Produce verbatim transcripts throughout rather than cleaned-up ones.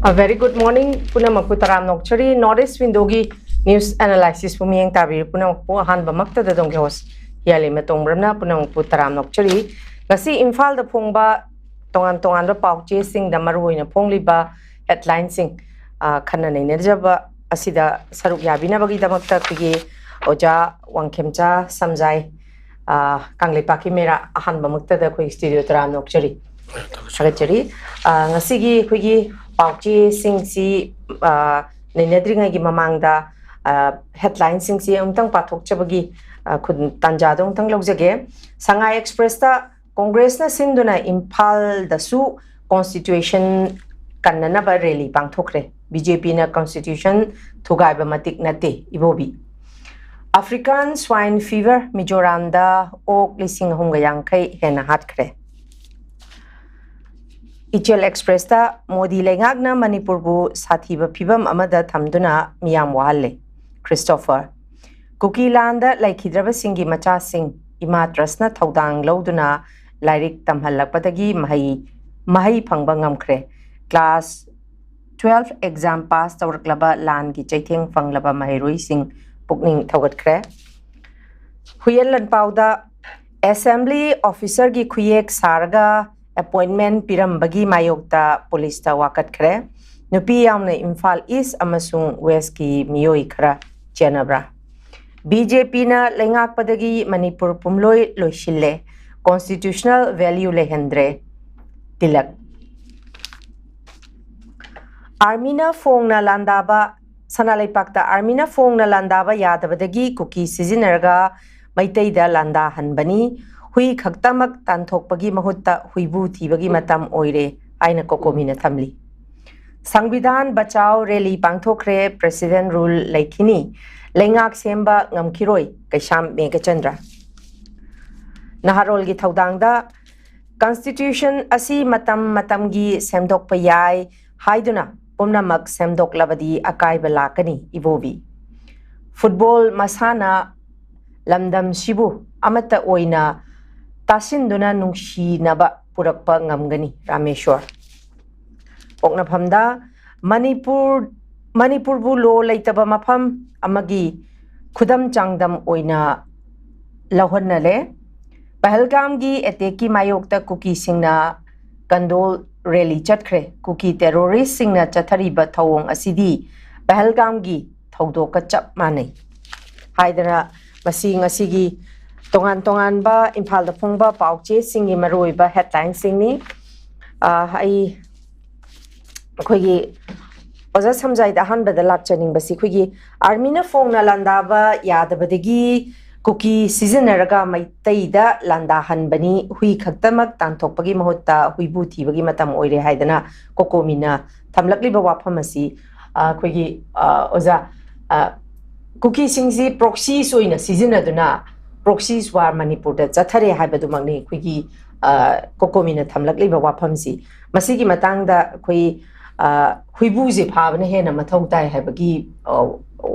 A very good morning ꯄꯨꯝꯅꯃꯛꯄꯨ ꯇꯔꯥꯝꯅ ꯑꯣꯛꯆꯔꯤ꯫ North East Window ꯒꯤ news analysis ꯄꯨ ꯃꯤꯠꯌꯦꯡ ꯇꯥꯕꯤꯔꯤ ꯄꯨꯝꯅꯃꯛꯄꯨ꯫ ꯑꯍꯥꯟꯕꯃꯛꯇꯗ ꯑꯗꯣꯝꯒꯤ host ꯍꯤꯌꯥꯂꯩꯃ ꯇꯣꯡꯕ꯭ꯔꯝꯅ ꯄꯨꯝꯅꯃꯛꯄꯨ ꯇꯔꯥꯝꯅ ꯑꯣꯛꯆꯔꯤ꯫ ꯉꯁꯤ ꯏꯝꯐꯥꯜꯗ ꯐꯣꯡꯕ ꯇꯣꯉꯥꯟ ꯇꯣꯉꯥꯟꯕ ꯄꯥꯎꯆꯦꯁꯤꯡꯗ ꯃꯔꯨꯑꯣꯏꯅ ꯐꯣꯡꯂꯤꯕ headlineꯁꯤꯡ, ꯑ, ꯈꯟꯅ ꯅꯩꯅꯖꯕ ꯑꯁꯤꯗ ꯁꯔꯨꯛ ꯌꯥꯕꯤꯅꯕꯒꯤꯗꯃꯛꯇ ꯑꯩꯈꯣꯏꯒꯤ ꯑꯣꯖꯥ ꯋꯥꯡꯈꯦꯝꯆꯥ ꯁꯝꯖꯥꯏ, ꯑ, ꯀꯪꯂꯩꯄꯥꯛꯀꯤ ꯃꯦꯔꯥ, ꯑꯍꯥꯟꯕꯃꯛꯇꯗ ꯑꯩꯈꯣꯏ studio ꯇꯔꯥꯝꯅ ꯑꯣꯛꯆꯔꯤ꯫ ꯊꯥꯒꯠꯆꯔꯤ꯫ ꯑ, ꯉꯁꯤꯒꯤ ꯑꯩꯈꯣꯏꯒꯤ ꯄꯥꯎꯆꯦꯁꯤꯡꯁꯤ, ꯑ, ꯅꯩꯅꯗ꯭ꯔꯤꯉꯩꯒꯤ ꯃꯃꯥꯡꯗ, ꯑ, headlineꯁꯤꯡꯁꯤ ꯑꯃꯨꯛꯇꯪ ꯄꯥꯊꯣꯛꯆꯕꯒꯤ, ꯑ, ꯈꯨꯟ-, ꯇꯥꯟꯖꯥꯗꯣ ꯑꯃꯨꯛꯇꯪ ꯂꯧꯖꯒꯦ꯫ ꯁꯉꯥꯏ Expressꯇ ꯀꯣꯡꯒ꯭ꯔꯦꯁꯅ ꯁꯤꯟꯗꯨꯅ ꯏꯝꯐꯥꯜꯗꯁꯨ constitution ꯀꯟꯅꯅꯕ rally ꯄꯥꯡꯊꯣꯛꯈ꯭ꯔꯦ꯫ BJPꯅ constitution ꯊꯨꯒꯥꯏꯕ ꯃꯇꯤꯛ ꯅꯠꯇꯦ, ꯏꯕꯣꯕꯤ꯫ African swine fever ꯃꯤꯖꯣꯔꯥꯝꯗ ꯑꯣꯛ ꯂꯤꯁꯤꯡ ꯑꯍꯨꯝꯒ ꯌꯥꯡꯈꯩ ꯍꯦꯟꯅ ꯍꯥꯠꯈ꯭ꯔꯦ꯫ ꯏꯆꯦꯜ Expressꯇ ꯃꯣꯗꯤ ꯂꯩꯉꯥꯛꯅ ꯃꯅꯤꯄꯨꯔꯕꯨ ꯁꯥꯊꯤꯕ ꯐꯤꯕꯝ ꯑꯃꯗ ꯊꯝꯗꯨꯅ ꯃꯤꯌꯥꯝ ꯋꯥꯍꯜꯂꯦ꯫ ꯈ꯭ꯔꯤꯁꯇꯣꯐꯔ꯫ ꯀꯨꯀꯤ ꯂꯥꯟꯗ ꯂꯩꯈꯤꯗ꯭ꯔꯕꯁꯤꯡꯒꯤ ꯃꯆꯥꯁꯤꯡ ꯏꯃꯥ ꯇ꯭ꯔꯁꯅ ꯊꯧꯗꯥꯡ ꯂꯧꯗꯨꯅ ꯂꯥꯏꯔꯤꯛ ꯇꯝꯍꯜꯂꯛꯄꯗꯒꯤ ꯃꯍꯩ, ꯃꯍꯩ ꯐꯪꯕ ꯉꯝꯈ꯭ꯔꯦ꯫ Class twelve exam pass ꯇꯧꯔꯛꯂꯕ ꯂꯥꯟꯒꯤ ꯆꯩꯊꯦꯡ ꯐꯪꯂꯕ ꯃꯍꯩꯔꯣꯏꯁꯤꯡ ꯄꯨꯛꯅꯤꯡ ꯊꯧꯒꯠꯈ꯭ꯔꯦ꯫ ꯍꯨꯏꯌꯦꯟ ꯂꯟꯄꯥꯎꯗ assembly officerꯒꯤ ꯈꯨꯌꯦꯛ ꯁꯥꯔꯒ appointment ꯄꯤꯔꯝꯕꯒꯤ ꯃꯥꯌꯣꯛꯇ ꯄꯨꯂꯤꯁꯇ ꯋꯥꯀꯠꯈ꯭ꯔꯦ꯫ ꯅꯨꯄꯤ ꯌꯥꯎꯅ ꯏꯝꯐꯥꯜ East ꯑꯃꯁꯨꯡ Westꯀꯤ ꯃꯤꯑꯣꯏ ꯈꯔ ꯆꯦꯟꯅꯕ꯭ꯔꯥ? BJPꯅ ꯂꯩꯉꯥꯛꯄꯗꯒꯤ ꯃꯅꯤꯄꯨꯔ ꯄꯨꯝꯂꯣꯏ ꯂꯣꯏꯁꯤꯜꯂꯦ, constitutional value ꯂꯩꯍꯟꯗ꯭ꯔꯦ, ꯇꯤꯂꯛ꯫ Armyꯅ ꯐꯣꯡꯅ ꯂꯥꯟꯗꯥꯕ, ꯁꯅꯥ ꯂꯩꯄꯥꯛꯇ Armyꯅ ꯐꯣꯡꯅ ꯂꯥꯟꯗꯥꯕ ꯌꯥꯗꯕꯗꯒꯤ ꯀꯨꯀꯤ ꯁꯤꯖꯤꯟꯅꯔꯒ ꯃꯩꯇꯩꯗ ꯂꯥꯟꯗꯥꯍꯟꯕꯅꯤ꯫ ꯍꯨꯏ ꯈꯛꯇꯃꯛ ꯇꯥꯟꯊꯣꯛꯄꯒꯤ ꯃꯍꯨꯠꯇ ꯍꯨꯏꯕꯨ ꯊꯤꯕꯒꯤ ꯃꯇꯝ ꯑꯣꯏꯔꯦ ꯍꯥꯏꯅ COCOMIꯅ ꯊꯝꯂꯤ꯫ ꯁꯪꯕꯤꯙꯥꯟ ꯕꯆꯥꯎ rally ꯄꯥꯡꯊꯣꯛꯈ꯭ꯔꯦ, President rule ꯂꯩꯈꯤꯅꯤ, ꯂꯩꯉꯥꯛ ꯁꯦꯝꯕ ꯉꯝꯈꯤꯔꯣꯏ, ꯀꯩꯁꯥꯝ ꯃꯦꯘꯆꯟꯗ꯭ꯔ꯫ ꯅꯍꯥꯔꯣꯜꯒꯤ ꯊꯧꯗꯥꯡꯗ constitution ꯑꯁꯤ ꯃꯇꯝ ꯃꯇꯝꯒꯤ ꯁꯦꯝꯗꯣꯛꯄ ꯌꯥꯏ ꯍꯥꯏꯗꯨꯅ ꯄꯨꯝꯅꯃꯛ ꯁꯦꯝꯗꯣꯛꯂꯕꯗꯤ ꯑꯀꯥꯏꯕ ꯂꯥꯛꯀꯅꯤ, ꯏꯕꯣꯕꯤ꯫ Football ꯃꯁꯥꯟꯅ ꯂꯝꯗꯝꯁꯤꯕꯨ ꯑꯃꯠꯇ ꯑꯣꯏꯅ ꯇꯥꯁꯤꯟꯗꯨꯅ ꯅꯨꯡꯁꯤꯅꯕ ꯄꯨꯔꯛꯄ ꯉꯝꯒꯅꯤ, ꯔꯥꯃꯦꯁꯣꯔ꯫ ꯄꯣꯛꯅꯐꯝꯗ ꯃꯅꯤꯄꯨꯔ ꯃꯅꯤꯄꯨꯔꯕꯨ ꯂꯣ ꯂꯩꯇꯕ ꯃꯐꯝ ꯑꯃꯒꯤ ꯈꯨꯗꯝ ꯆꯥꯡꯗꯝ ꯑꯣꯏꯅ ꯂꯧꯍꯟꯅꯂꯦ꯫ ꯄꯍꯜꯒꯥꯝꯒꯤ ꯑꯦꯇꯦꯛꯀꯤ ꯃꯥꯌꯣꯛꯇ ꯀꯨꯀꯤꯁꯤꯡꯅ ꯀꯟꯗꯣꯜ ꯔꯦꯂꯤ ꯆꯠꯈ꯭ꯔꯦ꯫ ꯀꯨꯀꯤ ꯇꯦꯔꯣꯔꯤꯁꯁꯤꯡꯅ ꯆꯠꯊꯔꯤꯕ ꯊꯧꯑꯣꯡ ꯑꯁꯤꯗꯤ ꯄꯍꯜꯒꯥꯝꯒꯤ ꯊꯧꯗꯣꯛꯀ ꯆꯞ ꯃꯥꯟꯅꯩ ꯍꯥꯏꯗꯅ ꯃꯁꯤ ꯉꯁꯤꯒꯤ ꯇꯣꯉꯥꯟ ꯇꯣꯉꯥꯟꯕ ꯏꯝꯐꯥꯜꯗ ꯐꯣꯡꯕ ꯄꯥꯎꯆꯦꯁꯤꯡꯒꯤ ꯃꯔꯨꯑꯣꯏꯕ ꯍꯦꯗꯂꯥꯏꯟꯁꯤꯡꯅꯤ꯫ ꯑ, ꯑꯩ ꯑꯩꯈꯣꯏꯒꯤ ꯑꯣꯖꯥ ꯁꯝꯖꯥꯏꯗ ꯑꯍꯥꯟꯕꯗ ꯂꯥꯛꯆꯅꯤꯡꯕꯁꯤ ꯑꯩꯈꯣꯏꯒꯤ ꯑꯥꯔꯃꯤꯅ ꯐꯣꯡꯅ ꯂꯥꯟꯗꯥꯕ ꯌꯥꯗꯕꯗꯒꯤ ꯀꯨꯀꯤ ꯁꯤꯖꯤꯟꯅꯔꯒ ꯃꯩꯇꯩꯗ ꯂꯥꯟꯗꯥꯍꯟꯕꯅꯤ, ꯍꯨꯏ ꯈꯛꯇꯃꯛ ꯇꯥꯟꯊꯣꯛꯄꯒꯤ ꯃꯍꯨꯠꯇ ꯍꯨꯏꯕꯨ ꯊꯤꯕꯒꯤ ꯃꯇꯝ ꯑꯣꯏꯔꯦ ꯍꯥꯏꯗꯅ ꯀꯣꯀꯣꯃꯤꯅ ꯊꯝꯂꯛꯂꯤꯕ ꯋꯥꯐꯝ ꯑꯁꯤ, ꯑ, ꯑꯩꯈꯣꯏꯒꯤ, ꯑ, ꯑꯣꯖꯥ, ꯑ, ꯀꯨꯀꯤꯁꯤꯡꯁꯤ ꯄ꯭ꯔꯣꯛꯁꯤꯁ ꯑꯣꯏꯅ ꯁꯤꯖꯤꯟꯅꯗꯨꯅ ꯄ꯭ꯔꯣꯛꯁꯤꯁ ꯋꯥꯔ ꯃꯅꯤꯄꯨꯔꯗ ꯆꯠꯊꯔꯦ ꯍꯥꯏꯕꯗꯨꯃꯛꯅꯤ ꯑꯩꯈꯣꯏꯒꯤ, ꯑ, ꯀꯣꯀꯣꯃꯤꯅ ꯊꯝꯂꯛꯂꯤꯕ ꯋꯥꯐꯝꯁꯤ꯫ ꯃꯁꯤꯒꯤ ꯃꯇꯥꯡꯗ ꯑꯩꯈꯣꯏ, ꯑ, ꯍꯨꯏꯕꯨꯁꯦ ꯐꯥꯕꯅ ꯍꯦꯟꯅ ꯃꯊꯧ ꯇꯥꯏ ꯍꯥꯏꯕꯒꯤ, ꯑ,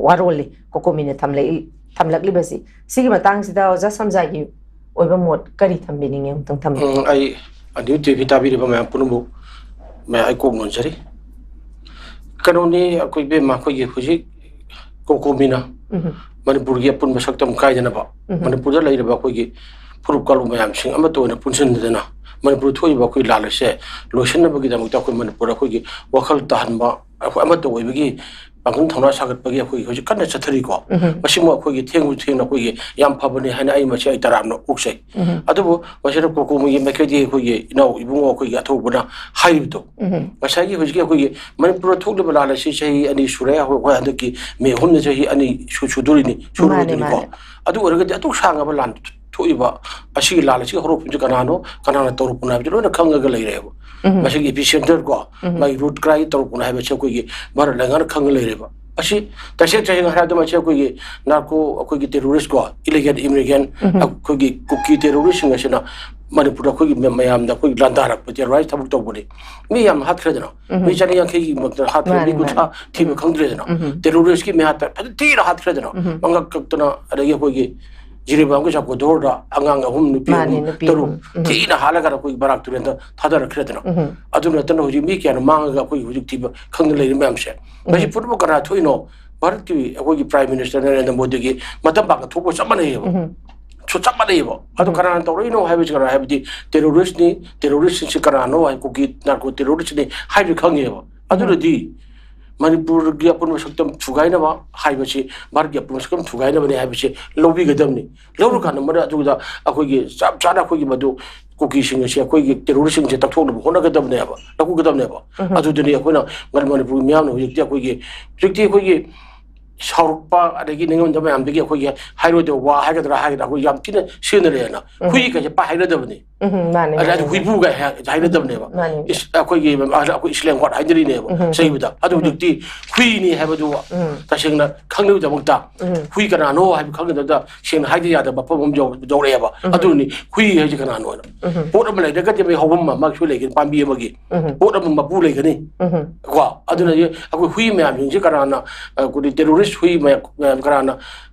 ꯋꯥꯔꯣꯜꯅꯤ ꯀꯣꯀꯣꯃꯤꯅ ꯊꯝꯂꯛꯏ-, ꯊꯝꯂꯛꯂꯤꯕꯁꯤ꯫ ꯁꯤꯒꯤ ꯃꯇꯥꯡꯁꯤꯗ ꯑꯣꯖꯥ ꯁꯝꯖꯥꯏꯒꯤ ꯑꯣꯏꯕ ꯃꯣꯠ ꯀꯔꯤ ꯊꯝꯕꯤꯅꯤꯡꯉꯤ? ꯑꯃꯨꯛꯇꯪ ꯊꯝꯕꯤꯌꯨ꯫ ꯎꯝ, ꯑꯩ ꯑꯅꯤꯌꯨ ꯇꯤ ꯚꯤ ꯇꯥꯕꯤꯔꯤꯕ ꯃꯌꯥꯝ ꯄꯨꯝꯅꯃꯛ, ꯃꯌꯥꯝ ꯑꯩ ꯀꯣꯛ ꯅꯣꯟꯖꯔꯤ꯫ ꯀꯩꯅꯣꯅꯤ, ꯑꯩꯈꯣꯏ ꯏꯕꯦꯝꯃ, ꯑꯩꯈꯣꯏꯒꯤ ꯍꯧꯖꯤꯛ ꯀꯣꯀꯣꯃꯤꯅ ꯎꯝ꯫ ꯃꯅꯤꯄꯨꯔꯒꯤ ꯑꯄꯨꯟꯕ ꯁꯛꯇꯝ ꯀꯥꯏꯗꯅꯕ, ꯎꯝ꯫ ꯃꯅꯤꯄꯨꯔꯗ ꯂꯩꯔꯤꯕ ꯑꯩꯈꯣꯏꯒꯤ ꯐꯨꯔꯨꯞ ꯀꯥꯡꯂꯨꯞ ꯃꯌꯥꯝꯁꯤꯡ ꯑꯃꯠꯇ ꯑꯣꯏꯅ ꯄꯨꯟꯁꯤꯟꯗꯅ ꯃꯅꯤꯄꯨꯔꯗ ꯊꯣꯛꯏꯕ ꯑꯩꯈꯣꯏ ꯂꯥꯟ ꯑꯁꯦ ꯂꯣꯏꯁꯤꯟꯅꯕꯒꯤꯗꯃꯛꯇ ꯑꯩꯈꯣꯏ ꯃꯅꯤꯄꯨꯔꯗ ꯑꯩꯈꯣꯏꯒꯤ ꯋꯥꯈꯜ ꯇꯥꯍꯟꯕ, ꯑꯩꯈꯣꯏ ꯑꯃꯠꯇ ꯑꯣꯏꯕꯒꯤ ꯄꯥꯡꯒꯜ ꯊꯧꯅꯥ ꯁꯥꯒꯠꯄꯒꯤ ꯑꯩꯈꯣꯏ ꯍꯧꯖꯤꯛ ꯀꯟꯅ ꯆꯠꯊꯔꯤꯀꯣ꯫ ꯎꯝ꯫ ꯃꯁꯤꯃꯨꯛ ꯑꯩꯈꯣꯏꯒꯤ ꯊꯦꯡꯁꯨ ꯊꯦꯡꯅ ꯑꯩꯈꯣꯏꯒꯤ ꯌꯥꯝ ꯐꯕꯅꯤ ꯍꯥꯏꯅ ꯑꯩ ꯃꯁꯤ ꯑꯩ ꯇꯔꯥꯝꯅ ꯑꯣꯛꯆꯩ꯫ ꯎꯝ꯫ ꯑꯗꯨꯕꯨ ꯃꯁꯤꯗ ꯀꯣꯀꯣꯃꯤꯒꯤ ꯃꯥꯏꯀꯩꯗꯒꯤ ꯑꯩꯈꯣꯏꯒꯤ ꯏꯅꯥꯎ ꯏꯕꯨꯡꯉꯣ ꯑꯩꯈꯣꯏꯒꯤ ꯑꯊꯧꯕꯅ ꯍꯥꯏꯔꯤꯕꯗꯣ, ꯎꯝ꯫ ꯉꯁꯥꯏꯒꯤ ꯍꯧꯖꯤꯛꯀꯤ ꯑꯩꯈꯣꯏꯒꯤ ꯃꯅꯤꯄꯨꯔꯗ ꯊꯣꯛꯂꯤꯕ ꯂꯥꯟ ꯑꯁꯤ ꯆꯍꯤ ꯑꯅꯤ ꯁꯨꯔꯦ꯫ ꯑꯩꯈꯣꯏ, ꯑꯩꯈꯣꯏ ꯍꯟꯗꯛꯀꯤ ꯃꯦ ꯑꯍꯨꯝꯗ ꯆꯍꯤ ꯑꯅꯤ ꯁꯨ-, ꯁꯨꯗꯣꯔꯤꯅꯤ, ꯁꯨꯔꯕꯗꯨꯅꯤꯀꯣ꯫ ꯃꯥꯅꯦ, ꯃꯥꯅꯦ꯫ ꯑꯗꯨ ꯑꯣꯏꯔꯒꯗꯤ ꯑꯗꯨꯛ ꯁꯥꯡꯉꯕ ꯂꯥꯟ ꯊꯣꯛꯏꯕ ꯑꯁꯤꯒꯤ ꯂꯥꯟ ꯑꯁꯤꯒꯤ ꯍꯧꯔꯛꯐꯝꯁꯤ ꯀꯅꯥꯅꯣ, ꯀꯅꯥꯅ ꯇꯧꯔꯛꯄꯅꯣ ꯍꯥꯏꯕꯁꯤ ꯂꯣꯏꯅ ꯈꯪꯉꯒ ꯂꯩꯔꯦꯕ꯫ ꯎꯝ꯫ ꯃꯁꯤꯒꯤ ꯏꯄꯤꯁꯦꯟꯇꯔ ꯀꯣ, ꯎꯝ꯫ ꯃꯥꯒꯤ ꯔꯨꯠ ꯀꯗꯥꯏꯗ ꯇꯧꯔꯛꯄꯅꯣ ꯍꯥꯏꯕꯁꯤ ꯑꯩꯈꯣꯏꯒꯤ ꯚꯥꯔꯠ ꯂꯩꯉꯥꯛꯅ ꯈꯪꯉ ꯂꯩꯔꯦꯕ꯫ ꯑꯁꯤ ꯇꯁꯦꯡ ꯇꯁꯦꯡꯅ ꯍꯥꯏꯔꯗꯤ ꯃꯁꯤ ꯑꯩꯈꯣꯏꯒꯤ ꯅꯥꯔꯀꯣ, ꯑꯩꯈꯣꯏꯒꯤ ꯇꯦꯔꯣꯔꯤꯁ ꯀꯣ, ꯏꯂꯤꯒꯦꯜ ꯏꯃꯤꯒ꯭ꯔꯦꯟ, ꯎꯝ꯫ ꯑꯩꯈꯣꯏꯒꯤ ꯀꯨꯀꯤ ꯇꯦꯔꯣꯔꯤꯁꯁꯤꯡ ꯑꯁꯤꯅ ꯃꯅꯤꯄꯨꯔꯗ ꯑꯩꯈꯣꯏꯒꯤ ꯃ-, ꯃꯌꯥꯝꯗ ꯑꯩꯈꯣꯏꯒꯤ ꯂꯥꯟꯗꯥꯔꯛꯄ, ꯇꯦꯔꯣꯔꯥꯏꯁ ꯊꯕꯛ ꯇꯧꯕꯅꯤ꯫ ꯃꯤ ꯌꯥꯝ ꯍꯥꯠꯈ꯭ꯔꯦꯗꯅ꯫ ꯎꯝ꯫ ꯃꯤ ꯆꯅꯤ ꯌꯥꯡꯈꯩꯒꯤ ꯃꯊꯛꯇ ꯍꯥꯠꯈ꯭ꯔꯦ, ꯃꯥꯅꯤ, ꯃꯤ ꯀꯨꯟꯊ꯭ꯔꯥ ꯃꯥꯅꯤ꯫ ꯊꯤꯕ ꯎꯝ꯫ ꯈꯪꯗ꯭ꯔꯦꯗꯅ꯫ ꯎꯝ꯫ ꯇꯦꯔꯣꯔꯤꯁꯀꯤ ꯃꯌꯥꯠꯇ ꯐꯖꯅ ꯊꯤꯅ ꯍꯥꯠꯈ꯭ꯔꯦꯗꯅ꯫ ꯎꯝ꯫ ꯃꯉꯛ ꯀꯛꯇꯅ, ꯑꯗꯒꯤ ꯑꯩꯈꯣꯏꯒꯤ ꯖꯤꯔꯤꯕꯥꯝꯒꯤ ꯆꯥꯀꯣꯗꯣꯔꯗ ꯑꯉꯥꯡ ꯑꯍꯨꯝ, ꯅꯨꯄꯤ ꯃꯥꯅꯦ, ꯑꯍꯨꯝ, ꯅꯨꯄꯤ ꯇꯔꯨꯛ ꯑꯍꯨꯝ꯫ ꯎꯝ꯫ ꯊꯤꯅ ꯍꯥꯠꯂꯒ ꯑꯩꯈꯣꯏ ꯕꯔꯥꯛ ꯇꯨꯔꯦꯜꯗ ꯊꯥꯗꯔꯛꯈ꯭ꯔꯦꯗꯅ꯫ ꯎꯝ꯫ ꯑꯗꯨ ꯅꯠꯇꯅ ꯍꯧꯖꯤꯛ ꯃꯤ ꯀꯌꯥꯅ ꯃꯥꯡꯉꯒ ꯑꯩꯈꯣꯏ ꯍꯧꯖꯤꯛ ꯊꯤꯕ ꯈꯪꯗ ꯂꯩꯔꯤ ꯃꯌꯥꯝꯁꯦ꯫ ꯃꯁꯤ ꯎꯝ꯫ ꯄꯨꯝꯅꯃꯛ ꯀꯅꯥ ꯊꯣꯛꯏꯅꯣ? ꯚꯥꯔꯠꯀꯤ ꯑꯩꯈꯣꯏꯒꯤ Prime Minister ꯅꯔꯦꯟꯗ꯭ꯔ ꯃꯣꯗꯤꯒꯤ ꯃꯇꯝ ꯄꯥꯛꯅ ꯊꯣꯛꯄ ꯆꯞ ꯃꯥꯟꯅꯩꯌꯦꯕ꯫ ꯎꯝ꯫ ꯁꯨ ꯆꯞ ꯃꯥꯟꯅꯩꯌꯦꯕ꯫ ꯑꯗꯣ ꯎꯝ꯫ ꯀꯅꯥꯅ ꯇꯧꯔꯛꯏꯅꯣ ꯍꯥꯏꯕꯁꯤ ꯀꯅꯥ ꯍꯥꯏꯕꯗꯤ terrorist ꯅꯤ, terrorist ꯁꯤꯡꯁꯤ ꯀꯅꯥꯅꯣ ꯍꯥꯏ, ꯀꯨꯀꯤ narco terrorist ꯅꯤ ꯍꯥꯏꯕꯁꯤ ꯈꯪꯉꯦꯕ꯫ ꯎꯝ꯫ ꯑꯗꯨꯅꯗꯤ ꯃꯅꯤꯄꯨꯔꯒꯤ ꯑꯄꯨꯟꯕ ꯁꯛꯇꯝ ꯊꯨꯒꯥꯏꯅꯕ ꯍꯥꯏꯕꯁꯤ, ꯚꯥꯔꯠꯀꯤ ꯑꯄꯨꯟꯕ ꯁꯛꯇꯝ ꯊꯨꯒꯥꯏꯅꯕꯅꯤ ꯍꯥꯏꯕꯁꯤ ꯂꯧꯕꯤꯒꯗꯕꯅꯤ꯫ ꯂꯧꯔꯀꯥꯟꯗ ꯎꯝ꯫ ꯃꯗꯨ ꯑꯗꯨꯗ ꯑꯩꯈꯣꯏꯒꯤ ꯆꯞ ꯆꯥꯅ ꯑꯩꯈꯣꯏꯒꯤ ꯃꯗꯨ ꯀꯨꯀꯤꯁꯤꯡ ꯑꯁꯤ ꯑꯩꯈꯣꯏꯒꯤ terrorist ꯁꯤꯡꯁꯦ ꯇꯛꯊꯣꯛꯅꯕ ꯍꯣꯠꯅꯒꯗꯕꯅꯦꯕ, ꯂꯧꯊꯣꯛꯀꯗꯕꯅꯦꯕ꯫ ꯎꯝ꯫ ꯑꯗꯨꯗꯨꯅꯤ ꯑꯩꯈꯣꯏꯅ ꯉ-, ꯃꯅꯤꯄꯨꯔꯒꯤ ꯃꯤꯌꯥꯝꯅ ꯍꯧꯖꯤꯛꯇꯤ ꯑꯩꯈꯣꯏꯒꯤ, ꯍꯧꯖꯤꯛꯇꯤ ꯑꯩꯈꯣꯏꯒꯤ ꯁꯥꯎꯔꯛꯄ ꯑꯗꯒꯤ ꯅꯤꯡꯉꯝꯗꯕ ꯃꯌꯥꯝꯗꯒꯤ ꯑꯩꯈꯣꯏꯒꯤ ꯍꯥꯏꯔꯣꯏꯗꯕ ꯋꯥ ꯍꯥꯏꯒꯗ꯭ꯔꯥ ꯍꯥꯏꯒꯗ꯭ꯔꯥ ꯑꯩꯈꯣꯏ ꯌꯥꯝ ꯊꯤꯅ ꯁꯤꯖꯤꯟꯅꯔꯦꯅ꯫ ꯎꯝ꯫ ꯍꯨꯏ ꯀꯩꯁꯦ ꯄꯥꯛ ꯍꯥꯏꯅꯗꯕꯅꯤ꯫ ꯎꯝ, ꯃꯥꯅꯦ, ꯑꯗ ꯃꯥꯅꯦ, ꯃꯥꯅꯦ꯫ ꯍꯨꯏꯕꯨꯒ ꯍꯥꯏ-, ꯍꯥꯏꯅꯗꯕꯅꯦꯕ꯫ ꯃꯥꯅꯦ꯫ ꯏꯁ-, ꯑꯩꯈꯣꯏꯒꯤ, ꯑꯩꯈꯣꯏ ꯏꯁꯂꯦꯝ ꯋꯥꯔꯗ ꯍꯥꯏꯅꯔꯤꯅꯦꯕ ꯎꯝ꯫ ꯆꯩꯕꯗ꯫ ꯑꯗꯨ ꯎꯝ꯫ ꯍꯧꯖꯤꯛꯇꯤ ꯍꯨꯏꯅꯤ ꯍꯥꯏꯕꯗꯨ ꯎꯝ꯫ ꯇꯁꯦꯡꯅ ꯈꯪꯅꯕꯒꯤꯗꯃꯛꯇ ꯎꯝ꯫ ꯍꯨꯏ ꯀꯅꯥꯅꯣ ꯍꯥꯏꯕ ꯈꯪꯅꯗꯕꯗ ꯁꯦꯡꯅ ꯍꯥꯏꯗ ꯌꯥꯗꯕ ꯃꯐꯝ ꯑꯃ ꯌꯧ-, ꯌꯧꯔꯛꯑꯦꯕ꯫ ꯎꯝ꯫ ꯑꯗꯨꯅꯤ ꯍꯨꯏ ꯍꯥꯏꯁꯦ ꯀꯅꯥꯅꯣ ꯍꯥꯏꯅ꯫ ꯎꯝ꯫ ꯄꯣꯠ ꯑꯃ ꯂꯩꯔꯒꯗꯤ ꯃꯣꯏ ꯍꯧꯐꯝ ꯑꯃ ꯑꯃꯁꯨ ꯂꯩꯒꯅꯤ, ꯄꯥꯝꯕꯤ ꯑꯃꯒꯤ꯫ ꯎꯝ꯫ ꯄꯣꯠ ꯑꯃ ꯃꯄꯨ ꯂꯩꯒꯅꯤ꯫ ꯎꯝ꯫ ꯀꯣ? ꯑꯗꯨꯅ ꯎꯝ꯫ ꯑꯩꯈꯣꯏ ꯍꯨꯏ ꯃꯌꯥꯝꯁꯤꯡꯁꯦ ꯀꯅꯥꯅ, ꯑ, ꯑꯩꯈꯣꯏꯒꯤ terrorist ꯍꯨꯏ ꯃꯌꯥꯝ, ꯃꯌꯥꯝ ꯀꯅꯥꯅ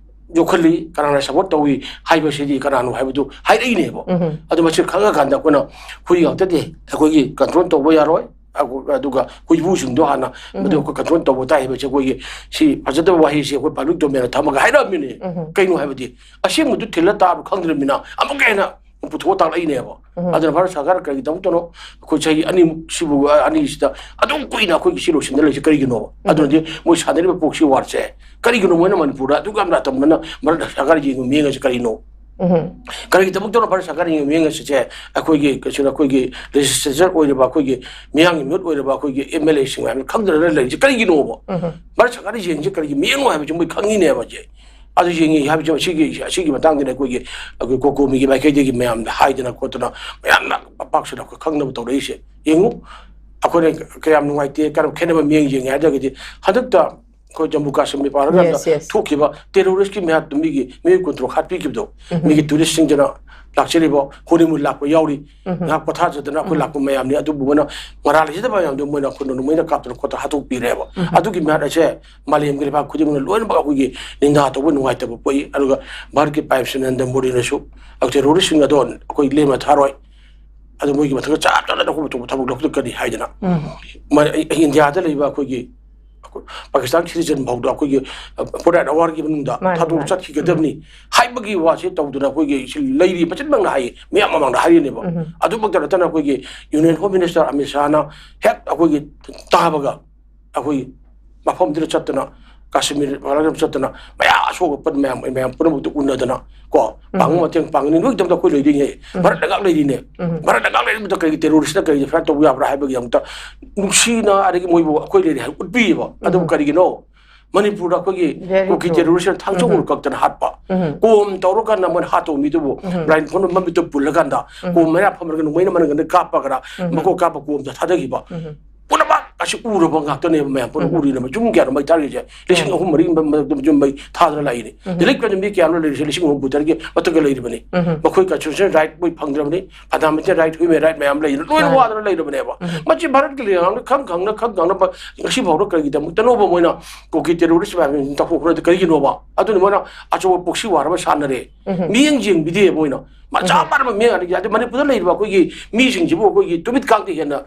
ꯌꯣꯛꯍꯜꯂꯤ, ꯀꯅꯥꯅ support ꯇꯧꯏ ꯍꯥꯏꯕꯁꯤꯗꯤ ꯀꯅꯥꯅꯣ ꯍꯥꯏꯕꯗꯨ ꯍꯥꯏꯔꯛꯏꯅꯦꯕ꯫ ꯎꯝ꯫ ꯑꯗꯨ ꯃꯁꯤ ꯈꯪꯉꯀꯥꯟꯗ ꯑꯩꯈꯣꯏꯅ ꯍꯨꯏ ꯉꯥꯛꯇꯗꯤ ꯑꯩꯈꯣꯏꯒꯤ control ꯇꯧꯕ ꯌꯥꯔꯣꯏ꯫ ꯑꯗꯨ-, ꯑꯗꯨꯒ ꯍꯨꯏꯕꯨꯁꯤꯡꯗꯣ ꯍꯥꯟꯅ ꯎꯝ꯫ ꯃꯗꯨ ꯑꯩꯈꯣꯏ control ꯇꯧꯕ ꯇꯥꯏ ꯍꯥꯏꯕꯁꯦ ꯑꯩꯈꯣꯏꯒꯤ ꯁꯤ ꯐꯖꯗꯕ ꯋꯥꯍꯩꯁꯦ ꯑꯩꯈꯣꯏ public domain ꯗ ꯊꯝꯃꯒ ꯍꯥꯏꯔꯛꯑꯝꯃꯤꯅꯦ꯫ ꯎꯝ꯫ ꯀꯩꯅꯣ ꯍꯥꯏꯕꯗꯤ ꯑꯁꯦꯡꯕꯗꯨ ꯊꯤꯜꯂ ꯇꯥꯕ ꯈꯪꯗ꯭ꯔꯕꯅꯤꯅ ꯑꯃꯨꯛꯀ ꯍꯦꯟꯅ ꯄꯨꯊꯣꯛꯑ ꯇꯥꯛꯂꯛꯏꯅꯦꯕ꯫ ꯎꯝ꯫ ꯑꯗꯨꯅ ꯚꯥꯔꯠ ꯁꯔꯀꯥꯔ ꯀꯔꯤꯒꯤꯗꯃꯛꯇꯅꯣ ꯑꯩꯈꯣꯏ ꯆꯍꯤ ꯑꯅꯤꯃꯨꯛ ꯁꯤꯕꯨ, ꯑ, ꯑꯅꯤꯁꯤꯗ ꯑꯗꯨꯝ ꯀꯨꯏꯅ ꯑꯩꯈꯣꯏꯒꯤ ꯁꯤ ꯂꯣꯏꯁꯤꯟꯗ ꯂꯩꯔꯤꯁꯦ ꯀꯔꯤꯒꯤꯅꯣꯕ? ꯎꯝ꯫ ꯑꯗꯨꯅꯗꯤ ꯃꯣꯏ ꯁꯥꯟꯅꯔꯤꯕ proxy war ꯁꯦ ꯀꯔꯤꯒꯤꯅꯣ ꯃꯣꯏꯅ ꯃꯅꯤꯄꯨꯔꯗ ꯑꯗꯨꯛ ꯌꯥꯝꯅ ꯑꯇꯝꯅꯅ ꯚꯥꯔꯠ ꯁꯔꯀꯥꯔ ꯌꯦꯡꯉꯨ ꯃꯤꯠꯌꯦꯡ ꯑꯁꯤ ꯀꯔꯤꯅꯣ? ꯎꯝ꯫ ꯀꯔꯤꯒꯤꯗꯃꯛꯇꯅꯣ ꯚꯥꯔꯠ ꯁꯔꯀꯥꯔꯅ ꯌꯦꯡꯉꯨ ꯃꯤꯠꯌꯦꯡ ꯑꯁꯤꯁꯦ ꯑꯩꯈꯣꯏꯒꯤ, ꯀꯩꯁꯨ ꯑꯩꯈꯣꯏꯒꯤ legislature ꯑꯣꯏꯔꯤꯕ, ꯑꯩꯈꯣꯏꯒꯤ ꯃꯤꯌꯥꯝꯒꯤ ꯃꯤꯍꯨꯠ ꯑꯣꯏꯔꯤꯕ ꯑꯩꯈꯣꯏꯒꯤ M L A ꯁꯤꯡ ꯃꯌꯥꯝꯅ ꯈꯪꯗꯅ ꯂꯩꯔꯤꯁꯦ ꯀꯔꯤꯒꯤꯅꯣꯕ? ꯎꯝ꯫ ꯚꯥꯔꯠ ꯁꯔꯀꯥꯔꯅ ꯌꯦꯡꯉꯤꯁꯦ ꯀꯔꯤꯒꯤ ꯃꯤꯠꯌꯦꯡꯅꯣ ꯍꯥꯏꯕꯁꯦ ꯃꯣꯏ ꯈꯪꯉꯤꯅꯦꯕ ꯍꯧꯖꯤꯛ꯫ ꯑꯗꯨ ꯌꯦꯡꯉꯤ ꯍꯥꯏꯕꯁꯦ ꯑꯁꯤꯒꯤ, ꯑꯁꯤꯒꯤ ꯃꯇꯥꯡꯗꯅꯦ ꯑꯩꯈꯣꯏꯒꯤ, ꯑꯩꯈꯣꯏ ꯀꯣꯀꯣꯃꯤꯒꯤ ꯃꯥꯏꯀꯩꯗꯒꯤ ꯃꯌꯥꯝꯗ ꯍꯥꯏꯗꯅ ꯈꯣꯠꯇꯅ ꯃꯌꯥꯝꯅ ꯄꯥꯛ ꯁꯟꯅ ꯑꯩꯈꯣꯏ ꯈꯪꯅꯕ ꯇꯧꯔꯛꯏꯁꯦ꯫ ꯌꯦꯡꯉꯨ, ꯑꯩꯈꯣꯏꯅ ꯀꯌꯥꯝ ꯅꯨꯡꯉꯥꯏꯇꯦ, ꯀꯌꯥꯝ ꯈꯦꯠꯅꯕ ꯃꯤꯠꯌꯦꯡ ꯌꯦꯡꯉꯦ ꯍꯥꯏꯔꯒꯗꯤ ꯍꯟꯗꯛꯇ ꯑꯩꯈꯣꯏ ꯖꯝꯃꯨ ꯀꯥꯁꯃꯤꯔ ꯄꯥꯔꯀꯥꯟꯗ Yes, yes. ꯊꯣꯛꯈꯤꯕ ꯇꯦꯔꯣꯔꯤꯁꯀꯤ ꯃꯌꯥꯝꯗꯨ ꯃꯤꯒꯤ ꯃꯤꯑꯣꯏ ꯀꯨꯟꯇꯔꯨꯛ ꯍꯥꯠꯄꯤꯈꯤꯕꯗꯣ, ꯃꯤꯒꯤ ꯇꯨꯔꯤꯁꯁꯤꯡꯗꯨꯅ ꯂꯥꯛꯆꯔꯤꯕ ꯍꯣꯅꯤꯃꯨꯟ ꯂꯥꯛꯄ ꯌꯥꯎꯔꯤ, ꯎꯝ꯫ ꯉꯥꯏꯍꯥꯛ ꯄꯣꯊꯥꯖꯗꯅ ꯑꯩꯈꯣꯏ ꯎꯝ꯫ ꯂꯥꯛꯄ ꯃꯌꯥꯝꯅꯤ꯫ ꯑꯗꯨꯕꯨ ꯃꯣꯏꯅ ꯃꯔꯥꯜ ꯂꯩꯖꯗꯕ ꯃꯌꯥꯝꯗꯣ ꯃꯣꯏꯅ ꯑꯩꯈꯣꯏꯅ ꯅꯣꯡꯃꯩꯅ ꯀꯥꯞꯇꯅ ꯈꯣꯠꯇꯅ ꯍꯥꯠꯇꯣꯛꯄꯤꯔꯦꯕ꯫ ꯎꯝ꯫ ꯑꯗꯨꯒꯤ ꯃꯌꯥꯝ ꯑꯁꯦ ꯃꯥꯂꯦꯝꯒꯤ ꯂꯩꯕꯥꯛ ꯈꯨꯗꯤꯡꯃꯛꯅ ꯂꯣꯏꯅꯃꯛ ꯑꯩꯈꯣꯏꯒꯤ ꯅꯤꯟꯗꯥ ꯇꯧꯕ ꯅꯨꯡꯉꯥꯏꯇꯕ ꯄꯣꯛꯏ꯫ ꯑꯗꯨꯒ ꯚꯥꯔꯠꯀꯤ ꯄ꯭ꯔꯥꯏꯝ ꯃꯤꯅꯤꯁꯇꯔ ꯅꯔꯦꯟꯗ꯭ꯔ ꯃꯣꯗꯤꯅꯁꯨ ꯇꯦꯔꯣꯔꯤꯁꯁꯤꯡ ꯑꯗꯣ ꯑꯩꯈꯣꯏ ꯂꯦꯝꯅ ꯊꯥꯔꯣꯏ, ꯑꯗꯨ ꯃꯣꯏꯒꯤ ꯃꯊꯛꯇ ꯆꯞ ꯆꯥꯅ ꯑꯀꯨꯞ ꯑꯇꯣꯞꯄ ꯊꯕꯛ ꯂꯧꯈꯠꯀꯅꯤ ꯍꯥꯏꯗꯅ ꯎꯝ꯫ ꯃ-, ꯏꯟꯗꯤꯌꯥꯗ ꯂꯩꯕ ꯑꯩꯈꯣꯏꯒꯤ ꯄꯥꯀꯤꯁꯇꯥꯟ ꯁꯤꯇꯤꯖꯟ ꯐꯥꯎꯗ ꯑꯩꯈꯣꯏꯒꯤ ꯄꯣꯔꯥꯏꯠ ꯑꯋꯥꯔꯒꯤ ꯃꯅꯨꯡꯗ ꯃꯥꯅꯤ, ꯊꯥꯗꯣꯛ ꯃꯥꯅꯤ꯫ ꯆꯠꯈꯤꯒꯗꯕꯅꯤ ꯍꯥꯏꯕꯒꯤ ꯋꯥꯁꯦ ꯇꯧꯗꯅ ꯑꯩꯈꯣꯏꯒꯤ ꯁꯤ ꯂꯩꯔꯤ ꯃꯆꯤꯟꯃꯛꯅ ꯍꯥꯏꯌꯦ, ꯃꯌꯥꯝ ꯃꯃꯥꯡꯗ ꯍꯥꯏꯔꯤꯅꯦꯕ꯫ ꯎꯝ꯫ ꯑꯗꯨꯃꯛꯇ ꯅꯠꯇꯅ ꯑꯩꯈꯣꯏꯒꯤ ꯌꯨꯅꯤꯌꯟ ꯍꯣꯝ ꯃꯤꯅꯤꯁꯇꯔ ꯑꯃꯤꯠ ꯁꯥꯍꯅ ꯍꯦꯛ ꯑꯩꯈꯣꯏꯒꯤ ꯇꯥꯕꯒ ꯑꯩꯈꯣꯏ ꯃꯐꯝꯗꯨꯗ ꯆꯠꯇꯅ, ꯀꯥꯁꯃꯤꯔ ꯃꯅꯥꯛꯇ ꯆꯠꯇꯅ ꯃꯌꯥꯝ ꯑꯁꯣꯛ ꯑꯄꯟ ꯃꯌꯥꯝ, ꯃꯌꯥꯝ ꯄꯨꯝꯅꯃꯛꯇ ꯎꯅꯗꯅ ꯀꯣ, ꯎꯝ꯫ ꯄꯥꯡꯕ ꯃꯇꯦꯡ ꯄꯥꯡꯒꯅꯤ꯫ ꯅꯣꯏꯒꯤꯗꯃꯛꯇ ꯑꯩꯈꯣꯏ ꯂꯩꯔꯤꯉꯩ, ꯎꯝ꯫ ꯚꯥꯔꯠ ꯂꯩꯉꯥꯛ ꯂꯩꯔꯤꯅꯦ꯫ ꯎꯝ꯫ ꯚꯥꯔꯠ ꯂꯩꯉꯥꯛ ꯂꯩꯔꯤꯕꯗ ꯀꯔꯤꯒꯤ ꯇꯦꯔꯣꯔꯤꯁꯇ ꯀꯔꯤꯒꯤ ꯐꯥꯏꯠ ꯇꯧꯕ ꯌꯥꯕ꯭ꯔꯥ ꯍꯥꯏꯕꯒꯤꯗꯃꯛꯇ ꯅꯨꯡꯁꯤꯅ ꯑꯗꯒꯤ ꯃꯣꯏꯕꯨ ꯑꯩꯈꯣꯏ ꯂꯩꯔꯤ ꯍꯥꯏ ꯎꯠꯄꯤꯌꯦꯕ꯫ ꯑꯗꯨꯕꯨ ꯎꯝ꯫ ꯀꯔꯤꯒꯤꯅꯣ ꯃꯅꯤꯄꯨꯔꯗ ꯑꯩꯈꯣꯏꯒꯤ Very ꯀꯨꯀꯤ true. ꯇꯦꯔꯣꯔꯤꯁꯅ ꯊꯥꯡꯁꯣꯡ ꯎꯝ꯫ ꯀꯛꯇꯅ ꯍꯥꯠꯄ, ꯎꯝ꯫ ꯀꯣꯝ ꯇꯧꯔꯀꯥꯟꯗ ꯃꯣꯏꯅ ꯍꯥꯠꯇꯧꯕ ꯃꯤꯗꯨꯕꯨ ꯎꯝ꯫ ꯕ꯭ꯂꯥꯏꯟ ꯐꯣꯜꯗ ꯃꯃꯤꯠꯇ ꯄꯨꯜꯂꯀꯥꯟꯗ ꯎꯝ꯫ ꯀꯣꯝ ꯃꯌꯥ ꯐꯝꯂꯒ ꯅꯣꯡꯃꯩꯅ ꯃꯅꯪꯒꯟꯗ ꯀꯥꯞꯄꯒꯅ ꯎꯝ꯫ ꯃꯀꯣꯛ ꯀꯥꯞꯄ ꯀꯣꯝꯗ ꯊꯥꯗꯈꯤꯕ ꯎꯝ꯫ ꯄꯨꯝꯅꯃꯛ ꯑꯁꯤ ꯎꯔꯕ ꯉꯥꯛꯇꯅꯦꯕ ꯃꯌꯥꯝ ꯄꯨꯟꯅ ꯎꯝ꯫ ꯎꯔꯤꯅꯦꯕ꯫ ꯌꯨꯝ ꯀꯌꯥꯅꯣ ꯃꯩ ꯊꯥꯔꯤꯁꯦ? ꯂꯤꯁꯤꯡ ꯎꯝ꯫ ꯑꯍꯨꯝ ꯃꯔꯤ ꯃ-, ꯃ-, ꯌꯨꯝ ꯃꯩ ꯊꯥꯗꯅ ꯂꯥꯛꯏꯅꯦ꯫ ꯎꯝ꯫ ꯗꯦꯂꯤꯠ ꯀꯗꯤ ꯃꯤ ꯀꯌꯥꯅꯣ ꯂꯩꯔꯤꯁꯦ? ꯂꯤꯁꯤꯡ ꯑꯍꯨꯝ ꯐꯨ ꯇꯔꯦꯠꯀꯤ ꯃꯊꯛꯇ ꯂꯩꯔꯤꯕꯅꯤ꯫ ꯎꯝ꯫ ꯃꯈꯣꯏ constitutional right ꯃꯣꯏ ꯐꯪꯗ꯭ꯔꯕꯅꯤ, fundamental right, human right ꯃꯌꯥꯝ ꯂꯩ, ꯂꯣꯏꯅ ꯃꯥꯅꯤ꯫ ꯋꯥꯗꯅ ꯂꯩꯔꯕꯅꯦꯕ꯫ ꯎꯝ꯫ ꯃꯁꯤ ꯚꯥꯔꯠꯀꯤ ꯂꯩꯉꯥꯛꯅ ꯈꯪ ꯈꯪꯅ ꯈꯪ ꯈꯪꯅ ꯉꯁꯤ ꯐꯥꯎꯗ ꯀꯔꯤꯒꯤꯗꯃꯛꯇꯅꯣꯕ ꯃꯣꯏꯅ ꯀꯨꯀꯤ ꯇꯦꯔꯣꯔꯤꯁ ꯃꯌꯥꯝ ꯇꯧꯊꯣꯛꯈ꯭ꯔꯗꯤ ꯀꯔꯤꯒꯤꯅꯣꯕ? ꯑꯗꯨꯅ ꯃꯣꯏꯅ ꯑꯆꯧꯕ proxy war ꯑꯃ ꯁꯥꯟꯅꯔꯦ꯫ ꯎꯝ꯫ ꯃꯤꯠꯌꯦꯡ ꯌꯦꯡꯕꯤꯗꯦ ꯃꯣꯏꯅ꯫ ꯃꯆꯥ ꯎꯝ꯫ ꯃꯥꯟꯕ ꯃꯤꯠꯌꯦꯡ, ꯑꯗꯒꯤ ꯃꯅꯤꯄꯨꯔꯗ ꯂꯩꯔꯤꯕ ꯑꯩꯈꯣꯏꯒꯤ ꯃꯤꯁꯤꯡꯁꯤꯕꯨ ꯑꯩꯈꯣꯏꯒꯤ ꯇꯨꯃꯤꯠ ꯀꯥꯡꯗ ꯍꯦꯟꯅ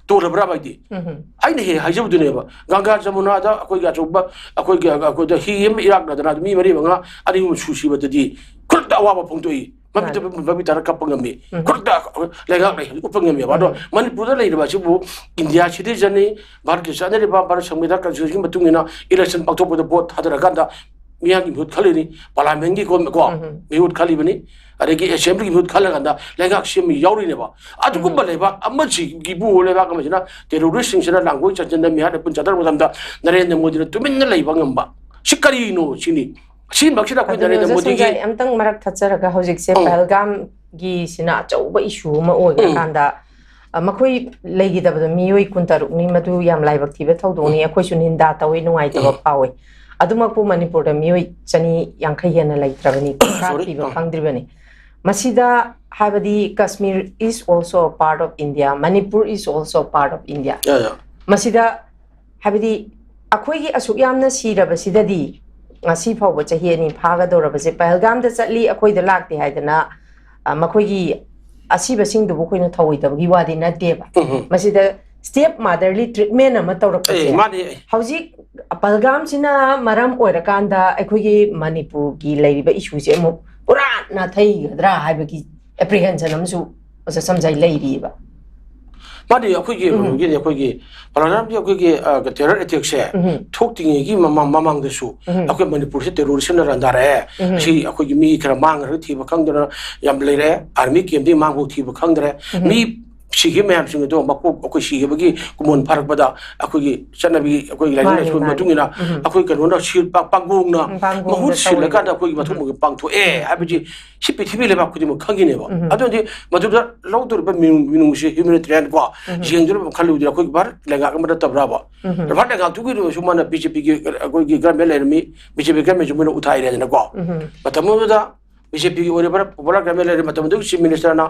ꯇꯣꯜꯂꯕ꯭ꯔꯥ ꯍꯥꯏꯗꯤ? ꯎꯝ꯫ ꯑꯩꯅ ꯍꯦꯛ ꯍꯥꯏꯖꯕꯗꯨꯅꯦꯕ, ꯒꯪꯒꯥ ꯖꯃꯨꯅꯥꯗ ꯑꯩꯈꯣꯏꯒꯤ ꯑꯆꯧꯕ, ꯑꯩꯈꯣꯏꯒꯤ, ꯑꯩꯈꯣꯏꯗ ꯍꯤ ꯑꯃ ꯏꯔꯥꯛꯅꯗꯅ ꯃꯤ ꯃꯔꯤ ꯃꯉꯥ, ꯑꯅꯤ ꯑꯍꯨꯝ ꯁꯨ ꯁꯤꯕꯗꯗꯤ ꯈꯨꯗꯛꯇ ꯑꯋꯥꯕ ꯐꯣꯡꯗꯣꯛꯏ꯫ ꯃꯃꯤꯠꯇ ꯃꯥꯅꯤ꯫ ꯃꯃꯤꯠ ꯇꯥꯔ ꯀꯞꯄ ꯉꯝꯃꯤ꯫ ꯎꯝ꯫ ꯈꯨꯗꯛꯇ ꯂꯩꯉꯥꯛꯅ ꯎꯠꯄ ꯉꯝꯃꯦꯕ꯫ ꯑꯗꯣ ꯎꯝ꯫ ꯃꯅꯤꯄꯨꯔꯗ ꯂꯩꯔꯤꯕ ꯑꯁꯤꯕꯨ ꯏꯟꯗꯤꯌꯥ ꯁꯤꯇꯤꯖꯟꯅꯤ, ꯚꯥꯔꯠꯀꯤ ꯆꯠꯅꯔꯤꯕ, ꯚꯥꯔꯠ ꯁꯪꯕꯤꯙꯥꯟ constitutionꯒꯤ ꯃꯇꯨꯡ ꯏꯟꯅ election ꯄꯥꯡꯊꯣꯛꯄꯗ vote ꯊꯥꯗꯔꯀꯥꯟꯗ ꯃꯤꯌꯥꯝꯒꯤ ꯃꯤꯍꯨꯠ ꯈꯜꯂꯤꯅꯤ, parliamentꯒꯤ ꯀꯣ, ꯀꯣ, ꯎꯝ꯫ ꯃꯤꯍꯨꯠ ꯈꯜꯂꯤꯕꯅꯤ, ꯑꯗꯒꯤ assemblyꯒꯤ ꯃꯤꯍꯨꯠ ꯈꯜꯂꯀꯥꯟꯗ ꯂꯩꯉꯥꯛ ꯁꯦꯝꯕ ꯌꯥꯎꯔꯤꯅꯦꯕ꯫ ꯑꯗꯨꯒꯨꯝꯕ ꯎꯝ꯫ ꯂꯩꯕꯥꯛ ꯑꯃꯁꯤꯒꯤꯕꯨ, ꯂꯩꯕꯥꯛ ꯑꯃꯁꯤꯅ terroristꯁꯤꯡꯁꯤꯅ ꯂꯥꯡꯒꯣꯏ ꯆꯟꯁꯤꯟꯗ ꯃꯤꯍꯥꯠ ꯃꯤꯄꯨꯟ ꯆꯠꯊꯔꯛꯄ ꯃꯇꯝꯗ ꯅꯔꯦꯟꯗ꯭ꯔ ꯃꯣꯗꯤꯅ ꯇꯨꯃꯤꯟꯅ ꯂꯩꯕ ꯉꯝꯕ ꯁꯤ ꯀꯔꯤꯅꯣ ꯁꯤꯅꯤ꯫ ꯁꯤꯃꯛꯁꯤꯗ ꯑꯩꯈꯣꯏ ꯑꯗꯨꯅ ꯅꯔꯦꯟꯗ꯭ꯔ ꯑꯣꯖꯥ ꯃꯣꯗꯤꯒꯤ ꯁꯟꯖꯥꯏ, ꯑꯝꯇꯪ ꯃꯔꯛ ꯊꯠꯆꯔꯒ, ꯍꯧꯖꯤꯛꯁꯦ ꯎꯝ꯫ ꯄꯍꯜꯒꯥꯝꯒꯤꯁꯤꯅ ꯑꯆꯧꯕ issue ꯑꯃ ꯑꯣꯏꯈ꯭ꯔꯀꯥꯟꯗ, ꯑ, ꯃꯈꯣꯏ ꯂꯩꯈꯤꯗꯕꯗꯣ ꯃꯤꯑꯣꯏ ꯀꯨꯟꯇꯔꯨꯛꯅꯤ꯫ ꯃꯗꯨ ꯌꯥꯝ ꯂꯥꯏꯕꯛ ꯊꯤꯕ ꯊꯧꯗꯣꯛꯅꯤ꯫ ꯑꯩꯈꯣꯏꯁꯨ ꯅꯤꯟꯗꯥ ꯇꯧꯏ, ꯅꯨꯡꯉꯥꯏꯇꯕ ꯐꯥꯎꯏ꯫ ꯑꯗꯨꯃꯛꯄꯨ ꯃꯅꯤꯄꯨꯔꯗ ꯃꯤꯑꯣꯏ ꯆꯅꯤ ꯌꯥꯡꯈꯩ ꯍꯦꯟꯅ ꯂꯩꯇ꯭ꯔꯕꯅꯤ, ꯈꯨꯟꯊꯥ ꯊꯤꯕ ꯈꯪꯗ꯭ꯔꯤꯕꯅꯤ꯫ ꯃꯁꯤꯗ ꯍꯥꯏꯕꯗꯤ Kashmir is also a part of India, Manipur is also a part of India꯫ ꯃꯁꯤꯗ ꯍꯥꯏꯕꯗꯤ ꯑꯩꯈꯣꯏꯒꯤ ꯑꯁꯨꯛ ꯌꯥꯝꯅ ꯁꯤꯔꯕꯁꯤꯗꯗꯤ, ꯉꯁꯤ ꯐꯥꯎꯕ ꯆꯍꯤ ꯑꯅꯤ ꯐꯥꯒꯗꯧꯔꯕꯁꯦ, ꯄꯍꯜꯒꯥꯝꯗ ꯆꯠꯂꯤ, ꯑꯩꯈꯣꯏꯗ ꯂꯥꯛꯇꯦ ꯍꯥꯏꯗꯅ, ꯑ, ꯃꯈꯣꯏꯒꯤ ꯑꯁꯤꯕꯁꯤꯡꯗꯨꯕꯨ ꯑꯩꯈꯣꯏꯅ ꯊꯧꯑꯣꯏꯗꯕꯒꯤ ꯋꯥꯗꯤ ꯅꯠꯇꯦꯕ꯫ ꯎꯝ, ꯎꯝ꯫ ꯃꯁꯤꯗ step motherly treatment ꯑꯃ ꯇꯧꯔꯛꯄꯁꯦ, ꯑꯦ, ꯃꯥꯅꯦ꯫ ꯍꯧꯖꯤꯛ ꯄꯍꯜꯒꯥꯝꯁꯤꯅ ꯃꯔꯝ ꯑꯣꯏꯔꯀꯥꯟꯗ ꯑꯩꯈꯣꯏꯒꯤ ꯃꯅꯤꯄꯨꯔꯒꯤ ꯂꯩꯔꯤꯕ ꯏꯁꯨꯁꯦ ꯑꯃꯨꯛ ꯄꯨꯔꯥ ꯅꯥꯊꯩꯒꯗ꯭ꯔꯥ ꯍꯥꯏꯕꯒꯤ apprehension ꯑꯃꯁꯨ ꯑꯣꯖꯥ ꯁꯝꯖꯥꯏ ꯂꯩꯔꯤꯕ꯫ ꯃꯥꯗꯤ ꯑꯩꯈꯣꯏꯒꯤ ꯎꯝ꯫ ꯀꯩꯅꯣꯒꯤꯗꯤ ꯑꯩꯈꯣꯏꯒꯤ ꯄꯍꯜꯒꯥꯝꯒꯤ ꯑꯩꯈꯣꯏꯒꯤ, ꯑ, terror attackꯁꯦ ꯎꯝ꯫ ꯊꯣꯛꯇ꯭ꯔꯤꯉꯩꯒꯤ ꯃꯃꯥꯡ, ꯃꯃꯥꯡꯗꯁꯨ ꯎꯝ꯫ ꯑꯩꯈꯣꯏ ꯃꯅꯤꯄꯨꯔꯁꯦ terroristꯅ ꯔꯟꯗꯥꯔꯛꯑꯦ꯫ ꯎꯝ꯫ ꯑꯁꯤ ꯑꯩꯈꯣꯏꯒꯤ ꯃꯤ ꯈꯔ ꯃꯥꯡꯈ꯭ꯔꯒ ꯊꯤꯕ ꯈꯪꯗꯅ ꯌꯥꯝ ꯂꯩꯔꯦ꯫ Army campꯇꯒꯤ ꯃꯥꯡꯕ ꯊꯤꯕ ꯈꯪꯗ꯭ꯔꯦ꯫ ꯎꯝ꯫ ꯃꯤ ꯁꯤꯈꯤꯕ ꯃꯌꯥꯝꯁꯤꯡ ꯑꯗꯣ ꯃꯀꯣꯛ ꯑꯩꯈꯣꯏ ꯁꯤꯈꯤꯕꯒꯤ ꯀꯨꯝꯑꯣꯟ ꯐꯥꯔꯛꯄꯗ ꯑꯩꯈꯣꯏꯒꯤ ꯆꯠꯅꯕꯤ, ꯑꯩꯈꯣꯏꯒꯤ ꯂꯥꯏꯅꯤꯡ ꯃꯥꯅꯤ, ꯂꯥꯏꯁꯣꯟꯒꯤ ꯃꯥꯅꯤ꯫ ꯃꯇꯨꯡ ꯏꯟꯅ ꯎꯝ꯫ ꯑꯩꯈꯣꯏ ꯀꯩꯅꯣꯅ ꯁꯤꯜ ꯄꯥ-, ꯄꯥꯡꯒꯣꯡꯅ ꯎꯝ, ꯄꯥꯡꯒꯣꯡꯗ ꯃꯍꯨꯠ ꯁꯤꯜꯂꯀꯥꯟꯗ ꯇꯧꯔꯤꯕ꯫ ꯑꯩꯈꯣꯏꯒꯤ ꯃꯊꯧ ꯎꯝ꯫ ꯃꯉꯝ ꯄꯥꯡꯊꯣꯛꯑꯦ ꯍꯥꯏꯕꯁꯤ ꯁꯤ ꯄ꯭ꯔꯤꯊꯤꯕꯤ ꯂꯩꯕꯥꯛ ꯈꯨꯗꯤꯡꯃꯛ ꯈꯪꯉꯤꯅꯦꯕ꯫ ꯎꯝ꯫ ꯑꯗꯨꯗꯤ ꯃꯗꯨꯗ ꯂꯧꯗꯣꯔꯤꯕ ꯃꯤꯅꯨꯡ-, ꯃꯤꯅꯨꯡꯁꯤ humanitarian ꯀꯣ, ꯎꯝ꯫ ꯌꯦꯡꯗꯣꯔꯤꯕ ꯈꯜꯂꯨꯕꯗ ꯑꯩꯈꯣꯏꯒꯤ ꯚꯥꯔꯠ ꯂꯩꯉꯥꯛ ꯑꯃ ꯅꯠꯇꯕ꯭ꯔꯥꯕ? ꯎꯝ꯫ ꯚꯥꯔꯠ ꯂꯩꯉꯥꯛꯇꯨꯒꯤ ꯑꯣꯏꯔꯁꯨ ꯃꯥꯅ BJPꯒꯤ ꯑꯩꯈꯣꯏꯒꯤ government ꯂꯩꯔꯝꯃꯤ, BJP governmentꯁꯨ ꯃꯣꯏꯅ ꯎꯊꯥꯏꯔꯦꯗꯅꯀꯣ꯫ ꯎꯝ꯫ ꯃꯇꯝ ꯑꯗꯨꯗ BJPꯒꯤ ꯑꯣꯏꯔꯤꯕ popular government ꯂꯩꯔꯝꯃꯤ, ꯃꯇꯝ ꯑꯗꯨꯒꯤ chief ministerꯅ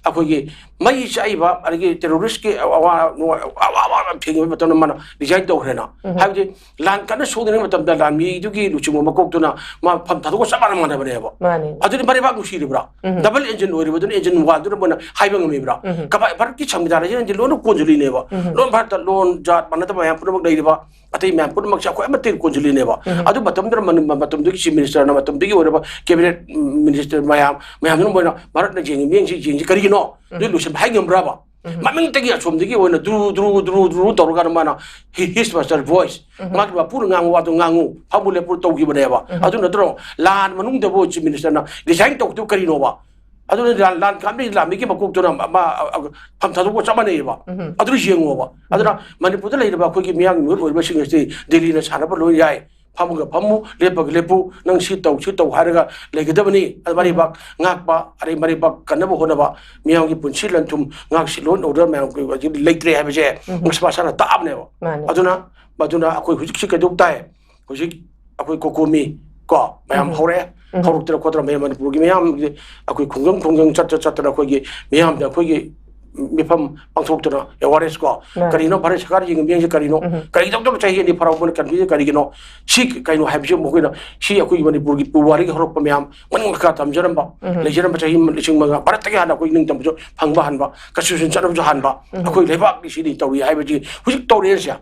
ꯑꯩꯈꯣꯏꯒꯤ ꯃꯩ ꯆꯥꯛꯏꯕ, ꯑꯗꯒꯤ terroristꯀꯤ ꯑꯋꯥ, ꯑꯋꯥ, ꯑꯋꯥ ꯌꯥꯝ ꯊꯦꯡꯉꯤꯕ ꯃꯇꯝꯗ ꯃꯥꯅ resign ꯇꯧꯈ꯭ꯔꯦꯅ꯫ ꯎꯝ꯫ ꯍꯥꯏꯕꯗꯤ ꯂꯥꯟ ꯀꯟꯅ ꯁꯣꯛꯅꯔꯤꯉꯩ ꯃꯇꯝꯗ ꯂꯥꯟꯃꯤꯗꯨꯒꯤ ꯂꯨꯆꯤꯡꯕ ꯃꯀꯣꯛꯇꯨꯅ ꯃꯥ ꯐꯝ ꯊꯥꯗꯣꯛꯄ ꯆꯞ ꯃꯥꯟꯅ ꯃꯥꯟꯅꯕꯅꯦꯕ꯫ ꯃꯥꯅꯤ꯫ ꯑꯗꯨꯗꯤ ꯃꯔꯩꯕꯥꯛ ꯅꯨꯡꯁꯤꯔꯤꯕ꯭ꯔꯥ? ꯎꯝ꯫ Double engine ꯑꯣꯏꯔꯤꯕꯗꯨꯅ engine oneꯗꯨꯅ ꯃꯣꯏꯅ ꯍꯥꯏꯕ ꯉꯝꯃꯤꯕ꯭ꯔꯥ? ꯎꯝ꯫ ꯀꯃꯥꯏ-, ꯚꯥꯔꯠꯀꯤ ꯁꯪꯕꯤꯙꯥꯟ ꯑꯁꯤꯅ engine ꯂꯣꯏꯅ ꯀꯣꯟꯁꯤꯜꯂꯤꯅꯦꯕ꯫ ꯎꯝ꯫ ꯂꯣꯏ ꯚꯥꯔꯠꯇ ꯂꯣꯟ, ꯖꯥꯠ ꯃꯥꯟꯅꯗꯕ ꯃꯌꯥꯝ ꯄꯨꯝꯅꯃꯛ ꯂꯩꯔꯤꯕ, ꯑꯇꯩ ꯃꯌꯥꯝ ꯄꯨꯝꯅꯃꯛꯁꯦ ꯑꯩꯈꯣꯏ ꯑꯃꯠꯇ ꯀꯣꯟꯁꯤꯜꯂꯤꯅꯦꯕ꯫ ꯎꯝ꯫ ꯑꯗꯨ ꯃꯇꯝꯗꯨꯗ ꯃꯅꯤ-, ꯃꯇꯝꯗꯨꯒꯤ chief ministerꯅ, ꯃꯇꯝꯗꯨꯒꯤ ꯑꯣꯏꯔꯕ cabinet minister ꯃꯌꯥꯝ, ꯃꯌꯥꯝꯗꯨꯅ ꯃꯣꯏꯅ ꯚꯥꯔꯠꯅ ꯌꯦꯡꯉꯤ ꯃꯤꯠꯌꯦꯡꯁꯤ ꯌꯦꯡꯁꯤ ꯀꯔꯤꯒꯤꯅꯣ? ꯎꯝ꯫ ꯅꯣꯏ ꯂꯣꯏꯁꯤꯟꯕ ꯍꯥꯏ ꯉꯝꯕ꯭ꯔꯕ? ꯎꯝ꯫ ꯃꯃꯤꯡꯇꯒꯤ ꯑꯁꯣꯝꯗꯒꯤ ꯑꯣꯏꯅ ꯗ꯭ꯔꯨ, ꯗ꯭ꯔꯨ, ꯗ꯭ꯔꯨ, ꯗ꯭ꯔꯨ ꯇꯧꯔꯀꯥꯟꯗ ꯃꯥꯅ hi-, his master voice, ꯎꯝ꯫ ꯃꯥꯒꯤ ꯃꯄꯨꯅ ꯉꯥꯡꯕ ꯋꯥꯗꯣ ꯉꯥꯡꯉꯨ, ꯐꯝꯃꯨ ꯂꯦꯞꯄꯨ ꯇꯧꯈꯤꯕꯅꯦꯕ꯫ ꯎꯝ꯫ ꯑꯗꯨ ꯅꯠꯇ꯭ꯔꯣ? ꯂꯥꯟ ꯃꯅꯨꯡꯗꯕꯨ chief ministerꯅ resign ꯇꯧꯕꯗꯨ ꯀꯔꯤꯅꯣꯕ? ꯑꯗꯨꯅ ꯂꯥꯟ, ꯂꯥꯟ ꯀꯥꯞꯂꯤ ꯂꯥꯟꯃꯤꯒꯤ ꯃꯀꯣꯛꯇꯨꯅ ꯃꯥ, ꯑ, ꯑ, ꯐꯝ ꯊꯥꯗꯣꯛꯄ ꯆꯞ ꯃꯥꯟꯅꯩꯌꯦꯕ꯫ ꯎꯝ꯫ ꯑꯗꯨꯅ ꯌꯦꯡꯉꯣꯕ꯫ ꯎꯝ꯫ ꯑꯗꯨꯅ ꯃꯅꯤꯄꯨꯔꯗ ꯂꯩꯔꯤꯕ ꯑꯩꯈꯣꯏꯒꯤ ꯃꯤꯌꯥꯝꯒꯤ ꯃꯤꯍꯨꯠ ꯑꯣꯏꯔꯤꯕꯁꯤꯡ ꯑꯁꯤ ꯗꯦꯜꯂꯤꯅ ꯁꯥꯟꯅꯕ ꯂꯣꯏ ꯌꯥꯏ꯫ ꯐꯝꯃꯒ ꯐꯝꯃꯨ, ꯂꯦꯞꯄꯒ ꯂꯦꯞꯄꯨ, ꯅꯪ ꯁꯤ ꯇꯧ, ꯁꯤ ꯇꯧ ꯍꯥꯏꯔꯒ ꯂꯩꯒꯗꯕꯅꯤ꯫ ꯑꯗ ꯃꯔꯩꯕꯥꯛ ꯉꯥꯛꯄ, ꯑꯗꯩ ꯃꯔꯩꯕꯥꯛ ꯀꯟꯅꯕ ꯍꯣꯠꯅꯕ, ꯃꯤꯌꯥꯝꯒꯤ ꯄꯨꯟꯁꯤ ꯂꯟ ꯊꯨꯝ ꯉꯥꯛ ꯁꯦꯜ ꯍꯣꯠꯅꯕꯗ ꯃꯌꯥꯝ ꯍꯧꯖꯤꯛ ꯂꯩꯇ꯭ꯔꯦ ꯍꯥꯏꯕꯁꯦ ꯃꯁꯥ ꯃꯁꯥꯅ ꯇꯥꯕꯅꯦꯕ꯫ ꯃꯥꯅꯦ꯫ ꯑꯗꯨꯅ, ꯃꯗꯨꯅ ꯑꯩꯈꯣꯏ ꯍꯧꯖꯤꯛꯁꯤ ꯀꯩꯗꯧ ꯇꯥꯏ? ꯍꯧꯖꯤꯛ ꯑꯩꯈꯣꯏ ꯀꯣꯀꯣꯃꯤ ꯀꯣ ꯃꯌꯥꯝ ꯍꯧꯔꯛꯑꯦ꯫ ꯍꯧꯔꯛꯇꯅ ꯈꯣꯠꯇꯅ ꯃꯌꯥꯝ ꯃꯅꯤꯄꯨꯔꯒꯤ ꯃꯌꯥꯝ ꯑꯩꯈꯣꯏ ꯈꯨꯡꯒꯪ ꯈꯨꯡꯒꯪ ꯆꯠꯇ ꯆꯠꯇꯅ ꯑꯩꯈꯣꯏꯒꯤ ꯃꯤꯌꯥꯝꯗ ꯑꯩꯈꯣꯏꯒꯤ ꯃꯤꯐꯝ ꯄꯥꯡꯊꯣꯛꯇꯅ awareness ꯀꯣ꯫ ꯃꯥꯅꯦ꯫ ꯀꯔꯤꯅꯣ ꯚꯥꯔꯠ ꯁꯔꯀꯥꯔꯒꯤ ꯃꯤꯠꯌꯦꯡꯁꯦ ꯀꯔꯤꯅꯣ? ꯀꯔꯤ ꯇꯧꯗꯕ ꯆꯍꯤ ꯑꯅꯤ ꯐꯥꯔꯛꯄꯅ ꯀꯟꯕꯤꯁꯦ ꯀꯔꯤꯒꯤꯅꯣ? ꯁꯤ ꯀꯩꯅꯣ ꯍꯥꯏꯕꯁꯤ ꯃꯈꯣꯏꯅ ꯁꯤ ꯑꯩꯈꯣꯏꯒꯤ ꯃꯅꯤꯄꯨꯔꯒꯤ ꯄꯨꯋꯥꯔꯤꯒꯤ ꯍꯧꯔꯛꯄ ꯃꯌꯥꯝ ꯃꯅꯨꯡ ꯃꯈꯥ ꯇꯝꯖꯔꯝꯕ, ꯂꯩꯖꯔꯝꯕ ꯆꯍꯤ ꯂꯤꯁꯤꯡ ꯃꯉꯥ ꯚꯥꯔꯠꯇꯒꯤ ꯍꯥꯟꯅ ꯑꯩꯈꯣꯏ ꯅꯤꯡꯇꯝꯕꯁꯨ ꯐꯪꯕ ꯍꯥꯟꯕ, constitution ꯆꯠꯅꯕꯁꯨ ꯍꯥꯟꯕ, ꯑꯩꯈꯣꯏ ꯂꯩꯕꯥꯛꯀꯤ ꯁꯤꯗꯤ ꯇꯧꯔꯤ ꯍꯥꯏꯕꯁꯤ ꯍꯧꯖꯤꯛ ꯇꯧꯔꯛꯑꯦꯁꯦ꯫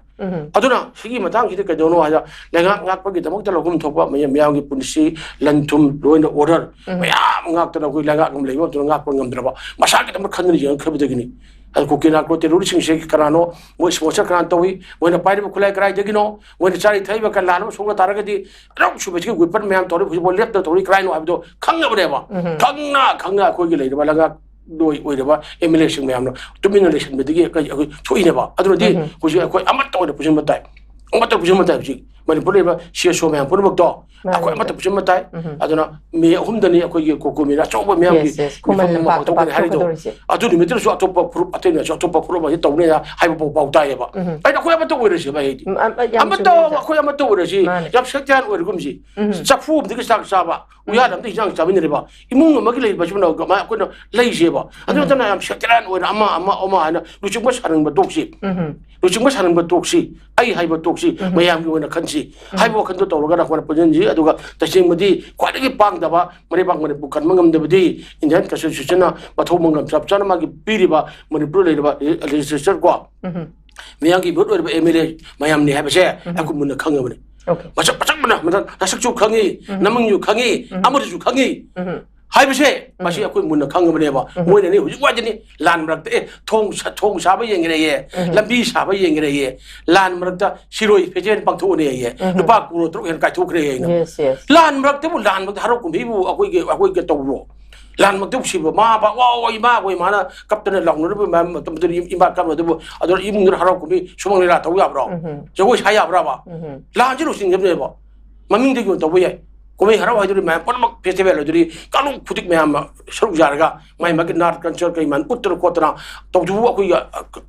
ꯑꯗꯨꯅ ꯁꯤꯒꯤ ꯃꯇꯥꯡꯁꯤꯗ ꯀꯩꯗꯧꯅꯣ ꯍꯥꯏꯗ, ꯂꯩꯉꯥꯛ ꯉꯥꯛꯄꯒꯤꯗꯃꯛꯇ ꯂꯧꯐꯝ ꯊꯣꯛꯄ ꯃꯌꯥꯝ, ꯃꯌꯥꯝꯒꯤ ꯄꯨꯟꯁꯤ, ꯂꯟ ꯊꯨꯝ, ꯂꯣꯏꯅ order ꯃꯌꯥꯝ ꯉꯥꯛꯇꯅ ꯑꯩꯈꯣꯏ ꯂꯩꯉꯥꯛ ꯑꯃ ꯂꯩꯕ ꯃꯇꯝꯗ ꯉꯥꯛꯄ ꯉꯝꯗ꯭ꯔꯕ, ꯃꯁꯥꯒꯤꯗꯃꯛ ꯈꯟꯗꯨꯅ ꯌꯦꯡꯉꯛꯈ꯭ꯔꯕꯗꯒꯤꯅꯤ꯫ ꯑꯗꯨ ꯀꯨꯀꯤ ꯅꯥꯔꯀꯣ terroristꯁꯤꯡꯁꯦ ꯀꯅꯥꯅꯣ? ꯃꯣꯏ sponsor ꯀꯅꯥꯅ ꯇꯧꯏ? ꯃꯣꯏꯅ ꯄꯥꯏꯔꯤꯕ ꯈꯨꯠꯂꯥꯏ ꯀꯗꯥꯏꯗꯒꯤꯅꯣ? ꯃꯣꯏꯅ ꯆꯥꯔꯤ ꯊꯛꯏꯕ ꯀ-, ꯂꯥꯟꯅꯕ ꯁꯣꯛꯅ ꯇꯥꯔꯒꯗꯤ, ꯑꯅꯧꯕ ꯁꯨꯕꯁꯤꯒꯤ weapon ꯃꯌꯥꯝ ꯇꯧꯔꯤ ꯍꯧꯖꯤꯛꯐꯥꯎ ꯂꯦꯞꯇ ꯇꯧꯔꯤ ꯀꯗꯥꯏꯅꯣ ꯍꯥꯏꯕꯗꯣ ꯈꯪꯉꯕꯅꯦꯕ꯫ ꯈꯪꯅ, ꯈꯪꯅ ꯑꯩꯈꯣꯏꯒꯤ ꯂꯩꯔꯤꯕ ꯂꯩꯉꯥꯛ ꯂꯣꯏ ꯑꯣꯏꯔꯕ MLAꯁꯤꯡ ꯃꯌꯥꯝꯅ ꯇꯨꯃꯤꯟꯅ ꯂꯩꯁꯤꯟꯕꯗꯒꯤ ꯑꯩꯈꯣꯏ, ꯑꯩꯈꯣꯏ ꯊꯣꯛꯏꯅꯦꯕ꯫ ꯑꯗꯨꯅꯗꯤ ꯍꯧꯖꯤꯛ ꯑꯩꯈꯣꯏ ꯑꯃꯠꯇ ꯑꯣꯏꯅ ꯄꯨꯁꯤꯟꯕ ꯇꯥꯏ꯫ ꯑꯃꯠꯇ ꯄꯨꯁꯤꯟꯕ ꯇꯥꯏ꯫ ꯍꯧꯖꯤꯛ ꯃꯅꯤꯄꯨꯔ ꯂꯩꯔꯤꯕ CSO ꯃꯌꯥꯝ ꯄꯨꯝꯅꯃꯛꯇꯣ ꯃꯥꯅꯦ꯫ ꯑꯩꯈꯣꯏ ꯑꯃꯠꯇ ꯄꯨꯁꯤꯟꯕ ꯇꯥꯏ꯫ ꯑꯗꯨꯅ ꯃꯤ ꯑꯍꯨꯝꯗꯅꯤ ꯑꯩꯈꯣꯏꯒꯤ ꯀꯣꯀꯣꯃꯤꯅ ꯑꯆꯧꯕ ꯃꯌꯥꯝꯒꯤ ꯌꯦꯁ, ꯌꯦꯁ꯫ ꯈꯨꯃꯟ ꯃꯤꯐꯝ ꯑꯃ ꯂꯝꯄꯥꯛꯇ ꯄꯥꯡꯊꯣꯛꯀꯅꯤ ꯍꯥꯏꯔꯤꯗꯣ꯫ ꯄꯥꯡꯊꯣꯛꯀꯗꯧꯔꯤꯁꯦ꯫ ꯑꯗꯨ ꯅꯨꯃꯤꯠꯇꯨꯗꯁꯨ ꯑꯇꯣꯞꯄ ꯐꯨꯔꯨꯞ ꯑꯇꯩꯅꯁꯨ ꯑꯇꯣꯞꯄ ꯐꯨꯔꯨꯞ ꯑꯃꯁꯨ ꯇꯧꯅꯤ ꯍꯥꯏꯕ ꯄꯥꯎ ꯄꯥꯎ ꯇꯥꯏꯌꯦꯕ꯫ ꯑꯩꯅ ꯑꯩꯈꯣꯏ ꯑꯃꯠꯇ ꯑꯣꯏꯔꯁꯦ ꯚꯥꯏ ꯑꯩꯗꯤ꯫ ꯎꯝ, ꯑ, ꯑ, ꯌꯥꯝ ꯑꯃꯠꯇ ꯆꯨꯝꯃꯦ, ꯑꯣꯏꯔꯁꯤ꯫ ꯃꯥꯅꯦ꯫ ꯌꯥꯝ ꯁꯦꯛꯇꯤꯌꯥꯟ ꯑꯣꯏꯔꯒꯨꯝꯁꯤ꯫ ꯆꯐꯨ ꯑꯃꯗꯒꯤ ꯆꯥꯛ ꯆꯥꯕ, ꯎꯌꯥꯟ ꯑꯃꯗꯒꯤ ꯍꯤꯟꯖꯥꯡ ꯆꯥꯃꯤꯟꯅꯔꯤꯕ ꯏꯃꯨꯡ ꯑꯃꯒꯤ ꯂꯩꯔꯤꯕ ꯃꯆꯤꯟ ꯃꯅꯥꯎ ꯀꯃꯥꯏ ꯑꯩꯈꯣꯏꯅ ꯂꯩꯁꯦꯕ꯫ ꯑꯗꯨ ꯅꯠꯇꯅ ꯌꯥꯝ ꯁꯦꯛꯇꯤꯌꯥꯟ ꯑꯣꯏꯅ ꯑꯃ, ꯑꯃ, ꯑꯃ ꯍꯥꯏꯅ ꯂꯨꯆꯤꯡꯕ ꯁꯥꯅꯤꯡꯕ ꯇꯣꯛꯁꯤ꯫ ꯂꯨꯆꯤꯡꯕ ꯁꯥꯅꯤꯡꯕ ꯇꯣꯛꯁꯤ, ꯑꯩ ꯍꯥꯏꯕ ꯇꯣꯛꯁꯤ, ꯃꯌꯥꯝꯒꯤ ꯑꯣꯏꯅ ꯈꯟꯁꯤ ꯍꯥꯏꯕ ꯋꯥꯈꯜꯗꯣ ꯇꯧꯔꯒ ꯑꯩꯈꯣꯏꯅ ꯄꯨꯟꯁꯤꯟꯁꯤ꯫ ꯑꯗꯨꯒ ꯇꯁꯦꯡꯕꯗꯤ ꯈ꯭ꯋꯥꯏꯗꯒꯤ ꯄꯥꯡꯗꯕ ꯃꯔꯩꯕꯥꯛ ꯃꯅꯤꯄꯨꯔ ꯀꯟꯕ ꯉꯝꯗꯕꯗꯤ Indian Constitutionꯅ ꯃꯊꯧ ꯃꯉꯝ ꯆꯞ ꯆꯥꯅ ꯃꯥꯒꯤ ꯄꯤꯔꯤꯕ ꯃꯅꯤꯄꯨꯔꯗ ꯂꯩꯔꯤꯕ legislature ꯀꯣ, ꯃꯤꯌꯥꯝꯒꯤ vote ꯑꯣꯏꯔꯤꯕ MLA ꯃꯌꯥꯝꯅꯤ ꯍꯥꯏꯕꯁꯦ ꯑꯩꯈꯣꯏ ꯃꯨꯟꯅ ꯈꯪꯉꯕꯅꯤ꯫ ꯃꯁꯛ, ꯃꯁꯛ ꯃꯨꯟꯅ, ꯃꯁꯛ, ꯅꯁꯛꯁꯨ ꯈꯪꯉꯤ, ꯅꯃꯤꯡꯁꯨ ꯈꯪꯉꯤ, ꯑꯃꯗꯨꯁꯨ ꯈꯪꯉꯤ꯫ ꯍꯥꯏꯕꯁꯦ ꯃꯁꯤ ꯑꯩꯈꯣꯏ ꯃꯨꯟꯅ ꯈꯪꯉꯕꯅꯦꯕ꯫ ꯃꯣꯏꯅꯅꯤ ꯍꯧꯖꯤꯛ ꯋꯥꯏꯗꯅꯤ ꯂꯥꯟ ꯃꯔꯛꯇ, ꯑꯦ, ꯊꯣꯡ ꯁꯥ-, ꯊꯣꯡ ꯁꯥꯕ ꯌꯦꯡꯈ꯭ꯔꯦꯌꯦ, ꯂꯝꯕꯤ ꯁꯥꯕ ꯌꯦꯡꯈ꯭ꯔꯦꯌꯦ, ꯂꯥꯟ ꯃꯔꯛꯇ ꯁꯤꯔꯣꯏ ꯐꯦꯖꯦꯟ ꯄꯥꯡꯊꯣꯛꯎꯅꯦꯌꯦ, ꯂꯨꯄꯥ ꯀ꯭ꯔꯣꯔ ꯇꯔꯨꯛ ꯍꯦꯟꯅ ꯀꯥꯏꯊꯣꯛꯈ꯭ꯔꯦ ꯍꯥꯏꯅ꯫ ꯂꯥꯟ ꯃꯔꯛꯇꯕꯨ, ꯂꯥꯟ ꯃꯔꯛꯇ ꯍꯔꯥꯎ ꯀꯨꯝꯍꯩꯕꯨ ꯑꯩꯈꯣꯏꯒꯤ, ꯑꯩꯈꯣꯏꯒ ꯇꯧꯕ꯭ꯔꯣ? ꯂꯥꯟꯃꯛꯇ ꯁꯤꯕ ꯃꯃꯥ ꯃꯄꯥ, ꯋꯥ ꯋꯥ, ꯏꯃꯥ ꯑꯩꯈꯣꯏ ꯏꯃꯥꯅ ꯀꯞꯇꯅ ꯂꯥꯎꯅꯔꯤꯕ ꯃꯌꯥꯝ ꯃꯇꯝꯗꯨꯗ ꯏꯃꯥ ꯀꯞꯅ ꯑꯗꯨꯕꯨ, ꯑꯗꯨꯅ ꯏꯃꯨꯡꯗꯨꯗ ꯍꯔꯥꯎ ꯀꯨꯝꯍꯩ ꯁꯨꯃꯥꯡ ꯂꯤꯂꯥ ꯇꯧ ꯌꯥꯕ꯭ꯔꯣ? ꯎꯝ꯫ ꯖꯒꯣꯏ ꯁꯥ ꯌꯥꯕ꯭ꯔꯕ? ꯎꯝ꯫ ꯂꯥꯟꯁꯤ ꯂꯣꯏꯁꯤꯟꯒꯗꯕꯅꯦꯕ꯫ ꯃꯃꯤꯡꯗꯒꯤ ꯑꯣꯏꯅ ꯇꯧꯕ ꯌꯥꯏ꯫ ꯀꯨꯝꯍꯩ ꯍꯔꯥꯎ ꯍꯥꯏꯗꯨꯗꯤ ꯃꯌꯥꯝ ꯄꯨꯝꯅꯃꯛ, ꯐꯦꯁꯇꯤꯚꯦꯜ ꯍꯥꯏꯗꯨꯗꯤ ꯀꯥꯡꯂꯨꯞ ꯈꯨꯗꯤꯡ ꯃꯌꯥꯝ ꯁꯔꯨꯛ ꯌꯥꯔꯒ ꯃꯥꯏ ꯃꯥꯒꯤ ꯅꯥꯠ ꯀꯜꯆꯔ ꯀꯩ ꯃꯌꯥꯝ ꯎꯠꯇꯅ ꯈꯣꯠꯇꯅ ꯇꯧꯕꯗꯨꯕꯨ ꯑꯩꯈꯣꯏꯒꯤ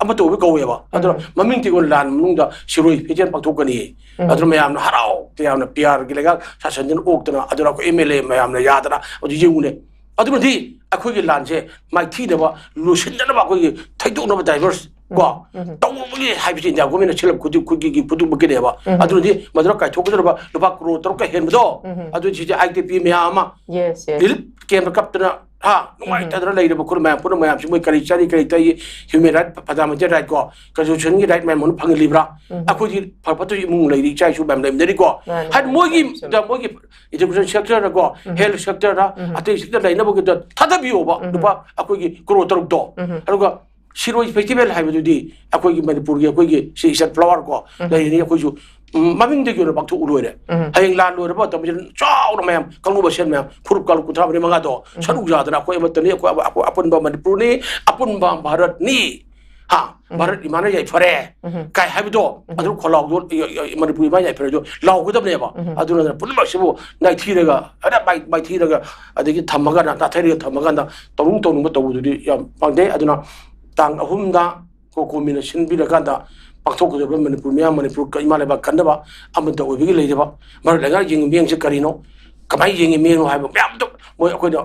ꯑꯃꯠꯇ ꯑꯣꯏꯕ ꯀꯧꯋꯦꯕ꯫ ꯑꯗꯨꯅ ꯎꯝ꯫ ꯃꯃꯤꯡꯇꯒꯤ ꯑꯣꯏꯅ ꯂꯥꯟ ꯃꯅꯨꯡꯗ ꯁꯤꯔꯣꯏ ꯐꯤꯖꯦꯜ ꯄꯥꯡꯊꯣꯛꯀꯅꯤ꯫ ꯎꯝ꯫ ꯑꯗꯨꯅ ꯃꯌꯥꯝꯅ ꯍꯔꯥꯎ ꯇꯌꯥꯝꯅ ꯄꯤ ꯑꯥꯔꯒꯤ ꯂꯩꯉꯥꯛ ꯁꯥꯁꯟꯗꯨꯅ ꯑꯣꯛꯇꯅ, ꯑꯗꯨꯅ ꯑꯩꯈꯣꯏ ꯑꯦꯝ ꯑꯦꯜ ꯑꯦ ꯃꯌꯥꯝꯅ ꯌꯥꯗꯅ ꯑꯗꯨ ꯌꯦꯡꯉꯨꯅꯦ꯫ ꯑꯗꯨꯅꯗꯤ ꯑꯩꯈꯣꯏꯒꯤ ꯂꯥꯟꯁꯦ ꯃꯥꯏꯊꯤꯅꯕ, ꯂꯣꯏꯁꯤꯟꯅꯅꯕ, ꯑꯩꯈꯣꯏꯒꯤ ꯊꯩꯗꯣꯛꯅꯕ, ꯗꯥꯏꯚꯔꯁ ꯀꯣ ꯎꯝ꯫ ꯇꯧꯕꯒꯤ ꯍꯥꯏꯕꯁꯤ ꯏꯟꯗꯤꯌꯥ ꯒꯣꯔꯃꯦꯟꯅ ꯁꯤꯜꯂꯛ ꯈꯨꯗꯤꯡ ꯈꯨꯗꯤꯡꯒꯤ ꯈꯨꯗꯤꯡꯃꯛꯀꯤꯅꯦꯕ꯫ ꯎꯝ꯫ ꯑꯗꯨꯅꯗꯤ ꯃꯗꯨꯅ ꯀꯥꯏꯊꯣꯛꯀꯗꯧꯔꯕ ꯂꯨꯄꯥ ꯀ꯭ꯔꯣꯔ ꯇꯔꯨꯛꯀ ꯍꯦꯟꯕꯗꯣ, ꯎꯝ꯫ ꯑꯗꯨ ꯁꯤꯁꯦ ꯑꯥꯏ ꯗꯤ ꯄꯤ ꯃꯌꯥꯝ ꯑꯃ ꯌꯦꯁ, ꯌꯦꯁ꯫ ꯔꯤꯂꯤꯐ ꯀꯦꯝꯞꯇ ꯀꯞꯇꯅ, ꯍꯥ, ꯎꯝ꯫ ꯅꯨꯡꯉꯥꯏꯇꯗꯅ ꯂꯩꯔꯤꯕ ꯈꯨꯟ ꯃꯌꯥꯝ ꯄꯨꯝꯅꯃꯛ ꯃꯌꯥꯝꯁꯤ ꯃꯣꯏ ꯀꯔꯤ ꯆꯥꯔꯤ, ꯀꯔꯤ ꯊꯛꯏ, ꯍ꯭ꯌꯨꯃꯦꯟ ꯔꯥꯏꯠ, ꯐꯟꯗꯥꯃꯦꯟꯇꯦꯜ ꯔꯥꯏꯠ ꯀꯣ, ꯀꯟꯁꯇꯤꯇ꯭ꯌꯨꯁꯟꯒꯤ ꯔꯥꯏꯠ ꯃꯌꯥꯝ ꯑꯃ ꯐꯪꯍꯜꯂꯤꯕ꯭ꯔꯥ? ꯎꯝ꯫ ꯑꯩꯈꯣꯏꯗꯤ ꯐ-, ꯐꯠꯇ ꯏꯃꯨꯡ ꯂꯩꯔꯤ, ꯏꯆꯥ ꯏꯁꯨ ꯃꯌꯥꯝ ꯂꯩꯃꯤꯟꯅꯔꯤꯀꯣ꯫ ꯃꯥꯅꯤ, ꯍꯥꯏꯗꯤ ꯃꯥꯅꯤ, ꯃꯣꯏꯒꯤ, ꯆꯨꯝꯃꯤ, ꯆꯨꯝꯃꯤ꯫ ꯃꯣꯏꯒꯤ ꯏꯗꯨꯀꯦꯁꯟ ꯁꯦꯛꯇꯔꯗꯀꯣ, ꯎꯝ꯫ ꯍꯦꯜꯊ ꯁꯦꯛꯇꯔꯗ, ꯎꯝ꯫ ꯑꯇꯩ ꯁꯦꯛꯇꯔ ꯂꯩꯅꯕꯒꯤꯗ ꯊꯥꯗꯕꯤꯌꯣꯕ, ꯎꯝ꯫ ꯂꯨꯄꯥ ꯑꯩꯈꯣꯏꯒꯤ ꯀ꯭ꯔꯣꯔ ꯇꯔꯨꯛꯇꯣ꯫ ꯎꯝ꯫ ꯑꯗꯨꯒ ꯁꯤꯔꯣꯏ ꯐꯦꯁꯇꯤꯚꯦꯜ ꯍꯥꯏꯕꯗꯨꯗꯤ ꯑꯩꯈꯣꯏꯒꯤ ꯃꯅꯤꯄꯨꯔꯒꯤ ꯑꯩꯈꯣꯏꯒꯤ ꯁꯤ ꯏꯁꯇꯔꯟ ꯐ꯭ꯂꯥꯋꯔ ꯀꯣ, ꯎꯝ꯫ ꯂꯩꯔꯤꯅꯤ, ꯑꯩꯈꯣꯏꯁꯨ, ꯎꯝ, ꯃꯃꯤꯡꯗꯒꯤ ꯑꯣꯏꯅ ꯄꯥꯡꯊꯣꯛꯎ ꯂꯣꯏꯔꯦ꯫ ꯎꯝ꯫ ꯍꯌꯦꯡ ꯂꯥꯟ ꯂꯣꯏꯔꯕ ꯃꯇꯝꯁꯤꯗ ꯆꯥꯎꯅ ꯃꯌꯥꯝ ꯀꯥꯡꯂꯨꯞ ꯃꯁꯦꯜ ꯃꯌꯥꯝ ꯐꯨꯔꯨꯞ ꯀꯥꯡꯂꯨꯞ ꯀꯨꯟꯊ꯭ꯔꯥ ꯃꯔꯤ ꯃꯉꯥꯗꯣ ꯎꯝ꯫ ꯁꯔꯨꯛ ꯌꯥꯗꯅ ꯑꯩꯈꯣꯏ ꯑꯃꯠꯇꯅꯤ, ꯑꯩꯈꯣꯏ ꯑꯄꯨ-, ꯑꯄꯨ-, ꯑꯄꯨꯟꯕ ꯃꯅꯤꯄꯨꯔꯅꯤ, ꯑꯄꯨꯟꯕ ꯚꯥꯔꯠꯅꯤ, ꯍꯥ, ꯎꯝ꯫ ꯚꯥꯔꯠ ꯏꯃꯥꯅ ꯌꯥꯏꯐꯔꯦ ꯎꯝ꯫ ꯀꯥꯏ ꯍꯥꯏꯕꯗꯣ, ꯎꯝ꯫ ꯑꯗꯨ ꯈꯣꯜꯂꯥꯎꯗꯣ, ꯏ-, ꯏ-, ꯃꯅꯤꯄꯨꯔ ꯏꯃꯥ ꯌꯥꯏꯐꯔꯦꯗꯣ ꯂꯥꯎꯒꯗꯕꯅꯦꯕ꯫ ꯎꯝ꯫ ꯑꯗꯨꯅ ꯄꯨꯝꯅꯃꯛꯁꯤꯕꯨ ꯅꯥꯏꯊꯤꯔꯒ, ꯍꯦꯛꯇ ꯃꯥꯏ-, ꯃꯥꯏꯊꯤꯔꯒ, ꯑꯗꯒꯤ ꯊꯝꯃꯒꯅ, ꯅꯥꯊꯩꯔꯒ ꯊꯝꯃꯀꯥꯟꯗ ꯇꯧꯅꯤꯡ ꯇꯧꯅꯤꯡꯕ ꯇꯧꯕꯗꯨꯗꯤ ꯌꯥꯝ ꯄꯥꯝꯗꯦ꯫ ꯑꯗꯨꯅ ꯇꯥꯡ ꯑꯍꯨꯝꯗ ꯀꯣꯀꯣꯃꯤꯅ ꯁꯤꯟꯕꯤꯔꯀꯥꯟꯗ ꯄꯥꯡꯊꯣꯛꯀꯗꯕ ꯃꯅꯤꯄꯨꯔ ꯃꯤꯌꯥꯝ, ꯃꯅꯤꯄꯨꯔ ꯏꯃꯥ ꯂꯩꯕꯥꯛ ꯀꯟꯅꯕ ꯑꯃꯠꯇ ꯑꯣꯏꯕꯒꯤ ꯂꯩꯖꯕ ꯃꯔꯨꯞ ꯂꯩꯉꯥꯛ ꯌꯦꯡꯉꯤ ꯃꯤꯠꯌꯦꯡꯁꯦ ꯀꯔꯤꯅꯣ, ꯀꯃꯥꯏꯅ ꯌꯦꯡꯉꯤ ꯃꯤꯠꯌꯦꯡꯅꯣ ꯍꯥꯏꯕ ꯃꯌꯥꯝꯗꯣ ꯃꯣꯏ ꯑꯩꯈꯣꯏꯅ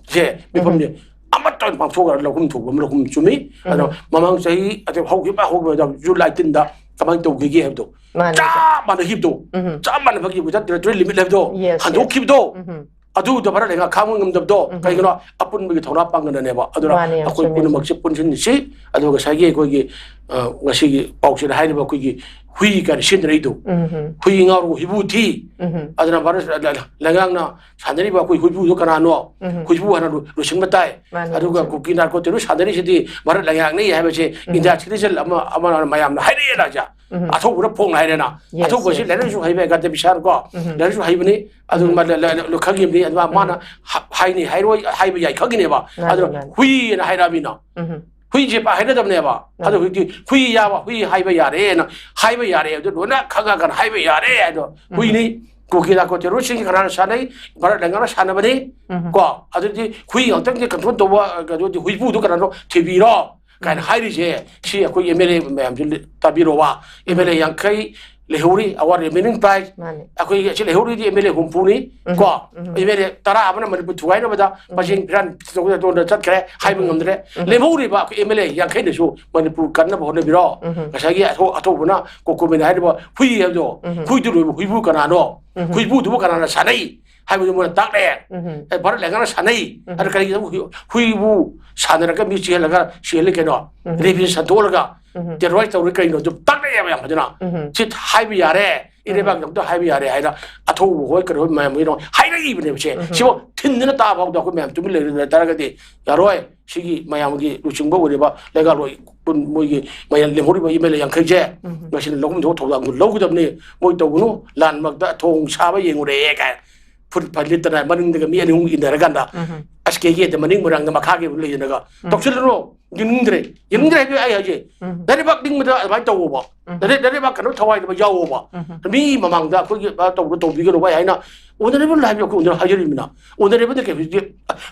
ꯁꯦ ꯃꯤꯐꯝꯁꯦ ꯎꯝ꯫ ꯑꯃꯠꯇ ꯑꯣꯏꯅ ꯄꯥꯡꯊꯣꯛꯑꯒ ꯂꯧꯐꯝ ꯊꯣꯛꯄ ꯑꯃ ꯂꯧꯐꯝ ꯆꯨꯝꯃꯤ꯫ ꯑꯗꯣ ꯎꯝ꯫ ꯃꯃꯥꯡ ꯆꯍꯤ ꯑꯗꯩ ꯍꯧꯈꯤꯕ ꯍꯧꯈꯤꯕ ꯖꯨꯂꯥꯏ ꯇꯤꯟꯗ ꯀꯃꯥꯏꯅ ꯇꯧꯈꯤꯒꯦ ꯍꯥꯏꯕꯗꯣ ꯎꯝ꯫ ꯆꯞ ꯃꯥꯟꯅꯈꯤꯕꯗꯣ, ꯎꯝ꯫ ꯆꯞ ꯃꯥꯟꯅꯕꯒꯤ ꯋꯤꯗꯥꯎꯠ ꯇꯦꯔꯤꯇꯣꯔꯤ ꯂꯤꯃꯤꯠ ꯍꯥꯏꯕꯗꯣ ꯌꯦꯁ, ꯌꯦꯁ꯫ ꯍꯟꯗꯣꯛꯈꯤꯕꯗꯣ, ꯎꯝ꯫ ꯑꯗꯨꯗ ꯚꯥꯔꯠ ꯂꯩꯉꯥꯛ ꯈꯥꯡꯕ ꯉꯝꯗꯕꯗꯣ ꯎꯝ꯫ ꯀꯩꯒꯤꯅꯣ? ꯑꯄꯨꯟꯕꯒꯤ ꯊꯧꯅꯥ ꯄꯥꯡꯒꯜꯅꯅꯦꯕ꯫ ꯑꯗꯨꯅ ꯃꯥꯅꯦ, ꯌꯥꯝ ꯑꯩꯈꯣꯏ ꯆꯨꯝꯃꯦ꯫ ꯄꯨꯝꯅꯃꯛꯁꯦ ꯄꯨꯟꯁꯤꯟꯁꯤ꯫ ꯑꯗꯨꯒ ꯉꯁꯥꯏꯒꯤ ꯑꯩꯈꯣꯏꯒꯤ, ꯑ, ꯉꯁꯤꯒꯤ ꯄꯥꯎꯆꯦꯗ ꯍꯥꯏꯔꯤꯕ ꯑꯩꯈꯣꯏꯒꯤ ꯍꯨꯏ ꯀꯥꯏꯅ ꯁꯤꯖꯤꯟꯅꯔꯛꯏꯗꯣ, ꯎꯝ꯫ ꯍꯨꯏ ꯉꯥꯎꯔꯒ ꯍꯨꯏꯕꯨ ꯊꯤ꯫ ꯎꯝ꯫ ꯑꯗꯨꯅ ꯚꯥꯔꯠ ꯂ-, ꯂ-, ꯂꯩꯉꯥꯛꯅ ꯁꯥꯟꯅꯔꯤꯕ ꯑꯩꯈꯣꯏ ꯍꯨꯏꯕꯨꯗꯣ ꯀꯅꯥꯅꯣ? ꯎꯝ꯫ ꯍꯨꯏꯕꯨ ꯍꯥꯟꯅ ꯂꯣ-, ꯂꯣꯏꯁꯤꯟꯕ ꯇꯥꯏ꯫ ꯃꯥꯅꯦ, ꯑꯗꯨꯒ ꯆꯨꯝꯃꯦ꯫ ꯀꯨꯀꯤ ꯅꯥꯔꯀꯣ ꯇꯦꯔꯣꯔꯤꯁ ꯁꯥꯟꯅꯔꯤꯁꯤꯗꯤ ꯚꯥꯔꯠ ꯂꯩꯉꯥꯛꯅꯤ ꯍꯥꯏꯕꯁꯦ ꯎꯝ꯫ ꯏꯟꯗꯤꯌꯥ ꯁꯤꯇꯤꯖꯦꯟ ꯑꯃ, ꯑꯃꯅ ꯃꯌꯥꯝꯅ ꯍꯥꯏꯔꯛꯑꯦꯅ ꯁꯦ꯫ ꯎꯝ꯫ ꯑꯊꯧꯕꯅ ꯐꯣꯡꯅ ꯍꯥꯏꯔꯦꯅ꯫ Yes, ꯑꯊꯧꯕꯁꯤ yes. ꯂꯥꯏꯔꯤꯛ ꯂꯥꯏꯁꯨ ꯍꯩꯕ ꯑꯦꯀꯥꯗꯃꯤꯁꯤꯌꯥꯟ ꯀꯣ, ꯎꯝ꯫ ꯂꯥꯏꯔꯤꯛ ꯂꯥꯏꯁꯨ ꯍꯩꯕꯅꯤ꯫ ꯑꯗꯨ ꯎꯝ꯫ ꯃꯥ ꯂ-, ꯂ-, ꯂ-, ꯈꯪꯉꯤꯕꯅꯤ꯫ ꯑꯗꯨ ꯃꯥ-, ꯎꯝ꯫ ꯃꯥꯅ ꯍ-, ꯑꯩꯅꯤ ꯍꯥꯏꯔꯣꯏ ꯍꯥꯏꯕ ꯌꯥꯏ ꯈꯪꯉꯤꯅꯦꯕ꯫ ꯃꯥꯅꯤ, ꯑꯗꯨꯅ ꯃꯥꯅꯤ꯫ ꯍꯨꯏꯅ ꯍꯥꯏꯔꯛꯑꯃꯤꯅ ꯎꯝ꯫ ꯍꯨꯏꯁꯦ ꯄꯥꯛ ꯍꯥꯏꯅꯗꯕꯅꯦꯕ꯫ ꯑꯗꯣ ꯍꯧꯖꯤꯛꯇꯤ ꯍꯨꯏ ꯌꯥꯕ ꯍꯨꯏ ꯍꯥꯏꯕ ꯌꯥꯔꯦꯅ ꯍꯥꯏꯕ ꯌꯥꯔꯦ꯫ ꯑꯗꯨ ꯂꯣꯏꯅ ꯈꯪꯉꯒꯅ ꯍꯥꯏꯕ ꯌꯥꯔꯦ꯫ ꯑꯗꯣ ꯍꯨꯏꯅꯤ, ꯀꯨꯀꯤ ꯂꯥꯀꯣ ꯇꯦꯔꯣꯔꯤꯁꯁꯤꯡꯁꯤ ꯀꯅꯥꯅ ꯁꯥꯟꯅꯩ? ꯚꯥꯔꯠ ꯂꯩꯉꯥꯛꯅ ꯁꯥꯟꯅꯕꯅꯤ꯫ ꯎꯝ꯫ ꯀꯣ ꯑꯗꯨꯗꯤ ꯍꯨꯏ ꯉꯥꯛꯇꯪꯗꯤ ꯀꯟꯇ꯭ꯔꯣꯜ ꯇꯧꯕ, ꯑꯗꯨꯗꯤ ꯍꯨꯏꯕꯨꯗꯨ ꯀꯅꯥꯅꯣ ꯊꯤꯕꯤꯔꯣ ꯀꯥꯏꯅ ꯍꯥꯏꯔꯤꯁꯦ꯫ ꯁꯤ ꯑꯩꯈꯣꯏ ꯑꯦꯝ ꯑꯦꯜ ꯑꯦ ꯃꯌꯥꯝꯁꯨ ꯇꯥꯕꯤꯔꯣꯕ꯫ ꯑꯦꯝ ꯑꯦꯜ ꯑꯦ ꯌꯥꯡꯈꯩ ꯂꯩꯍꯧꯔꯤ, ꯑꯋꯥꯔ ꯔꯤꯃꯦꯅꯤꯡ ꯄ꯭ꯔꯥꯏꯖ꯫ ꯃꯥꯅꯤ꯫ ꯑꯩꯈꯣꯏꯒꯤ ꯑꯁꯤ ꯂꯩꯍꯧꯔꯤꯗꯤ ꯑꯦꯝ ꯑꯦꯜ ꯑꯦ ꯍꯨꯝꯐꯨꯅꯤ꯫ ꯀꯣ ꯑꯦꯝ ꯑꯦꯜ ꯑꯦ ꯇꯔꯥ ꯑꯃꯅ ꯃꯅꯤꯄꯨꯔ ꯊꯨꯒꯥꯏꯅꯕꯗ ꯃꯁꯤꯡ ꯐꯤꯔꯥꯟ ꯇꯧꯗꯅ ꯆꯠꯈ꯭ꯔꯦ, ꯍꯥꯏꯕ ꯉꯝꯗ꯭ꯔꯦ꯫ ꯂꯦꯝꯍꯧꯔꯤꯕ ꯑꯩꯈꯣꯏ ꯑꯦꯝ ꯑꯦꯜ ꯑꯦ ꯌꯥꯡꯈꯩꯅꯁꯨ ꯃꯅꯤꯄꯨꯔ ꯀꯟꯅꯕ ꯍꯣꯠꯅꯕꯤꯔꯣ꯫ ꯉꯁꯥꯏꯒꯤ ꯑꯊꯧ- ꯑꯊꯧꯕꯅ ꯀꯣꯀꯣꯃꯤꯅ ꯍꯥꯏꯔꯤꯕ ꯍꯨꯏ ꯍꯥꯏꯕꯗꯣ, ꯍꯨꯏꯗꯨ ꯂꯣꯏꯕ ꯍꯨꯏꯕꯨ ꯀꯅꯥꯅꯣ? ꯍꯨꯏꯕꯨꯗꯨꯕꯨ ꯀꯅꯥꯅ ꯁꯥꯟꯅꯩ ꯍꯥꯏꯕꯗꯨ ꯃꯣꯏꯅ ꯇꯥꯛꯂꯛꯑꯦ꯫ ꯑꯦ, ꯚꯥꯔꯠ ꯂꯩꯉꯥꯛꯅ ꯁꯥꯟꯅꯩ꯫ ꯑꯗꯨ ꯀꯔꯤꯒꯤꯗꯃꯛ ꯍꯨꯏ- ꯍꯨꯏꯕꯨ ꯁꯥꯟꯅꯔꯒ ꯃꯤ ꯆꯤꯍꯜꯂꯒ ꯁꯤꯍꯜꯂꯤ ꯀꯩꯅꯣ? ꯔꯦꯕꯤꯁ ꯁꯟꯗꯣꯛꯍꯜꯂꯒ ꯇꯦꯔꯣꯔꯥꯏꯁ ꯇꯧꯔꯤ ꯀꯩꯅꯣ? ꯑꯗꯨ ꯇꯥꯛꯂꯛꯑꯦꯕ ꯌꯥꯝ ꯐꯖꯅ꯫ ꯁꯤ ꯍꯥꯏꯕ ꯌꯥꯔꯦ, ꯏꯔꯩꯕꯥꯛꯀꯤꯗꯃꯛꯇ ꯍꯥꯏꯕ ꯌꯥꯔꯦ ꯍꯥꯏꯅ ꯑꯊꯧꯕ ꯍꯣꯏ ꯀꯔꯤ ꯍꯣꯏ ꯃꯌꯥꯝ ꯍꯣꯏꯅ ꯍꯥꯏꯔꯛꯏꯕꯅꯦꯕ꯫ ꯁꯦ ꯁꯤꯐꯥꯎ ꯊꯤꯟꯗꯅ ꯇꯥ ꯐꯥꯎꯗ ꯑꯩꯈꯣꯏ ꯃꯌꯥꯝ ꯇꯨꯃꯤꯟ ꯂꯩꯔ ꯇꯥꯔꯒꯗꯤ ꯌꯥꯔꯣꯏ꯫ ꯁꯤꯒꯤ ꯃꯌꯥꯝꯒꯤ ꯂꯨꯆꯤꯡꯕ ꯑꯣꯏꯔꯤꯕ ꯂꯩꯉꯥꯛꯂꯣꯏ ꯄꯨꯟ- ꯃꯣꯏꯒꯤ ꯃꯌꯥꯝ ꯂꯦꯝꯍꯧꯔꯤꯕ ꯑꯦꯝ ꯑꯦꯜ ꯑꯦ ꯌꯥꯡꯈꯩꯁꯦ ꯉꯁꯤꯅ ꯂꯧꯐꯝ ꯊꯣꯛꯄ ꯊꯧꯗꯥꯡ ꯂꯧꯒꯗꯕꯅꯤ꯫ ꯃꯣꯏ ꯇꯧꯒꯅꯨ, ꯂꯥꯟꯃꯛꯇ ꯊꯣꯡ ꯁꯥꯕ ꯌꯦꯡꯉꯨꯔꯦ ꯀꯥꯏꯅ ꯐꯨꯔꯤꯠ ꯐ ꯂꯤꯠꯇꯅ ꯃꯅꯤꯡꯗꯒ ꯃꯤ ꯑꯅꯤ ꯑꯍꯨꯝ ꯏꯟꯅꯔꯀꯥꯟꯗ ꯑꯁ ꯀꯦꯒꯦꯗ ꯃꯅꯤꯡ ꯃꯣꯏꯔꯥꯡꯗ ꯃꯈꯥꯒꯤ ꯂꯩꯗꯅꯒ ꯇꯧꯁꯤꯜꯂꯨꯔꯣ꯫ ꯌꯦꯡꯅꯤꯡꯗ꯭ꯔꯦ꯫ ꯌꯦꯡꯅꯤꯡꯗ꯭ꯔꯦ ꯍꯥꯏꯕ ꯑꯩ ꯍꯥꯏꯁꯦ꯫ ꯂꯩꯔꯤꯕꯥꯛ ꯅꯤꯡꯕꯗ ꯑꯗꯨꯃꯥꯏꯅ ꯇꯧꯋꯣꯕ꯫ ꯂꯩꯔꯤꯕꯥꯛ ꯀꯩꯅꯣ ꯊꯋꯥꯏꯗ ꯌꯥꯎꯋꯣꯕ꯫ ꯃꯤ ꯃꯃꯥꯡꯗ ꯑꯩꯈꯣꯏꯒꯤ ꯇꯧꯕꯗꯣ ꯇꯧꯕꯤꯒꯅꯨ ꯚꯥꯏ ꯍꯥꯏꯅ ꯑꯣꯅꯔꯦꯕꯜ ꯍꯥꯏꯕ ꯑꯩꯈꯣꯏ ꯑꯣꯅꯔ ꯍꯥꯏꯖꯔꯤꯕꯅꯤꯅ꯫ ꯑꯣꯅꯔꯦꯕꯜꯗ ꯀꯩ ꯍꯧꯖꯤꯛꯇꯤ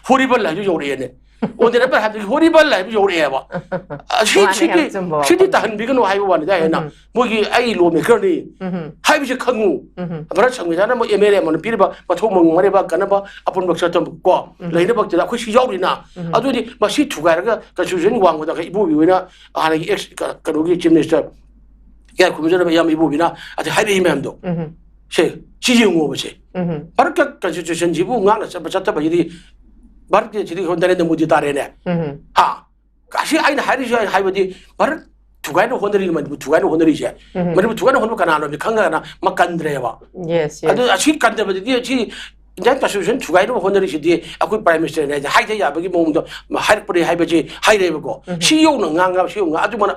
ꯍꯣꯔꯤꯕꯜ ꯍꯥꯏꯕ ꯌꯧꯔꯛꯑꯦꯅꯦ꯫ ꯑꯣꯅꯔꯦꯕꯜ ꯍꯥꯏꯕꯗꯤ ꯍꯣꯔꯤꯕꯜ ꯍꯥꯏꯕ ꯌꯧꯔꯛꯑꯦꯕ꯫ ꯑꯁꯤ ꯃꯥꯅꯦ, ꯁꯤꯗꯤ ꯌꯥꯝ ꯆꯨꯝꯕ ꯁꯤꯗꯤ ꯋꯥꯐꯝꯅꯤ꯫ ꯇꯥꯍꯟꯕꯤꯒꯅꯨ ꯍꯥꯏꯕ ꯋꯥꯅꯤꯗ ꯍꯥꯏꯅ ꯃꯣꯏꯒꯤ ꯑꯩ ꯂꯣ ꯃꯦꯀꯔꯅꯤ ꯍꯥꯏꯕꯁꯦ ꯈꯪꯉꯨ꯫ ꯚꯥꯔꯠ ꯁꯪꯕꯤꯙꯥꯟꯅ ꯑꯃꯨꯛ ꯑꯦꯝ ꯑꯦꯜ ꯑꯦ ꯑꯃꯅ ꯄꯤꯔꯤꯕ ꯃꯊꯧ ꯃꯉꯝ ꯃꯔꯩꯕꯥꯛ ꯀꯟꯅꯕ ꯑꯄꯨꯟꯕ ꯆꯠꯇꯕ ꯀꯣ ꯂꯩꯅꯕꯛꯇꯗ ꯑꯩꯈꯣꯏꯁꯨ ꯌꯥꯎꯔꯤꯅ꯫ ꯑꯗꯨꯗꯤ ꯃꯁꯤ ꯊꯨꯒꯥꯏꯔꯒ ꯀꯟꯁꯇꯤꯇ꯭ꯌꯨꯁꯟ ꯋꯥꯡꯃꯗ ꯑꯩꯈꯣꯏ ꯏꯕꯣꯕꯤ ꯍꯣꯏꯅ ꯍꯥꯟꯅꯒꯤ ꯑꯦꯛꯁ ꯀꯩꯅꯣꯒꯤ ꯆꯤꯐ ꯃꯤꯅꯤꯁꯇꯔ ꯏꯀꯥꯏ ꯈꯨꯝꯅꯖꯔꯕ ꯏꯌꯥꯝꯕ ꯏꯕꯣꯕꯤꯅ ꯑꯗꯨ ꯍꯥꯏꯔꯛꯏ ꯃꯌꯥꯝꯗꯣ꯫ ꯁꯦ ꯁꯤ ꯌꯦꯡꯉꯣꯕꯁꯦ꯫ ꯚꯥꯔꯠꯀ ꯀꯟꯁꯇꯤꯇ꯭ꯌꯨꯁꯟꯁꯤꯕꯨ ꯉꯥꯛꯅ ꯆꯠꯄ ꯆꯠꯇꯕꯒꯤꯗꯤ ꯚꯥꯔꯠꯀꯤ ꯁꯤꯗꯤ ꯅꯔꯦꯟꯗ꯭ꯔ ꯃꯣꯗꯤ ꯇꯥꯔꯦꯅꯦ꯫ ꯍꯥ? ꯑꯁꯤ ꯑꯩꯅ ꯍꯥꯏꯔꯤꯁꯦ, ꯑꯩꯅ ꯍꯥꯏꯕꯗꯤ ꯚꯥꯔꯠ ꯊꯨꯒꯥꯏꯅ ꯍꯣꯠꯅꯔꯤ, ꯃꯅꯤꯄꯨꯔ ꯊꯨꯒꯥꯏꯅ ꯍꯣꯠꯅꯔꯤꯁꯦ꯫ ꯃꯅꯤꯄꯨꯔ ꯊꯨꯒꯥꯏꯅ ꯍꯣꯠꯅꯕ ꯀꯅꯥꯅꯣ ꯍꯥꯏꯕꯗꯤ ꯈꯪꯉꯒꯅ ꯃꯥ ꯀꯟꯗ꯭ꯔꯦꯕ꯫ ꯌꯦꯁ, ꯑꯗꯨ ꯌꯦꯁ꯫ ꯑꯁꯤ ꯀꯟꯗꯕꯗꯒꯤ ꯁꯤ ꯏꯟꯗꯤꯌꯥꯟ ꯀꯟꯁꯇꯤꯇ꯭ꯌꯨꯁꯟ ꯊꯨꯒꯥꯏꯅꯕ ꯍꯣꯠꯅꯔꯤꯁꯤꯗꯤ ꯑꯩꯈꯣꯏ ꯄ꯭ꯔꯥꯏꯝ ꯃꯤꯅꯤꯁꯇꯔꯅ ꯍꯥꯏꯁꯦ ꯍꯥꯏꯖ ꯌꯥꯕꯒꯤ ꯃꯑꯣꯡꯗ ꯍꯥꯏꯔꯛꯄꯅꯦ ꯍꯥꯏꯕꯁꯤ ꯍꯥꯏꯔꯦꯕꯀꯣ꯫ ꯁꯤ ꯌꯧꯅ ꯉꯥꯡꯉꯕ ꯁꯤ ꯌꯧꯅ ꯑꯗꯨꯃꯥꯏꯅ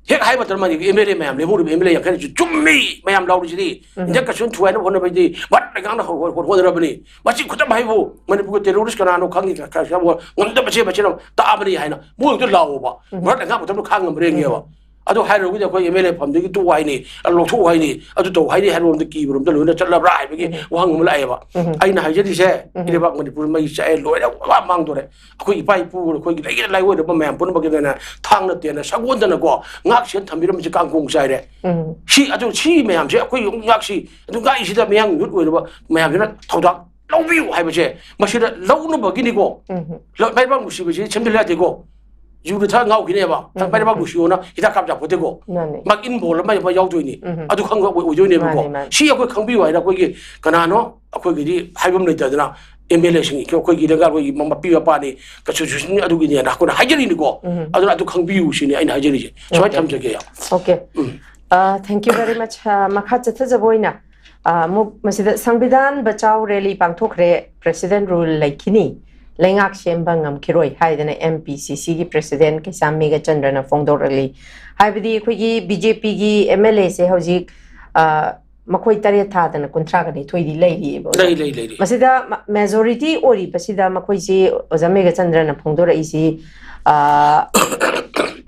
ꯍꯦꯛ ꯍꯥꯏꯕ ꯃꯇꯝꯗ ꯃꯥꯒꯤ ꯑꯦꯝ ꯑꯦꯜ ꯑꯦ ꯃꯌꯥꯝ, ꯂꯦꯝꯍꯧꯔꯤꯕ ꯑꯦꯝ ꯑꯦꯜ ꯑꯦ ꯌꯥꯡꯈꯩꯅꯁꯨ ꯆꯨꯝꯃꯤ, ꯃꯌꯥꯝ ꯂꯥꯎꯔꯤꯁꯤꯗꯤ꯫ ꯎꯝ꯫ ꯏꯟꯗꯤꯌꯥ ꯀꯁꯨꯟ ꯊꯨꯒꯥꯏꯅꯕ ꯍꯣꯠꯅꯕꯗꯤ ꯚꯥꯔꯠ ꯂꯩꯉꯥꯛꯅ ꯍꯣ-, ꯍꯣ-, ꯍꯣꯠꯅꯔꯕꯅꯤ꯫ ꯃꯁꯤ ꯈꯨꯗꯝ ꯍꯥꯏꯕꯨ ꯃꯅꯤꯄꯨꯔꯒꯤ terrorist ꯀꯅꯥꯅꯣ ꯈꯪꯉꯤ, ꯈ-, ꯈ-, ꯈ-, ꯉꯝꯗꯕꯁꯦ ꯃꯁꯤꯅ ꯇꯥꯛꯑꯕꯅꯤ ꯍꯥꯏꯅ ꯃꯣꯏ ꯑꯝꯇ ꯂꯥꯎꯑꯣꯕ꯫ ꯎꯝ꯫ ꯚꯥꯔꯠ ꯂꯩꯉꯥꯛ ꯃꯇꯝꯗ ꯈꯥꯡ ꯉꯝꯕ꯭ꯔꯥ ꯌꯦꯡꯒꯦꯕ꯫ ꯎꯝ꯫ ꯑꯗꯨ ꯍꯥꯏꯔꯨꯔꯒꯗꯤ ꯑꯩꯈꯣꯏ ꯑꯦꯝ ꯑꯦꯜ ꯑꯦ ꯐꯝꯗꯒꯤ ꯇꯣꯛꯎ ꯍꯥꯏꯅꯤ, ꯑ, ꯂꯧꯊꯣꯛꯎ ꯍꯥꯏꯅꯤ, ꯑꯗꯨ ꯇꯧ ꯍꯥꯏꯅꯤ ꯍꯥꯏꯕꯔꯣꯝꯗ ꯀꯤꯕꯔꯣꯝꯗ ꯂꯣꯏꯅ ꯆꯠꯂꯕ꯭ꯔꯥ ꯍꯥꯏꯕꯒꯤ ꯎꯝ꯫ ꯋꯥꯍꯪ ꯑꯃ ꯂꯥꯛꯑꯦꯕ꯫ ꯎꯝ꯫ ꯑꯩꯅ ꯍꯥꯏꯖꯔꯤꯁꯦ, ꯎꯝ꯫ ꯏꯔꯩꯕꯥꯛ ꯃꯅꯤꯄꯨꯔ ꯃꯩ ꯆꯥꯛꯑꯦ, ꯂꯣꯏꯔꯦ, ꯋꯥ ꯃꯥꯡꯗꯣꯔꯦ꯫ ꯑꯩꯈꯣꯏ ꯏꯄꯥ ꯏꯄꯨ, ꯑꯩꯈꯣꯏꯒꯤ ꯂꯩꯒꯦꯗ ꯂꯥꯏꯑꯣꯏꯔꯕ ꯃꯌꯥꯝ ꯄꯨꯝꯅꯃꯛꯀꯤꯗꯅ ꯊꯥꯡꯅ ꯇꯦꯟꯅ ꯁꯒꯣꯜꯗꯅꯀꯣ ꯉꯥꯛ ꯁꯦꯟ ꯊꯝꯕꯤꯔꯝꯕꯁꯦ ꯀꯥꯡꯈꯣꯡ ꯆꯥꯏꯔꯦ꯫ ꯎꯝ꯫ ꯁꯤ, ꯑꯗꯨ, ꯁꯤ ꯃꯌꯥꯝꯁꯦ ꯑꯩꯈꯣꯏ ꯉꯥꯛꯁꯤ, ꯑꯗꯨ ꯉꯥꯛꯏꯁꯤꯗ ꯃꯌꯥꯡ ꯌꯨꯠ ꯑꯣꯏꯔꯕ ꯃꯌꯥꯝꯁꯤꯅ ꯊꯧꯗꯥꯡ ꯂꯧꯕꯤꯌꯨ ꯍꯥꯏꯕꯁꯦ ꯃꯁꯤꯗ ꯂꯧꯅꯕꯒꯤꯅꯤꯀꯣ꯫ ꯎꯝ꯫ ꯂ-, ꯃꯥꯏꯕꯥꯛ ꯅꯨꯡꯁꯤꯕꯁꯤ ꯁꯦꯝꯖꯤꯜꯂ ꯌꯥꯗꯦꯀꯣ꯫ ꯌꯨꯗ ꯊꯛꯑ ꯉꯥꯎꯈꯤꯅꯦꯕ꯫ ꯎꯝ꯫ ꯃꯥꯏꯕꯥꯛ ꯅꯨꯡꯁꯤꯌꯣꯅ ꯍꯤꯗꯥꯛ ꯀꯥꯞ ꯌꯥꯄꯣꯠꯇꯦꯀꯣ꯫ ꯃꯥꯅꯦ꯫ ꯃꯥꯒꯤ ꯏꯟ ꯕꯣꯜ ꯑꯃ, ꯑꯃ ꯌꯥꯎꯗꯣꯏꯅꯤ꯫ ꯎꯝ꯫ ꯑꯗꯨ ꯈꯪꯕ ꯑꯣꯏ-, ꯑꯣꯏꯗꯣꯏꯅꯦꯕꯀꯣ꯫ ꯃꯥꯅꯦ, ꯃꯥꯅꯦ꯫ ꯁꯤ ꯑꯩꯈꯣꯏ ꯈꯪꯕꯤꯌꯨ ꯍꯥꯏꯅ ꯑꯩꯈꯣꯏꯒꯤ ꯀꯅꯥꯅꯣ ꯑꯩꯈꯣꯏꯒꯤꯗꯤ ꯍꯥꯏꯐꯝ ꯂꯩꯇꯗꯅ ꯑꯦꯝ ꯑꯦꯜ ꯑꯦꯁꯤꯡ ꯑꯩꯈꯣꯏꯒꯤ ꯂꯩꯉꯥꯛ ꯑꯩꯈꯣꯏꯒꯤ ꯃ-, ꯃꯄꯤ ꯃꯄꯥꯅꯤ, ꯀꯟꯁꯇꯤꯇ꯭ꯌꯨꯁꯟ ꯑꯗꯨꯒꯤꯅꯦꯅ ꯑꯩꯈꯣꯏꯅ ꯍꯥꯏꯖꯔꯤꯅꯤꯀꯣ꯫ ꯎꯝ꯫ ꯑꯗꯨꯅ ꯑꯗꯨ ꯈꯪꯕꯤꯌꯨ ꯁꯤꯅꯤ ꯑꯩꯅ ꯍꯥꯏꯖꯔꯤꯁꯦ꯫ ꯁꯨꯃꯥꯏꯅ OK꯫ ꯊꯝꯖꯒꯦ, ꯌꯥꯝ꯫ OK꯫ ꯎꯝ꯫ ꯑ, thank you very much꯫ ꯑ, ꯃꯈꯥ ꯆꯠꯊꯖꯕ ꯑꯣꯏꯅ, ꯑ, ꯑꯃꯨꯛ ꯃꯁꯤꯗ ꯁꯪꯕꯤꯙꯥꯟ ꯕꯆꯥꯎ ꯔꯦꯂꯤ ꯄꯥꯡꯊꯣꯛꯈ꯭ꯔꯦ, President Rule ꯂꯩꯈꯤꯅꯤ, ꯂꯩꯉꯥꯛ ꯁꯦꯝꯕ ꯉꯝꯈꯤꯔꯣꯏ ꯍꯥꯏꯗꯅ ꯑꯦꯝ ꯄꯤ ꯁꯤ ꯁꯤꯒꯤ President ꯀꯩꯁꯥꯝ ꯃꯦꯘꯆꯟꯗ꯭ꯔꯅ ꯐꯣꯡꯗꯣꯔꯛꯂꯤ꯫ ꯍꯥꯏꯕꯗꯤ ꯑꯩꯈꯣꯏꯒꯤ ꯕꯤ ꯖꯦ ꯄꯤꯒꯤ ꯑꯦꯝ ꯑꯦꯜ ꯑꯦꯁꯦ ꯍꯧꯖꯤꯛ, ꯑ, ꯃꯈꯣꯏ ꯇꯔꯦꯠ ꯊꯥꯗꯅ ꯀꯨꯟꯊ꯭ꯔꯥꯒ ꯅꯤꯊꯣꯏꯗꯤ ꯂꯩꯔꯤꯑꯕ, ꯑꯣꯖꯥ꯫ ꯂꯩ, ꯂꯩ, ꯂꯩ, ꯂꯩ꯫ ꯃꯁꯤꯗ ꯃ-, majority ꯑꯣꯏꯔꯤꯕꯁꯤꯗ ꯃꯈꯣꯏꯁꯤ ꯑꯣꯖꯥ ꯃꯦꯘꯆꯟꯗ꯭ꯔꯅ ꯐꯣꯡꯗꯣꯔꯛꯏꯁꯤ, ꯑ,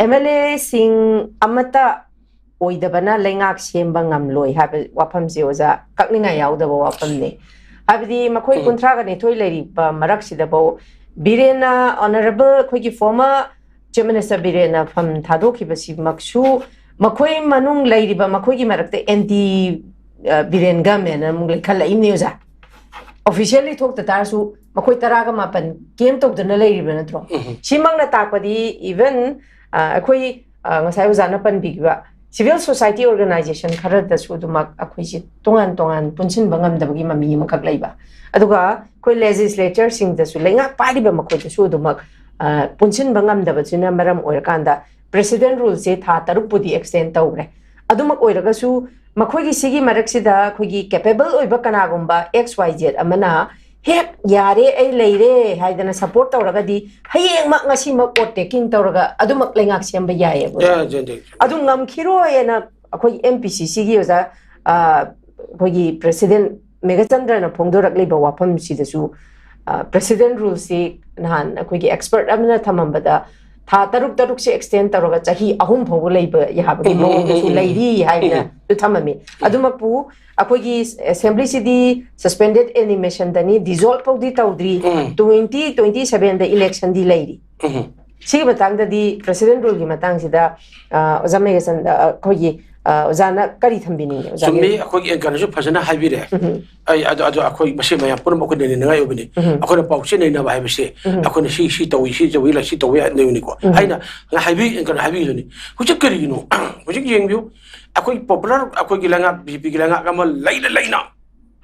ꯑꯦꯝ ꯑꯦꯜ ꯑꯦꯁꯤꯡ ꯑꯃꯠꯇ ꯑꯣꯏꯗꯕꯅ ꯂꯩꯉꯥꯛ ꯁꯦꯝꯕ ꯉꯝꯂꯣꯏ ꯍꯥꯏꯕ ꯋꯥꯐꯝꯁꯤ, ꯑꯣꯖꯥ, ꯀꯛꯅꯤꯡꯉꯥꯏ ꯌꯥꯎꯗꯕ ꯋꯥꯐꯝꯅꯤ꯫ ꯍꯥꯏꯕꯗꯤ ꯃꯈꯣꯏ ꯎꯝ꯫ ꯀꯨꯟꯊ꯭ꯔꯥꯒ ꯅꯤꯊꯣꯏ ꯂꯩꯔꯤꯕ ꯃꯔꯛꯁꯤꯗꯐꯥꯎ ꯕꯤꯔꯦꯟꯅ, Honourable ꯑꯩꯈꯣꯏꯒꯤ former Chief Minister ꯕꯤꯔꯦꯟꯅ ꯐꯝ ꯊꯥꯗꯣꯛꯈꯤꯕꯁꯤꯃꯛꯁꯨ ꯃꯈꯣꯏ ꯃꯅꯨꯡ ꯂꯩꯔꯤꯕ ꯃꯈꯣꯏꯒꯤ ꯃꯔꯛꯇ anti, ꯑ, ꯕꯤꯔꯦꯟ government ꯑꯃꯨꯛ ꯂꯩꯈꯠꯂꯛꯏꯕꯅꯤ, ꯑꯣꯖꯥ꯫ Officially ꯊꯣꯛꯇ ꯇꯥꯔꯁꯨ ꯃꯈꯣꯏ ꯇꯔꯥꯒ ꯃꯥꯄꯟ camp ꯇꯧꯗꯨꯅ ꯂꯩꯔꯤꯕ ꯅꯠꯇ꯭ꯔꯣ? ꯎꯝ꯫ ꯁꯤꯃꯛꯅ ꯇꯥꯛꯄꯗꯤ even, ꯑ, ꯑꯩꯈꯣꯏ, ꯑ, ꯉꯁꯥꯏ ꯑꯣꯖꯥꯅ ꯄꯟꯕꯤꯈꯤꯕ civil society organisation ꯈꯔꯗꯁꯨ ꯑꯗꯨꯃꯛ ꯑꯩꯈꯣꯏꯁꯦ ꯇꯣꯉꯥꯟ ꯇꯣꯉꯥꯟ ꯄꯨꯟꯁꯤꯟꯕ ꯉꯝꯗꯕꯒꯤ ꯃꯃꯤ ꯑꯃꯈꯛ ꯂꯩꯕ꯫ ꯑꯗꯨꯒ ꯑꯩꯈꯣꯏ legislatureꯁꯤꯡꯗꯁꯨ, ꯂꯩꯉꯥꯛ ꯄꯥꯏꯔꯤꯕ ꯃꯈꯣꯏꯗꯁꯨ ꯑꯗꯨꯃꯛ, ꯑ, ꯄꯨꯟꯁꯤꯟꯕ ꯉꯝꯗꯕꯁꯤꯅ ꯃꯔꯝ ꯑꯣꯏꯔꯀꯥꯟꯗ President Ruleꯁꯦ ꯊꯥ ꯇꯔꯨꯛꯄꯨꯗꯤ extend ꯇꯧꯈ꯭ꯔꯦ꯫ ꯑꯗꯨꯃꯛ ꯑꯣꯏꯔꯒꯁꯨ ꯃꯈꯣꯏꯒꯤ ꯁꯤꯒꯤ ꯃꯔꯛꯁꯤꯗ ꯑꯩꯈꯣꯏꯒꯤ capable ꯑꯣꯏꯕ ꯀꯅꯥꯒꯨꯝꯕ X Y Z ꯑꯃꯅ ꯍꯦꯛ ꯌꯥꯔꯦ, ꯑꯩ ꯂꯩꯔꯦ ꯍꯥꯏꯗꯅ ꯁꯄꯣꯔꯠ ꯇꯧꯔꯒꯗꯤ ꯍꯌꯦꯡꯃꯛ ꯉꯁꯤꯃꯛ ꯑꯣꯠ ꯇꯦꯀꯤꯡ ꯇꯧꯔꯒ ꯑꯗꯨꯃꯛ ꯂꯩꯉꯥꯛ ꯁꯦꯝꯕ ꯌꯥꯏꯌꯦꯕ꯫ ꯌꯥꯏ, ꯌꯥꯏ, ꯌꯥꯏ꯫ ꯑꯗꯨ ꯉꯝꯈꯤꯔꯣꯏꯅ ꯑꯩꯈꯣꯏ ꯑꯦꯝ ꯄꯤ ꯁꯤ ꯁꯤꯒꯤ ꯑꯣꯖꯥ, ꯑ, ꯑꯩꯈꯣꯏꯒꯤ ꯄ꯭ꯔꯦꯁꯤꯗꯦꯟ ꯃꯦꯘꯆꯟꯗ꯭ꯔꯅ ꯐꯣꯡꯗꯣꯔꯛꯂꯤꯕ ꯋꯥꯐꯝꯁꯤꯗꯁꯨ, ꯑ, ꯄ꯭ꯔꯦꯁꯤꯗꯦꯟ ꯔꯨꯜꯁꯤ ꯅꯍꯥꯟ ꯑꯩꯈꯣꯏꯒꯤ ꯑꯦꯛꯁꯄꯔꯠ ꯑꯃꯅ ꯊꯝꯃꯝꯕꯗ ꯊꯥ ꯇꯔꯨꯛ ꯇꯔꯨꯛꯁꯦ ꯑꯦꯛꯁꯇꯦꯟ ꯇꯧꯔꯒ ꯆꯍꯤ ꯑꯍꯨꯝ ꯐꯥꯎꯕ ꯂꯩꯕ ꯌꯥꯕꯒꯤ ꯎꯝ, ꯎꯝ, ꯃꯑꯣꯡꯗꯁꯨ ꯎꯝ, ꯎꯝ, ꯂꯩꯔꯤ ꯍꯥꯏꯅ ꯎꯝ꯫ ꯑꯗꯨ ꯊꯝꯃꯝꯃꯤ꯫ ꯑꯗꯨꯃꯛꯄꯨ ꯑꯩꯈꯣꯏꯒꯤ ꯑꯦꯁꯦꯝꯕ꯭ꯂꯤꯁꯤꯗꯤ ꯁꯁꯄꯦꯟꯗꯦꯠ ꯑꯦꯅꯤꯃꯦꯁꯟꯗꯅꯤ, ꯗꯤꯖꯣꯜꯕ ꯐꯥꯎꯗꯤ ꯇꯧꯗ꯭ꯔꯤ, ꯎꯝ꯫ ꯇ꯭ꯋꯦꯟꯇꯤ ꯇ꯭ꯋꯦꯟꯇꯤ ꯁꯚꯦꯟꯗ ꯏꯂꯦꯛꯁꯟꯗꯤ ꯂꯩꯔꯤ꯫ ꯎꯝ꯫ ꯁꯤꯒꯤ ꯃꯇꯥꯡꯗꯗꯤ ꯄ꯭ꯔꯦꯁꯤꯗꯦꯟ ꯔꯨꯜꯒꯤ ꯃꯇꯥꯡꯁꯤꯗ, ꯑ, ꯑꯣꯖꯥ ꯃꯦꯘꯆꯟꯗ, ꯑ, ꯑꯩꯈꯣꯏꯒꯤ, ꯑ, ꯑꯣꯖꯥꯅ ꯀꯔꯤ ꯊꯝꯕꯤꯅꯤꯡꯉꯤ, ꯑꯣꯖꯥ ꯆꯨꯝꯃꯤ, ꯃꯦꯘ? ꯑꯩꯈꯣꯏꯒꯤ ꯑꯦꯡꯀꯔꯅꯁꯨ ꯐꯖꯅ ꯍꯥꯏꯕꯤꯔꯦ꯫ ꯎꯝ꯫ ꯑꯩ ꯑꯗꯨ, ꯑꯗꯨ ꯑꯩꯈꯣꯏ ꯃꯁꯦꯟ ꯃꯌꯥꯝ ꯄꯨꯝꯅꯃꯛ ꯑꯩꯈꯣꯏ ꯅꯩꯅꯅꯤꯡꯉꯥꯏ ꯑꯣꯏꯕꯅꯤ꯫ ꯎꯝ꯫ ꯑꯩꯈꯣꯏꯅ ꯄꯥꯎꯆꯦ ꯅꯩꯅꯕ ꯍꯥꯏꯕꯁꯦ ꯎꯝ꯫ ꯑꯩꯈꯣꯏꯅ ꯁꯤ, ꯁꯤ ꯇꯧꯏ, ꯁꯤ ꯇꯧꯏ, ꯁꯤ ꯇꯧꯏ ꯍꯥꯏꯅꯕꯅꯤꯀꯣ꯫ ꯎꯝ꯫ ꯑꯩꯅ ꯍꯥꯏꯕꯤ, ꯑꯦꯡꯀꯔꯅ ꯍꯥꯏꯕꯤꯗꯨꯅꯤ꯫ ꯍꯧꯖꯤꯛ ꯀꯔꯤꯒꯤꯅꯣ? ꯍꯧꯖꯤꯛ ꯌꯦꯡꯕꯤꯌꯨ, ꯑꯩꯈꯣꯏ ꯄꯣꯄꯨꯂꯔ, ꯑꯩꯈꯣꯏꯒꯤ ꯂꯩꯉꯥꯛ, ꯕꯤ ꯖꯦ ꯄꯤꯒꯤ ꯂꯩꯉꯥꯛ ꯑꯃ ꯂꯩꯅ ꯂꯩꯅ,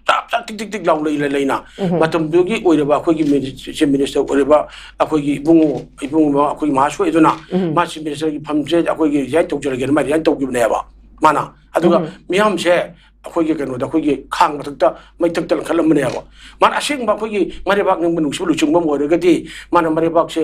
ꯆꯞ ꯆꯥ ꯇꯤꯛ ꯇꯤꯛ ꯇꯤꯛ ꯂꯥꯎ ꯂꯩꯅ ꯂꯩꯅ, ꯎꯝ꯫ ꯃꯇꯝꯗꯨꯒꯤ ꯑꯣꯏꯔꯕ ꯑꯩꯈꯣꯏꯒꯤ ꯆꯤꯐ ꯃꯤꯅꯤꯁꯇꯔ ꯑꯣꯏꯔꯕ ꯑꯩꯈꯣꯏꯒꯤ ꯏꯕꯨꯡꯉꯣ, ꯏꯕꯨꯡꯉꯣ ꯑꯩꯈꯣꯏꯒꯤ ꯃꯍꯥꯁꯣꯏ ꯑꯗꯨꯅ ꯎꯝ꯫ ꯃꯥ ꯆꯤꯐ ꯃꯤꯅꯤꯁꯇꯔꯒꯤ ꯐꯝꯁꯦ ꯑꯩꯈꯣꯏꯒꯤ ꯔꯤꯖꯥꯏꯟ ꯇꯧꯖꯔꯒꯦꯅ ꯃꯥ ꯔꯤꯖꯥꯏꯟ ꯇꯧꯈꯤꯕꯅꯦꯕ꯫ ꯃꯥꯅ ꯑꯗꯨꯒ ꯎꯝ꯫ ꯃꯤꯌꯥꯝꯁꯦ ꯑꯩꯈꯣꯏꯒꯤ ꯀꯩꯅꯣꯗ, ꯑꯩꯈꯣꯏꯒꯤ ꯈꯥꯡ ꯃꯊꯛꯇ ꯃꯩ ꯊꯛꯇ ꯂꯪꯈꯠꯂꯝꯕꯅꯦꯕ꯫ ꯃꯥꯅ ꯑꯁꯦꯡꯕ ꯑꯩꯈꯣꯏꯒꯤ ꯃꯔꯩꯕꯥꯛ ꯅꯤꯡꯕ ꯅꯨꯡꯁꯤꯕ ꯂꯨꯆꯤꯡꯕ ꯑꯃ ꯑꯣꯏꯔꯒꯗꯤ ꯃꯥꯅ ꯃꯔꯩꯕꯥꯛꯁꯦ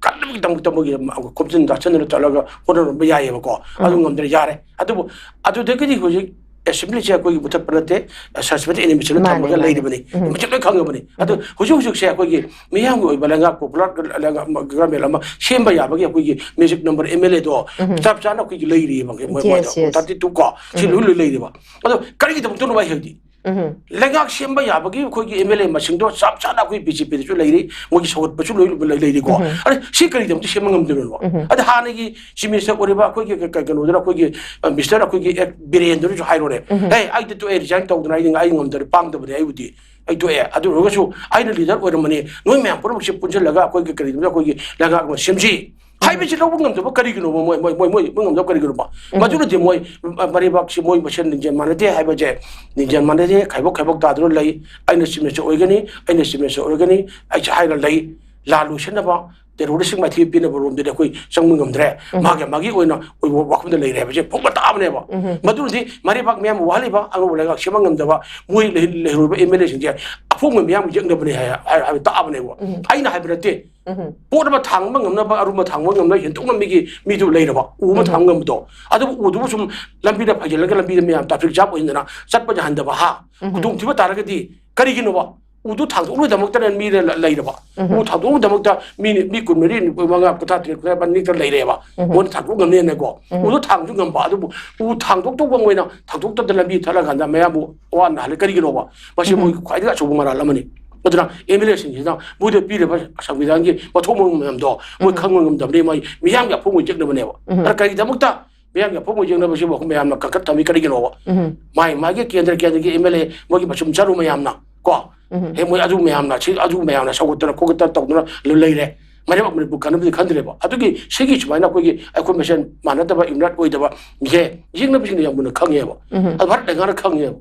ꯀꯟꯅꯕꯒꯤꯗꯃꯛꯇ ꯃꯣꯏꯒꯤ ꯈꯣꯝꯖꯤꯟ ꯇꯥꯁꯤꯟꯗꯅ ꯆꯠꯂꯒ ꯍꯣꯠꯅꯔꯝꯕ ꯌꯥꯏꯑꯕꯀꯣ꯫ ꯑꯗꯨ ꯎꯝ꯫ ꯉꯝꯗ꯭ꯔꯦ, ꯌꯥꯔꯦ꯫ ꯑꯗꯨꯕꯨ ꯑꯗꯨꯗꯒꯤꯗꯤ ꯍꯧꯖꯤꯛ ꯑꯦꯁꯦꯝꯕ꯭ꯂꯤꯁꯦ ꯑꯩꯈꯣꯏꯒꯤ ꯃꯨꯊꯠꯄ ꯅꯠꯇꯦ, ꯁꯁꯄꯦꯟꯗꯦꯠ ꯑꯦꯅꯤꯃꯦꯁꯟꯗ ꯃꯥꯅꯦ, ꯊꯝꯃꯒ ꯃꯥꯅꯦ꯫ ꯂꯩꯔꯤꯕꯅꯤ꯫ ꯎꯝ꯫ ꯃꯁꯤ ꯂꯣꯏ ꯈꯪꯉꯕꯅꯤ꯫ ꯑꯗꯨ ꯎꯝ꯫ ꯍꯧꯖꯤꯛ ꯍꯧꯖꯤꯛꯁꯦ ꯑꯩꯈꯣꯏꯒꯤ ꯃꯤꯌꯥꯝꯒꯤ ꯑꯣꯏꯕ ꯂꯩꯉꯥꯛ, ꯄꯣꯄꯨꯂꯔ ꯂꯩꯉꯥꯛ ꯒꯚꯔꯟꯃꯦꯟ ꯑꯃ ꯁꯦꯝꯕ ꯌꯥꯕꯒꯤ ꯑꯩꯈꯣꯏꯒꯤ ꯃꯦꯖꯤꯛ ꯅꯝꯕꯔ ꯑꯦꯝ ꯑꯦꯜ ꯑꯦꯗꯣ ꯎꯝ꯫ ꯆꯞ ꯆꯥꯅ ꯑꯩꯈꯣꯏꯒꯤ ꯂꯩꯔꯤꯑꯕ꯫ ꯃꯣꯏ Yes, yes. ꯊꯥꯔꯇꯤ ꯇꯨ ꯀꯣ, ꯁꯤ ꯎꯝ꯫ ꯂꯣꯏ ꯂꯣꯏ ꯂꯩꯔꯤꯕ꯫ ꯑꯗꯣ ꯀꯔꯤꯒꯤꯗꯃꯛꯇꯅꯣ ꯑꯩ ꯍꯥꯏꯕꯗꯤ ꯎꯝ꯫ ꯂꯩꯉꯥꯛ ꯁꯦꯝꯕ ꯌꯥꯕꯒꯤ ꯑꯩꯈꯣꯏꯒꯤ ꯑꯦꯝ ꯑꯦꯜ ꯑꯦ ꯃꯁꯤꯡꯗꯣ ꯆꯞ ꯆꯥꯅ ꯑꯩꯈꯣꯏ ꯕꯤ ꯖꯦ ꯄꯤꯗꯁꯨ ꯂꯩꯔꯤ, ꯃꯣꯏꯒꯤ ꯁꯧꯒꯠꯄꯁꯨ ꯂꯣꯏ ꯂꯩ-, ꯂꯩꯔꯤꯀꯣ꯫ ꯎꯝ꯫ ꯑꯗ ꯁꯤ ꯀꯔꯤꯒꯤꯗꯃꯛꯇ ꯁꯦꯝꯕ ꯉꯝꯗꯣꯏꯅꯣ? ꯎꯝ꯫ ꯑꯗ ꯍꯥꯟꯅꯒꯤ ꯆꯤꯐ ꯃꯤꯅꯤꯁꯇꯔ ꯑꯣꯏꯔꯤꯕ ꯑꯩꯈꯣꯏꯒꯤ ꯀ-, ꯀ-, ꯀꯩꯅꯣꯗꯨꯅ ꯑꯩꯈꯣꯏꯒꯤ, ꯑ, ꯃꯤꯅꯤꯁꯇꯔ ꯑꯩꯈꯣꯏꯒꯤ ꯑꯦ ꯕꯤꯔꯦꯟꯗꯨꯅꯁꯨ ꯍꯥꯏꯔꯣꯅꯦ, ꯎꯝ꯫ "ꯍꯦ, ꯑꯩꯗꯤ ꯇꯣꯛꯑꯦ, ꯔꯤꯖꯥꯏꯟ ꯇꯧꯗꯅ ꯑꯩ, ꯑꯩ ꯉꯝꯗꯔꯦ, ꯄꯥꯡꯗꯕꯅꯦ ꯑꯩꯕꯨꯗꯤ, ꯑꯩ ꯇꯣꯛꯑꯦ"꯫ ꯑꯗꯨ ꯑꯣꯏꯔꯒꯁꯨ ꯑꯩꯅ ꯂꯤꯗꯔ ꯑꯣꯏꯔꯝꯕꯅꯤ, ꯅꯣꯏ ꯃꯌꯥꯝ ꯄꯨꯝꯅꯃꯛꯁꯦ ꯄꯨꯟꯁꯤꯜꯂꯒ ꯑꯩꯈꯣꯏꯒꯤ ꯀꯔꯤꯒꯨꯝꯕ ꯑꯩꯈꯣꯏꯒꯤ ꯂꯩꯉꯥꯛ ꯑꯃ ꯁꯦꯝꯁꯤ ꯍꯥꯏꯕꯁꯤ ꯂꯧꯕ ꯉꯝꯗꯕ ꯀꯔꯤꯒꯤꯅꯣꯕ? ꯃꯣꯏ, ꯃꯣꯏ, ꯃꯣꯏ, ꯃꯣꯏ, ꯃꯣꯏ ꯉꯝꯗꯕ ꯀꯔꯤꯒꯤꯅꯣꯕ? ꯎꯝ꯫ ꯃꯗꯨꯅꯗꯤ ꯃꯣꯏ, ꯑ, ꯃꯔꯩꯕꯥꯛꯁꯤ ꯃꯣꯏ ꯃꯁꯦꯟ ꯂꯤꯡꯖꯦꯜ ꯃꯥꯟꯅꯗꯦ ꯍꯥꯏꯕꯁꯦ, ꯂꯤꯡꯖꯦꯜ ꯃꯥꯟꯅꯗꯦ, ꯈꯥꯏꯕꯣꯛ ꯈꯥꯏꯕꯣꯛ ꯇꯥꯗꯨꯅ ꯂꯩ꯫ ꯑꯩꯅ ꯆꯤꯐ ꯃꯤꯅꯤꯁꯇꯔ ꯑꯣꯏꯒꯅꯤ, ꯑꯩꯅ ꯆꯤꯐ ꯃꯤꯅꯤꯁꯇꯔ ꯑꯣꯏꯒꯅꯤ, ꯑꯩꯁꯦ ꯍꯥꯏꯔ ꯂꯩ꯫ ꯂꯥꯜ ꯂꯣꯏꯁꯤꯟꯅꯕ, ꯇꯦꯔꯣꯔꯤꯁꯁꯤꯡ ꯃꯥꯏꯊꯤꯕ ꯄꯤꯅꯕ ꯔꯣꯝꯗꯗꯤ ꯑꯩꯈꯣꯏ ꯆꯪꯕ ꯉꯝꯗ꯭ꯔꯦ꯫ ꯎꯝ꯫ ꯃꯥꯒꯤ ꯃꯥꯒꯤ ꯑꯣꯏꯅ ꯑꯣꯏꯕ ꯋꯥꯐꯝꯗ ꯂꯩꯔꯦ ꯍꯥꯏꯕꯁꯦ ꯐꯣꯡꯕ ꯇꯥꯕꯅꯦꯕ꯫ ꯎꯝ꯫ ꯃꯗꯨꯅꯗꯤ ꯃꯔꯩꯕꯥꯛ ꯃꯌꯥꯝ ꯋꯥꯍꯜꯂꯤꯕ, ꯑꯉꯧꯕ ꯂꯩꯉꯥꯛ ꯁꯦꯝꯕ ꯉꯝꯗꯕ, ꯃꯣꯏ ꯂꯩ-, ꯂꯩꯍꯧꯔꯤꯕ ꯑꯦꯝ ꯑꯦꯜ ꯑꯦꯁꯤꯡꯁꯦ ꯑꯄꯣꯡꯕ ꯃꯤꯌꯥꯝ ꯌꯦꯛꯅꯕꯅꯦ ꯍꯥꯏ ꯍꯥꯏ- ꯍꯥꯏꯕ ꯇꯥꯛꯑꯕꯅꯦꯕ꯫ ꯎꯝ꯫ ꯑꯩꯅ ꯍꯥꯏꯕ ꯅꯠꯇꯦ꯫ ꯎꯝ꯫ ꯄꯣꯠ ꯑꯃ ꯊꯥꯡꯕ ꯉꯝꯅꯕ, ꯑꯔꯨꯝꯕ ꯊꯥꯡꯕ ꯉꯝꯅꯕ ꯍꯦꯟꯗꯣꯛꯅ ꯃꯤꯒꯤ ꯃꯤꯗꯨ ꯂꯩꯔꯕ, ꯎ ꯑꯃ ꯎꯝ꯫ ꯊꯥꯡꯕ ꯉꯝꯕꯗꯣ꯫ ꯑꯗꯨꯕꯨ ꯎꯗꯨꯕꯨ ꯁꯨꯝ ꯂꯝꯕꯤꯗ ꯐꯩꯖꯤꯜꯂꯒ ꯂꯝꯕꯤꯗ ꯃꯌꯥꯝ ꯇ꯭ꯔꯥꯐꯤꯛ ꯖꯥꯝ ꯑꯣꯏꯍꯟꯗꯅ ꯆꯠꯄ ꯌꯥꯍꯟꯗꯕ, ꯍꯥ? ꯎꯝ꯫ ꯈꯨꯗꯣꯡꯊꯤꯕ ꯇꯥꯔꯒꯗꯤ ꯀꯔꯤꯒꯤꯅꯣꯕ? ꯎꯗꯨ ꯊꯥꯡꯗꯣꯛꯅꯕꯗꯃꯛꯇꯅ ꯃꯤ ꯂꯩ- ꯂꯩꯔꯕ꯫ ꯎꯝ꯫ ꯎ ꯊꯥꯡꯗꯣꯛꯅꯕꯗꯃꯛꯇ ꯃꯤ, ꯃꯤ ꯀꯨꯟꯃꯔꯤ, ꯅꯤꯐꯨ ꯃꯉꯥ, ꯀꯨꯟꯊ꯭ꯔꯥ ꯇꯔꯦꯠ, ꯀꯨꯟꯊ꯭ꯔꯥ ꯅꯤꯄꯥꯟ ꯅꯤꯛꯇ ꯂꯩꯔꯦꯕ꯫ ꯎꯝ꯫ ꯃꯣꯏꯅ ꯊꯥꯡꯗꯣꯛ ꯉꯝꯅꯦꯅꯀꯣ꯫ ꯎꯝ꯫ ꯎꯗꯨ ꯊꯥꯡꯁꯨ ꯉꯝꯕ, ꯑꯗꯨꯕꯨ ꯎ ꯊꯥꯡꯗꯣꯛꯇꯧꯕ ꯑꯣꯏꯅ ꯊꯥꯡꯗꯣꯛꯇꯕꯗ ꯂꯝꯕꯤ ꯊꯠꯂꯀꯥꯟꯗ ꯃꯌꯥꯝꯕꯨ ꯑꯋꯥ ꯅꯥꯍꯜꯂꯦ꯫ ꯀꯔꯤꯒꯤꯅꯣꯕ? ꯃꯁꯤ ꯎꯝ꯫ ꯃꯣꯏꯒꯤ ꯈ꯭ꯋꯥꯏꯗꯒꯤ ꯑꯆꯧꯕ ꯃꯔꯥꯜ ꯑꯃꯅꯤ꯫ ꯑꯗꯨꯅ ꯑꯦꯝ ꯑꯦꯜ ꯑꯦꯁꯤꯡꯁꯤꯅ ꯃꯣꯏꯗ ꯄꯤꯔꯤꯕ ꯁꯪꯕꯤꯙꯥꯟꯒꯤ ꯃꯊꯧ ꯃꯔꯝ ꯃꯌꯥꯝꯗꯣ ꯃꯣꯏ ꯎꯝ꯫ ꯈꯪꯕ ꯉꯝꯗꯕꯅꯤ, ꯃꯣꯏ ꯃꯤꯌꯥꯝꯒꯤ ꯑꯐꯨꯕ ꯌꯦꯛꯅꯕꯅꯦꯕ꯫ ꯎꯝ꯫ ꯑꯗ ꯀꯔꯤꯒꯤꯗꯃꯛꯇ ꯃꯤꯌꯥꯝꯒꯤ ꯑꯐꯨꯕ ꯌꯦꯛꯅꯕꯁꯤꯕꯨ ꯑꯩꯈꯣꯏ ꯃꯌꯥꯝꯅ ꯀꯟꯈꯠ ꯊꯝꯃꯤ ꯀꯔꯤꯒꯤꯅꯣꯕ? ꯎꯝ꯫ ꯃꯥꯒꯤ ꯃꯥꯒꯤ ꯀꯦꯟꯗ꯭ꯔ ꯀꯦꯟꯗ꯭ꯔꯒꯤ ꯑꯦꯝ ꯑꯦꯜ ꯑꯦ ꯃꯣꯏꯒꯤ ꯃꯆꯨꯝ ꯆꯔꯨ ꯃꯌꯥꯝꯅ ꯀꯣ, ꯎꯝ꯫ ꯍꯦ, ꯃꯣꯏ ꯑꯗꯨ ꯃꯌꯥꯝꯅ ꯁꯤ ꯑꯗꯨ ꯃꯌꯥꯝꯅ ꯁꯧꯒꯠꯇꯅ ꯈꯣꯠꯀꯠꯇꯅ ꯇꯧꯗꯅ ꯂ- ꯂꯩꯔꯦ꯫ ꯃꯔꯦꯕ ꯃꯅꯤꯄꯨꯔ ꯀꯥꯟꯅꯕꯗꯤ ꯈꯟꯗ꯭ꯔꯦꯕ꯫ ꯑꯗꯨꯒꯤ ꯁꯤꯒꯤ ꯁꯨꯃꯥꯏꯅ ꯑꯩꯈꯣꯏꯒꯤ ꯑꯩꯈꯣꯏ ꯃꯁꯦꯟ ꯃꯥꯟꯅꯗꯕ ꯌꯨꯅꯥꯏꯠ ꯑꯣꯏꯗꯕ ꯃꯤꯁꯦ ꯌꯦꯛꯅꯕꯁꯤꯡꯅ ꯌꯥꯝ ꯃꯨꯟꯅ ꯈꯪꯉꯦꯕ꯫ ꯎꯝ꯫ ꯑꯗꯨ ꯚꯥꯔꯠ ꯂꯩꯉꯥꯛꯅ ꯈꯪꯉꯦꯕ꯫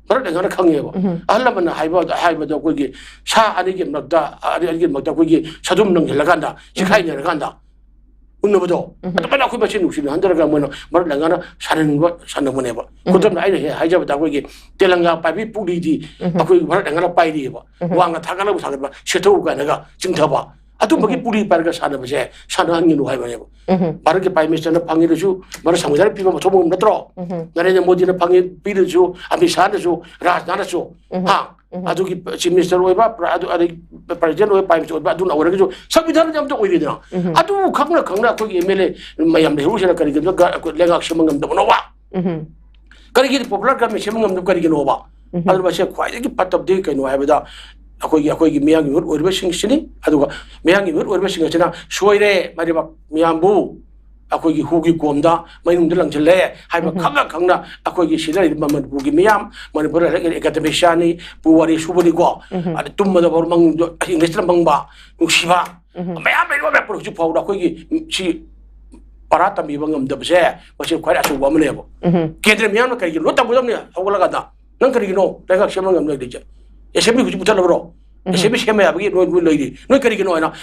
ꯚꯥꯔꯠ ꯂꯩꯉꯥꯛꯅ ꯈꯪꯉꯦꯕ꯫ ꯎꯝ꯫ ꯑꯍꯜ ꯂꯃꯟꯅ ꯍꯥꯏꯕ ꯍꯥꯏꯕꯗ ꯑꯩꯈꯣꯏꯒꯤ ꯁꯥ ꯑꯅꯤꯒꯤ ꯃꯔꯛꯇ, ꯑꯅꯤ- ꯑꯅꯤꯒꯤ ꯃꯔꯛꯇ ꯑꯩꯈꯣꯏꯒꯤ ꯁꯥꯗꯨꯝ ꯅꯪꯁꯤꯜꯂꯀꯥꯟꯗ, ꯆꯤꯈꯥꯏꯅꯔꯀꯥꯟꯗ ꯎꯅꯕꯗꯣ, ꯎꯝ꯫ ꯑꯗꯨꯃꯥꯏꯅ ꯑꯩꯈꯣꯏ ꯃꯁꯦꯟ ꯅꯨꯡꯁꯤꯅꯍꯟꯗꯔꯒ ꯃꯣꯏꯅ ꯚꯥꯔꯠ ꯂꯩꯉꯥꯛꯅ ꯁꯥꯟꯅꯅꯤꯡꯕ ꯁꯥꯟꯅꯕꯅꯦꯕ꯫ ꯎꯝ꯫ ꯈꯨꯗꯝꯅ ꯑꯩꯅ ꯍꯦꯛ ꯍꯥꯏꯖꯕꯗ ꯑꯩꯈꯣꯏꯒꯤ ꯇꯦꯂꯪꯒꯥ ꯄꯥꯏꯕꯤ ꯄꯨꯛꯂꯤꯗꯤ ꯎꯝ꯫ ꯑꯩꯈꯣꯏ ꯚꯥꯔꯠ ꯂꯩꯉꯥꯛꯅ ꯄꯥꯏꯔꯤꯑꯕ꯫ ꯎꯝ꯫ ꯋꯥꯡꯅ ꯊꯥꯒꯠꯂꯒ ꯁꯥꯒꯠꯄ ꯁꯦꯠꯊꯧ ꯀꯥꯏꯅꯒ ꯆꯤꯡꯊꯕ꯫ ꯑꯗꯨꯝꯕꯒꯤ ꯎꯝ꯫ ꯄꯨꯛꯂꯤ ꯄꯥꯏꯔꯒ ꯁꯥꯟꯅꯕꯁꯦ ꯁꯥꯟꯅꯍꯟꯒꯅꯨ ꯍꯥꯏꯕꯅꯦꯕ꯫ ꯎꯝ꯫ ꯚꯥꯔꯠꯀꯤ ꯄ꯭ꯔꯥꯏꯝ ꯃꯤꯅꯤꯁꯇꯔꯅ ꯐꯪꯉꯤꯗꯨꯁꯨ ꯚꯥꯔꯠ ꯁꯪꯕꯤꯙꯥꯟ ꯄꯤꯕ ꯃꯊꯧ ꯃꯉꯝ ꯅꯠꯇ꯭ꯔꯣ? ꯎꯝ꯫ ꯅꯔꯦꯟꯗ꯭ꯔ ꯃꯣꯗꯤꯅ ꯐꯪꯉꯤ ꯄꯤꯔꯤꯗꯨꯁꯨ, ꯑꯃꯤꯠ ꯁꯥꯍꯅꯁꯨ, ꯔꯥꯖꯅꯥꯊꯅꯁꯨ, ꯎꯝ꯫ ꯍꯥ? ꯎꯝ꯫ ꯑꯗꯨꯒꯤ ꯆꯤꯐ ꯃꯤꯅꯤꯁꯇꯔ ꯑꯣꯏꯕ, ꯄ꯭ꯔ-, ꯑꯗꯨ, ꯑꯗꯩ ꯄ꯭ꯔꯦꯁꯤꯗꯦꯟ ꯑꯣꯏꯕ, ꯄ꯭ꯔꯥꯏꯝ ꯃꯤꯅꯤꯁꯇꯔ ꯑꯣꯏꯕ, ꯑꯗꯨꯅ ꯑꯣꯏꯔꯒꯁꯨ ꯁꯪꯕꯤꯙꯥꯟꯗꯤ ꯑꯝꯇ ꯑꯣꯏꯔꯤꯗꯅ꯫ ꯎꯝ꯫ ꯑꯗꯨ ꯈꯪꯅ ꯈꯪꯅ ꯑꯩꯈꯣꯏꯒꯤ ꯑꯦꯝ ꯑꯦꯜ ꯑꯦ ꯃꯌꯥꯝ ꯂꯩꯍꯧꯔꯤꯁꯤꯅ ꯀꯔꯤꯒꯤꯅꯣ ꯒ-, ꯑꯩꯈꯣꯏ ꯂꯩꯉꯥꯛ ꯁꯦꯝꯕ ꯉꯝꯗꯕꯅꯣꯕ? ꯎꯝ꯫ ꯀꯔꯤꯒꯤ ꯄꯣꯄꯨꯂꯔ ꯒꯚꯔꯟꯃꯦꯟ ꯁꯦꯝꯕ ꯉꯝꯗꯕ ꯀꯔꯤꯒꯤꯅꯣꯕ? ꯎꯝ꯫ ꯑꯗꯨꯅ ꯃꯁꯤ ꯈ꯭ꯋꯥꯏꯗꯒꯤ ꯐꯠꯇꯕꯗꯤ ꯀꯩꯅꯣ ꯍꯥꯏꯕꯗ, ꯑꯩꯈꯣꯏꯒꯤ, ꯑꯩꯈꯣꯏꯒꯤ ꯃꯤꯌꯥꯝꯒꯤ ꯃꯤꯍꯨꯠ ꯑꯣꯏꯔꯤꯕꯁꯤꯡꯁꯤꯅꯤ꯫ ꯑꯗꯨꯒ ꯃꯤꯌꯥꯝꯒꯤ ꯃꯤꯍꯨꯠ ꯑꯣꯏꯔꯤꯕꯁꯤꯡ ꯑꯁꯤꯅ ꯁꯣꯏꯔꯦ, ꯃꯔꯤꯕ ꯃꯤꯌꯥꯝꯕꯨ ꯑꯩꯈꯣꯏꯒꯤ ꯍꯨꯒꯤ ꯀꯣꯝꯗ ꯃꯅꯨꯡꯗ ꯂꯪꯁꯤꯜꯂꯦ ꯍꯥꯏꯕ ꯎꯝ꯫ ꯈꯪꯅ ꯈꯪꯅ ꯑꯩꯈꯣꯏꯒꯤ ꯁꯤꯗ ꯂꯩꯔꯤꯕ ꯃꯅꯤꯄꯨꯔꯒꯤ ꯃꯤꯌꯥꯝ, ꯃꯅꯤꯄꯨꯔꯗ ꯂꯩꯔꯤꯕ ꯑꯦꯀꯥꯗꯃꯤꯁꯤꯌꯥꯟꯅꯤ, ꯄꯨꯋꯥꯔꯤ ꯁꯨꯕꯅꯤꯀꯣ, ꯎꯝ꯫ ꯑꯗꯩ ꯇꯨꯝꯕꯗ ꯃꯪ-, ꯏꯪꯂꯤꯁꯇ ꯃꯪꯕ, ꯅꯨꯡꯁꯤꯕ, ꯎꯝ꯫ ꯃꯌꯥꯝ ꯂꯩꯔꯤꯕ ꯃꯌꯥꯝ ꯄꯨꯝꯅꯃꯛ ꯍꯧꯖꯤꯛ ꯐꯥꯎꯕꯗ ꯑꯩꯈꯣꯏꯒꯤ ꯁꯤ ꯄꯔꯥ ꯇꯝꯕꯤꯕ ꯉꯝꯗꯕꯁꯦ ꯃꯁꯤ ꯈ꯭ꯋꯥꯏ ꯑꯆꯧꯕ ꯑꯃꯅꯦꯕ꯫ ꯎꯝ꯫ ꯀꯦꯟꯗ꯭ꯔ ꯃꯤꯌꯥꯝꯅ ꯀꯔꯤꯒꯤꯅꯣ ꯂꯣꯏ ꯇꯝꯒꯗꯕꯅꯤ ꯍꯧꯒꯠꯂꯀꯥꯟꯗ꯫ ꯅꯪ ꯀꯔꯤꯒꯤꯅꯣ ꯂꯩꯉꯥꯛ ꯁꯦꯝꯕ ꯉꯝꯂꯣꯏꯗ꯭ꯔꯤꯁꯦ? ꯑꯦꯁꯦꯝꯕ꯭ꯂꯤ ꯍꯧꯖꯤꯛ ꯄꯨꯊꯠꯂꯕ꯭ꯔꯣ? ꯎꯝ꯫ ꯑꯦꯁꯦꯝꯕ꯭ꯂꯤ ꯁꯦꯝꯕ ꯌꯥꯕꯒꯤ ꯅꯣꯏ, ꯅꯣꯏ ꯂꯩꯔꯤ꯫ ꯅꯣꯏ ꯀꯔꯤꯒꯤꯅꯣ ꯍꯥꯏꯅ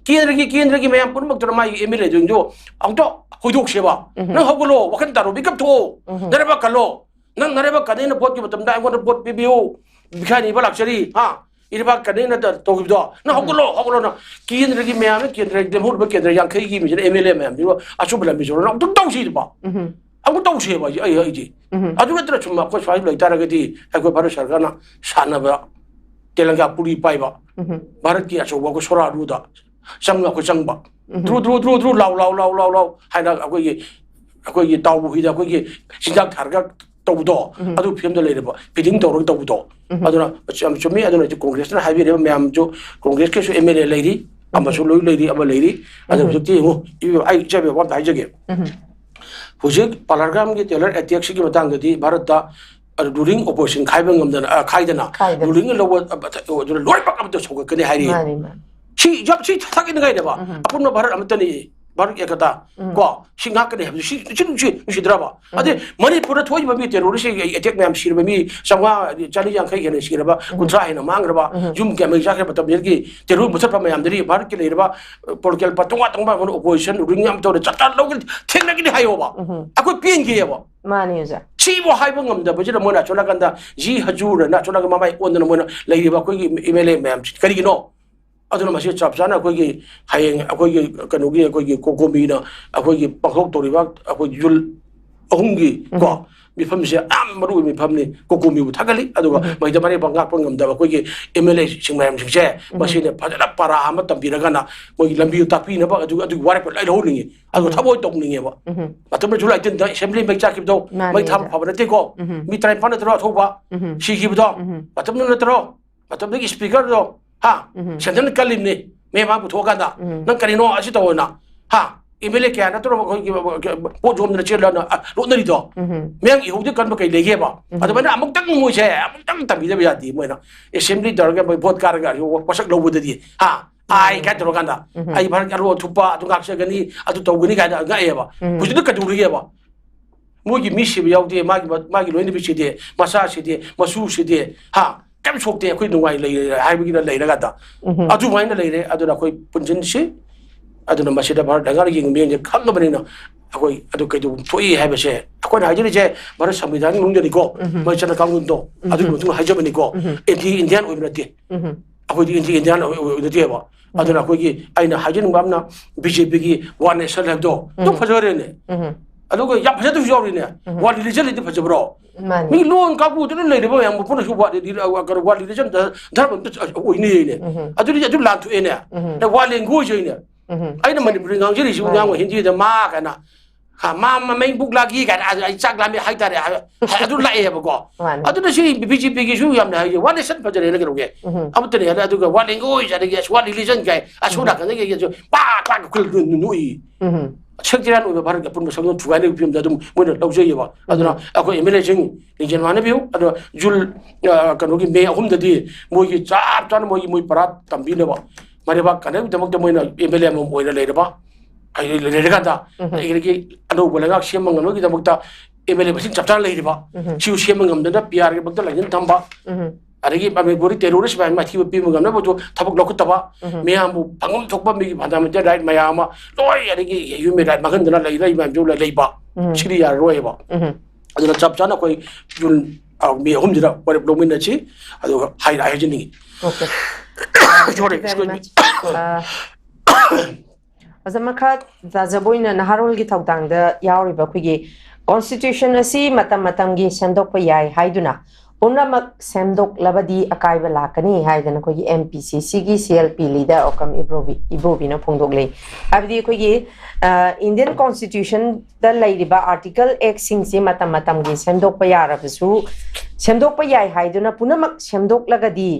ꯀꯦꯟꯗ꯭ꯔꯒꯤ, ꯀꯦꯟꯗ꯭ꯔꯒꯤ ꯃꯌꯥꯝ ꯄꯨꯝꯅꯃꯛꯇꯨꯅ ꯃꯥꯒꯤ ꯑꯦꯝ ꯑꯦꯜ ꯑꯦꯁꯤꯡꯗꯣ ꯑꯝꯇ ꯍꯧꯗꯣꯛꯁꯦꯕ꯫ ꯎꯝ꯫ ꯅꯪ ꯍꯧꯒꯠꯂꯣ, ꯋꯥꯈꯜ ꯇꯥꯔꯣ, ꯃꯤꯀꯞ ꯊꯣꯛꯑꯣ, ꯎꯝ꯫ ꯅꯔꯥꯏꯕꯛ ꯀꯜꯂꯣ꯫ ꯅꯪ ꯅꯔꯥꯏꯕꯛ ꯀꯜꯂꯦꯅ ꯚꯣꯠꯀꯤ ꯃꯇꯝꯗ ꯑꯩꯉꯣꯟꯗ ꯚꯣꯠ ꯄꯤꯕꯤꯌꯨ, ꯕꯤꯈꯥꯏꯅꯤꯕ ꯂꯥꯛꯆꯔꯤ, ꯍꯥ? ꯏꯔꯤꯕꯥꯛ ꯀꯟꯅ ꯇꯧꯈꯤꯕꯗꯣ, ꯅꯪ ꯍꯧꯒꯠꯂꯣ, ꯍꯧꯒꯠꯂꯣꯅ꯫ ꯀꯦꯟꯗ꯭ꯔꯒꯤ ꯃꯌꯥꯝꯅ, ꯀꯦꯟꯗ꯭ꯔꯒꯤ ꯂꯦꯝꯍꯧꯔꯤꯕ ꯀꯦꯟꯗ꯭ꯔ ꯌꯥꯡꯈꯩꯒꯤ ꯃꯤꯁꯤꯅ, ꯑꯦꯝ ꯑꯦꯜ ꯑꯦ ꯃꯌꯥꯝꯁꯤꯕꯨ ꯑꯆꯨꯝꯕ ꯂꯝꯕꯤ ꯆꯠꯂꯣꯅ ꯑꯃꯨꯛꯇꯪ ꯇꯧꯁꯤꯕ꯫ ꯑꯃꯨꯛ ꯇꯧꯁꯦꯕ ꯑꯩ, ꯑꯩ, ꯑꯩꯗꯤ꯫ ꯑꯗꯨ ꯅꯠꯇꯅ ꯁꯨꯝ ꯑꯩꯈꯣꯏ ꯁ꯭ꯋꯥꯏꯗ ꯂꯩꯇꯥꯔꯒꯗꯤ, ꯑꯩꯈꯣꯏ ꯚꯥꯔꯠ ꯁꯔꯀꯥꯔꯅ ꯁꯥꯟꯅꯕ ꯇꯦꯂꯪꯒꯥ ꯄꯨꯔꯤ ꯄꯥꯏꯕ, ꯚꯥꯔꯠꯀꯤ ꯑꯆꯧꯕ ꯑꯩꯈꯣꯏ ꯁꯣꯔꯥꯔꯨꯗ ꯆꯪꯉ ꯑꯩꯈꯣꯏ ꯆꯪꯕ꯫ ꯗ꯭ꯔꯨ, ꯗ꯭ꯔꯨ, ꯗ꯭ꯔꯨ, ꯗ꯭ꯔꯨ, ꯂꯥꯎ, ꯂꯥꯎ, ꯂꯥꯎ, ꯂꯥꯎ, ꯂꯥꯎ ꯍꯥꯏꯅ ꯑꯩꯈꯣꯏꯒꯤ, ꯑꯩꯈꯣꯏꯒꯤ ꯇꯥꯎꯕ ꯍꯨꯏꯗ ꯑꯩꯈꯣꯏꯒꯤ ꯆꯤꯟꯖꯥꯛ ꯊꯥꯔꯒ ꯇꯧꯕꯗꯣ, ꯑꯗꯨ ꯐꯤꯕꯝꯗ ꯂꯩꯔꯕ, feeding ꯇꯧꯔꯒ ꯇꯧꯕꯗꯣ꯫ ꯑꯗꯨꯅ ꯌꯥꯝ ꯆꯨꯝꯃꯤ꯫ ꯑꯗꯨꯅ ꯍꯧꯖꯤꯛ ꯀꯣꯡꯒ꯭ꯔꯦꯁꯅ ꯍꯥꯏꯕꯤꯔꯤꯕ ꯃꯌꯥꯝꯁꯨ, ꯀꯣꯡꯒ꯭ꯔꯦꯁꯀꯤꯁꯨ ꯑꯦꯝ ꯑꯦꯜ ꯑꯦ ꯂꯩꯔꯤ, ꯑꯃꯁꯨ ꯂꯣꯏ ꯂꯩꯔꯤ, ꯑꯃ ꯂꯩꯔꯤ꯫ ꯑꯗꯨ ꯍꯧꯖꯤꯛꯇꯤ ꯌꯦꯡꯉꯨ, ꯏꯕꯦꯝꯃ, ꯑꯩ ꯏꯆꯦꯕꯦꯝ ꯋꯥ ꯑꯝꯇ ꯍꯥꯏꯖꯒꯦ꯫ ꯍꯧꯖꯤꯛ ꯄꯥꯂꯔꯒꯥꯝꯒꯤ ꯇꯦꯔꯣꯔ ꯑꯦꯇꯦꯛꯁꯤꯒꯤ ꯃꯇꯥꯡꯗꯗꯤ ꯚꯥꯔꯠꯇ ꯔꯨꯂꯤꯡ ꯑꯣꯄꯣꯖꯤꯁꯟ ꯈꯥꯏꯕ ꯉꯝꯗꯅ, ꯑ, ꯈꯥꯏꯗꯅ ꯈꯥꯏꯗꯅ꯫ ꯔꯨꯂꯤꯡ ꯂꯧꯕ, ꯑ, ꯑꯗꯨꯅ ꯂꯣꯏꯅꯃꯛ ꯑꯃꯠꯇ ꯁꯧꯒꯠꯀꯅꯤ ꯍꯥꯏꯔꯤ꯫ ꯃꯥꯅꯤ, ꯃꯥꯅꯤ꯫ ꯁꯤ ꯌꯥꯝ, ꯁꯤ ꯊꯥꯒꯠꯅꯤꯡꯉꯥꯏꯅꯦꯕ꯫ ꯑꯄꯨꯟꯕ ꯚꯥꯔꯠ ꯑꯃꯠꯇꯅꯤ, ꯚꯥꯔꯠ ꯑꯦꯀꯇꯥ꯫ ꯀꯣ, ꯁꯤ ꯉꯥꯛꯀꯅꯤ ꯍꯥꯏꯕꯗꯨ ꯁꯤ, ꯁꯤ ꯅꯨꯡꯁꯤ, ꯅꯨꯡꯁꯤꯗ꯭ꯔꯕ? ꯑꯗꯩ ꯃꯅꯤꯄꯨꯔꯗ ꯊꯣꯛꯏꯕ ꯃꯤ ꯇꯦꯔꯣꯔꯤꯁ ꯑꯦꯇꯦꯛ ꯃꯌꯥꯝ ꯁꯤꯔꯕ ꯃꯤ ꯆꯥꯝꯃꯉꯥ, ꯆꯅꯤ ꯌꯥꯡꯈꯩ ꯍꯦꯟꯅ ꯁꯤꯔꯕ, ꯀꯨꯟꯊ꯭ꯔꯥ ꯍꯦꯟꯅ ꯃꯥꯡꯈ꯭ꯔꯕ, ꯌꯨꯝ ꯀꯌꯥ ꯃꯩ ꯆꯥꯈ꯭ꯔꯕ ꯃꯇꯝꯗꯨꯗꯒꯤ ꯇꯦꯔꯣꯔ ꯃꯨꯊꯠꯄ ꯃꯌꯥꯝꯗꯨꯗꯤ ꯚꯥꯔꯠꯀꯤ ꯂꯩꯔꯤꯕ, ꯑ, ꯄꯣꯂꯤꯇꯤꯀꯦꯜ ꯄꯥꯔꯇꯤ ꯇꯣꯉꯥꯟ ꯇꯣꯉꯥꯟꯕ ꯑꯣꯄꯣꯖꯤꯁꯟ ꯔꯨꯂꯤꯡ ꯌꯥꯝ ꯇꯧꯔꯦ, ꯆꯠꯇ ꯂꯧꯒꯅꯤ, ꯊꯦꯡꯅꯒꯅꯤ ꯍꯥꯏꯌꯣꯕ꯫ ꯑꯩꯈꯣꯏ ꯄꯦꯟꯒꯦꯕ꯫ ꯃꯥꯅꯤ, ꯑꯣꯖꯥ꯫ ꯁꯤꯕꯨ ꯍꯥꯏꯕ ꯉꯝꯗꯕꯁꯤꯗ ꯃꯣꯏꯅ ꯑꯁꯣꯝ ꯅꯥꯀꯟꯗ ꯖꯤ ꯍꯖꯨꯔꯅ ꯑꯁꯣꯝ ꯅꯥꯀꯟ ꯃꯃꯥꯏ ꯑꯣꯟꯗꯅ ꯃꯣꯏꯅ ꯂꯩꯔꯤꯕ ꯑꯩꯈꯣꯏꯒꯤ ꯑꯦꯝ ꯑꯦꯜ ꯑꯦ ꯃꯌꯥꯝꯁꯤ ꯀꯔꯤꯒꯤꯅꯣ? ꯑꯗꯨꯅ ꯃꯁꯤ ꯆꯞ ꯆꯥꯅ ꯑꯩꯈꯣꯏꯒꯤ ꯍꯌꯦꯡ ꯑꯩꯈꯣꯏꯒꯤ ꯀꯩꯅꯣꯒꯤ, ꯑꯩꯈꯣꯏꯒꯤ ꯀꯣꯀꯣꯃꯤꯅ ꯑꯩꯈꯣꯏꯒꯤ ꯄꯥꯡꯊꯣꯛꯇꯧꯔꯤꯕ ꯑꯩꯈꯣꯏ ꯌꯨꯜ ꯑꯍꯨꯝꯒꯤ ꯀꯣ ꯃꯤꯐꯝꯁꯦ ꯌꯥꯝ ꯃꯔꯨ ꯑꯣꯏꯕ ꯃꯤꯐꯝꯅꯤ꯫ ꯀꯣꯀꯣꯃꯤꯕꯨ ꯊꯥꯒꯠꯂꯤ, ꯑꯗꯨꯒ ꯃꯩꯗ ꯃꯔꯦꯞ ꯉꯥꯛꯄ ꯉꯝꯗꯕ ꯑꯩꯈꯣꯏꯒꯤ ꯑꯦꯝ ꯑꯦꯜ ꯑꯦꯁꯤꯡ ꯃꯌꯥꯝꯁꯤꯡꯁꯦ ꯃꯁꯤꯅ ꯐꯖꯅ ꯄꯔꯥ ꯑꯃ ꯇꯝꯕꯤꯔꯒꯅ ꯃꯣꯏꯒꯤ ꯂꯝꯕꯤ ꯇꯥꯛꯄꯤꯅꯕ ꯑꯗꯨ, ꯑꯗꯨꯒꯤ ꯋꯥꯔꯦꯞ ꯂꯣꯏ ꯂꯧꯍꯧꯅꯤꯡꯉꯤ꯫ ꯑꯗꯨꯒ ꯊꯕꯛ ꯑꯣꯏꯅ ꯇꯧꯅꯤꯡꯉꯦꯕ꯫ ꯃꯇꯝꯗ ꯖꯨꯂꯥꯏ ꯇꯤꯟꯗ ꯑꯦꯁꯦꯝꯕ꯭ꯂꯤ ꯃꯩ ꯆꯥꯛꯈꯤꯕꯗꯣ, ꯃꯥꯅꯤ, ꯃꯩ ꯊꯥꯕ ꯑꯣꯖꯥ꯫ ꯐꯕ ꯅꯠꯇꯦꯀꯣ꯫ ꯃꯤ ꯇꯔꯥꯅꯤꯄꯥꯜ ꯅꯠꯇ꯭ꯔꯣ ꯑꯊꯧꯕ ꯁꯤꯈꯤꯕꯗꯣ? ꯃꯇꯝꯗꯨ ꯅꯠꯇ꯭ꯔꯣ? ꯃꯇꯝꯗꯨꯒꯤ ꯁ꯭ꯄꯤꯀꯔꯗꯣ, ꯍꯥ? ꯁꯦꯟꯇ꯭ꯔꯦꯜ ꯀꯜꯂꯤꯕꯅꯤ, ꯃꯦ ꯃꯥ ꯄꯨꯊꯣꯛꯑꯀꯥꯟꯗ, "ꯅꯪ ꯀꯔꯤꯅꯣ ꯑꯁꯤ ꯇꯧꯑꯣꯅ?" ꯍꯥ? ꯑꯦꯝ ꯑꯦꯜ ꯑꯦ ꯀꯌꯥ ꯅꯠꯇ꯭ꯔꯣ ꯑꯩꯈꯣꯏꯒꯤ ꯄꯣꯠ ꯌꯣꯝꯗꯅ ꯆꯦꯜꯂꯅ, ꯑ, ꯂꯣꯠꯅꯔꯤꯗꯣ? ꯃꯌꯥꯝ ꯏꯍꯧꯗꯤ ꯀꯟꯕ ꯀꯩ ꯂꯩꯒꯦꯕ? ꯑꯗꯨꯃꯥꯏꯅ ꯑꯃꯨꯛꯇꯪ ꯃꯣꯏꯁꯦ ꯑꯃꯨꯛꯇꯪ ꯇꯝꯕꯤꯗꯕ ꯌꯥꯗꯦ꯫ ꯃꯣꯏꯅ ꯑꯦꯁꯦꯝꯕ꯭ꯂꯤ ꯇꯧꯔꯒ ꯃꯣꯏ ꯚꯣꯠ ꯀꯥꯔꯒ ꯋꯥꯁꯛ ꯂꯧꯕꯗꯗꯤ, ꯍꯥ? ꯑꯥꯏ ꯀꯥꯏ ꯇꯧꯔꯀꯥꯟꯗ, "ꯑꯩ ꯚꯥꯔꯠꯀꯤ ꯑꯔꯣꯟ ꯑꯊꯨꯞꯄ ꯑꯗꯨ ꯉꯥꯛꯆꯒꯅꯤ, ꯑꯗꯨ ꯇꯧꯒꯅꯤ" ꯀꯥꯏꯅ ꯉꯛꯑꯦꯕ꯫ ꯍꯧꯖꯤꯛꯅ ꯀꯩꯗꯧꯔꯤꯒꯦꯕ? ꯃꯣꯏꯒꯤ ꯃꯤ ꯁꯤꯕ ꯌꯥꯎꯗꯦ, ꯃꯥꯒꯤ, ꯃꯥꯒꯤ ꯂꯣꯏꯅꯕꯤ ꯁꯤꯗꯦ, ꯃꯆꯥ ꯁꯤꯗꯦ, ꯃꯁꯨ ꯁꯤꯗꯦ, ꯍꯥ? ꯀꯩꯝ ꯁꯣꯛꯇꯦ, ꯑꯩꯈꯣꯏ ꯅꯨꯡꯉꯥꯏ ꯂꯩꯔꯦ ꯍꯥꯏꯕꯒꯤꯅ ꯂꯩꯔꯀꯥꯟꯗ꯫ ꯑꯗꯨꯃꯥꯏꯅ ꯂꯩꯔꯦ꯫ ꯑꯗꯨꯅ ꯑꯩꯈꯣꯏ ꯄꯨꯟꯁꯤꯟꯁꯤ꯫ ꯑꯗꯨꯅ ꯃꯁꯤꯗ ꯚꯥꯔꯠ ꯂꯩꯉꯥꯛꯅ ꯌꯦꯡꯕ ꯃꯤꯠꯌꯦꯡꯁꯦ ꯈꯪꯉꯕꯅꯤꯅ, ꯑꯩꯈꯣꯏ ꯑꯗꯨ ꯀꯩꯗꯧꯕ ꯊꯣꯛꯏ ꯍꯥꯏꯕꯁꯦ ꯑꯩꯈꯣꯏꯅ ꯍꯥꯏꯖꯔꯤꯁꯦ ꯚꯥꯔꯠ ꯁꯪꯕꯤꯙꯥꯟꯒꯤ ꯃꯅꯨꯡꯗꯅꯤꯀꯣ, ꯎꯝ꯫ ꯃꯣꯏ ꯆꯠꯅ ꯀꯥꯡꯂꯣꯟꯗꯣ, ꯎꯝ꯫ ꯑꯗꯨꯒꯤ ꯃꯇꯨꯡ ꯍꯥꯏꯖꯕꯅꯤꯀꯣ꯫ ꯎꯝ꯫ ꯑꯦꯟꯇꯤ ꯏꯟꯗꯤꯌꯥꯟ ꯑꯣꯏꯕ ꯅꯠꯇꯦ꯫ ꯎꯝ꯫ ꯑꯩꯈꯣꯏꯗꯤ ꯑꯦꯟꯇꯤ ꯏꯟꯗꯤꯌꯥꯟ ꯑꯣꯏ-, ꯑꯣꯏ-, ꯑꯣꯏ ꯅꯠꯇꯦꯕ꯫ ꯑꯗꯨꯅ ꯎꯝ꯫ ꯑꯩꯈꯣꯏꯒꯤ, ꯑꯩꯅ ꯍꯥꯏꯖꯅꯤꯡꯕ ꯑꯃꯅ, ꯕꯤ ꯖꯦ ꯄꯤꯒꯤ ꯋꯥꯟ ꯅꯦꯁꯟ ꯍꯥꯏꯕꯗꯣ ꯑꯗꯨꯝ ꯎꯝ꯫ ꯐꯖꯔꯦꯅꯦ꯫ ꯎꯝ꯫ ꯑꯗꯨꯒ ꯌꯥꯝ ꯐꯖꯗꯕꯁꯨ ꯌꯥꯎꯔꯤꯅꯦ꯫ ꯎꯝ꯫ ꯋꯥꯟ ꯔꯤꯂꯤꯖꯟ ꯂꯩꯗꯤ ꯐꯖꯕ꯭ꯔꯣ? ꯃꯥꯅꯤ꯫ ꯃꯤ ꯂꯣꯟ ꯀꯥꯡꯕꯨꯗꯨꯅ ꯂꯩꯔꯤꯕ ꯃꯌꯥꯝ ꯄꯨꯝꯅꯃꯛꯁꯨ ꯋꯥꯟ ꯔꯤꯂꯤ-, ꯑ, ꯀꯩꯅꯣ, ꯋꯥꯟ ꯔꯤꯂꯤꯖꯟꯗ ꯙꯔꯃ ꯑꯝꯇ ꯑꯣꯏꯅꯦꯅꯦ꯫ ꯎꯝ꯫ ꯑꯗꯨꯗꯤ ꯑꯗꯨ ꯂꯥꯟꯊꯣꯛꯑꯦꯅꯦ꯫ ꯎꯝ꯫ ꯋꯥꯟ ꯂꯦꯡꯒ꯭ꯋꯦꯖ ꯍꯥꯏꯅꯦ꯫ ꯎꯝ꯫ ꯑꯩꯅ ꯃꯅꯤꯄꯨꯔꯤ ꯉꯥꯡꯖꯔꯤꯁꯤꯕꯨ ꯃꯥꯅꯤ꯫ ꯉꯥꯡꯕ ꯍꯤꯟꯗꯤꯗ ꯃꯥ ꯀꯥꯏꯅ, ꯍꯥ, ꯃꯥ ꯃꯃꯩ ꯕꯨꯛ ꯂꯥꯛꯈꯤ ꯀꯥꯏꯅ, ꯑꯗꯨ ꯑꯩ ꯆꯥꯛ ꯂꯥꯝꯃꯦ ꯍꯥꯏꯇꯥꯔꯦ, ꯑ, ꯑꯗꯨ ꯂꯥꯛꯑꯦꯕꯀꯣ꯫ ꯃꯥꯅꯤ꯫ ꯑꯗꯨꯅ ꯁꯤ ꯕꯤ ꯖꯦ ꯄꯤꯒꯤꯁꯨ ꯌꯥꯝꯅ ꯍꯥꯏ, ꯋꯥꯟ ꯅꯦꯁꯟ ꯐꯖꯔꯦꯅ ꯀꯩꯅꯣꯒꯤ꯫ ꯎꯝ꯫ ꯑꯃꯠꯇꯅꯦ, ꯑꯗ-, ꯑꯗꯨꯒ ꯋꯥꯟ ꯂꯦꯡꯒ꯭ꯋꯦꯖ, ꯑꯗꯒꯤ ꯑꯁ ꯋꯥꯟ ꯔꯤꯂꯤꯖꯟ ꯀꯥꯏ, ꯑꯁꯣꯝ ꯎꯝ꯫ ꯅꯥꯀꯟꯗꯒꯤ ꯑꯩꯁꯨ ꯄꯥꯛ ꯄꯥꯛ ꯈꯨꯜ ꯅꯣꯛꯏ꯫ ꯎꯝ꯫ ꯁꯦꯀꯇꯔꯤꯌꯥꯟ ꯑꯣꯏꯕ ꯚꯥꯔꯠꯀꯤ ꯑꯄꯨꯟꯕ ꯁꯛꯇꯝ ꯊꯨꯒꯥꯏꯅꯕꯒꯤ ꯐꯤꯕꯝꯗ ꯑꯗꯨꯝ ꯃꯣꯏꯅ ꯂꯧꯖꯩꯌꯦꯕ꯫ ꯑꯗꯨꯅ ꯎꯝ꯫ ꯑꯩꯈꯣꯏ ꯑꯦꯝ ꯑꯦꯜ ꯑꯦꯁꯤꯡ ꯂꯤꯡꯖꯦꯜ ꯃꯥꯟꯅꯕꯤꯌꯨ꯫ ꯑꯗꯣ ꯖꯨꯟ, ꯑ, ꯀꯩꯅꯣꯒꯤ ꯃꯦ ꯑꯍꯨꯝꯗꯗꯤ ꯃꯣꯏꯒꯤ ꯆꯞ ꯆꯥꯅ ꯃꯣꯏꯒꯤ, ꯃꯣꯏ ꯄꯔꯥ ꯇꯝꯕꯤꯅꯕ ꯃꯔꯩꯕꯥꯛ ꯀꯟꯅꯕꯒꯤꯗꯃꯛꯇ ꯃꯣꯏꯅ ꯑꯦꯝ ꯑꯦꯜ ꯑꯦ ꯑꯃꯃꯝ ꯑꯣꯏꯅ ꯂꯩꯔꯕ, ꯍꯥꯏꯗꯤ ꯂꯩꯔꯀꯥꯟꯗ ꯎꯝ꯫ ꯑꯗꯒꯤ ꯑꯅꯧꯕ ꯂꯩꯉꯥꯛ ꯁꯦꯝꯕ ꯉꯝꯅꯕꯒꯤꯗꯃꯛꯇ ꯑꯦꯝ ꯑꯦꯜ ꯑꯦ ꯃꯁꯤꯡ ꯆꯞ ꯆꯥꯅ ꯂꯩꯔꯤꯕ, ꯎꯝ꯫ ꯁꯤꯕꯨ ꯁꯦꯝꯕ ꯉꯝꯗꯅ ꯄꯤ ꯑꯥꯔꯒꯤꯗꯃꯛꯇ ꯂꯥꯡꯖꯤꯟ ꯊꯝꯕ, ꯎꯝ꯫ ꯑꯗꯒꯤ ꯃꯅꯤꯄꯨꯔꯤ ꯇꯦꯔꯣꯔꯤꯁ ꯃꯌꯥꯝ ꯃꯥꯏꯊꯤꯕ ꯄꯤꯕ ꯉꯝꯅꯕꯁꯨ ꯊꯕꯛ ꯂꯧꯈꯠꯇꯕ, ꯎꯝ꯫ ꯃꯌꯥꯝꯕꯨ ꯐꯪꯐꯝ ꯊꯣꯛꯄ ꯃꯤꯒꯤ ꯐꯟꯗꯥꯃꯦꯟꯇꯦꯜ ꯔꯥꯏꯠ ꯃꯌꯥꯝ ꯑꯃ ꯂꯣꯏ, ꯑꯗꯒꯤ ꯍ꯭ꯌꯨꯃꯦꯟ ꯔꯥꯏꯠ ꯃꯥꯡꯍꯟꯗꯅ ꯂꯩꯔꯛꯏ ꯃꯌꯥꯝꯁꯨ ꯂꯩꯕ, ꯎꯝ꯫ ꯁꯤꯗꯤ ꯌꯥꯔꯔꯣꯏꯕ꯫ ꯎꯝ꯫ ꯑꯗꯨꯅ ꯆꯞ ꯆꯥꯅ ꯑꯩꯈꯣꯏ ꯖꯨꯟ, ꯑ, ꯃꯦ ꯑꯍꯨꯝꯁꯤꯗ ꯋꯥꯔꯦꯞ ꯂꯧꯃꯤꯟꯅꯁꯤ, ꯑꯗꯨꯒ ꯍꯥꯏ-, ꯍꯥꯏꯖꯅꯤꯡꯉꯤ꯫ Okay. Sorry, Thank you very excuse me. Much. ꯑ, ꯑꯣꯖꯥ, ꯃꯈꯥ ꯇꯥꯖꯕ ꯑꯣꯏꯅ ꯅꯍꯥꯔꯣꯜꯒꯤ ꯊꯧꯗꯥꯡꯗ ꯌꯥꯎꯔꯤꯕ ꯑꯩꯈꯣꯏꯒꯤ constitution ꯑꯁꯤ ꯃꯇꯝ ꯃꯇꯝꯒꯤ ꯁꯦꯝꯗꯣꯛꯄ ꯌꯥꯏ ꯍꯥꯏꯗꯨꯅ ꯄꯨꯝꯅꯃꯛ ꯁꯦꯝꯗꯣꯛꯂꯕꯗꯤ ꯑꯀꯥꯏꯕ ꯂꯥꯛꯀꯅꯤ ꯍꯥꯏꯗꯅ ꯑꯩꯈꯣꯏꯒꯤ M P C C ꯒꯤ C L P leader Okram ꯏꯕ꯭ꯔꯣꯕꯤ-, ꯏꯕꯣꯕꯤꯅ ꯐꯣꯡꯗꯣꯛꯂꯤ꯫ ꯍꯥꯏꯕꯗꯤ ꯑꯩꯈꯣꯏꯒꯤ, ꯑ, Indian constitution ꯗ ꯂꯩꯔꯤꯕ article act ꯁꯤꯡꯁꯤ ꯃꯇꯝ ꯃꯇꯝꯒꯤ ꯁꯦꯝꯗꯣꯛꯄ ꯌꯥꯔꯕꯁꯨ, ꯁꯦꯝꯗꯣꯛꯄ ꯌꯥꯏ ꯍꯥꯏꯗꯨꯅ ꯄꯨꯝꯅꯃꯛ ꯁꯦꯝꯗꯣꯛꯂꯒꯗꯤ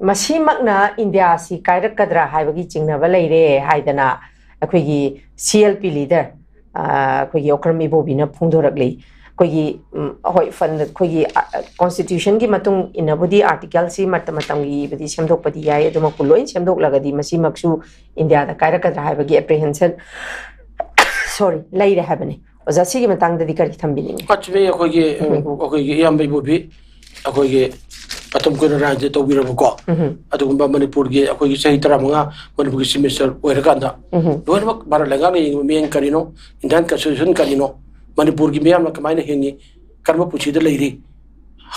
ꯃꯁꯤꯃꯛꯅ ꯏꯟꯗꯤꯌꯥꯁꯤ ꯀꯥꯏꯔꯛꯀꯗ꯭ꯔꯥ ꯍꯥꯏꯕꯒꯤ ꯆꯤꯡꯅꯕ ꯂꯩꯔꯦ ꯍꯥꯏꯗꯅ ꯑꯩꯈꯣꯏꯒꯤ C L P leader, ꯑ, ꯑꯩꯈꯣꯏꯒꯤ ꯑꯣꯀ꯭ꯔꯝ ꯏꯕꯣꯕꯤꯅ ꯐꯣꯡꯗꯣꯔꯛꯂꯤ꯫ ꯑꯩꯈꯣꯏꯒꯤ, ꯎꯝ, ꯍꯣꯏ, ꯐꯟ-, ꯑꯩꯈꯣꯏꯒꯤ, ꯑ, constitution ꯒꯤ ꯃꯇꯨꯡ ꯏꯟꯅꯕꯨꯗꯤ article ꯁꯤ ꯃꯇꯝ ꯃꯇꯝꯒꯤ ꯏꯕꯗꯤ ꯁꯦꯝꯗꯣꯛꯄꯗꯤ ꯌꯥꯏ, ꯑꯗꯨꯃꯛꯄꯨ ꯂꯣꯏ ꯁꯦꯝꯗꯣꯛꯂꯒꯗꯤ ꯃꯁꯤꯃꯛꯁꯨ ꯏꯟꯗꯤꯌꯥꯗ ꯀꯥꯏꯔꯛꯀꯗ꯭ꯔꯥ ꯍꯥꯏꯕꯒꯤ apprehension, sorry, ꯂꯩꯔꯦ ꯍꯥꯏꯕꯅꯤ꯫ ꯑꯣꯖꯥ, ꯁꯤꯒꯤ ꯃꯇꯥꯡꯗꯗꯤ ꯀꯔꯤ ꯊꯝꯕꯤꯅꯤꯡꯉꯤ? ꯑꯆꯨꯝꯃꯤ, ꯑꯩꯈꯣꯏꯒꯤ, ꯎꯝ꯫ ꯑꯩꯈꯣꯏꯒꯤ ꯏꯌꯥꯝꯕ ꯏꯕꯣꯕꯤ, ꯑꯩꯈꯣꯏꯒꯤ ꯃꯇꯝ ꯀꯨꯏꯅ ꯔꯥꯖ꯭ꯌ ꯇꯧꯕꯤꯔꯕꯀꯣ, ꯎꯝ ꯑꯗꯨꯒꯨꯝꯕ ꯃꯅꯤꯄꯨꯔꯒꯤ ꯑꯩꯈꯣꯏꯒꯤ ꯆꯍꯤ ꯇꯔꯥꯃꯉꯥ ꯃꯅꯤꯄꯨꯔꯒꯤ ꯆꯤꯐ ꯃꯤꯅꯤꯁꯇꯔ ꯑꯣꯏꯔꯀꯥꯟꯗ, ꯎꯝ ꯂꯣꯏꯅꯃꯛ ꯚꯥꯔꯠ ꯂꯩꯉꯥꯛꯅ ꯌꯦꯡꯉꯤꯕ ꯃꯤꯠꯌꯦꯡ ꯀꯔꯤꯅꯣ, ꯏꯟꯗꯤꯌꯥꯟ ꯀꯟꯁꯇꯤꯇ꯭ꯌꯨꯁꯟ ꯀꯔꯤꯅꯣ, ꯃꯅꯤꯄꯨꯔꯒꯤ ꯃꯤꯌꯥꯝꯅ ꯀꯃꯥꯏꯅ ꯍꯤꯡꯉꯤ, ꯀꯔꯝꯕ ꯄꯨꯟꯁꯤꯗ ꯂꯩꯔꯤ,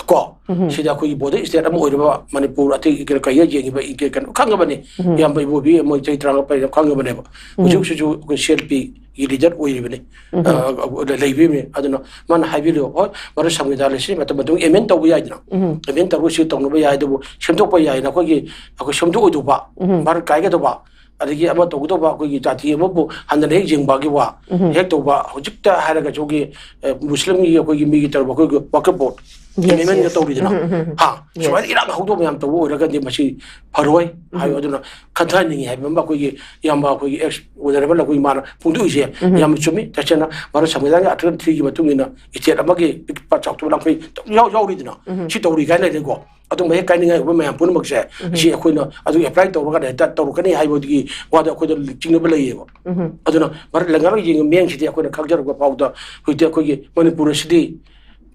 ꯀꯣ ꯎꯝ ꯁꯤꯗ ꯑꯩꯈꯣꯏꯒꯤ ꯕꯣꯔꯗꯔ ꯏꯁꯇꯦꯠ ꯑꯃ ꯑꯣꯏꯔꯤꯕ ꯃꯅꯤꯄꯨꯔ ꯑꯇꯩ ꯀꯩꯅꯣ ꯀꯩꯗ ꯌꯦꯡꯉꯤꯕ ꯏ- ꯀꯩꯅꯣ ꯈꯪꯉꯕꯅꯤ꯫ ꯎꯝ ꯏꯌꯥꯝꯕ ꯏꯕꯣꯕꯤ ꯃꯣꯏ ꯆꯍꯤ ꯇꯔꯥꯃꯉꯥ ꯄꯥꯏꯔꯤꯕ ꯈꯪꯉꯕꯅꯦꯕ꯫ ꯎꯝ ꯍꯧꯖꯤꯛ ꯍꯧꯖꯤꯛꯁꯨ ꯑꯩꯈꯣꯏ ꯁꯤ ꯑꯦꯜ ꯄꯤꯒꯤ ꯂꯤꯗꯔ ꯑꯣꯏꯔꯤꯕꯅꯤ꯫ ꯎꯝ ꯑ, ꯂꯩꯕꯤꯕꯅꯤ꯫ ꯑꯗꯨꯅ ꯃꯥꯅ ꯍꯥꯏꯕꯤꯔꯤꯕ, ꯍꯣꯏ, ꯃꯔꯨꯞ ꯁꯪꯕꯤꯙꯥꯟ ꯂꯩꯁꯤ ꯃꯇꯝ ꯃꯇꯝ ꯑꯦꯃꯦꯟ ꯇꯧꯕ ꯌꯥꯏꯗꯅ, ꯎꯝ ꯑꯦꯃꯦꯟ ꯇꯧꯔꯒ ꯁꯤ ꯇꯧꯅꯕ ꯌꯥꯏ, ꯑꯗꯨꯕꯨ ꯁꯦꯝꯗꯣꯛꯄ ꯌꯥꯏꯅ ꯑꯩꯈꯣꯏꯒꯤ, ꯑꯩꯈꯣꯏ ꯁꯦꯝꯗꯣꯛꯑꯣꯏꯗꯧꯕ, ꯎꯝ ꯚꯥꯔꯠ ꯀꯥꯏꯒꯗꯧꯕ, ꯑꯗꯒꯤ ꯑꯃ ꯇꯧꯒꯗꯧꯕ, ꯑꯩꯈꯣꯏꯒꯤ ꯖꯥꯇꯤ ꯑꯃꯕꯨ ꯍꯟꯊꯅ ꯍꯦꯛ ꯌꯦꯡꯕꯒꯤ ꯋꯥ ꯎꯝ ꯍꯦꯛ ꯇꯧꯕ꯫ ꯍꯧꯖꯤꯛꯇ ꯍꯥꯏꯔꯒꯁꯨ ꯑꯩꯈꯣꯏꯒꯤ, ꯑ, ꯃꯨꯁꯂꯤꯝꯒꯤ ꯑꯩꯈꯣꯏꯒꯤ ꯃꯤꯒꯤ ꯇꯧꯔꯕ ꯑꯩꯈꯣꯏꯒꯤ ꯋꯥꯀꯐ ꯕꯣꯔꯗ Yes, ꯑꯦꯃꯦꯟꯃꯦꯟꯒ yes. ꯇꯧꯔꯤꯗꯅ, ꯎꯝ, ꯎꯝ, ꯎꯝ. ꯍꯥ, Yes. ꯁꯨꯃꯥꯏꯅ ꯏꯔꯥꯡ ꯍꯧꯗꯧꯕ ꯃꯌꯥꯝ ꯇꯧꯕ ꯑꯣꯏꯔꯒꯗꯤ ꯃꯁꯤ ꯐꯔꯣꯏ ꯍꯥꯏꯕ꯫ ꯎꯝ. ꯑꯗꯨꯅ ꯈꯟꯊꯍꯟꯅꯤꯡꯉꯤ ꯍꯥꯏꯕ ꯑꯃ ꯑꯩꯈꯣꯏꯒꯤ ꯏꯌꯥꯝꯕ ꯑꯩꯈꯣꯏꯒꯤ ꯑꯦꯛꯁ ꯑꯣꯅꯔꯦꯕꯜ ꯑꯩꯈꯣꯏ ꯏꯃꯥꯅ ꯐꯣꯡꯗꯣꯛꯏꯁꯦ ꯎꯝ. ꯌꯥꯝꯅ ꯆꯨꯝꯃꯤ꯫ ꯇꯁꯦꯡꯅ ꯚꯥꯔꯠ ꯁꯪꯕꯤꯙꯥꯟꯒꯤ ꯑꯥꯔꯇꯤꯀꯜ ꯊ꯭ꯔꯤꯒꯤ ꯃꯇꯨꯡ ꯏꯟꯅ ꯏꯁꯇꯦꯠ ꯑꯃꯒꯤ ꯄꯤꯛꯄ ꯆꯥꯎꯊꯣꯛꯄ ꯂꯥꯡꯐꯩ ꯌꯥꯎ-, ꯌꯥꯎꯔꯤꯗꯅ, ꯎꯝ. ꯁꯤ ꯇꯧꯔꯤ ꯀꯥꯏꯅ ꯂꯩꯔꯦꯀꯣ꯫ ꯑꯗꯨꯝꯕ ꯍꯦꯛ ꯀꯥꯏꯅꯤꯡꯉꯥꯏ ꯑꯣꯏꯕ ꯃꯌꯥꯝ ꯄꯨꯝꯅꯃꯛꯁꯦ, ꯎꯝ. ꯁꯤ ꯑꯩꯈꯣꯏꯅ ꯑꯗꯨ ꯑꯦꯄ꯭ꯂꯥꯏ ꯇꯧꯔꯒ ꯍꯦꯛꯇ ꯇꯧꯔꯛꯀꯅꯤ ꯍꯥꯏꯕꯒꯤ ꯋꯥꯗ ꯑꯩꯈꯣꯏꯗ ꯆꯤꯡꯅꯕ ꯂꯩꯌꯦꯕ꯫ ꯎꯝ. ꯑꯗꯨꯅ ꯚꯥꯔꯠ ꯂꯩꯉꯥꯛꯅ ꯌꯦꯡꯕ ꯃꯤꯠꯌꯦꯡꯁꯤꯗꯤ ꯑꯩꯈꯣꯏꯅ ꯈꯪꯖꯔꯛꯄ ꯐꯥꯎꯗ ꯍꯧꯖꯤꯛꯇꯤ ꯑꯩꯈꯣꯏꯒꯤ ꯃꯅꯤꯄꯨꯔ ꯑꯁꯤꯗꯤ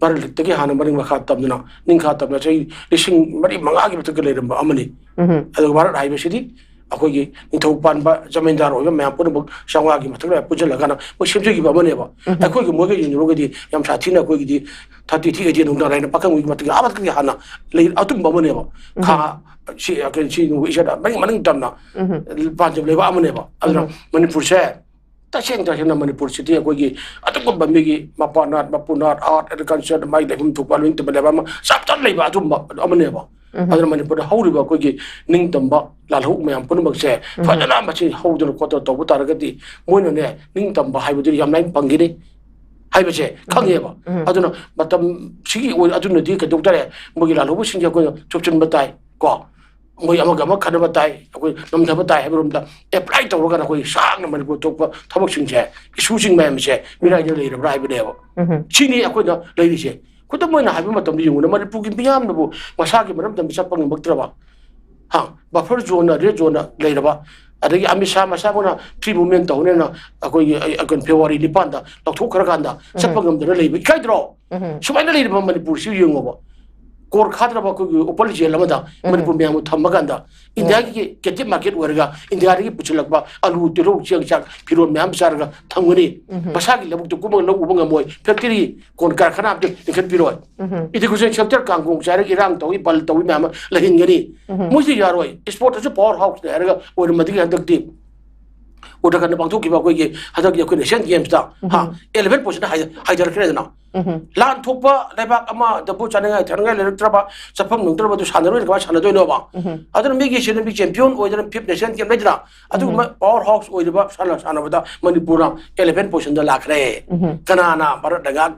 ꯚꯥꯔꯠꯇꯒꯤ ꯍꯥꯟꯅ ꯃꯔꯤꯡ ꯃꯈꯥ ꯇꯝꯗꯅ, ꯅꯤꯡꯈꯥ ꯇꯝꯗꯅ ꯆꯍꯤ ꯂꯤꯁꯤꯡ ꯃꯔꯤ ꯃꯉꯥꯒꯤ ꯃꯊꯛꯇ ꯂꯩꯔꯝꯕ ꯑꯃꯅꯤ꯫ ꯎꯝ. ꯑꯗꯨꯒ ꯚꯥꯔꯠ ꯍꯥꯏꯕꯁꯤꯗꯤ ꯑꯩꯈꯣꯏꯒꯤ ꯅꯤꯡꯊꯧ ꯄꯥꯟꯕ ꯖꯃꯤꯟꯗꯥꯔ ꯑꯣꯏꯕ ꯃꯌꯥꯝ ꯄꯨꯝꯅꯃꯛ ꯆꯥꯝꯃꯉꯥꯒꯤ ꯃꯊꯛꯇ ꯄꯨꯟꯁꯤꯜꯂꯒꯅ ꯃꯣꯏ ꯁꯦꯝꯖꯈꯤꯕ ꯑꯃꯅꯦꯕ꯫ ꯎꯝ. ꯑꯩꯈꯣꯏꯒꯤ ꯃꯣꯏꯒ ꯌꯦꯡꯅꯔꯨꯔꯒꯗꯤ ꯌꯥꯝ ꯁꯥꯊꯤꯅ ꯑꯩꯈꯣꯏꯒꯤꯗꯤ ꯊꯥꯔꯇꯤ ꯊ꯭ꯔꯤ ꯑꯦꯗꯤ ꯅꯨꯡꯗꯥꯡ ꯂꯥꯏꯅ ꯄꯥꯈꯪꯒꯤ ꯃꯇꯝꯒꯤ ꯑꯥ ꯃꯊꯛꯇꯒꯤ ꯍꯥꯟꯅ ꯂꯩ ꯑꯗꯨꯝꯕ ꯑꯃꯅꯦꯕ꯫ ꯎꯝ. ꯈꯥ ꯁꯤ ꯀꯩꯅꯣ ꯁꯤ ꯏꯁꯥꯗ ꯃꯅꯤꯡ ꯃꯅꯤꯡ ꯇꯝꯅ ꯎꯝ. ꯄꯥꯟꯖꯕ ꯂꯩꯕꯥꯛ ꯑꯃꯅꯦꯕ꯫ ꯑꯗꯨꯅ ꯎꯝ. ꯃꯅꯤꯄꯨꯔꯁꯦ ꯇꯁꯦꯡ ꯇꯁꯦꯡꯅ ꯃꯅꯤꯄꯨꯔꯁꯤꯗꯤ ꯑꯩꯈꯣꯏꯒꯤ ꯑꯗꯨꯒꯨꯝꯕ ꯃꯤꯒꯤ ꯃꯄꯥ ꯅꯥꯠ ꯃꯄꯨ ꯅꯥꯠ ꯑꯥꯔꯠ ꯑꯦꯟ ꯀꯜꯆꯔ ꯃꯥꯒꯤ ꯂꯩꯐꯝ ꯊꯣꯛꯄ ꯂꯣꯏꯅ ꯇꯝꯕ ꯂꯩꯕ ꯑꯃ ꯆꯞ ꯆꯥꯅ ꯂꯩꯕ ꯑꯗꯨꯝꯕ ꯑꯃꯅꯦꯕ꯫ ꯎꯝ. ꯑꯗꯨꯅ ꯃꯅꯤꯄꯨꯔꯗ ꯍꯧꯔꯤꯕ ꯑꯩꯈꯣꯏꯒꯤ ꯅꯤꯡꯇꯝꯕ ꯂꯥꯜꯍꯧ ꯃꯌꯥꯝ ꯄꯨꯝꯅꯃꯛꯁꯦ ꯎꯝ. ꯐꯖꯅ ꯃꯁꯤ ꯍꯧꯗꯅ ꯈꯣꯠꯇꯅ ꯇꯧꯕ ꯇꯥꯔꯒꯗꯤ ꯃꯣꯏꯅꯅꯦ ꯅꯤꯡꯇꯝꯕ ꯍꯥꯏꯕꯗꯨ ꯌꯥꯝ ꯂꯥꯏꯅ ꯐꯪꯒꯅꯤ ꯍꯥꯏꯕꯁꯦ ꯈꯪꯉꯦꯕ꯫ ꯎꯝ. ꯑꯗꯨꯅ ꯃꯇꯝꯁꯤꯒꯤ ꯑꯣꯏ ꯑꯗꯨꯅꯗꯤ ꯀꯩꯗꯧ ꯇꯥꯔꯦ, ꯃꯣꯏꯒꯤ ꯂꯥꯜꯍꯧꯕꯁꯤꯡꯁꯦ ꯑꯩꯈꯣꯏꯅ ꯆꯨꯞꯁꯤꯟꯕ ꯇꯥꯏ ꯀꯣ꯫ ꯃꯣꯏ ꯑꯃꯒ ꯑꯃ ꯈꯠꯅꯕ ꯇꯥꯏ, ꯑꯩꯈꯣꯏ ꯅꯝꯊꯕ ꯇꯥꯏ ꯍꯥꯏꯕꯔꯣꯝꯗ ꯑꯦꯄ꯭ꯂꯥꯏ ꯇꯧꯔꯒꯅ ꯑꯩꯈꯣꯏ ꯁꯥꯡꯅ ꯃꯅꯤꯄꯨꯔ ꯊꯣꯛꯄ ꯊꯕꯛꯁꯤꯡꯁꯦ, ꯏꯁꯨꯁꯤꯡ ꯃꯌꯥꯝꯁꯦ ꯃꯤꯔꯥꯏꯗ ꯂꯩꯔꯕ꯭ꯔꯥ ꯍꯥꯏꯕꯅꯦꯕ꯫ ꯎꯝ. ꯁꯤꯅꯤ ꯑꯩꯈꯣꯏꯅ ꯂꯩꯔꯤꯁꯦ꯫ ꯈꯨꯗꯝ ꯑꯣꯏꯅ ꯍꯥꯏꯕ ꯃꯇꯝꯗ ꯌꯦꯡꯉꯨꯅꯦ, ꯃꯅꯤꯄꯨꯔꯒꯤ ꯃꯤꯌꯥꯝꯅꯕꯨ ꯃꯁꯥꯒꯤ ꯃꯔꯝꯗꯝꯗ ꯆꯠꯄ ꯉꯝꯃꯛꯇ꯭ꯔꯕ, ꯍꯥ, ꯕꯐꯔ ꯖꯣꯟꯅ, ꯔꯦꯗ ꯖꯣꯟꯅ ꯂꯩꯔꯕ, ꯑꯗꯒꯤ ꯑꯃꯤꯠ ꯁꯥ ꯃꯁꯥꯃꯛꯅ ꯐ꯭ꯔꯤ ꯃꯨꯚꯃꯦꯟ ꯇꯧꯅꯦꯅ ꯑꯩꯈꯣꯏꯒꯤ, ꯑꯩ, ꯑꯩꯈꯣꯏ ꯐꯦꯕ꯭ꯔꯨꯋꯥꯔꯤ ꯅꯤꯄꯥꯟꯗ ꯂꯧꯊꯣꯛꯈ꯭ꯔꯀꯥꯟꯗ ꯆꯠꯄ ꯉꯝꯗꯅ ꯂꯩꯕ ꯏꯀꯥꯏꯗ꯭ꯔꯣ? ꯎꯝ. ꯁꯨꯃꯥꯏꯅ ꯂꯩꯔꯤꯕ ꯃꯅꯤꯄꯨꯔꯁꯤ ꯌꯦꯡꯉꯣꯕ꯫ ꯀꯣꯔ ꯈꯥꯗ꯭ꯔꯕ ꯑꯩꯈꯣꯏꯒꯤ open jail ꯑꯃꯗ ꯎꯝ꯫ ꯃꯅꯤꯄꯨꯔ ꯃꯌꯥꯝꯕꯨ ꯊꯝꯕ ꯀꯥꯟꯗ, ꯎꯝ꯫ ꯏꯟꯗꯤꯌꯥꯒꯤ captive market ꯑꯣꯏꯔꯒ ꯏꯟꯗꯤꯌꯥꯗꯒꯤ ꯄꯨꯁꯤꯜꯂꯛꯄ ꯑꯂꯨ, ꯇꯤꯜꯍꯧ, ꯆꯦꯡ, ꯆꯥꯛ, ꯐꯤꯔꯣꯜ ꯃꯌꯥꯝ ꯆꯥꯔꯒ ꯊꯝꯒꯅꯤ꯫ ꯎꯝ꯫ ꯃꯁꯥꯒꯤ ꯂꯧꯕꯨꯛꯇ ꯀꯨꯝꯃꯒ ꯂꯧ ꯎꯕ ꯉꯝꯃꯣꯏ꯫ Factory, ꯀꯣꯟ ꯀꯔꯈꯥꯅ ꯑꯝꯇ ꯂꯤꯡꯈꯠꯄꯤꯔꯣꯏ꯫ ꯎꯝ꯫ Education sector ꯀꯥꯡꯈꯣꯡ ꯆꯥꯏꯔꯒ ꯏꯔꯥꯡ ꯇꯧꯏ, ꯕꯟ ꯇꯧꯏ ꯃꯌꯥꯝ ꯑꯃ ꯂꯩꯍꯟꯒꯅꯤ꯫ ꯎꯝ꯫ ꯃꯣꯏꯁꯤ ꯌꯥꯔꯣꯏ꯫ Sportꯇꯁꯨ power houseꯅꯦ ꯍꯥꯏꯔꯒ ꯑꯣꯏꯔꯝꯃꯗꯤ ꯍꯟꯗꯛꯇꯤ ꯎꯠꯇꯔꯥꯈꯟꯗ ꯄꯥꯡꯊꯣꯛꯈꯤꯕ ꯑꯩꯈꯣꯏꯒꯤ ꯍꯟꯗꯛꯀꯤ ꯑꯩꯈꯣꯏ Asian Gamesꯇ, ꯍꯥ, ꯎꯝ꯫ Eleven positionꯗ ꯍꯥꯏ-, ꯍꯥꯏꯊꯔꯛꯈ꯭ꯔꯦꯗꯅ꯫ ꯎꯝ꯫ ꯂꯥꯟ ꯊꯣꯛꯄ ꯂꯩꯕꯥꯛ ꯑꯃꯗꯕꯨ ꯆꯥꯅꯤꯡꯉꯥꯏ ꯊꯛꯅꯤꯡꯉꯥꯏ ꯂꯩꯔꯛꯇ꯭ꯔꯕ, ꯆꯠꯐꯝ ꯅꯨꯡꯗ꯭ꯔꯕꯗꯨ ꯁꯥꯟꯅꯔꯣꯏꯅ ꯀꯃꯥꯏꯅ ꯁꯥꯟꯅꯗꯣꯏꯅꯣꯕ? ꯎꯝ꯫ ꯑꯗꯨꯅ ꯃꯤꯒꯤ ꯁꯤꯗ ꯃꯤ champion ꯑꯣꯏꯗꯅ fifth Asian Game ꯂꯩꯗꯅ, ꯑꯗꯨꯒꯨꯝꯕ ꯎꯝ꯫ Power house ꯑꯣꯏꯔꯤꯕ ꯁꯥꯟꯅ ꯁꯥꯟꯅꯕꯗ ꯃꯅꯤꯄꯨꯔꯅ eleven positionꯗ ꯂꯥꯛꯈ꯭ꯔꯦ꯫ ꯎꯝ꯫ ꯀꯅꯥꯅ ꯃꯔꯛ ꯂꯩꯉꯥꯛ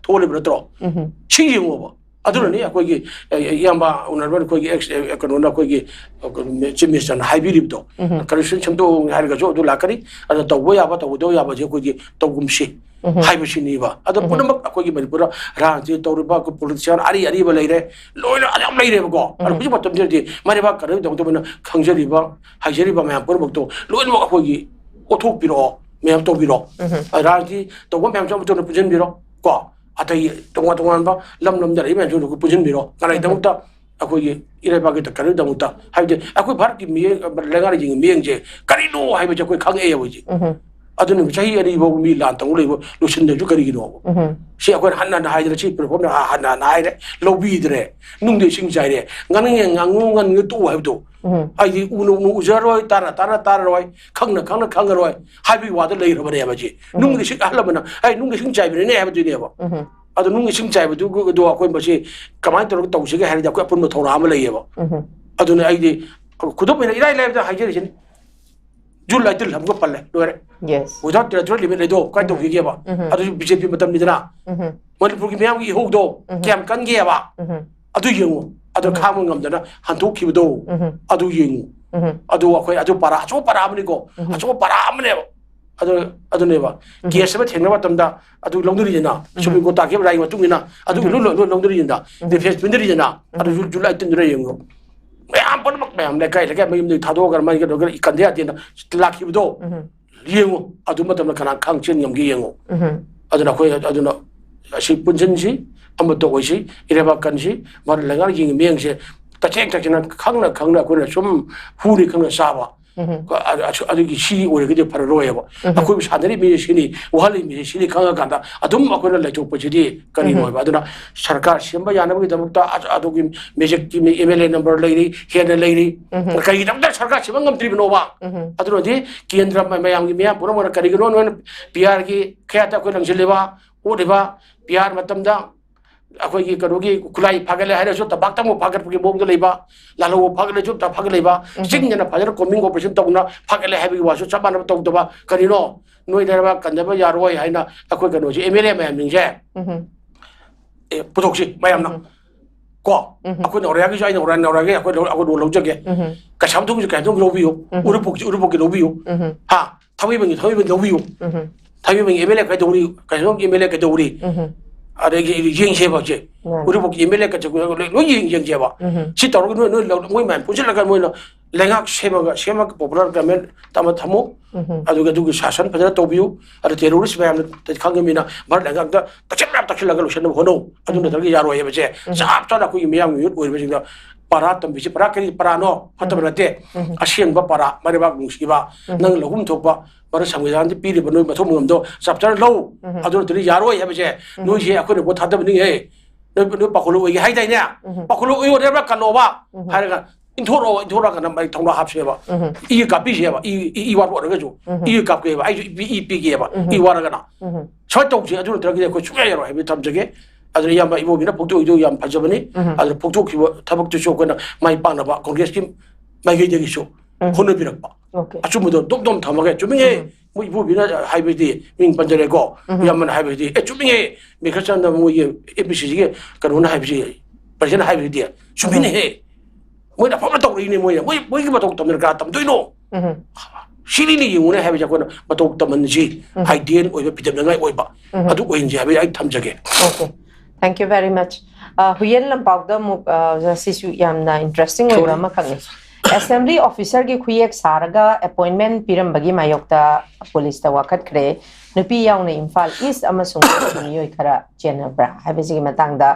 ꯊꯣꯛꯍꯜꯂꯤꯕ ꯅꯠꯇ꯭ꯔꯣ? ꯎꯝ꯫ ꯁꯤ ꯌꯦꯡꯉꯣꯕ꯫ ꯑꯗꯨꯅꯅꯤ ꯑꯩꯈꯣꯏꯒꯤ, ꯑ, ꯏꯌꯥꯝꯕ honourable ꯑꯩꯈꯣꯏꯒꯤ ex, ꯑ, ꯀꯩꯅꯣꯅ ꯑꯩꯈꯣꯏꯒꯤ, ꯑ, Chief Ministerꯅ ꯍꯥꯏꯕꯤꯔꯤꯕꯗꯣ, ꯎꯝ꯫ Constitution ꯁꯦꯝꯗꯣꯛꯑꯣ ꯍꯥꯏꯔꯒꯁꯨ ꯑꯗꯨ ꯂꯥꯛꯀꯅꯤ꯫ ꯑꯗꯨꯅ ꯇꯧꯕ ꯌꯥꯕ, ꯇꯧꯒꯗꯕ ꯌꯥꯕꯁꯦ ꯑꯩꯈꯣꯏꯒꯤ ꯇꯧꯒꯨꯝꯁꯤ ꯎꯝ꯫ ꯍꯥꯏꯕꯁꯤꯅꯤꯕ꯫ ꯑꯗꯣ ꯎꯝ꯫ ꯄꯨꯝꯅꯃꯛ ꯑꯩꯈꯣꯏꯒꯤ ꯃꯅꯤꯄꯨꯔꯗ ꯔꯥꯖꯅꯤꯇꯤ ꯇꯧꯔꯤꯕ ꯑꯩꯈꯣꯏ politician ꯑꯔꯤ ꯑꯔꯤꯕ ꯂꯩꯔꯦ, ꯂꯣꯏꯅ ꯌꯥꯝ ꯂꯩꯔꯦꯕꯀꯣ꯫ ꯑꯗꯣ ꯎꯝ꯫ ꯍꯧꯖꯤꯛ ꯃꯇꯝꯁꯤꯗꯗꯤ ꯃꯔꯩꯕꯥꯛ ꯀꯟꯅꯕꯒꯤꯗꯃꯛꯇ ꯑꯩꯈꯣꯏꯅ ꯈꯪꯖꯔꯤꯕ, ꯍꯩꯖꯔꯤꯕ ꯃꯌꯥꯝ ꯄꯨꯝꯅꯃꯛꯇꯣ ꯂꯣꯏꯅꯃꯛ ꯑꯩꯈꯣꯏꯒꯤ ꯑꯣꯠꯊꯣꯛꯄꯤꯔꯛꯑꯣ, ꯃꯌꯥꯝ ꯇꯧꯕꯤꯔꯣ꯫ ꯎꯝ꯫ ꯑ, ꯔꯥꯖꯅꯤꯇꯤ ꯇꯧꯕ ꯃꯌꯥꯝꯁꯨ ꯑꯃꯨꯛꯇ ꯄꯨꯟꯁꯤꯟꯕꯤꯔꯣ ꯀꯣ꯫ ꯑꯇꯩ ꯇꯣꯉꯥꯟ ꯇꯣꯉꯥꯟꯕ ꯂꯝ ꯂꯝꯗ ꯂꯩꯕ ꯃꯌꯥꯝꯁꯨ ꯄꯨꯟꯁꯤꯟꯕꯤꯔꯣ꯫ ꯀꯅꯥꯒꯤꯗꯃꯛꯇ? ꯑꯩꯈꯣꯏꯒꯤ ꯏꯔꯩꯕꯥꯛꯀꯤ ꯀꯩꯅꯣꯒꯤꯗꯃꯛꯇ꯫ ꯍꯥꯏꯕꯗꯤ ꯑꯩꯈꯣꯏ ꯚꯥꯔꯠꯀꯤ ꯃꯤꯠꯌꯦꯡ, ꯂꯩꯉꯥꯛꯅ ꯌꯦꯡꯉꯤ ꯃꯤꯠꯌꯦꯡꯁꯦ ꯀꯔꯤꯅꯣ ꯍꯥꯏꯕꯁꯦ ꯑꯩꯈꯣꯏ ꯈꯪꯉꯛꯑꯦ ꯍꯧꯖꯤꯛ꯫ ꯎꯝ꯫ ꯑꯗꯨꯅ ꯆꯍꯤ ꯑꯅꯤ ꯐꯥꯎꯕ ꯃꯤ ꯂꯥꯟ ꯇꯧ ꯂꯩꯕ ꯂꯣꯏꯁꯤꯟꯗꯕꯁꯨ ꯀꯔꯤꯒꯤꯅꯣꯕ? ꯎꯝ꯫ ꯁꯤ ꯑꯩꯈꯣꯏꯅ ꯍꯟꯅ ꯍꯟꯅ ꯍꯥꯏꯗꯅ ꯁꯤ ꯄ꯭ꯔꯣꯐꯣꯝꯅ ꯍꯟꯅ ꯍꯟꯅ ꯍꯥꯏꯔꯦ, ꯂꯧꯕꯤꯗ꯭ꯔꯦ꯫ ꯅꯨꯡꯗ ꯏꯁꯤꯡ ꯆꯥꯏꯔꯦ꯫ ꯉꯥꯅꯨ ꯌꯦꯟ, ꯉꯥꯅꯨ ꯉꯥꯅꯨ ꯇꯣꯛꯎ ꯍꯥꯏꯕꯗꯣ꯫ ꯎꯝ꯫ ꯍꯥꯏꯗꯤ ꯎꯅ ꯎꯅ ꯎꯖꯔꯣꯏ, ꯇꯥꯅ ꯇꯥꯅ ꯇꯥꯔꯔꯣꯏ, ꯈꯪꯅ ꯈꯪꯅ ꯈꯪꯉꯔꯣꯏ ꯍꯥꯏꯕꯒꯤ ꯋꯥꯗꯣ ꯂꯩꯈ꯭ꯔꯕꯅꯦꯕ ꯁꯤ꯫ ꯎꯝ꯫ ꯅꯨꯡꯒꯤ ꯁꯤꯡ ꯑꯍꯜ ꯂꯃꯟꯅ, "ꯑꯩ ꯅꯨꯡꯒꯤ ꯁꯤꯡ ꯆꯥꯏꯕꯅꯤꯅꯦ" ꯍꯥꯏꯕꯗꯨꯅꯦꯕ꯫ ꯎꯝ꯫ ꯑꯗꯣ ꯅꯨꯡꯒꯤ ꯁꯤꯡ ꯆꯥꯏꯕꯗꯨꯒꯗꯣ ꯑꯩꯈꯣꯏ ꯃꯁꯤ ꯀꯃꯥꯏꯅ ꯇꯧꯔꯒ ꯇꯧꯁꯤꯒꯦ ꯍꯥꯏꯔꯗꯤ ꯑꯩꯈꯣꯏ ꯑꯄꯨꯟꯕ ꯊꯧꯔꯥꯡ ꯑꯃ ꯂꯩꯌꯦꯕ꯫ ꯎꯝ꯫ ꯑꯗꯨꯅ ꯑꯩꯗꯤ ꯈꯨꯗꯝ ꯑꯣꯏꯅ ꯏꯔꯥꯏ ꯂꯥꯏꯕꯗ ꯍꯥꯏꯖꯔꯤꯁꯤꯅꯤ꯫ July ꯇꯤꯜ ꯑꯃꯒ ꯄꯜꯂꯦ, ꯂꯣꯏꯔꯦ꯫ Yes. Without territorial limit ꯂꯩꯗꯣ ꯀꯃꯥꯏꯅ ꯎꯝ꯫ ꯇꯧꯈꯤꯒꯦꯕ? ꯎꯝ꯫ ꯑꯗꯨꯁꯨ BJP ꯃꯇꯝꯅꯤꯗꯅ꯫ ꯎꯝ꯫ ꯃꯅꯤꯄꯨꯔꯒꯤ ꯃꯤꯌꯥꯝꯒꯤ ꯏꯍꯧꯗꯣ ꯎꯝ꯫ ꯀꯌꯥꯝ ꯀꯟꯒꯦꯕ? ꯎꯝ꯫ ꯑꯗꯨ ꯌꯦꯡꯉꯨ꯫ ꯑꯗꯨ ꯎꯝ꯫ ꯈꯥꯡꯕ ꯉꯝꯗꯅ ꯍꯟꯊꯣꯛꯈꯤꯕꯗꯣ ꯎꯝ꯫ ꯑꯗꯨ ꯌꯦꯡꯉꯨ꯫ ꯎꯝ꯫ ꯑꯗꯨ ꯑꯩꯈꯣꯏ, ꯑꯗꯨ ꯄꯥꯔꯥ, ꯑꯆꯧꯕ ꯄꯥꯔꯥ ꯑꯃꯅꯤꯀꯣ꯫ ꯎꯝ꯫ ꯑꯆꯧꯕ ꯄꯥꯔꯥ ꯑꯃꯅꯦꯕ꯫ ꯑꯗꯨ, ꯑꯗꯨꯅꯦꯕ꯫ ꯎꯝ꯫ Case ꯑꯃ ꯊꯦꯡꯅꯕ ꯃꯇꯝꯗ ꯑꯗꯨ ꯂꯧꯅꯔꯤꯗꯅ, ꯎꯝ꯫ Supreme Court ꯇꯥꯈꯤꯕ ꯔꯥꯏꯒꯤ ꯃꯇꯨꯡ ꯏꯟꯅ ꯑꯗꯨ ꯎꯝ꯫ ꯂꯣꯏ, ꯂꯣꯏ, ꯂꯣꯏ ꯂꯧꯅꯔꯤꯗꯅ, ꯎꯝ꯫ Defence ꯄꯤꯅꯔꯤꯗꯅ, ꯎꯝ꯫ ꯑꯗꯨꯁꯨ July ꯇꯤꯟꯗꯨꯅ ꯌꯦꯡꯉꯨ꯫ ꯃꯌꯥꯝ ꯄꯨꯝꯅꯃꯛ ꯃꯌꯥꯝ ꯂꯩꯀꯥꯏ, ꯂꯩꯀꯥꯏ ꯃꯌꯨꯝꯗꯒꯤ ꯊꯥꯗꯣꯛꯑꯒ ꯃꯥꯒꯤ ꯀꯩꯅꯣꯒ ꯀꯟꯗ ꯌꯥꯗꯦꯅ ꯂꯥꯛꯈꯤꯕꯗꯣ ꯎꯝ꯫ ꯌꯦꯡꯉꯨ꯫ ꯑꯗꯨ ꯃꯇꯝꯗ ꯀꯅꯥ ꯈꯥꯡ ꯆꯦꯟ ꯉꯝꯒꯦ ꯌꯦꯡꯉꯨ꯫ ꯎꯝ꯫ ꯑꯗꯨꯅ ꯑꯩꯈꯣꯏ, ꯑꯗꯨꯅ ꯑꯁꯤ ꯄꯨꯟꯁꯤꯟꯁꯤ, ꯑꯃꯠꯇ ꯑꯣꯏꯁꯤ, ꯏꯔꯩꯕꯥꯛ ꯀꯟꯁꯤ, ꯃꯔ ꯂꯩꯉꯥꯛ ꯌꯦꯡꯉꯤ ꯃꯤꯠꯌꯦꯡꯁꯦ ꯇꯊꯦꯡ ꯊꯛꯁꯤꯅ ꯈꯪꯅ ꯈꯪꯅ ꯑꯩꯈꯣꯏꯅ ꯁꯨꯝ ꯍꯨꯅꯤ ꯈꯪꯅ ꯆꯥꯕ꯫ ꯑ-, ꯑ-, ꯑꯗꯨꯒꯤ ꯁꯤ ꯑꯣꯏꯔꯒꯗꯤ ꯐꯔꯔꯣꯏꯕ꯫ ꯑꯩꯈꯣꯏꯕꯨ ꯁꯥꯟꯅꯔꯤꯕ ꯃꯤꯁꯦ ꯁꯤꯅꯤ, ꯋꯥꯍꯜꯂꯤꯕ ꯃꯤꯁꯦ ꯁꯤꯅꯤ ꯈꯪꯉꯀꯥꯟꯗ ꯑꯗꯨꯝ ꯑꯩꯈꯣꯏꯅ ꯂꯩꯊꯣꯛꯄꯁꯤꯗꯤ ꯀꯔꯤꯅꯣ ꯍꯥꯏꯕ? ꯑꯗꯨꯅ ꯁꯔꯀꯥꯔ ꯁꯦꯝꯕ ꯌꯥꯅꯕꯒꯤꯗꯃꯛꯇ ꯑ-, ꯑꯗꯨꯒꯤ ꯃꯦꯖꯤꯛꯀꯤ ꯑꯦꯝ ꯑꯦꯜ ꯑꯦ ꯅꯝꯕꯔ ꯂꯩꯔꯤ, ꯍꯦꯟꯅ ꯂꯩꯔꯤ꯫ ꯀꯔꯤꯒꯤꯗꯃꯛꯇ ꯁꯔꯀꯥꯔ ꯁꯦꯝꯕ ꯉꯝꯗ꯭ꯔꯤꯕꯅꯣꯕ? ꯑꯗꯨꯅꯗꯤ ꯀꯦꯟꯗ꯭ꯔ ꯃ-, ꯃꯌꯥꯝꯒꯤ ꯃꯤꯌꯥꯝ ꯄꯨꯝꯅꯃꯛꯅ ꯀꯔꯤꯒꯤꯅꯣ ꯅꯣꯏꯅ ꯄꯤ ꯑꯥꯔꯒꯤ ꯈꯌꯥꯠꯇ ꯑꯩꯈꯣꯏ ꯂꯪꯁꯤꯜꯂꯤꯕ, ꯑꯣꯠꯂꯤꯕ? ꯄꯤ ꯑꯥꯔ ꯃꯇꯝꯗ ꯑꯩꯈꯣꯏꯒꯤ ꯀꯩꯅꯣꯒꯤ ꯈꯨꯠꯂꯥꯏ ꯐꯥꯒꯠꯂꯦ ꯍꯥꯏꯔꯁꯨ ꯇꯝꯄꯥꯛꯇ ꯑꯃꯨꯛ ꯐꯥꯒꯠꯄꯒꯤ ꯃꯑꯣꯡꯗ ꯂꯩꯕ, ꯂꯥꯜꯍꯧꯕ ꯐꯥꯒꯠꯂꯁꯨ ꯇ-, ꯐꯥꯒꯠ ꯂꯩꯕ, ꯆꯤꯡꯗꯅ ꯐꯖꯅ ꯀꯣꯝꯕꯤꯡ ꯑꯣꯄꯔꯦꯁꯟ ꯇꯧꯅ ꯐꯥꯒꯠꯂꯦ ꯍꯥꯏꯕꯒꯤ ꯋꯥꯁꯨ ꯆꯞ ꯃꯥꯟꯅꯕ ꯇꯧꯗꯕ꯫ ꯀꯔꯤꯅꯣ? ꯅꯣꯏ ꯂꯩꯔꯕ ꯀꯟꯗꯕ ꯌꯥꯔꯣꯏ ꯍꯥꯏꯅ ꯑꯩꯈꯣꯏ ꯀꯩꯅꯣꯁꯦ, ꯑꯦꯝ ꯑꯦꯜ ꯑꯦ ꯃꯌꯥꯝꯁꯤꯡꯁꯦ, ꯑꯦ, ꯄꯨꯊꯣꯛꯁꯤ ꯃꯌꯥꯝꯅ꯫ ꯀꯣ? ꯑꯩꯈꯣꯏ ꯅꯥꯎꯔꯦꯝꯒꯤꯁꯨ ꯑꯩ ꯅꯥꯎꯔꯦꯝ, ꯅꯥꯎꯔꯦꯝꯒꯤ ꯑꯩꯈꯣꯏ ꯂꯧ-, ꯑꯩꯈꯣꯏ ꯂꯧ-, ꯂꯧꯖꯒꯦ꯫ ꯀꯩꯁꯥꯝꯊꯣꯡꯒꯤꯁꯨ ꯀꯩꯁꯥꯝꯊꯣꯡꯒꯤ ꯂꯧꯕꯤꯌꯨ꯫ ꯎꯔꯤꯄꯣꯛꯀꯤꯁꯨ ꯎꯔꯤꯄꯣꯛꯀꯤ ꯂꯧꯕꯤꯌꯨ꯫ ꯍꯥ? ꯊꯥꯡꯃꯩꯕꯟꯒꯤ ꯊꯥꯡꯃꯩꯕꯟꯒꯤ ꯂꯧꯕꯤꯌꯨ꯫ ꯊꯥꯡꯃꯩꯕꯟꯒꯤ ꯑꯦꯝ ꯑꯦꯜ ꯑꯦ ꯀꯩꯗꯧꯔꯤ? ꯀꯩꯁꯥꯝꯊꯣꯡꯒꯤ ꯑꯦꯝ ꯑꯦꯜ ꯑꯦ ꯀꯩꯗꯧꯔꯤ? ꯑꯗꯒꯤ ꯌꯦꯡꯁꯦꯕ ꯍꯧꯖꯤꯛ꯫ ꯎꯔꯤꯄꯣꯛꯀꯤ ꯑꯦꯝ ꯑꯦꯜ ꯑꯦ ꯀꯩꯗꯧꯔꯤ? ꯂꯣꯏ, ꯂꯣꯏ ꯌꯦꯡ-, ꯌꯦꯡꯁꯦꯕ꯫ ꯁꯤ ꯇꯧꯔꯒ ꯅꯣꯏ, ꯅꯣꯏ ꯂꯧ-, ꯃꯣꯏ ꯃꯌꯥꯝ ꯄꯨꯟꯁꯤꯜꯂꯒ ꯃꯣꯏꯅ ꯂꯩꯉꯥꯛ ꯁꯦꯝꯃꯒ, ꯁꯦꯝꯃꯒ ꯄꯣꯄꯨꯂꯔ ꯒꯃꯦꯟ ꯑꯃ ꯊꯝꯃꯨ꯫ ꯑꯗꯨꯒ ꯑꯗꯨꯒꯤ ꯁꯥꯁꯟ ꯐꯖꯅ ꯇꯧꯕꯤꯌꯨ꯫ ꯑꯗ ꯇꯦꯔꯣꯔꯤꯁ ꯃꯌꯥꯝꯅ ꯈꯪꯉꯕꯅꯤꯅ ꯚꯥꯔꯠ ꯂꯩꯉꯥꯛꯇ ꯇꯛꯁꯤꯟ ꯃꯌꯥꯝ ꯇꯛꯁꯤꯜꯂꯒ ꯂꯣꯏꯁꯤꯟꯅꯕ ꯍꯣꯠꯅꯧ꯫ ꯑꯗꯨ ꯅꯠꯇ꯭ꯔꯒ ꯌꯥꯔꯣꯏ ꯍꯥꯏꯕꯁꯦ ꯆꯞ ꯆꯥꯅ ꯑꯩꯈꯣꯏꯒꯤ ꯃꯤꯌꯥꯝꯒꯤ ꯌꯨꯠ ꯑꯣꯏꯔꯤꯕꯁꯤꯡꯗ ꯄꯔꯥ ꯇꯝꯕꯤꯁꯤ꯫ ꯄꯔꯥ ꯀꯔꯤ ꯄꯔꯥꯅꯣ? ꯐꯠꯇꯕ ꯅꯠꯇꯦ꯫ ꯑꯁꯦꯡꯕ ꯄꯔꯥ, ꯃꯔꯩꯕꯥꯛ ꯅꯨꯡꯁꯤꯕ, ꯅꯪ ꯂꯧꯐꯝ ꯊꯣꯛꯄ ꯃꯔ ꯁꯪꯕꯤꯙꯥꯟꯗ ꯄꯤꯔꯤꯕ ꯅꯣꯏ ꯃꯊꯧ ꯃꯉꯝꯗꯣ ꯆꯞ ꯆꯥꯅ ꯂꯧ꯫ ꯑꯗꯨ ꯅꯠꯇ꯭ꯔꯗꯤ ꯌꯥꯔꯣꯏ ꯍꯥꯏꯕꯁꯦ ꯅꯣꯏꯁꯦ ꯑꯩꯈꯣꯏꯅ ꯚꯣꯠ ꯊꯥꯗꯕꯅꯤꯍꯦ꯫ ꯅꯣꯏ, ꯅꯣꯏ ꯄꯥꯈꯣꯜꯂꯣꯏ ꯑꯣꯏꯒꯦ ꯍꯥꯏꯗꯥꯏꯅꯦ? ꯄꯥꯈꯣꯜꯂꯣꯏ ꯑꯣꯏꯌꯣ ꯍꯥꯏꯕ꯭ꯔꯥ ꯀꯜꯂꯣꯕ ꯍꯥꯏꯔꯒ ꯏꯟꯊꯣꯔꯛꯑꯣ, ꯏꯟꯊꯣꯔꯛꯑꯒ ꯅꯝ ꯑꯩ ꯊꯧꯅꯥ ꯍꯥꯞꯁꯦꯕ꯫ ꯏ ꯀꯥꯞꯄꯤꯁꯦꯕ꯫ ꯏ, ꯏ, ꯏ ꯋꯥꯠꯄ ꯑꯣꯏꯔꯒꯁꯨ ꯏ ꯀꯥꯞꯀꯦꯕ꯫ ꯑꯩꯁꯨ ꯏ, ꯏ ꯄꯤꯒꯦꯕ꯫ ꯏ ꯋꯥꯔꯒꯅ꯫ ꯁꯨꯃꯥꯏꯅ ꯇꯧꯁꯦ꯫ ꯑꯗꯨ ꯅꯠꯇ꯭ꯔꯒꯗꯤ ꯑꯩꯈꯣꯏ ꯁꯨꯡꯌꯥ ꯌꯥꯔꯣꯏ ꯍꯥꯏꯕꯗꯤ ꯊꯝꯖꯒꯦ꯫ ꯑꯗꯨꯅ ꯏꯌꯥꯝꯕ ꯏꯕꯣꯕꯤꯅ ꯐꯣꯡꯗꯣꯛꯏꯗꯨ ꯌꯥꯝ ꯐꯖꯕꯅꯤ꯫ ꯑꯗꯨꯅ ꯐꯣꯡꯗꯣꯛꯈꯤꯕ ꯊꯕꯛꯇꯨꯁꯨ ꯑꯩꯈꯣꯏꯅ ꯃꯥꯏ ꯄꯥꯛꯅꯕ ꯀꯣꯡꯒ꯭ꯔꯦꯁꯀꯤ ꯃꯥꯏꯀꯩꯗꯒꯤꯁꯨ ꯍꯣꯠꯅꯕꯤꯔꯛꯄ꯫ ꯑꯣꯀꯦ꯫ ꯑꯆꯨꯝꯕꯗꯣ ꯗꯣꯝ ꯗꯣꯝ ꯊꯝꯃꯒ, ꯆꯨꯝꯃꯤꯅꯦ꯫ ꯃꯣꯏ ꯏꯕꯣꯕꯤꯅ ꯍꯥꯏꯕꯗꯤ, ꯃꯤꯡ ꯄꯟꯖꯔꯦꯀꯣ, ꯏꯌꯥꯝꯕꯅ ꯍꯥꯏꯕꯗꯤ, ꯑꯦ, ꯆꯨꯝꯃꯤꯅꯦ꯫ ꯃꯤꯈꯜ ꯆꯪꯗꯕ ꯃꯣꯏꯒꯤ ꯑꯦ ꯄꯤ ꯁꯤꯁꯤꯒꯤ ꯀꯩꯅꯣꯅ ꯍꯥꯏꯕꯁꯤ, ꯄ꯭ꯔꯁꯤꯗꯦꯟꯅ ꯍꯥꯏꯕꯁꯤꯗꯤ, ꯆꯨꯝꯃꯤꯅꯦꯍꯦ꯫ ꯃꯣꯏꯅ ꯑꯐꯕ ꯇꯧꯔꯛꯏꯅꯦ꯫ ꯃꯣꯏꯅ, ꯃꯣꯏ, ꯃꯣꯏꯒꯤ ꯃꯇꯧ ꯇꯝꯗꯅ ꯀꯅꯥ ꯇꯝꯗꯣꯏꯅꯣ? ꯁꯤꯅꯤꯅꯦ ꯌꯦꯡꯉꯨꯅꯦ ꯍꯥꯏꯕꯁꯦ ꯑꯩꯈꯣꯏꯅ ꯃꯇꯧ ꯇꯝꯍꯟꯁꯤ꯫ ꯑꯥꯏꯗꯤꯌꯦꯜ ꯑꯣꯏꯕ, ꯐꯤꯗꯝꯅꯉꯥꯏ ꯑꯣꯏꯕ ꯑꯗꯨ ꯑꯣꯏꯍꯟꯁꯤ ꯍꯥꯏꯕꯁꯦ ꯑꯩ ꯊꯝꯖꯒꯦ꯫ Okay, thank you very much꯫ ꯑ, ꯍꯨꯌꯦꯟ ꯂꯝꯄꯥꯛꯗ ꯑꯃꯨꯛ, ꯑ, ꯁꯤꯁꯨ ꯌꯥꯝꯅ ꯏꯟꯇꯔꯦꯁꯇꯤꯡ ꯑꯣꯏꯕ ꯑꯃꯈꯛꯅꯤ꯫ ꯑꯦꯁꯦꯝꯕ꯭ꯂꯤ ꯑꯣꯐꯤꯁꯔꯒꯤ ꯈꯨꯌꯦꯛ ꯁꯥꯔꯒ ꯑꯦꯄꯣꯏꯟꯃꯦꯟ ꯄꯤꯔꯝꯕꯒꯤ ꯃꯥꯌꯣꯛꯇ ꯄꯨꯂꯤꯁꯇ ꯋꯥꯀꯠꯈ꯭ꯔꯦ꯫ ꯅꯨꯄꯤ ꯌꯥꯎꯅ ꯏꯝꯐꯥꯜ ꯏꯁ ꯑꯃꯁꯨꯡ ꯋꯦꯁꯀꯤ ꯃꯤꯑꯣꯏ ꯈꯔ ꯆꯦꯟꯅꯕ꯭ꯔꯥ ꯍꯥꯏꯕꯁꯤꯒꯤ ꯃꯇꯥꯡꯗ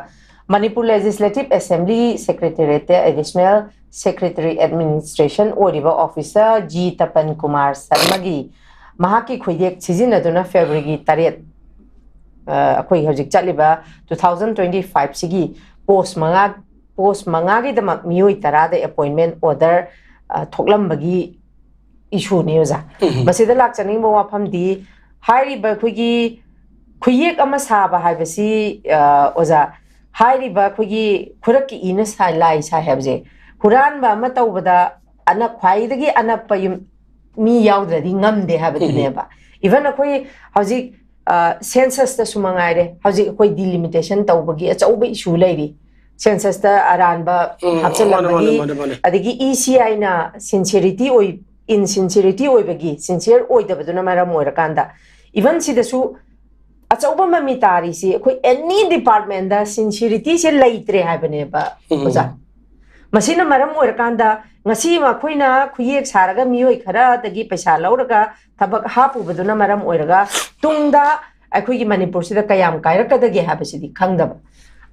ꯃꯅꯤꯄꯨꯔ ꯂꯦꯖꯤꯁꯂꯦꯇꯤꯚ ꯑꯦꯁꯦꯝꯕ꯭ꯂꯤ ꯁꯦꯀ꯭ꯔꯦꯇꯦꯔꯤꯌꯦꯠꯇ ꯑꯦꯗꯤꯁꯅꯦꯜ ꯁꯦꯀ꯭ꯔꯦꯇꯔꯤ ꯑꯦꯗꯃꯤꯅꯤꯁꯇ꯭ꯔꯦꯁꯟ ꯑꯣꯏꯔꯤꯕ ꯑꯣꯐꯤꯁꯔ ꯖꯤ ꯇꯄꯟ ꯀꯨꯃꯥꯔ ꯁꯔꯃꯒꯤ ꯃꯍꯥꯛꯀꯤ ꯈꯨꯌꯦꯛ ꯁꯤꯖꯤꯟꯅꯗꯨꯅ ꯐꯦꯕ꯭ꯔꯨꯋꯥꯔꯤꯒꯤ ꯇꯔꯦꯠ, ꯑ, ꯑꯩꯈꯣꯏ ꯍꯧꯖꯤꯛ ꯆꯠꯂꯤꯕ ꯇꯨ ꯊꯥꯎꯖꯟ ꯇ꯭ꯋꯦꯟꯇꯤ ꯐꯥꯏꯚꯁꯤꯒꯤ ꯄꯣꯁ ꯃꯉꯥ, ꯄꯣꯁ ꯃꯉꯥꯒꯤꯗꯃꯛ ꯃꯤꯑꯣꯏ ꯇꯔꯥꯗ ꯑꯦꯄꯣꯏꯟꯃꯦꯟ ꯑꯣꯔꯗꯔ, ꯑ, ꯊꯣꯛꯂꯝꯕꯒꯤ ꯏꯁꯨꯅꯤ, ꯑꯣꯖꯥ꯫ ꯎꯝ꯫ ꯃꯁꯤꯗ ꯂꯥꯛꯆꯅꯤꯡꯕ ꯋꯥꯐꯝꯗꯤ, ꯍꯥꯏꯔꯤꯕ ꯑꯩꯈꯣꯏꯒꯤ ꯈꯨꯌꯦꯛ ꯑꯃ ꯁꯥꯕ ꯍꯥꯏꯕꯁꯤ, ꯑ, ꯑꯣꯖꯥ, ꯍꯥꯏꯔꯤꯕ ꯑꯩꯈꯣꯏꯒꯤ ꯈꯨꯔꯛꯀꯤ ꯏꯅ ꯁꯥ-, ꯂꯥꯏ ꯁꯥꯏ ꯍꯥꯏꯕꯁꯦ, ꯍꯨꯔꯥꯟꯕ ꯑꯃ ꯇꯧꯕꯗ ꯑꯅ-, ꯈ꯭ꯋꯥꯏꯗꯒꯤ ꯑꯅꯛꯄ ꯌꯨꯝ, ꯃꯤ ꯌꯥꯎꯗ꯭ꯔꯗꯤ ꯉꯝꯗꯦ ꯍꯥꯏꯕꯗꯨꯅꯦꯕ꯫ ꯏꯚꯟ ꯑꯩꯈꯣꯏ ꯍꯧꯖꯤꯛ, ꯑ, ꯁꯦꯟꯁꯁꯇꯁꯨ ꯃꯉꯥꯏꯔꯦ, ꯍꯧꯖꯤꯛ ꯑꯩꯈꯣꯏ ꯗꯤꯂꯤꯃꯤꯇꯦꯁꯟ ꯇꯧꯕꯒꯤ ꯑꯆꯧꯕ ꯏꯁꯨ ꯂꯩꯔꯤ꯫ ꯁꯦꯟꯁꯁꯇ ꯑꯔꯥꯟꯕ ꯎꯝ, ꯍꯥꯞꯆꯤꯜꯂꯝꯕꯒꯤ, ꯃꯥꯅꯦ, ꯃꯥꯅꯦ, ꯃꯥꯅꯦ, ꯃꯥꯅꯦ꯫ ꯑꯗꯒꯤ ꯏ ꯁꯤ ꯑꯥꯏꯅ ꯁꯤꯟꯁꯤꯌꯔꯤꯇꯤ ꯑꯣꯏ-, ꯏꯟꯁꯤꯟꯁꯤꯌꯔꯤꯇꯤ ꯑꯣꯏꯕꯒꯤ, ꯁꯤꯟꯁꯤꯌꯔ ꯑꯣꯏꯗꯕꯗꯨꯅ ꯃꯔꯝ ꯑꯣꯏꯔꯀꯥꯟꯗ, ꯏꯚꯟ ꯁꯤꯗꯁꯨ ꯑꯆꯧꯕ ꯃꯃꯤ ꯇꯥꯔꯤꯁꯤ ꯑꯩꯈꯣꯏ ꯑꯦꯅꯤ ꯗꯤꯄꯥꯔꯠꯃꯦꯟꯗ ꯁꯤꯟꯁꯤꯌꯔꯤꯇꯤꯁꯦ ꯂꯩꯇ꯭ꯔꯦ ꯍꯥꯏꯕꯅꯦꯕ, ꯎꯝ꯫ ꯑꯣꯖꯥ꯫ ꯃꯁꯤꯅ ꯃꯔꯝ ꯑꯣꯏꯔꯀꯥꯟꯗ ꯉꯁꯤ ꯑꯩꯈꯣꯏꯅ ꯈꯨꯌꯦꯛ ꯁꯥꯔꯒ ꯃꯤꯑꯣꯏ ꯈꯔꯗꯒꯤ ꯄꯩꯁꯥ ꯂꯧꯔꯒ ꯊꯕꯛ ꯍꯥꯞꯄꯨꯕꯗꯨꯅ ꯃꯔꯝ ꯑꯣꯏꯔꯒ ꯇꯨꯡꯗ ꯑꯩꯈꯣꯏꯒꯤ ꯃꯅꯤꯄꯨꯔꯁꯤꯗ ꯀꯌꯥꯝ ꯀꯥꯏꯔꯛꯀꯗꯒꯦ ꯍꯥꯏꯕꯁꯤꯗꯤ ꯈꯪꯗꯕ꯫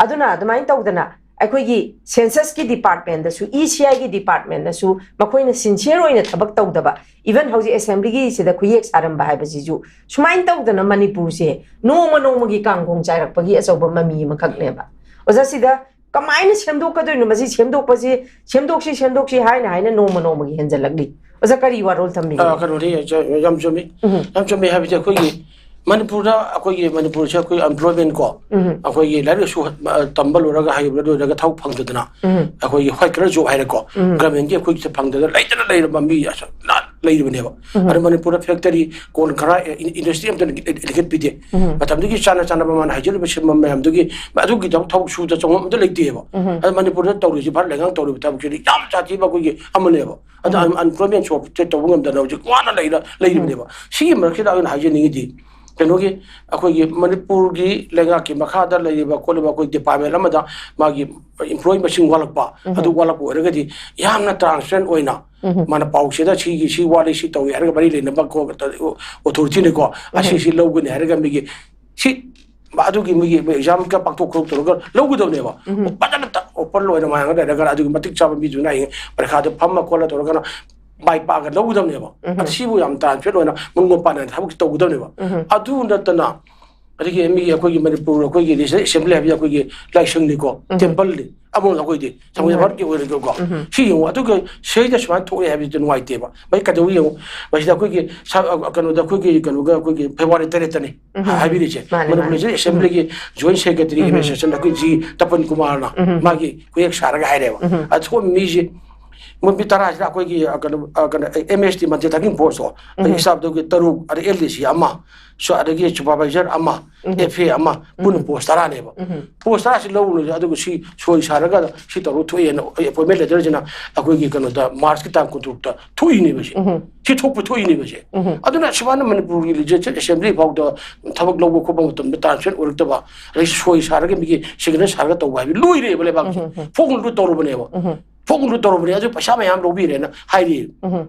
ꯑꯗꯨꯅ ꯑꯗꯨꯃꯥꯏꯅ ꯇꯧꯗꯅ ꯑꯩꯈꯣꯏꯒꯤ ꯁꯦꯟꯁꯁꯀꯤ ꯗꯤꯄꯥꯔꯠꯃꯦꯟꯗꯁꯨ, ꯏ ꯁꯤ ꯑꯥꯏꯒꯤ ꯗꯤꯄꯥꯔꯠꯃꯦꯟꯗꯁꯨ ꯃꯈꯣꯏꯅ ꯁꯤꯟꯁꯤꯌꯔ ꯑꯣꯏꯅ ꯊꯕꯛ ꯇꯧꯗꯕ, ꯏꯚꯟ ꯍꯧꯖꯤꯛ ꯑꯦꯁꯦꯝꯕ꯭ꯂꯤꯒꯤꯁꯤꯗ ꯈꯨꯌꯦꯛ ꯁꯥꯔꯝꯕ ꯍꯥꯏꯕꯁꯤꯁꯨ ꯁꯨꯃꯥꯏꯅ ꯇꯧꯗꯅ ꯃꯅꯤꯄꯨꯔꯁꯦ ꯅꯣꯡꯃ ꯅꯣꯡꯃꯒꯤ ꯀꯥꯡꯈꯣꯡ ꯆꯥꯏꯔꯛꯄꯒꯤ ꯑꯆꯧꯕ ꯃꯃꯤ ꯑꯃꯈꯛꯅꯦꯕ꯫ ꯑꯣꯖꯥ, ꯁꯤꯗ ꯀꯃꯥꯏꯅ ꯁꯦꯝꯗꯣꯛꯀꯗꯣꯏꯅꯣ? ꯃꯁꯤ ꯁꯦꯝꯗꯣꯛꯄꯁꯤ, ꯁꯦꯝꯗꯣꯛꯁꯤ, ꯁꯦꯝꯗꯣꯛꯁꯤ ꯍꯥꯏꯅ ꯍꯥꯏꯅ ꯅꯣꯡꯃ ꯅꯣꯡꯃꯒꯤ ꯍꯦꯟꯖꯜꯂꯛꯂꯤ꯫ ꯑꯣꯖꯥ, ꯀꯔꯤ ꯋꯥꯔꯣꯜ ꯊꯝꯕꯤꯒꯦ? ꯑ, ꯀꯩꯅꯣꯅꯤ, ꯌꯥꯝ ꯆꯨꯝꯃꯤ꯫ ꯎꯝ꯫ ꯌꯥꯝ ꯆꯨꯝꯃꯤ ꯍꯥꯏꯕꯗꯤ ꯑꯩꯈꯣꯏꯒꯤ ꯃꯅꯤꯄꯨꯔꯗ, ꯑꯩꯈꯣꯏꯒꯤ ꯃꯅꯤꯄꯨꯔꯁꯦ ꯑꯩꯈꯣꯏ ꯑꯟꯑꯦꯝꯄ꯭ꯂꯣꯏꯃꯦꯟ ꯀꯣ, ꯎꯝ꯫ ꯑꯩꯈꯣꯏꯒꯤ ꯂꯥꯏꯔꯤꯛ ꯂꯥꯏꯁꯨ, ꯑ, ꯇꯝꯕ ꯂꯣꯏꯔꯒ, ꯍꯩꯕ ꯂꯣꯏꯔꯒ ꯊꯕꯛ ꯐꯪꯗꯗꯅ, ꯎꯝ꯫ ꯑꯩꯈꯣꯏꯒꯤ ꯋꯥꯏꯠ ꯀꯂꯔ ꯖꯣꯕ ꯍꯥꯏꯔꯦꯀꯣ, ꯎꯝ꯫ ꯒꯔꯃꯦꯟꯒꯤ ꯑꯩꯈꯣꯏꯒꯤ ꯐꯪꯗꯅ ꯂꯩꯇꯅ ꯂꯩꯔꯕ ꯃꯤ ꯑꯁ ꯂꯩꯔꯤꯕꯅꯦꯕ꯫ ꯎꯝ꯫ ꯑꯗꯣ ꯃꯅꯤꯄꯨꯔꯗ ꯐꯦꯛꯇꯔꯤ ꯀꯣꯟ ꯈꯔ, ꯑꯦ, ꯏꯟ-, ꯏꯟꯗꯁꯇ꯭ꯔꯤ ꯑꯝꯇ ꯂꯤꯡꯈꯠ-, ꯂꯤꯡꯈꯠꯄꯤꯗꯦ꯫ ꯎꯝ꯫ ꯃꯇꯝꯗꯨꯒꯤ ꯆꯥꯅ ꯆꯥꯅꯕ ꯃꯥꯅ ꯍꯥꯏꯖꯔꯤꯕ ꯁꯤꯟꯐꯝ ꯃꯌꯥꯝꯗꯨꯒꯤ, ꯑꯗꯨꯒꯤꯗꯃꯛ ꯊꯕꯛ ꯁꯨꯗ ꯆꯪꯐꯝ ꯑꯝꯇ ꯂꯩꯇꯦꯕ꯫ ꯎꯝ꯫ ꯑꯗꯣ ꯃꯅꯤꯄꯨꯔꯗ ꯇꯧꯔꯤꯁꯤ, ꯚꯥꯔꯠ ꯂꯩꯉꯥꯛ ꯇꯧꯔꯤꯕ ꯊꯕꯛꯁꯤꯗꯤ ꯌꯥꯝ ꯁꯥꯊꯤꯕ ꯑꯩꯈꯣꯏꯒꯤ ꯑꯃꯅꯦꯕ꯫ ꯑꯗꯣ ꯎꯝ꯫ ꯑꯟ-, ꯑꯟꯑꯦꯝꯄ꯭ꯂꯣꯏꯃꯦꯟ ꯁꯣꯔꯠꯁꯦ ꯇꯧꯕ ꯉꯝꯗꯅ ꯍꯧꯖꯤꯛ ꯋꯥꯅ ꯂꯩꯔ-, ꯂꯩꯔꯤꯕꯅꯦꯕ꯫ ꯎꯝ꯫ ꯁꯤꯒꯤ ꯃꯔꯛꯁꯤꯗ ꯑꯩꯅ ꯍꯥꯏꯖꯅꯤꯡꯉꯤꯗꯤ, ꯀꯩꯅꯣꯒꯤ, ꯑꯩꯈꯣꯏꯒꯤ ꯃꯅꯤꯄꯨꯔꯒꯤ ꯂꯩꯉꯥꯛꯀꯤ ꯃꯈꯥꯗ ꯂꯩꯔꯤꯕ ꯈꯣꯠꯂꯤꯕ ꯑꯩꯈꯣꯏ ꯗꯤꯄꯥꯔꯠꯃꯦꯟ ꯑꯃꯗ ꯃꯥꯒꯤ ꯏꯝꯄ꯭ꯂꯣꯌꯤ ꯃꯁꯤꯡ ꯋꯥꯠꯂꯛꯄ, ꯑꯗꯨ ꯋꯥꯠꯂꯛꯄ ꯑꯣꯏꯔꯒꯗꯤ ꯌꯥꯝꯅ ꯇ꯭ꯔꯥꯟꯁꯄꯦꯔꯦꯟ ꯑꯣꯏꯅ ꯃꯥꯅ ꯄꯥꯎꯁꯤꯗ ꯁꯤꯒꯤ ꯁꯤ ꯋꯥꯠꯂꯤ, ꯁꯤ ꯇꯧꯏ ꯍꯥꯏꯔꯒ ꯃꯔꯤ ꯂꯩꯅꯕ ꯑꯣꯊꯣꯔꯤꯇꯤꯅꯤꯀꯣ, ꯑꯁꯤꯁꯤ ꯂꯧꯒꯅꯤ ꯍꯥꯏꯔꯒ ꯃꯤꯒꯤ ꯁꯤ ꯑꯗꯨꯒꯤ ꯃꯤꯒꯤ ꯑꯦꯛꯖꯥꯝꯒ ꯄꯥꯡꯊꯣꯛ ꯈꯣꯊꯣꯛ ꯇꯧꯔꯒ ꯂꯧꯒꯗꯕꯅꯦꯕ꯫ ꯐꯖꯅ ꯑꯣꯄꯟ ꯑꯣꯏꯅ ꯃꯌꯥꯝꯒ ꯂꯩꯔꯒ ꯑꯗꯨꯒꯤ ꯃꯇꯤꯛ ꯆꯥꯕ ꯃꯤꯗꯨꯅ ꯍꯌꯦꯡ ꯄꯔꯤꯈꯥꯗ ꯐꯝꯃ ꯈꯣꯠꯂ ꯇꯧꯔꯒꯅ ꯃꯥꯏ ꯄꯥꯛꯑꯒ ꯂꯧꯒꯗꯕꯅꯦꯕ꯫ ꯑꯗ ꯁꯤꯕꯨ ꯌꯥꯝ ꯇ꯭ꯔꯥꯟꯁꯄꯦꯔꯦꯟ ꯑꯣꯏꯅ ꯃꯨꯟ ꯃꯄꯥꯟ ꯅꯥꯏꯅ ꯊꯕꯛꯁꯤ ꯇꯧꯒꯗꯕꯅꯦꯕ꯫ ꯑꯗꯨ ꯅꯠꯇꯅ ꯑꯗꯒꯤ ꯃꯤꯒꯤ ꯑꯩꯈꯣꯏꯒꯤ ꯃꯅꯤꯄꯨꯔ ꯑꯩꯈꯣꯏꯒꯤ ꯂꯦꯖꯤꯁꯂꯦꯇꯤꯚ ꯑꯦꯁꯦꯝꯕ꯭ꯂꯤ ꯍꯥꯏꯕꯗꯤ ꯑꯩꯈꯣꯏꯒꯤ ꯂꯥꯏꯁꯪꯅꯤꯀꯣ, ꯇꯦꯝꯄꯜꯅꯤ꯫ ꯑꯃꯔꯣꯝꯗ ꯑꯩꯈꯣꯏꯗꯤ ꯁꯪꯒꯣꯏ ꯚꯥꯔꯠꯀꯤ ꯑꯣꯏꯔꯒꯀꯣ, ꯁꯤ ꯌꯦꯡꯉꯨ꯫ ꯑꯗꯨꯒ ꯁꯤꯗꯩꯗ ꯁꯨꯃꯥꯏꯅ ꯊꯣꯛꯑꯦ ꯍꯥꯏꯕꯁꯤꯗꯤ ꯅꯨꯡꯉꯥꯏꯇꯦꯕ꯫ ꯃꯁꯤ ꯀꯩꯗꯧ ꯌꯦꯡꯉꯨ, ꯃꯁꯤꯗ ꯑꯩꯈꯣꯏꯒꯤ ꯁ-, ꯑ, ꯀꯩꯅꯣꯗ ꯑꯩꯈꯣꯏꯒꯤ ꯀꯩꯅꯣꯒ ꯑꯩꯈꯣꯏꯒꯤ ꯐꯦꯕ꯭ꯔꯨꯋꯥꯔꯤ ꯇꯔꯦꯠꯇꯅꯤ ꯍꯥꯏꯕꯤꯔꯤꯁꯦ꯫ ꯃꯥꯅꯦ, ꯃꯅꯤꯄꯨꯔ ꯃꯥꯅꯦ꯫ ꯂꯦꯖꯤꯁꯂꯦꯇꯤꯚ ꯑꯦꯁꯦꯝꯕ꯭ꯂꯤꯒꯤ ꯖꯣꯏꯟ ꯁꯦꯀ꯭ꯔꯦꯇꯔꯤ ꯑꯦꯗꯃꯤꯅꯤꯁꯇ꯭ꯔꯦꯁꯟ ꯑꯩꯈꯣꯏ ꯖꯤ ꯇꯄꯟ ꯀꯨꯃꯥꯔꯅ ꯃꯥꯒꯤ ꯈꯨꯌꯦꯛ ꯁꯥꯔꯒ ꯍꯥꯏꯔꯦꯕ꯫ ꯑꯗ ꯊꯣꯛꯑꯝꯃꯤ ꯃꯤꯁꯦ ꯃꯣꯏ ꯃꯤ ꯇꯔꯥꯁꯤꯗ ꯑꯩꯈꯣꯏꯒꯤ, ꯑ, ꯀꯩꯅꯣ, ꯑ, ꯀꯩꯅꯣ, ꯑꯦꯝ ꯑꯦꯁ ꯇꯤ ꯃꯟꯇ꯭ꯔꯤ ꯊꯥꯔꯇꯤꯟ ꯐꯣꯔꯁꯇꯣ, ꯑꯩꯈꯣꯏ ꯁ꯭ꯇꯥꯐꯇꯒꯤ ꯇꯔꯨꯛ, ꯑꯗꯩ ꯑꯦꯜ ꯗꯤ ꯁꯤ ꯑꯃ, ꯁꯨ-, ꯑꯗꯒꯤ ꯁꯨꯄꯔꯚꯥꯏꯖꯔ ꯑꯃ, ꯑꯦꯐ ꯑꯦ ꯑꯃ, ꯄꯨꯟꯅ ꯄꯣꯁ ꯇꯔꯥꯅꯦꯕ꯫ ꯄꯣꯁ ꯇꯔꯥꯁꯤ ꯂꯧꯔꯨꯅꯨ, ꯑꯗꯨꯒ ꯁꯤ ꯁꯣꯏ ꯁꯥꯔꯒ ꯁꯤ ꯇꯧꯔ ꯊꯣꯛꯑꯦꯅ ꯑꯦꯄꯣꯏꯟꯃꯦꯟ ꯂꯦꯇꯔꯁꯤꯅ ꯑꯩꯈꯣꯏꯒꯤ ꯀꯩꯅꯣꯗ ꯃꯥꯔꯆꯀꯤ ꯇꯥꯡ ꯀꯨꯟꯇꯔꯨꯛꯇ ꯊꯣꯛꯏꯅꯦꯕ ꯁꯤ꯫ ꯁꯤ ꯊꯣꯛꯄ ꯊꯣꯛꯏꯅꯦꯕ ꯁꯦ꯫ ꯑꯗꯨꯅ ꯁꯨꯃꯥꯏꯅ ꯃꯅꯤꯄꯨꯔꯒꯤ ꯂꯦꯖꯤꯁꯂꯦꯇꯤꯚ ꯑꯦꯁꯦꯝꯕ꯭ꯂꯤ ꯐꯥꯎꯗ ꯊꯕꯛ ꯂꯧꯕ ꯈꯣꯠꯄ ꯃꯇꯝꯗ ꯇ꯭ꯔꯥꯟꯁꯄꯦꯔꯦꯟ ꯑꯣꯏꯔꯛꯇꯕ, ꯑꯗꯩ ꯁꯣꯏ ꯁꯥꯔꯒ ꯃꯤꯒꯤ ꯁꯤꯒꯅꯦꯆꯔ ꯁꯥꯔꯒ ꯇꯧꯕ ꯍꯥꯏꯕ ꯂꯣꯏꯔꯦꯕ ꯂꯩꯕꯥꯛꯁꯦ꯫ ꯐꯣꯛ ꯂꯨꯠ ꯇꯧꯔꯨꯕꯅꯦꯕ꯫ ꯐꯣꯛ ꯂꯨꯠ ꯇꯧꯔꯨꯕꯅꯦ, ꯑꯗꯨ ꯄꯩꯁꯥ ꯃꯌꯥꯝ ꯂꯧꯕꯤꯔꯦꯅ ꯍꯥꯏꯔꯤ꯫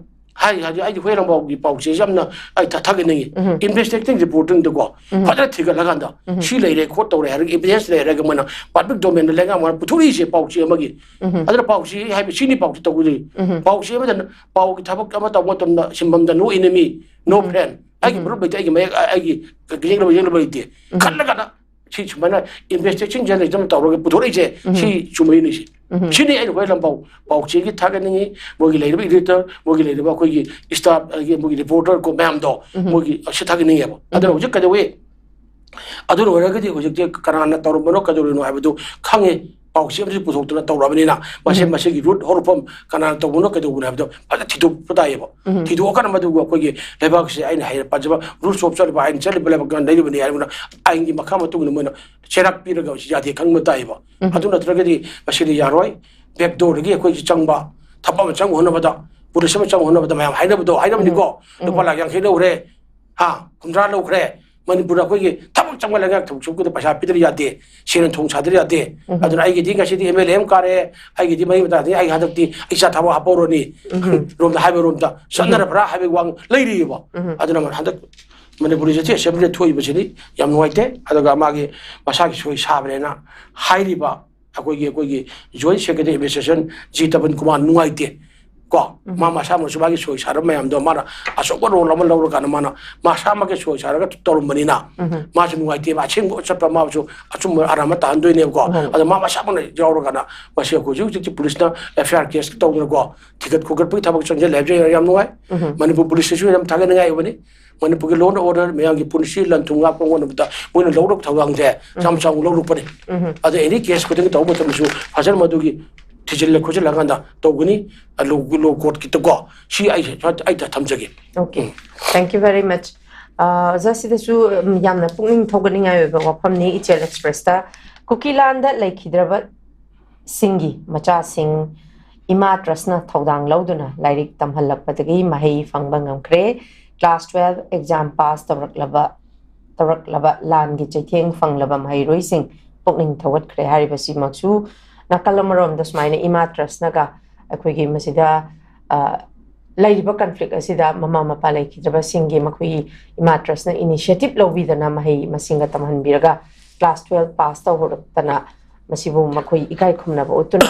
ꯍꯥꯏ ꯍꯥꯏꯗꯤ ꯑꯩꯒꯤ ꯍꯨꯏꯔꯥꯡꯕꯥꯎꯒꯤ ꯄꯥꯎꯆꯦꯁꯦ ꯌꯥꯝꯅ ꯑꯩ ꯊꯥ-, ꯊꯥꯒꯠꯅꯤꯡꯉꯤ꯫ ꯏꯟꯚꯦꯁꯇꯤꯒꯦꯇꯤꯡ ꯔꯤꯄꯣꯔꯇꯤꯡꯗꯀꯣ ꯐꯖꯅ ꯊꯤꯒꯠꯂꯀꯥꯟꯗ ꯁꯤ ꯂꯩꯔꯦ ꯈꯣꯠ ꯇꯧꯔꯦ ꯍꯥꯏꯔꯒ ꯏꯚꯤꯗꯦꯟꯁ ꯂꯩꯔꯒ ꯃꯣꯏꯅ ꯄꯕ꯭ꯂꯤꯛ ꯗꯣꯃꯦꯟꯗ ꯂꯩꯉꯥꯛ ꯃꯣꯏꯅ ꯄꯨꯊꯣꯔꯛꯏꯁꯦ ꯄꯥꯎꯆꯦ ꯑꯃꯒꯤ꯫ ꯑꯗꯨꯅ ꯄꯥꯎꯆꯦ ꯍꯥꯏꯕ ꯁꯤꯅꯤ ꯄꯥꯎꯆꯦ ꯇꯧꯗꯣꯏ꯫ ꯄꯥꯎꯆꯦ ꯑꯃꯗ ꯄꯥꯎꯒꯤ ꯊꯕꯛ ꯑꯃ ꯇꯧꯕ ꯃꯇꯝꯗ ꯁꯤꯟꯐꯝꯗ no enemy, no friend꯫ ꯑꯩꯒꯤ ꯃꯔꯨꯞ ꯂꯩꯇꯦ, ꯑꯩꯒꯤ ꯃꯌꯦꯛ, ꯑꯩꯒꯤ ꯌꯦꯛꯅꯕ ꯌꯦꯛꯅꯕ ꯂꯩꯇꯦ꯫ ꯈꯜꯂꯒꯅ ꯁꯤ ꯁꯨꯃꯥꯏꯅ ꯏꯟꯚꯦꯁꯇꯤꯒꯦꯁꯟ ꯖꯔꯅꯦꯂꯤꯖꯝ ꯇꯧꯔꯒ ꯄꯨꯊꯣꯔꯛꯏꯁꯦ ꯁꯤ ꯆꯨꯝꯃꯛꯏꯅꯤ ꯁꯤ꯫ ꯁꯤꯅꯤ ꯑꯩꯅ ꯍꯣꯏ ꯂꯝꯄꯥꯎ ꯄꯥꯎꯆꯦꯒꯤ ꯊꯥꯒꯠꯅꯤꯡꯉꯤ, ꯃꯣꯏꯒꯤ ꯂꯩꯔꯤꯕ ꯏꯗꯤꯇꯔ, ꯃꯣꯏꯒꯤ ꯂꯩꯔꯤꯕ ꯑꯩꯈꯣꯏꯒꯤ ꯁ꯭ꯇꯥꯐ, ꯑꯩꯒꯤ ꯃꯣꯏꯒꯤ ꯔꯤꯄꯣꯔꯇꯔ ꯀꯣ ꯃꯌꯥꯝꯗꯣ ꯃꯣꯏꯒꯤ ꯑꯁꯤ ꯊꯥꯒꯠꯅꯤꯡꯉꯦꯕ꯫ ꯑꯗꯨꯅ ꯍꯧꯖꯤꯛ ꯀꯩꯗꯧꯋꯤ? ꯑꯗꯨ ꯂꯣꯏꯔꯒꯗꯤ ꯍꯧꯖꯤꯛꯇꯤ ꯀꯅꯥꯅ ꯇꯧꯔꯝꯕꯅꯣ ꯀꯩꯗꯧꯔꯤꯅꯣ ꯍꯥꯏꯕꯗꯨ ꯈꯪꯉꯦ꯫ ꯄꯥꯎꯆꯦ ꯑꯃꯁꯨ ꯄꯨꯊꯣꯛꯇꯅ ꯇꯧꯔꯕꯅꯤꯅ ꯃꯁꯤ ꯃꯁꯤꯒꯤ ꯔꯨꯠ ꯍꯧꯔꯛꯐꯝ ꯀꯅꯥꯅ ꯇꯧꯕꯅꯣ ꯀꯩꯗꯧꯕꯅꯣ ꯍꯥꯏꯕꯗꯣ ꯐꯖꯅ ꯊꯤꯗꯣꯛꯄ ꯇꯥꯏꯌꯦꯕ꯫ ꯊꯤꯗꯣꯛꯑꯀꯥꯟꯗ ꯃꯗꯨꯒ ꯑꯩꯈꯣꯏꯒꯤ ꯂꯩꯕꯥꯛꯁꯦ ꯑꯩꯅ ꯍꯥꯏꯔ ꯄꯥꯖꯕ ꯔꯨꯜꯁ ꯑꯣꯐ ꯆꯠꯂꯤꯕ ꯑꯥꯏꯟ ꯆꯠꯂꯤꯕ ꯂꯩꯕꯥꯛ ꯂꯩꯔꯤꯕꯅꯤ ꯍꯥꯏꯕꯅ ꯑꯥꯏꯟꯒꯤ ꯃꯈꯥ ꯃꯇꯨꯡ ꯏꯟꯅ ꯃꯣꯏꯅ ꯆꯩꯔꯥꯛ ꯄꯤꯔꯒ ꯌꯥꯗꯦ ꯈꯪꯕ ꯇꯥꯏꯌꯦꯕ꯫ ꯑꯗꯨ ꯅꯠꯇ꯭ꯔꯒꯗꯤ ꯃꯁꯤꯗꯤ ꯌꯥꯔꯣꯏ꯫ ꯕꯦꯛꯗꯣꯔꯗꯒꯤ ꯑꯩꯈꯣꯏꯁꯤ ꯆꯪꯕ, ꯊꯕꯛ ꯑꯃ ꯆꯪꯕ ꯍꯣꯠꯅꯕꯗ, ꯄꯨꯂꯤꯁ ꯑꯃ ꯆꯪꯕ ꯍꯣꯠꯅꯕꯗ ꯃꯌꯥꯝ ꯍꯥꯏꯅꯕꯗꯣ, ꯍꯥꯏꯅꯕꯅꯤꯀꯣ꯫ ꯂꯨꯄꯥ ꯂꯥꯛ ꯌꯥꯡꯈꯩ ꯂꯧꯈ꯭ꯔꯦ, ꯍꯥ, ꯀꯨꯟꯊ꯭ꯔꯥ ꯂꯧꯈ꯭ꯔꯦ, ꯃꯅꯤꯄꯨꯔꯗ ꯑꯩꯈꯣꯏꯒꯤ ꯊꯕꯛ ꯆꯪꯕ ꯂꯩꯉꯥꯛ ꯊꯕꯛ ꯁꯨꯕꯗ ꯄꯩꯁꯥ ꯄꯤꯗꯕ ꯌꯥꯗꯦ, ꯁꯦꯟ ꯊꯣꯡ ꯁꯥꯗꯕ ꯌꯥꯗꯦ꯫ ꯑꯗꯨꯅ ꯑꯩꯒꯤꯗꯤ ꯉꯁꯤꯗꯤ ꯑꯦꯝ ꯑꯦꯜ ꯑꯦ ꯑꯃ ꯀꯥꯔꯦ, ꯑꯩꯒꯤꯗꯤ ꯃꯔꯤ ꯃꯇꯥꯗꯤ ꯑꯩ ꯍꯟꯗꯛꯇꯤ ꯑꯩ ꯏꯆꯥ ꯊꯕꯛ ꯍꯥꯞꯄꯧꯔꯅꯤ ꯔꯣꯝꯗ ꯍꯥꯏꯕ ꯔꯣꯝꯗ ꯆꯠꯅꯔꯕ꯭ꯔꯥ ꯍꯥꯏꯕꯒꯤ ꯋꯥ ꯂꯩꯔꯤꯑꯕ꯫ ꯑꯗꯨꯅ ꯍꯟꯗꯛ ꯃꯅꯤꯄꯨꯔꯒꯤ ꯖꯦ ꯇꯤ ꯑꯦꯁꯦꯝꯕ꯭ꯂꯤꯗ ꯊꯣꯛꯏꯕꯁꯤꯗꯤ ꯌꯥꯝ ꯅꯨꯡꯉꯥꯏꯇꯦ꯫ ꯑꯗꯨꯒ ꯃꯥꯒꯤ ꯃꯁꯥꯒꯤ ꯁꯣꯏ ꯁꯥꯕꯅꯦꯅ ꯍꯥꯏꯔꯤꯕ ꯑꯩꯈꯣꯏꯒꯤ, ꯑꯩꯈꯣꯏꯒꯤ joint secretary administration G Tapan Kumar ꯅꯨꯡꯉꯥꯏꯇꯦ꯫ ꯀꯣ, ꯃꯥ ꯃꯁꯥꯃꯛꯁꯨ ꯃꯥꯒꯤ ꯁꯣꯏ ꯁꯥꯔꯕ ꯃꯌꯥꯝꯗꯣ ꯃꯥꯅ ꯑꯆꯧꯕ ꯔꯣꯜ ꯑꯃ ꯂꯧꯔꯀꯥꯟꯗ ꯃꯥꯅ ꯃꯁꯥꯃꯛꯀꯤ ꯁꯣꯏ ꯁꯥꯔꯒ ꯇꯧꯔꯝꯕꯅꯤꯅ ꯃꯥꯁꯨ ꯅꯨꯡꯉꯥꯏꯇꯦꯕ꯫ ꯑꯁꯦꯡꯕ ꯆꯠꯄ ꯃꯥꯁꯨ ꯑꯆꯨꯝꯕ ꯑꯔꯥꯟꯕ ꯇꯥꯍꯟꯗꯣꯏꯅꯦꯕꯀꯣ꯫ ꯑꯗꯣ ꯃꯥ ꯃꯁꯥꯃꯛꯅ ꯌꯥꯎꯔꯀꯥꯟꯗ ꯃꯁꯤ ꯍꯧꯖꯤꯛ ꯍꯧꯖꯤꯛꯇꯤ ꯄꯨꯂꯤꯁꯅ ꯑꯦꯐ ꯑꯥꯏ ꯑꯥꯔ ꯀꯦꯁ ꯇꯧꯗꯅꯀꯣ, ꯊꯤꯒꯠ ꯈꯣꯀꯠꯄꯒꯤ ꯊꯕꯛ ꯆꯪꯁꯤꯜꯂꯦ ꯍꯥꯏꯕꯁꯦ ꯌꯥꯝ ꯅꯨꯡꯉꯥꯏ꯫ ꯃꯅꯤꯄꯨꯔ ꯄꯨꯂꯤꯁꯁꯤꯁꯨ ꯌꯥꯝ ꯊꯥꯒꯠꯅꯤꯡꯉꯥꯏ ꯑꯣꯏꯕꯅꯤ꯫ ꯃꯅꯤꯄꯨꯔꯒꯤ ꯂꯣ ꯑꯦꯟ ꯑꯣꯔꯗꯔ ꯃꯌꯥꯝꯒꯤ ꯄꯨꯟꯁꯤ ꯂꯟ ꯊꯨꯝ ꯉꯥꯛꯄ ꯍꯣꯠꯅꯕꯗ ꯃꯣꯏꯅ ꯂꯧꯔꯛꯄ ꯊꯧꯗꯥꯡꯁꯦ ꯌꯥꯝ ꯆꯥꯎꯅ ꯂꯧꯔꯛꯄꯅꯤ꯫ ꯑꯗ ꯑꯦꯅꯤ ꯀꯦꯁ ꯈꯨꯗꯤꯡꯒꯤ ꯇꯧꯕ ꯃꯇꯝꯗꯁꯨ ꯐꯖꯅ ꯃꯗꯨꯒꯤ ꯊꯤꯖꯤꯜꯂ ꯈꯣꯠꯆꯤꯜꯂꯀꯥꯟꯗ ꯇꯧꯒꯅꯤ꯫ ꯂꯣ, ꯂꯣ ꯀꯣꯔꯠꯀꯤꯇꯀꯣ꯫ ꯁꯤ ꯑꯩ, ꯑꯩ ꯊꯝꯖꯒꯦ꯫ Okay, thank you very much. ꯑꯣꯖꯥ, ꯁꯤꯗꯁꯨ ꯎꯝ, ꯌꯥꯝꯅ ꯄꯨꯛꯅꯤꯡ ꯊꯧꯒꯠꯅꯤꯡꯉꯥꯏ ꯑꯣꯏꯕ ꯋꯥꯐꯝꯅꯤ꯫ ꯏꯆꯦꯜ ꯑꯦꯛꯁꯄ꯭ꯔꯦꯁꯇ ꯀꯨꯀꯤꯂꯥꯟꯗ ꯂꯩꯈꯤꯗ꯭ꯔꯕ ꯁꯤꯡꯒꯤ ꯃꯆꯥꯁꯤꯡ ꯏꯃꯥ ꯇ꯭ꯔꯁꯅ ꯊꯧꯗꯥꯡ ꯂꯧꯗꯨꯅ ꯂꯥꯏꯔꯤꯛ ꯇꯝꯍꯜꯂꯛꯄꯗꯒꯤ ꯃꯍꯩ ꯐꯪꯕ ꯉꯝꯈ꯭ꯔꯦ꯫ ꯀ꯭ꯂꯥꯁ ꯇꯨꯋꯦꯜꯐ ꯑꯦꯛꯖꯥꯝ ꯄꯥꯁ ꯇꯧꯔꯛꯂꯕ ꯇꯧꯔꯛꯂꯕ ꯂꯥꯟꯒꯤ ꯆꯩꯊꯦꯡ ꯐꯪꯂꯕ ꯃꯍꯩꯔꯣꯏꯁꯤꯡ ꯄꯨꯛꯅꯤꯡ ꯊꯧꯒꯠꯈ꯭ꯔꯦ ꯍꯥꯏꯔꯤꯕꯁꯤꯃꯛꯁꯨ ꯅꯥꯀꯜ ꯑꯃꯔꯣꯝꯗ ꯁꯨꯃꯥꯏꯅ ꯏꯃꯥ ꯇ꯭ꯔꯁꯅꯒ ꯑꯩꯈꯣꯏꯒꯤ ꯃꯁꯤꯗ, ꯑ, ꯂꯩꯔꯤꯕ ꯀꯟꯐ꯭ꯂꯤꯛ ꯑꯁꯤꯗ ꯃꯃꯥ ꯃꯄꯥ ꯂꯩꯈꯤꯗ꯭ꯔꯕꯁꯤꯡꯒꯤ ꯃꯈꯣꯏꯒꯤ ꯏꯃꯥ ꯇ꯭ꯔꯁꯅ ꯏꯅꯤꯁꯤꯌꯦꯇꯤꯚ ꯂꯧꯕꯤꯗꯅ ꯃꯍꯩ ꯃꯁꯤꯡꯒ ꯇꯝꯍꯟꯕꯤꯔꯒ ꯀ꯭ꯂꯥꯁ ꯇꯨꯋꯦꯜꯐ ꯄꯥꯁ ꯇꯧꯍꯧꯔꯛꯇꯅ ꯃꯁꯤꯕꯨ ꯃꯈꯣꯏ ꯏꯀꯥꯏ ꯈꯨꯝꯅꯕ ꯎꯠꯇꯨꯅ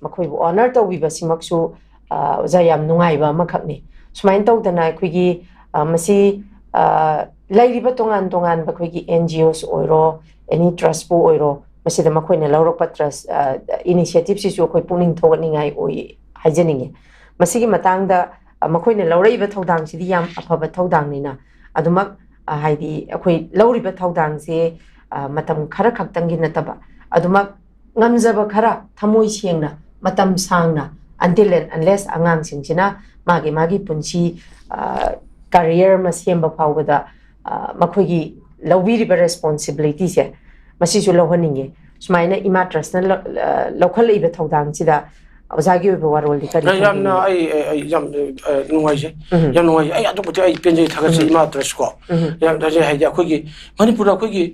ꯃꯈꯣꯏꯕꯨ ꯑꯣꯅꯔ ꯇꯧꯕꯤꯕꯁꯤꯃꯛꯁꯨ, ꯑ, ꯑꯣꯖꯥ, ꯌꯥꯝ ꯅꯨꯡꯉꯥꯏꯕ ꯑꯃꯈꯛꯅꯤ꯫ ꯁꯨꯃꯥꯏꯅ ꯇꯧꯗꯅ ꯑꯩꯈꯣꯏꯒꯤ, ꯑ, ꯃꯁꯤ, ꯑ, ꯂꯩꯔꯤꯕ ꯇꯣꯉꯥꯟ ꯇꯣꯉꯥꯟꯕ ꯑꯩꯈꯣꯏꯒꯤ ꯑꯦꯟ ꯖꯤ ꯑꯣꯁ ꯑꯣꯏꯔꯣ, ꯑꯦꯅꯤ ꯇ꯭ꯔꯁꯄꯨ ꯑꯣꯏꯔꯣ, ꯃꯁꯤꯗ ꯃꯈꯣꯏꯅ ꯂꯧꯔꯛꯄ ꯇ꯭ꯔꯁ, ꯑ, ꯏꯅꯤꯁꯤꯌꯦꯇꯤꯚꯁꯤꯁꯨ ꯑꯩꯈꯣꯏ ꯄꯨꯛꯅꯤꯡ ꯊꯧꯒꯠꯅꯤꯡꯉꯥꯏ ꯑꯣꯏ ꯍꯥꯏꯖꯅꯤꯡꯉꯤ꯫ ꯃꯁꯤꯒꯤ ꯃꯇꯥꯡꯗ, ꯑ, ꯃꯈꯣꯏꯅ ꯂꯧꯔꯛꯏꯕ ꯊꯧꯗꯥꯡꯁꯤꯗꯤ ꯌꯥꯝ ꯑꯐꯕ ꯊꯧꯗꯥꯡꯅꯤꯅ, ꯑꯗꯨꯃꯛ, ꯑ, ꯍꯥꯏꯗꯤ ꯑꯩꯈꯣꯏ ꯂꯧꯔꯤꯕ ꯊꯧꯗꯥꯡꯁꯦ, ꯑ, ꯃꯇꯝ ꯈꯔ ꯈꯛꯇꯪꯒꯤ ꯅꯠꯇꯕ, ꯑꯗꯨꯃꯛ ꯉꯝꯖꯕ ꯈꯔ ꯊꯃꯣꯏ ꯁꯦꯡꯅ, ꯃꯇꯝ ꯁꯥꯡꯅ, until and unless ꯑꯉꯥꯡꯁꯤꯡꯁꯤꯅ ꯃꯥꯒꯤ ꯃꯥꯒꯤ ꯄꯨꯟꯁꯤ, ꯑ, ꯀꯔꯤꯌꯔ ꯑꯃ ꯁꯦꯝꯕ ꯐꯥꯎꯕꯗ, ꯑ, ꯃꯈꯣꯏꯒꯤ ꯂꯧꯕꯤꯔꯤꯕ ꯔꯦꯁꯄꯣꯟꯁꯤꯕꯤꯂꯤꯇꯤꯁꯦ, ꯃꯁꯤꯁꯨ ꯂꯧꯍꯟꯅꯤꯡꯉꯤ꯫ ꯁꯨꯃꯥꯏꯅ ꯏꯃꯥ ꯇ꯭ꯔꯁꯅ ꯂꯧ-, ꯑ, ꯂꯧꯈꯠꯂꯛꯏꯕ ꯊꯧꯗꯥꯡꯁꯤꯗ ꯑꯣꯖꯥꯒꯤ ꯑꯣꯏꯕ ꯋꯥꯔꯣꯜꯗꯤ ꯀꯔꯤ ꯊꯝꯕꯤꯅꯤꯡꯉꯤ? ꯑꯩ ꯌꯥꯝꯅ ꯑꯩ ꯑꯩ ꯑꯩ ꯌꯥꯝ ꯑ, ꯅꯨꯡꯉꯥꯏꯖꯩ꯫ ꯎꯝ꯫ ꯌꯥꯝ ꯅꯨꯡꯉꯥꯏꯖꯩ꯫ ꯑꯩ ꯑꯗꯨꯛ ꯃꯇꯤꯛ ꯑꯩ ꯄꯦꯟꯖꯩ, ꯊꯥꯒꯠꯆꯩ꯫ ꯎꯝ꯫ ꯏꯃꯥ ꯇ꯭ꯔꯁꯀꯣ꯫ ꯎꯝ꯫ ꯌꯥꯝ ꯊꯥꯒꯠꯆꯩ꯫ ꯍꯥꯏꯗꯤ ꯑꯩꯈꯣꯏꯒꯤ ꯃꯅꯤꯄꯨꯔꯗ ꯑꯩꯈꯣꯏꯒꯤ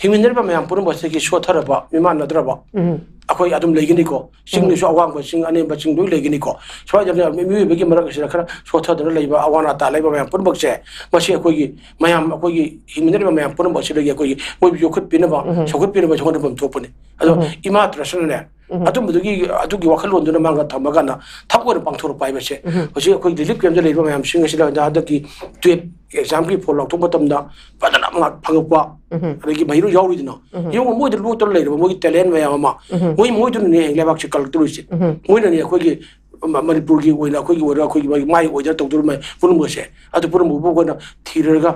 ꯍꯤꯡꯃꯤꯟꯅꯔꯤꯕ ꯃꯌꯥꯝ ꯄꯨꯝꯅꯃꯛꯁꯤꯗꯒꯤ ꯁꯣꯠꯊꯔꯕ, ꯃꯤꯃꯥꯟꯅꯗ꯭ꯔꯕ ꯎꯝ꯫ ꯑꯩꯈꯣꯏ ꯑꯗꯨꯝ ꯂꯩꯒꯅꯤꯀꯣ꯫ ꯆꯤꯡꯗꯁꯨ ꯎꯝ꯫ ꯑꯋꯥꯡꯕ ꯆꯤꯡ, ꯑꯅꯦꯝꯕ ꯆꯤꯡ ꯂꯣꯏ ꯂꯩꯒꯅꯤꯀꯣ꯫ ꯁ꯭ꯋꯥꯏꯗ ꯃꯤꯑꯣꯏꯕꯒꯤ ꯃꯔꯛ ꯑꯁꯤꯗ ꯈꯔ ꯁꯣꯠꯊꯗꯨꯅ ꯂꯩꯕ, ꯑꯋꯥ ꯑꯅꯥ ꯇꯥ ꯂꯩꯕ ꯃꯌꯥꯝ ꯄꯨꯝꯅꯃꯛꯁꯦ, ꯃꯁꯤ ꯑꯩꯈꯣꯏꯒꯤ ꯃꯌꯥꯝ, ꯑꯩꯈꯣꯏꯒꯤ ꯍꯤꯡꯃꯤꯟꯅꯔꯤꯕ ꯃꯌꯥꯝ ꯄꯨꯝꯅꯃꯛ ꯑꯁꯤꯗꯒꯤ ꯑꯩꯈꯣꯏꯒꯤ ꯃꯣꯏꯕꯨ ꯌꯣꯛꯈꯠꯄꯤꯅꯕ, ꯎꯝ꯫ ꯆꯥꯎꯈꯠꯄꯤꯅꯕ ꯍꯣꯠꯅꯐꯝ ꯊꯣꯛꯄꯅꯤ꯫ ꯑꯗꯣ ꯎꯝ꯫ ꯏꯃꯥ ꯇ꯭ꯔꯁꯅꯅꯦ, ꯎꯝ꯫ ꯑꯗꯨꯝꯕꯗꯨꯒꯤ, ꯑꯗꯨꯒꯤ ꯋꯥꯈꯜꯂꯣꯟꯗꯨꯅ ꯃꯥꯡꯗ ꯊꯝꯃꯀꯥꯟꯗ ꯊꯕꯛ ꯑꯣꯏꯅ ꯄꯥꯡꯊꯣꯔꯛꯄ ꯍꯥꯏꯕꯁꯦ, ꯎꯝ꯫ ꯍꯧꯖꯤꯛ ꯑꯩꯈꯣꯏ ꯔꯤꯂꯤꯐ ꯀꯦꯝꯞꯇ ꯂꯩꯔꯤꯕ ꯃꯌꯥꯝꯁꯤꯡ ꯑꯁꯤꯗ ꯍꯟꯗꯛ ꯍꯟꯗꯛꯀꯤ ꯇꯨꯌꯦꯜꯞ ꯑꯦꯛꯖꯥꯝꯒꯤ ꯐꯣꯟ ꯂꯥꯎꯊꯣꯛꯄ ꯃꯇꯝꯗ ꯐꯖꯅ ꯃꯥꯔꯛ ꯐꯪꯉꯛꯄ, ꯎꯝ꯫ ꯑꯗꯒꯤ ꯃꯍꯩꯔꯣꯏ ꯌꯥꯎꯔꯤꯗꯅ, ꯎꯝ꯫ ꯌꯦꯡꯉꯨ, ꯃꯣꯏꯗ ꯂꯣꯠꯇꯨꯅ ꯂꯩꯔꯕ ꯃꯣꯏꯒꯤ ꯇꯦꯂꯦꯟ ꯃꯌꯥꯝ ꯑꯃ, ꯎꯝ꯫ ꯃꯣꯏ, ꯃꯣꯏꯗꯨꯅꯅꯦ ꯍꯌꯦꯡ ꯂꯩꯕꯥꯛꯁꯦ ꯀꯜꯂꯛꯇꯣꯔꯤꯁꯦ꯫ ꯎꯝ꯫ ꯃꯣꯏꯅꯅꯦ ꯑꯩꯈꯣꯏꯒꯤ ꯃ-, ꯃꯅꯤꯄꯨꯔꯒꯤ ꯑꯣꯏꯅ ꯑꯩꯈꯣꯏꯒꯤ ꯑꯣꯏꯔꯣ, ꯑꯩꯈꯣꯏꯒꯤ ꯃꯥꯒꯤ ꯃꯥꯏ ꯑꯣꯏꯗꯅ ꯇꯧꯗꯣꯔꯤꯕ ꯄꯨꯝꯅꯃꯛꯁꯦ, ꯑꯗꯨ ꯄꯨꯝꯅꯃꯛꯄꯨ ꯑꯩꯈꯣꯏꯅ ꯊꯤꯔꯒ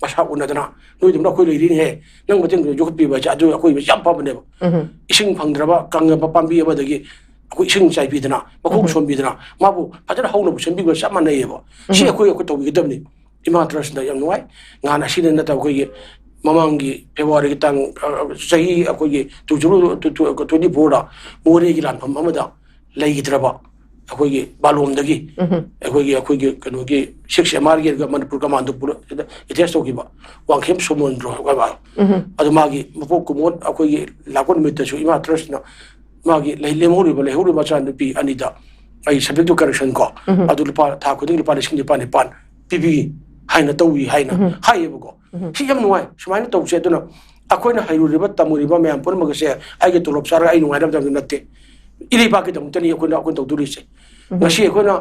ꯃꯁꯥ ꯎꯅꯗꯅ, "ꯅꯣꯏꯗꯧꯅ ꯑꯩꯈꯣꯏ ꯂꯩꯔꯤꯅꯦꯍꯦ, ꯅꯪ ꯃꯇꯦꯡ ꯌꯣꯛꯈꯠꯄꯤꯕ ꯍꯥꯏꯁꯦ ꯑꯗꯨ ꯑꯩꯈꯣꯏ ꯌꯥꯝ ꯐꯕꯅꯦꯕ"꯫ ꯎꯝ꯫ ꯏꯁꯤꯡ ꯐꯪꯗ꯭ꯔꯕ, ꯀꯪꯉꯕ ꯄꯥꯝꯕꯤ ꯑꯃꯗꯒꯤ ꯑꯩꯈꯣꯏ ꯏꯁꯤꯡ ꯆꯥꯏꯕꯤꯗꯅ, ꯃꯈꯣꯡ ꯎꯝ꯫ ꯁꯣꯝꯕꯤꯗꯅ, ꯃꯥꯕꯨ ꯐꯖꯅ ꯍꯧꯅꯕ ꯁꯦꯝꯕꯤꯕꯒ ꯆꯞ ꯃꯥꯟꯅꯩꯌꯦꯕ꯫ ꯁꯤ ꯎꯝ꯫ ꯑꯩꯈꯣꯏ, ꯑꯩꯈꯣꯏ ꯇꯧꯕꯤꯒꯗꯕꯅꯤ꯫ ꯏꯃꯥ ꯇ꯭ꯔꯁꯅ ꯌꯥꯝ ꯅꯨꯡꯉꯥꯏ꯫ ꯉꯍꯥꯟ ꯑꯁꯤꯗ ꯅꯠꯇꯕ ꯑꯩꯈꯣꯏꯒꯤ ꯃꯃꯥꯡꯒꯤ ꯐꯦꯕ꯭ꯔꯨꯋꯥꯔꯤꯒꯤ ꯇꯥꯡ, ꯑ, ꯆꯍꯤ ꯑꯩꯈꯣꯏꯒꯤ two zero two, two, twenty fourꯗ ꯃꯣꯔꯦꯒꯤ ꯂꯥꯟꯐꯝ ꯑꯃꯗ ꯂꯩꯈꯤꯗ꯭ꯔꯕ ꯑꯩꯈꯣꯏꯒꯤ ꯕꯥꯂꯣꯝꯗꯒꯤ ꯎꯝ꯫ ꯑꯩꯈꯣꯏꯒꯤ, ꯑꯩꯈꯣꯏꯒꯤ ꯀꯩꯅꯣꯒꯤ six M Rꯒ ꯃꯅꯤꯄꯨꯔ ꯀꯃꯥꯟꯗꯣ ꯄꯨꯂꯞ ꯑꯦꯇꯦꯁ ꯇꯧꯈꯤꯕ ꯋꯥꯡꯈꯦꯝ ꯁꯣꯃꯣꯟꯗ꯭ꯔꯣ ꯍꯥꯏꯕ꯫ ꯎꯝ꯫ ꯑꯗꯨ ꯃꯥꯒꯤ ꯃꯄꯣꯛ ꯀꯨꯝꯑꯣꯟ ꯑꯩꯈꯣꯏꯒꯤ ꯂꯥꯛꯄ ꯅꯨꯃꯤꯠꯇꯁꯨ ꯏꯃꯥ ꯇ꯭ꯔꯁꯅ ꯃꯥꯒꯤ ꯂꯩ-, ꯂꯦꯝꯍꯧꯔꯤꯕ, ꯂꯩꯍꯧꯔꯤꯕ ꯃꯆꯥꯅꯨꯄꯤ ꯑꯅꯤꯗ ꯑꯩ subject to correction ꯀꯣ, ꯎꯝ꯫ ꯑꯗꯨ ꯂꯨꯄꯥ, ꯊꯥ ꯈꯨꯗꯤꯡꯒꯤ ꯂꯨꯄꯥ ꯂꯤꯁꯤꯡ ꯅꯤꯄꯥꯜ ꯅꯤꯄꯥꯜ ꯄꯤꯕꯤ ꯍꯥꯏꯅ ꯇꯧꯏ ꯍꯥꯏꯅ ꯎꯝ꯫ ꯍꯥꯏꯌꯦꯕꯀꯣ꯫ ꯎꯝ꯫ ꯁꯤ ꯌꯥꯝ ꯅꯨꯡꯉꯥꯏ꯫ ꯁꯨꯃꯥꯏꯅ ꯇꯧꯁꯦ꯫ ꯑꯗꯨꯅ ꯑꯩꯈꯣꯏꯅ ꯍꯩꯔꯨꯔꯤꯕ, ꯇꯝꯃꯨꯔꯤꯕ ꯃꯌꯥꯝ ꯄꯨꯝꯅꯃꯛ ꯑꯁꯦ ꯑꯩꯒꯤ ꯇꯣꯂꯣꯞ ꯆꯥꯔꯒ ꯑꯩ ꯅꯨꯡꯉꯥꯏꯅꯕꯗ ꯅꯠꯇꯦ꯫ ꯏꯔꯩꯄꯥꯛꯀꯤꯗꯃꯛꯇꯅꯤ ꯑꯩꯈꯣꯏꯅ, ꯑꯩꯈꯣꯏꯅ ꯇꯧꯗꯣꯔꯤꯁꯦ꯫ ꯎꯝ꯫ ꯉꯁꯤ ꯑꯩꯈꯣꯏꯅ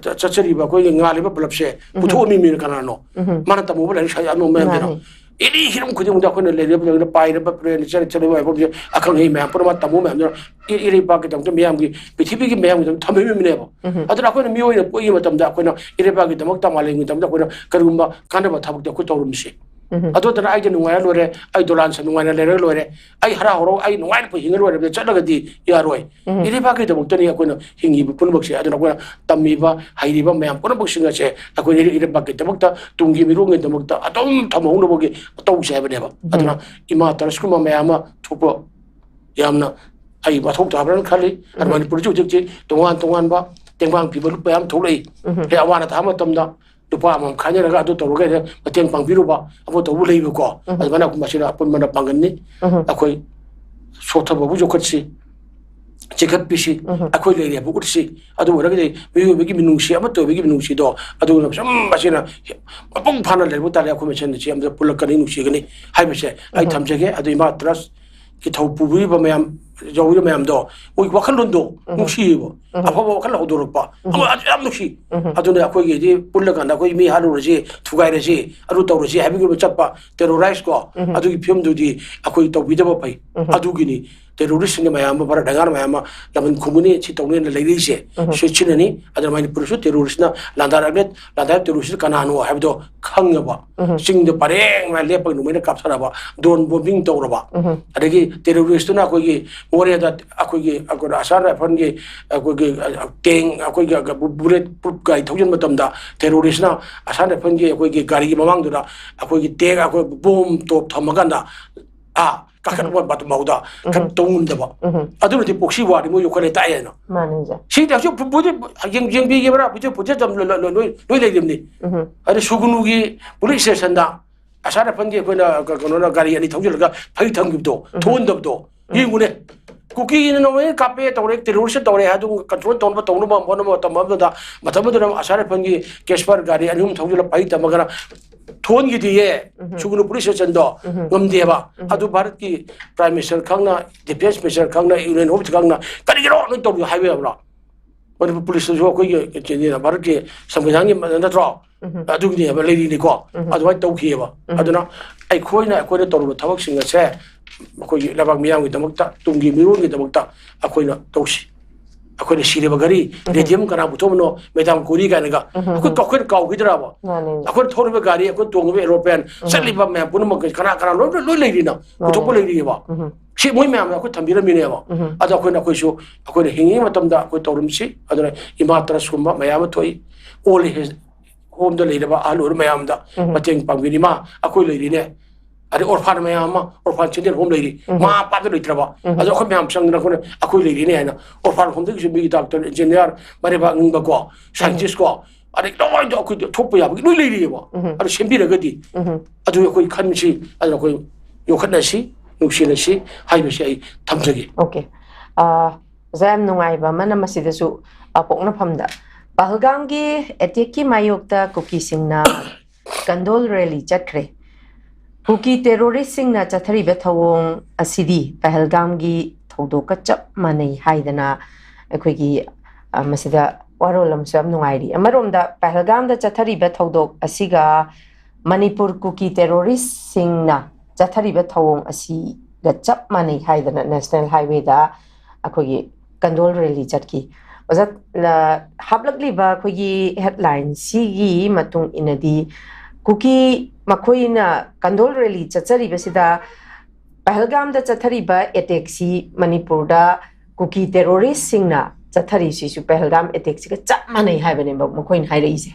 ꯆ-, ꯆꯠꯆꯔꯤꯕ ꯑꯩꯈꯣꯏꯒꯤ ꯉꯥꯜꯂꯤꯕ ꯕꯜꯕꯁꯦ ꯎꯝ꯫ ꯄꯨꯊꯣꯛꯑꯝꯃꯤ ꯃꯤꯅ ꯀꯅꯥꯅꯣ? ꯎꯝ꯫ ꯃꯥꯅ ꯇꯝꯃꯨꯕ ꯂꯥꯏꯔꯤꯛ ꯁ꯭ꯋꯥꯏ ꯑꯅꯣꯝꯕ ꯃꯌꯥꯝꯁꯤꯅ꯫ ꯃꯥꯅꯤ꯫ ꯑꯦꯅꯤ ꯍꯤꯔꯝ ꯈꯨꯗꯤꯡꯃꯛꯇ ꯑꯩꯈꯣꯏꯅ ꯂꯩꯔꯤꯕ ꯃꯇꯝꯗ ꯄꯥꯏꯔꯤꯕ ꯄ꯭ꯔꯦꯟ ꯆꯠꯂꯤꯕ ꯃꯌꯥꯝ ꯄꯨꯝꯅꯃꯛ ꯑꯈꯪ ꯑꯍꯩ ꯃꯌꯥꯝ ꯄꯨꯝꯅꯃꯛ ꯇꯝꯃꯨ ꯃꯌꯥꯝꯗꯨꯅ ꯏ-, ꯏꯔꯩꯄꯥꯛꯀꯤꯗꯃꯛꯇ, ꯃꯤꯌꯥꯝꯒꯤ, ꯄ꯭ꯔꯤꯊꯤꯕꯤꯒꯤ ꯃꯤꯌꯥꯝꯒꯤꯗꯃꯛꯇ ꯊꯝꯕꯤꯕꯅꯦꯕ꯫ ꯎꯝ꯫ ꯑꯗꯨꯅ ꯑꯩꯈꯣꯏꯅ ꯃꯤꯑꯣꯏꯅ ꯄꯣꯛꯏꯉꯩ ꯃꯇꯝꯗ ꯑꯩꯈꯣꯏꯅ ꯏꯔꯩꯄꯥꯛꯀꯤꯗꯃꯛꯇ, ꯃꯥꯂꯦꯝꯒꯤꯗꯃꯛꯇ ꯑꯩꯈꯣꯏꯅ ꯀꯔꯤꯒꯨꯝꯕ ꯀꯥꯟꯅꯕ ꯊꯕꯛꯇꯤ ꯑꯩꯈꯣꯏ ꯇꯧꯔꯝꯃꯤꯁꯦ꯫ ꯎꯝ꯫ ꯑꯗꯨ ꯅꯠꯇꯅ ꯑꯩꯗꯤ ꯅꯨꯡꯉꯥꯏꯔ ꯂꯣꯏꯔꯦ, ꯑꯩ ꯗꯣꯂꯥꯟꯁꯦ ꯅꯨꯡꯉꯥꯏꯅ ꯂꯩꯔ ꯂꯣꯏꯔꯦ, ꯑꯩ ꯍꯔꯥꯎ ꯍꯔꯥꯎ ꯑꯩ ꯅꯨꯡꯉꯥꯏꯅ ꯍꯤꯡꯉ ꯂꯣꯏꯔꯦ ꯍꯥꯏꯕꯗ ꯆꯠꯂꯒꯗꯤ ꯌꯥꯔꯣꯏ꯫ ꯎꯝ꯫ ꯏꯔꯩꯄꯥꯛꯀꯤꯗꯃꯛꯇꯅꯤ ꯑꯩꯈꯣꯏꯅ ꯍꯤꯡꯉꯤꯕ ꯄꯨꯝꯅꯃꯛꯁꯦ꯫ ꯑꯗꯨꯅ ꯑꯩꯈꯣꯏꯅ ꯇꯝꯃꯤꯕ, ꯍꯩꯔꯤꯕ ꯃꯌꯥꯝ ꯄꯨꯝꯅꯃꯛꯁꯤꯡ ꯑꯁꯦ ꯑꯩꯈꯣꯏꯅ ꯏꯔꯩ-, ꯏꯔꯩꯄꯥꯛꯀꯤꯗꯃꯛꯇ, ꯇꯨꯡꯒꯤ ꯃꯤꯔꯣꯜꯒꯤꯗꯃꯛꯇ ꯑꯗꯨꯝ ꯊꯝꯍꯧꯅꯕꯒꯤ ꯇꯧꯁꯦ ꯍꯥꯏꯕꯅꯦꯕ꯫ ꯎꯝ꯫ ꯑꯗꯨꯅ ꯏꯃꯥ ꯇ꯭ꯔꯁꯀꯨꯝꯕ ꯃꯌꯥꯝ ꯑꯃ ꯊꯣꯛꯄ ꯌꯥꯝꯅ ꯑꯩ ꯃꯊꯧ ꯇꯥꯕ꯭ꯔꯥꯅ ꯈꯜꯂꯤ꯫ ꯑꯗꯨ ꯎꯝ꯫ ꯃꯅꯤꯄꯨꯔꯁꯤ ꯍꯧꯖꯤꯛ ꯍꯧꯖꯤꯛ ꯇꯣꯉꯥꯟ ꯇꯣꯉꯥꯟꯕ ꯇꯦꯡꯕꯥꯡ ꯄꯤꯕ ꯂꯨꯞꯄ ꯌꯥꯝ ꯊꯣꯛꯂꯛꯏ꯫ ꯎꯝ꯫ ꯍꯦꯛ ꯑꯋꯥ ꯑꯅꯥ ꯊꯥꯕ ꯃꯇꯝꯗ ꯂꯨꯄꯥ ꯑꯃꯃꯝ ꯈꯥꯏꯅꯔꯒ ꯑꯗꯨ ꯇꯧꯔꯒ ꯍꯦꯛ ꯃꯇꯦꯡ ꯄꯥꯡꯕꯤꯔꯨꯕ ꯑꯃ ꯇꯧꯕ ꯂꯩꯕꯀꯣ꯫ ꯎꯝ꯫ ꯑꯗꯨꯃꯥꯏꯅ ꯃꯁꯤꯅ ꯑꯄꯨꯟꯕꯅ ꯄꯥꯡꯒꯜꯅꯤ꯫ ꯎꯝ꯫ ꯑꯩꯈꯣꯏ ꯁꯣꯠꯊꯕꯕꯨ ꯌꯣꯛꯈꯠꯁꯤ, ꯆꯤꯡꯈꯠꯄꯤꯁꯤ, ꯎꯝ꯫ ꯑꯩꯈꯣꯏ ꯂꯩꯔꯦ ꯍꯥꯏꯕ ꯎꯠꯁꯤ꯫ ꯑꯗꯨ ꯑꯣꯏꯔꯒꯗꯤ ꯃꯤꯑꯣꯏꯕꯒꯤ ꯃꯤꯅꯨꯡꯁꯤ, ꯑꯃꯠꯇ ꯑꯣꯏꯕꯒꯤ ꯃꯤꯅꯨꯡꯁꯤꯗꯣ ꯑꯗꯨꯅ ꯁꯨꯝ ꯃꯁꯤꯅ ꯃꯄꯨꯡ ꯐꯥꯅ ꯂꯩꯔꯕ ꯇꯥꯔꯦ꯫ ꯑꯩꯈꯣꯏ ꯃꯁꯦꯟ ꯑꯁꯤ ꯑꯃꯗ ꯄꯨꯜꯂꯛꯀꯅꯤ, ꯅꯨꯡꯁꯤꯒꯅꯤ ꯍꯥꯏꯕꯁꯦ ꯑꯩ ꯎꯝ꯫ ꯊꯝꯖꯒꯦ꯫ ꯑꯗꯨ ꯏꯃꯥ ꯇ꯭ꯔꯁꯀꯤ ꯊꯧ ꯄꯨꯕꯤꯔꯤꯕ ꯃꯌꯥꯝ, ꯌꯥꯎꯔꯤꯕ ꯃꯌꯥꯝꯗꯣ, ꯃꯣꯏꯒꯤ ꯋꯥꯈꯜꯂꯣꯟꯗꯣ ꯎꯝ꯫ ꯅꯨꯡꯁꯤꯌꯦꯕ꯫ ꯎꯝ꯫ ꯑꯐꯕ ꯋꯥꯈꯜ ꯍꯧꯗꯣꯔꯛꯄ ꯎꯝ꯫ ꯑꯃ ꯑꯗꯨ ꯌꯥꯝ ꯅꯨꯡꯁꯤ꯫ ꯎꯝ꯫ ꯑꯗꯨꯅ ꯑꯩꯈꯣꯏꯒꯤꯗꯤ ꯄꯨꯜꯂꯀꯥꯟꯗ ꯑꯩꯈꯣꯏ ꯃꯤ ꯍꯥꯠꯂꯨꯔꯁꯤ, ꯊꯨꯒꯥꯏꯔꯁꯤ, ꯑꯗꯨ ꯇꯧꯔꯁꯤ ꯍꯥꯏꯕꯒꯤ ꯑꯣꯏꯕ ꯆꯠꯄ ꯇꯦꯔꯣꯔꯥꯏꯁ ꯀꯣ, ꯎꯝ꯫ ꯑꯗꯨꯒꯤ ꯐꯤꯕꯝꯗꯨꯗꯤ ꯑꯩꯈꯣꯏ ꯇꯧꯕꯤꯗꯕ ꯐꯩ꯫ ꯎꯝ꯫ ꯑꯗꯨꯒꯤꯅꯤ ꯇꯦꯔꯣꯔꯤꯁꯁꯤꯡꯅ ꯃꯌꯥꯝ ꯑꯃ, ꯚꯥꯔꯠ ꯂꯩꯉꯥꯛꯅ ꯃꯌꯥꯝ ꯑꯃ ꯂꯃꯟ ꯈꯨꯝꯒꯅꯤ, ꯁꯤ ꯇꯧꯅꯦꯅ ꯂꯩꯔꯛꯏꯁꯦ꯫ ꯎꯝ꯫ ꯁꯤ ꯁꯤꯅꯅꯤ꯫ ꯑꯗꯨꯅ ꯃꯅꯤꯄꯨꯔꯗꯁꯨ ꯇꯦꯔꯣꯔꯤꯁꯅ ꯂꯥꯟꯗꯥꯔꯛꯂꯦ, ꯂꯥꯟꯗꯥꯔꯛ ꯇꯦꯔꯣꯔꯤꯁ ꯀꯅꯥꯅꯣ ꯍꯥꯏꯕꯗꯣ ꯈꯪꯉꯕ, ꯎꯝ꯫ ꯆꯤꯡꯗ ꯄꯔꯦꯡ ꯂꯦꯞꯄꯒ ꯅꯣꯡꯃꯩꯅ ꯀꯥꯞꯊꯔꯕ, ꯗ꯭ꯔꯣꯟ ꯕꯣꯝꯕꯤꯡ ꯇꯧꯔꯕ, ꯎꯝ꯫ ꯑꯗꯒꯤ ꯇꯦꯔꯣꯔꯤꯁꯇꯨꯅ ꯑꯩꯈꯣꯏꯒꯤ ꯃꯣꯔꯦꯗ ꯑꯩꯈꯣꯏꯒꯤ, ꯑꯩꯈꯣꯏ ꯑꯁꯥꯝ ꯔꯥꯏꯐꯜꯒꯤ ꯑꯩꯈꯣꯏꯒꯤ ꯇꯦꯡ, ꯑꯩꯈꯣꯏꯒꯤ ꯕꯨꯂꯦꯠ ꯄ꯭ꯔꯨꯞ ꯒꯥꯔꯤ ꯊꯧꯖꯤꯟꯕ ꯃꯇꯝꯗ ꯇꯦꯔꯣꯔꯤꯁꯅ ꯑꯁꯥꯝ ꯔꯥꯏꯐꯜꯒꯤ ꯑꯩꯈꯣꯏꯒꯤ ꯒꯥꯔꯤꯒꯤ ꯃꯃꯥꯡꯗꯨꯗ ꯑꯩꯈꯣꯏꯒꯤ ꯇꯦꯡ, ꯑꯩꯈꯣꯏ ꯕꯣꯝ ꯇꯣꯞ ꯊꯝꯃꯀꯥꯟꯗ, ꯑꯥ, ꯀꯥꯈꯠꯄ ꯃꯇꯝ ꯐꯥꯎꯗ ꯎꯝ꯫ ꯀꯩꯝ ꯇꯧ ꯉꯝꯗꯕ꯫ ꯎꯝ꯫ ꯑꯗꯨꯅꯗꯤ ꯄ꯭ꯔꯣꯛꯁꯤ ꯋꯥꯔꯗꯤ ꯃꯣꯏ ꯌꯣꯛꯈꯠꯂꯦ ꯇꯥꯛꯑꯦꯅ꯫ ꯃꯥꯅꯦ ꯑꯣꯖꯥ꯫ ꯁꯤꯗꯤ ꯍꯧꯖꯤꯛ ꯄꯨ-, ꯄꯨꯗꯤ ꯌꯦꯡ-, ꯌꯦꯡꯕꯤꯒꯦꯕ꯭ꯔꯥ? ꯍꯧꯖꯤꯛ ꯄꯨꯊꯤ ꯂꯣꯏ, ꯂꯣꯏ, ꯂꯣꯏ ꯂꯩꯔꯤꯕꯅꯤ꯫ ꯎꯝ꯫ ꯑꯗ ꯁꯨꯒꯅꯨꯒꯤ ꯄꯨꯂꯤꯁ ꯁ꯭ꯇꯦꯁꯟꯗ ꯑꯁꯥꯝ ꯔꯥꯏꯐꯜꯒꯤ ꯑꯩꯈꯣꯏꯅ ꯀ-, ꯀꯩꯅꯣꯅ ꯒꯥꯔꯤ ꯑꯅꯤ ꯊꯧꯖꯤꯜꯂꯒ ꯐꯩ ꯊꯝꯈꯤꯕꯗꯣ, ꯎꯝ꯫ ꯊꯣꯛꯍꯟꯗꯕꯗꯣ, ꯎꯝ꯫ ꯌꯦꯡꯉꯨꯅꯦ꯫ ꯀꯨꯀꯤꯅ ꯅꯣꯡꯃꯩꯅ ꯀꯥꯞꯄꯦ ꯇꯧꯔꯦ, ꯇꯦꯔꯣꯔꯤꯁ ꯇꯧꯔꯦ ꯍꯥꯏꯗꯨ ꯀꯟꯇ꯭ꯔꯣꯜ ꯇꯧꯅꯕ, ꯇꯧꯅꯕ ꯍꯣꯠꯅꯕ ꯃꯇꯝ ꯑꯃꯗꯨꯗ, ꯃꯇꯝ ꯑꯗꯨꯗ ꯑꯁꯥꯝ ꯔꯥꯏꯐꯜꯒꯤ ꯀꯦꯁꯄꯔ ꯒꯥꯔꯤ ꯑꯅꯤ ꯑꯍꯨꯝ ꯊꯧꯖꯤꯜꯂ ꯐꯩ ꯊꯝꯃꯒꯅ ꯊꯣꯛꯍꯟꯈꯤꯗꯦꯌꯦ꯫ ꯎꯝ꯫ ꯁꯨꯒꯅꯨ ꯄꯨꯂꯤꯁ ꯁ꯭ꯇꯦꯁꯟꯗꯣ ꯎꯝ꯫ ꯉꯝꯗꯦꯕ꯫ ꯎꯝ꯫ ꯑꯗꯨ ꯚꯥꯔꯠꯀꯤ ꯄ꯭ꯔꯥꯏꯝ ꯃꯤꯅꯤꯁꯇꯔ ꯈꯪꯅ, ꯗꯤꯐꯦꯟꯁ ꯃꯤꯅꯤꯁꯇꯔ ꯈꯪꯅ, ꯌꯨꯅꯤꯌꯟ ꯍꯣꯝ ꯈꯪꯅ ꯀꯔꯤꯒꯤꯅꯣ ꯅꯣꯏ ꯇꯧꯔꯤꯗꯣ ꯍꯥꯏꯕ ꯌꯥꯕ꯭ꯔꯣ? ꯃꯅꯤꯄꯨꯔ ꯄꯨꯂꯤꯁꯇꯁꯨ ꯑꯩꯈꯣꯏꯒꯤ ꯀꯩꯅꯣꯅꯤꯅ, ꯚꯥꯔꯠꯀꯤ ꯁꯪꯕꯤꯙꯥꯟꯒꯤ ꯅꯠꯇ꯭ꯔꯣ? ꯎꯝ꯫ ꯑꯗꯨꯒꯤꯅꯦꯕ ꯂꯩꯔꯤꯅꯤꯀꯣ꯫ ꯎꯝ꯫ ꯑꯗꯨꯃꯥꯏꯅ ꯇꯧꯈꯤꯑꯕ꯫ ꯎꯝ꯫ ꯑꯗꯨꯅ ꯑꯩꯈꯣꯏꯅ, ꯑꯩꯈꯣꯏꯅ ꯇꯧꯔꯤꯕ ꯊꯕꯛꯁꯤꯡ ꯑꯁꯦ ꯑꯩꯈꯣꯏꯒꯤ ꯂꯩꯕꯥꯛ ꯃꯤꯌꯥꯝꯒꯤꯗꯃꯛꯇ, ꯇꯨꯡꯒꯤ ꯃꯤꯔꯣꯜꯒꯤꯗꯃꯛꯇ ꯑꯩꯈꯣꯏꯅ ꯇꯧꯁꯤ꯫ ꯑꯩꯈꯣꯏꯅ ꯁꯤꯔꯕ ꯘꯔꯤ, ꯎꯝ꯫ ꯔꯦꯗꯤꯌꯝ ꯀꯅꯥ ꯄꯨꯊꯣꯛꯑꯝꯕꯅꯣ, ꯃꯦꯗꯥꯝ ꯀꯣꯔꯤ ꯀꯥꯏꯅꯒ? ꯎꯝ꯫ ꯑꯩꯈꯣꯏ, ꯑꯩꯈꯣꯏꯅ ꯀꯥꯎꯈꯤꯗ꯭ꯔꯕ? ꯃꯥꯅꯦ꯫ ꯑꯩꯈꯣꯏꯅ ꯊꯧꯔꯤꯕ ꯒꯥꯔꯤ, ꯑꯩꯈꯣꯏꯅ ꯇꯣꯡꯉꯤꯕ ꯑꯦꯔꯣꯄ꯭ꯂꯦꯟ, ꯎꯝ꯫ ꯆꯠꯂꯤꯕ ꯃꯌꯥꯝ ꯄꯨꯝꯅꯃꯛ ꯀꯅꯥ ꯀꯅꯥ ꯂꯣꯏ, ꯂꯣꯏ ꯂꯩꯔꯤꯅ? ꯃꯥꯅꯦ꯫ ꯄꯨꯊꯣꯛꯄ ꯂꯩꯔꯤꯑꯕ꯫ ꯎꯝ꯫ ꯁꯤ ꯃꯣꯏ ꯃꯌꯥꯝꯅ ꯑꯩꯈꯣꯏ ꯊꯝꯕꯤꯔꯝꯃꯤꯅꯦꯕ꯫ ꯎꯝ꯫ ꯑꯗꯣ ꯑꯩꯈꯣꯏꯅ, ꯑꯩꯈꯣꯏꯁꯨ, ꯑꯩꯈꯣꯏꯅ ꯍꯤꯡꯉꯤꯉꯩ ꯃꯇꯝꯗ ꯑꯩꯈꯣꯏ ꯇꯧꯔꯝꯁꯤ꯫ ꯑꯗꯨꯅ ꯏꯃꯥ ꯇ꯭ꯔꯁꯀꯨꯝꯕ ꯃꯌꯥꯝ ꯑꯃ ꯊꯣꯛꯏ꯫ ꯑꯣꯜ ꯑꯦꯖ ꯍꯣꯝꯗ ꯂꯩꯔꯕ ꯑꯍꯜ ꯑꯣꯏꯔꯕ ꯃꯌꯥꯝꯗ ꯎꯝ꯫ ꯃꯇꯦꯡ ꯄꯥꯡꯕꯤꯅꯤ꯫ ꯃꯥ ꯑꯩꯈꯣꯏ ꯂꯩꯔꯤꯅꯦ꯫ ꯑꯗꯩ ꯑꯣꯔꯐꯥꯟ ꯃꯌꯥꯝ ꯑꯃ, ꯑꯣꯔꯐꯥꯟ ꯆꯤꯜꯗ꯭ꯔꯦꯟ ꯍꯣꯝ ꯂꯩꯔꯤ, ꯃꯃꯥ ꯃꯄꯥꯗ ꯂꯩꯇ꯭ꯔꯕ, ꯑꯗꯣ ꯑꯩꯈꯣꯏ ꯃꯌꯥꯝ ꯆꯪꯗꯅ ꯑꯩꯈꯣꯏꯅ, ꯑꯩꯈꯣꯏ ꯂꯩꯔꯤꯅꯦ ꯍꯥꯏꯅ ꯑꯣꯔꯐꯥꯟ ꯍꯣꯝꯗꯒꯤꯁꯨ ꯃꯤꯒꯤ ꯗꯥꯛꯇꯔ, ꯏꯟꯖꯤꯅꯤꯌꯥꯔ, ꯃꯔꯩꯕꯥꯛ ꯅꯤꯡꯕꯀꯣ, ꯁꯥꯏꯟꯇꯤꯁ ꯀꯣ, ꯑꯗꯩ ꯂꯣꯏꯅ ꯑꯩꯈꯣꯏ ꯊꯣꯛꯄ ꯌꯥꯕꯒꯤ ꯂꯣꯏ ꯂꯩꯔꯤꯑꯕ꯫ ꯑꯗꯨ ꯁꯦꯝꯕꯤꯔꯒꯗꯤ ꯑꯗꯨ ꯑꯩꯈꯣꯏ ꯈꯟꯁꯤ, ꯑꯗꯨ ꯑꯩꯈꯣꯏ ꯌꯣꯛꯈꯠꯅꯁꯤ, ꯅꯨꯡꯁꯤꯅꯁꯤ ꯍꯥꯏꯕꯁꯤ ꯑꯩ ꯊꯝꯖꯒꯦ꯫ ꯑꯣꯀꯦ꯫ ꯑ, ꯑꯣꯖꯥ, ꯌꯥꯝ ꯅꯨꯡꯉꯥꯏꯕ ꯑꯃꯅ ꯃꯁꯤꯗꯁꯨ, ꯑ, ꯄꯣꯛꯅꯐꯝꯗ ꯄꯍꯜꯒꯥꯝꯒꯤ ꯑꯦꯇꯦꯛꯀꯤ ꯃꯥꯌꯣꯛꯇ ꯀꯨꯀꯤꯁꯤꯡꯅ ꯀꯟꯗꯣꯜ ꯔꯦꯂꯤ ꯆꯠꯈ꯭ꯔꯦ꯫ ꯀꯨꯀꯤ ꯇꯦꯔꯣꯔꯤꯁꯁꯤꯡꯅ ꯆꯠꯊꯔꯤꯕ ꯊꯧꯑꯣꯡ ꯑꯁꯤꯗꯤ ꯄꯍꯜꯒꯥꯝꯒꯤ ꯊꯧꯗꯣꯛꯀ ꯆꯞ ꯃꯥꯟꯅꯩ ꯍꯥꯏꯗꯅ ꯑꯩꯈꯣꯏꯒꯤ, ꯑ, ꯃꯁꯤꯗ ꯋꯥꯔꯣꯜ ꯑꯃꯁꯨ ꯌꯥꯝ ꯅꯨꯡꯉꯥꯏꯔꯤ꯫ ꯑꯃꯔꯣꯝꯗ ꯄꯍꯜꯒꯥꯝꯗ ꯆꯠꯊꯔꯤꯕ ꯊꯧꯗꯣꯛ ꯑꯁꯤꯒ ꯃꯅꯤꯄꯨꯔ ꯀꯨꯀꯤ ꯇꯦꯔꯣꯔꯤꯁꯁꯤꯡꯅ ꯆꯠꯊꯔꯤꯕ ꯊꯧꯑꯣꯡ ꯑꯁꯤꯒ ꯆꯞ ꯃꯥꯟꯅꯩ ꯍꯥꯏꯗꯅ ꯅꯦꯁꯅꯦꯜ ꯍꯥꯏꯋꯦꯗ ꯑꯩꯈꯣꯏꯒꯤ ꯀꯟꯗꯣꯜ ꯔꯦꯂꯤ ꯆꯠꯈꯤ꯫ ꯑꯣꯖꯥ, ꯑ, ꯍꯥꯞꯂꯛꯂꯤꯕ ꯑꯩꯈꯣꯏꯒꯤ ꯍꯦꯗꯂꯥꯏꯟꯁꯤꯒꯤ ꯃꯇꯨꯡ ꯏꯟꯅꯗꯤ, ꯀꯨꯀꯤ ꯃꯈꯣꯏꯅ ꯀꯟꯗꯣꯜ ꯔꯦꯂꯤ ꯆꯠꯆꯔꯤꯕꯁꯤꯗ ꯄꯍꯜꯒꯥꯝꯗ ꯆꯠꯊꯔꯤꯕ ꯑꯦꯇꯦꯛꯁꯤ ꯃꯅꯤꯄꯨꯔꯗ ꯀꯨꯀꯤ ꯇꯦꯔꯣꯔꯤꯁꯁꯤꯡꯅ ꯆꯠꯊꯔꯤꯁꯤꯁꯨ ꯄꯍꯜꯒꯥꯝ ꯑꯦꯇꯦꯛꯁꯤꯒ ꯆꯞ ꯃꯥꯟꯅꯩ ꯍꯥꯏꯕꯅꯦꯕ ꯃꯈꯣꯏꯅ ꯍꯥꯏꯔꯛꯏꯁꯦ꯫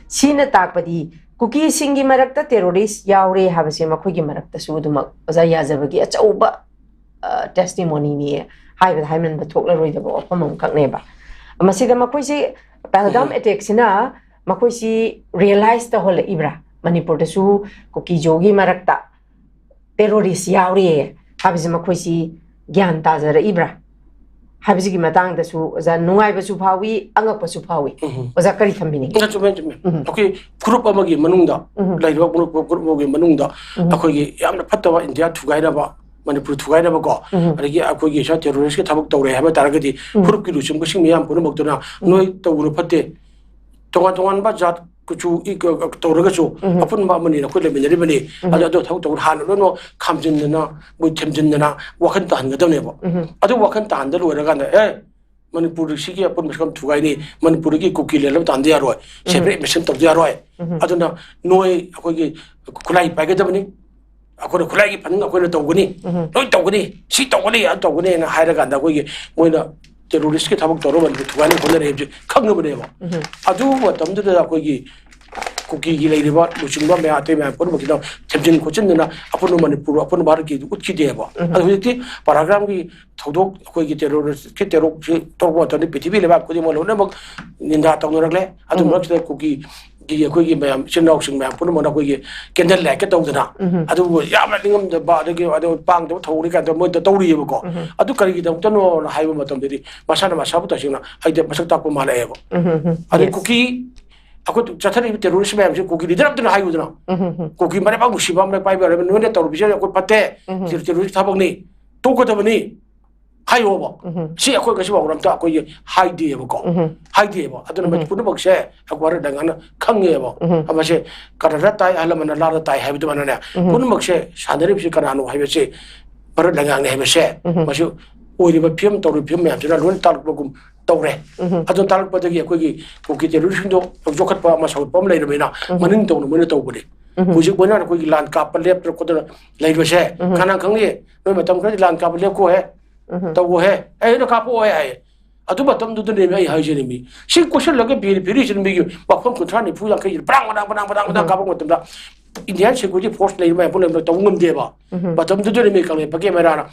ꯁꯤꯅ ꯇꯥꯛꯄꯗꯤ ꯀꯨꯀꯤꯁꯤꯡꯒꯤ ꯃꯔꯛꯇ ꯇꯦꯔꯣꯔꯤꯁ ꯌꯥꯎꯔꯦ ꯍꯥꯏꯕꯁꯦ ꯃꯈꯣꯏꯒꯤ ꯃꯔꯛꯇꯁꯨ ꯑꯗꯨꯃꯛ ꯑꯣꯖꯥ ꯌꯥꯖꯕꯒꯤ ꯑꯆꯧꯕ, ꯑ, ꯇꯦꯁꯇꯤꯃꯣꯅꯤꯅꯤ ꯍꯥꯏꯕꯗ ꯍꯥꯏꯃꯟꯕ ꯊꯣꯛꯂꯔꯣꯏꯗꯕ ꯋꯥꯐꯝ ꯑꯃꯈꯛꯅꯦꯕ꯫ ꯃꯁꯤꯗ ꯃꯈꯣꯏꯁꯤ ꯄꯍꯜꯒꯥꯝ ꯑꯦꯇꯦꯛꯁꯤꯅ ꯃꯈꯣꯏꯁꯤ ꯔꯤꯌꯦꯂꯥꯏꯁ ꯇꯧꯍꯜꯂꯛꯏꯕ꯭ꯔꯥ? ꯃꯅꯤꯄꯨꯔꯗꯁꯨ ꯀꯨꯀꯤꯖꯣꯒꯤ ꯃꯔꯛꯇ ꯇꯦꯔꯣꯔꯤꯁ ꯌꯥꯎꯔꯦ ꯍꯥꯏꯕꯁꯤ ꯃꯈꯣꯏꯁꯤ ꯒ꯭ꯌꯥꯟ ꯇꯥꯖꯔꯛꯏꯕ꯭ꯔꯥ ꯍꯥꯏꯕꯁꯤꯒꯤ ꯃꯇꯥꯡꯗꯁꯨ ꯑꯣꯖꯥ ꯅꯨꯡꯉꯥꯏꯕꯁꯨ ꯐꯥꯎꯏ, ꯑꯉꯛꯄꯁꯨ ꯐꯥꯎꯏ꯫ ꯑꯣꯖꯥ ꯀꯔꯤ ꯊꯝꯕꯤꯅꯤꯡꯉꯤ? ꯆꯨꯝꯃꯦ, ꯆꯨꯝꯃꯦ꯫ ꯑꯩꯈꯣꯏ ꯒ꯭ꯔꯨꯞ ꯑꯃꯒꯤ ꯃꯅꯨꯡꯗ ꯂꯩꯔꯤꯕ ꯒ꯭ꯔꯨꯞ, ꯒ꯭ꯔꯨꯞ ꯑꯃꯒꯤ ꯃꯅꯨꯡꯗ ꯑꯩꯈꯣꯏꯒꯤ ꯌꯥꯝꯅ ꯐꯠꯇꯕ ꯏꯟꯗꯤꯌꯥ ꯊꯨꯒꯥꯏꯅꯕ, ꯃꯅꯤꯄꯨꯔ ꯊꯨꯒꯥꯏꯅꯕꯀꯣ, ꯑꯗꯒꯤ ꯑꯩꯈꯣꯏꯒꯤ ꯁ꯭ꯋꯥꯏ ꯇꯦꯔꯣꯔꯤꯁꯀꯤ ꯊꯕꯛ ꯇꯧꯔꯦ ꯍꯥꯏꯕ ꯇꯥꯔꯒꯗꯤ ꯒ꯭ꯔꯨꯞꯀꯤ ꯂꯨꯆꯤꯡꯕꯁꯤꯡ ꯃꯌꯥꯝ ꯄꯨꯝꯅꯃꯛꯇꯨꯅ ꯅꯣꯏ ꯇꯧꯒꯅꯨ ꯐꯠꯇꯦ, ꯇꯣꯉꯥꯟ ꯇꯣꯉꯥꯟꯕ ꯖꯥꯠ ꯀꯨꯆꯨ ꯏ ꯀ-, ꯀ-, ꯇꯧꯔꯒꯁꯨ ꯑꯄꯨꯟꯕ ꯑꯃꯅꯤ, ꯑꯩꯈꯣꯏ ꯂꯩꯃꯤꯟꯅꯔꯤꯕꯅꯤ꯫ ꯑꯗꯨ, ꯑꯗꯨ ꯊꯕꯛ ꯇꯧꯕ ꯍꯥꯟꯅ ꯂꯣꯏꯅꯃꯛ ꯈꯥꯝꯖꯤꯟꯗꯅ, ꯃꯣꯏ ꯊꯦꯝꯖꯤꯟꯗꯅ ꯋꯥꯈꯜ ꯇꯥꯍꯟꯒꯗꯕꯅꯦꯕ꯫ ꯑꯗꯨ ꯋꯥꯈꯜ ꯇꯥꯍꯟꯗ ꯂꯣꯏꯔꯀꯥꯟꯗ, ꯑꯦ, ꯃꯅꯤꯄꯨꯔꯁꯤꯒꯤ ꯑꯄꯨꯟꯕ ꯁꯛꯐꯝ ꯊꯨꯒꯥꯏꯅꯤ, ꯃꯅꯤꯄꯨꯔꯒꯤ ꯀꯨꯀꯤ ꯂꯦꯟ ꯑꯃ ꯇꯥꯍꯟꯗ ꯌꯥꯔꯣꯏ, ꯁꯦꯄꯔꯦꯠ ꯃꯤꯁꯟ ꯇꯧꯗ ꯌꯥꯔꯣꯏ꯫ ꯑꯗꯨꯅ ꯅꯣꯏ ꯑꯩꯈꯣꯏꯒꯤ ꯈꯨꯠꯂꯥꯏ ꯄꯥꯏꯒꯗꯕꯅꯤ, ꯑꯩꯈꯣꯏꯅ ꯈꯨꯠꯂꯥꯏꯒꯤ ꯐꯟꯗꯤꯡ ꯑꯩꯈꯣꯏꯅ ꯇꯧꯒꯅꯤ, ꯂꯣꯏ ꯇꯧꯒꯅꯤ, ꯁꯤ ꯇꯧꯒꯅꯤ, ꯑꯗꯨ ꯇꯧꯒꯅꯤꯅ ꯍꯥꯏꯔꯀꯥꯟꯗ ꯑꯩꯈꯣꯏꯒꯤ ꯃꯣꯏꯅ ꯇꯦꯔꯣꯔꯤꯁꯀꯤ ꯊꯕꯛ ꯇꯧꯔꯒ ꯃꯅꯤꯄꯨꯔ ꯊꯨꯒꯥꯏꯅꯕ ꯍꯣꯠꯅꯔꯦ ꯍꯥꯏꯕꯁꯦ ꯈꯪꯉꯕꯅꯦꯕ꯫ ꯑꯗꯨ ꯃꯇꯝꯗꯨꯗ ꯑꯩꯈꯣꯏꯒꯤ ꯀꯨꯀꯤꯒꯤ ꯂꯩꯔꯤꯕ ꯂꯨꯆꯤꯡꯕ ꯃꯌꯥꯝ, ꯑꯇꯩ ꯃꯌꯥꯝ ꯄꯨꯝꯅꯃꯛꯀꯤꯗ ꯊꯦꯝꯖꯤꯟ ꯈꯣꯠꯆꯤꯟꯗꯅ ꯑꯄꯨꯟꯕ ꯃꯅꯤꯄꯨꯔ, ꯑꯄꯨꯟꯕ ꯚꯥꯔꯠꯀꯤꯗꯤ ꯎꯠꯈꯤꯗꯦꯕ꯫ ꯑꯗꯣ ꯍꯧꯖꯤꯛꯇꯤ ꯄꯍꯜꯒꯥꯝꯒꯤ ꯊꯧꯗꯣꯛ, ꯑꯩꯈꯣꯏꯒꯤ ꯇꯦꯔꯣꯔꯤꯁꯀꯤ ꯇꯦꯔꯣꯔꯁꯤ ꯇꯧꯔꯛꯄ ꯃꯇꯝꯗ ꯄ꯭ꯔꯤꯊꯤꯕꯤ ꯂꯩꯕꯥꯛ ꯈꯨꯗꯤꯡꯃꯛ ꯂꯣꯏꯅꯃꯛ ꯅꯤꯟꯗꯥ ꯇꯧꯅꯔꯛꯂꯦ꯫ ꯑꯗꯨ ꯃꯔꯛꯁꯤꯗ ꯀꯨꯀꯤꯒꯤ ꯑꯩꯈꯣꯏꯒꯤ ꯃꯌꯥꯝ ꯏꯆꯤꯟ ꯏꯅꯥꯎꯁꯤꯡ ꯃꯌꯥꯝ ꯄꯨꯝꯅꯃꯛꯅ ꯑꯩꯈꯣꯏꯒꯤ ꯀꯦꯟꯗꯜ ꯂꯥꯏꯠꯀ ꯇꯧꯗꯅ, ꯑꯗꯨꯕꯨ ꯌꯥꯝꯅ ꯅꯤꯡꯉꯝꯗꯕ, ꯑꯗꯒꯤ ꯑꯗꯨ ꯄꯥꯡꯗꯕ ꯊꯧꯑꯣꯡꯅꯤ ꯀꯥꯏꯅ ꯃꯣꯏꯗ ꯇꯧꯔꯤꯑꯕꯀꯣ꯫ ꯑꯗꯨ ꯀꯔꯤꯒꯤꯗꯃꯛꯇꯅꯣꯅ ꯍꯥꯏꯕ ꯃꯇꯝꯗꯗꯤ ꯃꯁꯥꯅ ꯃꯁꯥꯕꯨ ꯇꯁꯦꯡꯅ ꯑꯩꯗꯤ ꯃꯁꯛ ꯇꯥꯛꯄ ꯃꯥꯜꯂꯛꯑꯦꯕ꯫ ꯑꯗꯩ ꯀꯨꯀꯤ ꯑꯩꯈꯣꯏ ꯆꯠꯊꯔꯛꯏꯕ ꯇꯦꯔꯣꯔꯤꯁ ꯃꯌꯥꯝꯁꯦ ꯀꯨꯀꯤ ꯂꯤꯗꯔ ꯑꯝꯇꯅ ꯍꯥꯏꯌꯨꯗꯅ꯫ ꯀꯨꯀꯤ ꯃꯔꯩꯕꯥꯛ ꯅꯨꯡꯁꯤꯕ ꯑꯃ ꯄꯥꯏꯕ ꯌꯥꯔꯣꯏ, ꯅꯣꯏꯅ ꯇꯧꯔꯤꯕꯁꯦ ꯑꯩꯈꯣꯏ ꯐꯠꯇꯦ, ꯇꯦꯔꯣꯔꯤꯁ ꯊꯕꯛꯅꯤ, ꯇꯣꯛꯀꯗꯕꯅꯤ ꯍꯥꯏꯌꯣꯕ꯫ ꯁꯤ ꯑꯩꯈꯣꯏ ꯉꯁꯤ ꯐꯥꯎꯕ ꯑꯝꯇ ꯑꯩꯈꯣꯏꯒꯤ ꯍꯥꯏꯗꯦꯕꯀꯣ꯫ ꯍꯥꯏꯗꯦꯕ꯫ ꯑꯗꯨꯅ ꯃꯁꯤ ꯄꯨꯝꯅꯃꯛꯁꯦ ꯑꯩꯈꯣꯏ ꯍꯔꯠ ꯂꯩꯉꯥꯛꯅ ꯈꯪꯉꯦꯕ꯫ ꯃꯁꯦ ꯀꯔꯟꯗ ꯇꯥꯏ, ꯑꯍꯜ ꯂꯃꯟꯅ ꯂꯥꯟꯗ ꯇꯥꯏ ꯍꯥꯏꯕ ꯑꯗꯨꯃꯥꯏꯅꯅꯦ, ꯄꯨꯝꯅꯃꯛꯁꯦ ꯁꯥꯟꯅꯔꯤꯕꯁꯤ ꯀꯅꯥꯅꯣ ꯍꯥꯏꯕꯁꯤ ꯍꯔꯠ ꯂꯩꯉꯥꯛꯅꯤ ꯍꯥꯏꯕꯁꯦ ꯃꯁꯤ ꯑꯣꯏꯔꯤꯕ ꯐꯤꯕꯝ, ꯇꯧꯔꯤꯕ ꯐꯤꯕꯝ ꯃꯌꯥꯝꯁꯤꯅ ꯂꯣꯏꯅ ꯇꯥꯛꯂꯛꯄꯒꯨꯝ ꯇꯧꯔꯦ꯫ ꯑꯗꯨ ꯇꯥꯛꯂꯛꯄꯗꯒꯤ ꯑꯩꯈꯣꯏꯒꯤ ꯀꯨꯀꯤ ꯇꯦꯔꯣꯔꯤꯁꯁꯤꯡꯗꯣ ꯌꯣꯛꯈꯠꯄ ꯑꯃ ꯁꯧꯒꯠꯄ ꯑꯃ ꯂꯩꯔꯕꯅꯤꯅ ꯃꯅꯤꯡ ꯇꯧꯅ ꯃꯣꯏꯅ ꯇꯧꯕꯅꯤ꯫ ꯍꯧꯖꯤꯛ ꯃꯣꯏꯅ ꯑꯩꯈꯣꯏꯒꯤ ꯂꯥꯟ ꯀꯥꯞꯄ ꯂꯦꯞꯇꯅ ꯈꯣꯠꯇꯅ ꯂꯩꯕꯁꯦ ꯀꯅꯥ ꯈꯪꯅꯤ? ꯅꯣꯏ ꯃꯇꯝ ꯈꯔꯗꯤ ꯂꯥꯟ ꯀꯥꯞꯄ ꯂꯦꯞꯈꯣꯍꯦ, ꯇꯧꯈꯣꯍꯦ, ꯑꯩ ꯑꯩꯅ ꯀꯥꯞꯄꯛꯑꯣꯍꯦ ꯍꯥꯏꯌꯦ꯫ ꯑꯗꯨ ꯃꯇꯝꯗꯨꯗꯅꯦꯕ ꯑꯩ ꯍꯥꯏꯖꯔꯤꯃꯤ꯫ ꯁꯤ ꯀꯣꯏꯁꯤꯜꯂꯒ ꯐꯤꯔꯤ ꯐꯤꯔꯤꯁꯤꯅ ꯃꯤꯒꯤ ꯃꯐꯝ ꯀꯨꯟꯊ꯭ꯔꯥ ꯅꯤꯐꯨ ꯌꯥꯡꯈꯩꯁꯤ ꯄ꯭ꯔꯥꯡ ꯄ꯭ꯔꯥꯡ ꯄ꯭ꯔꯥꯡ ꯄ꯭ꯔꯥꯡ ꯀꯥꯞꯄꯛꯄ ꯃꯇꯝꯗ Indian security force ꯂꯩꯔꯤ ꯃꯌꯥꯝ ꯄꯨꯝꯅꯃꯛ ꯇꯧꯕ ꯉꯝꯗꯦꯕ꯫ ꯃꯇꯝꯗꯨꯗꯅꯦ ꯃꯤ ꯀꯪꯂꯩ ꯐꯒꯦ ꯃꯩꯔꯥꯅ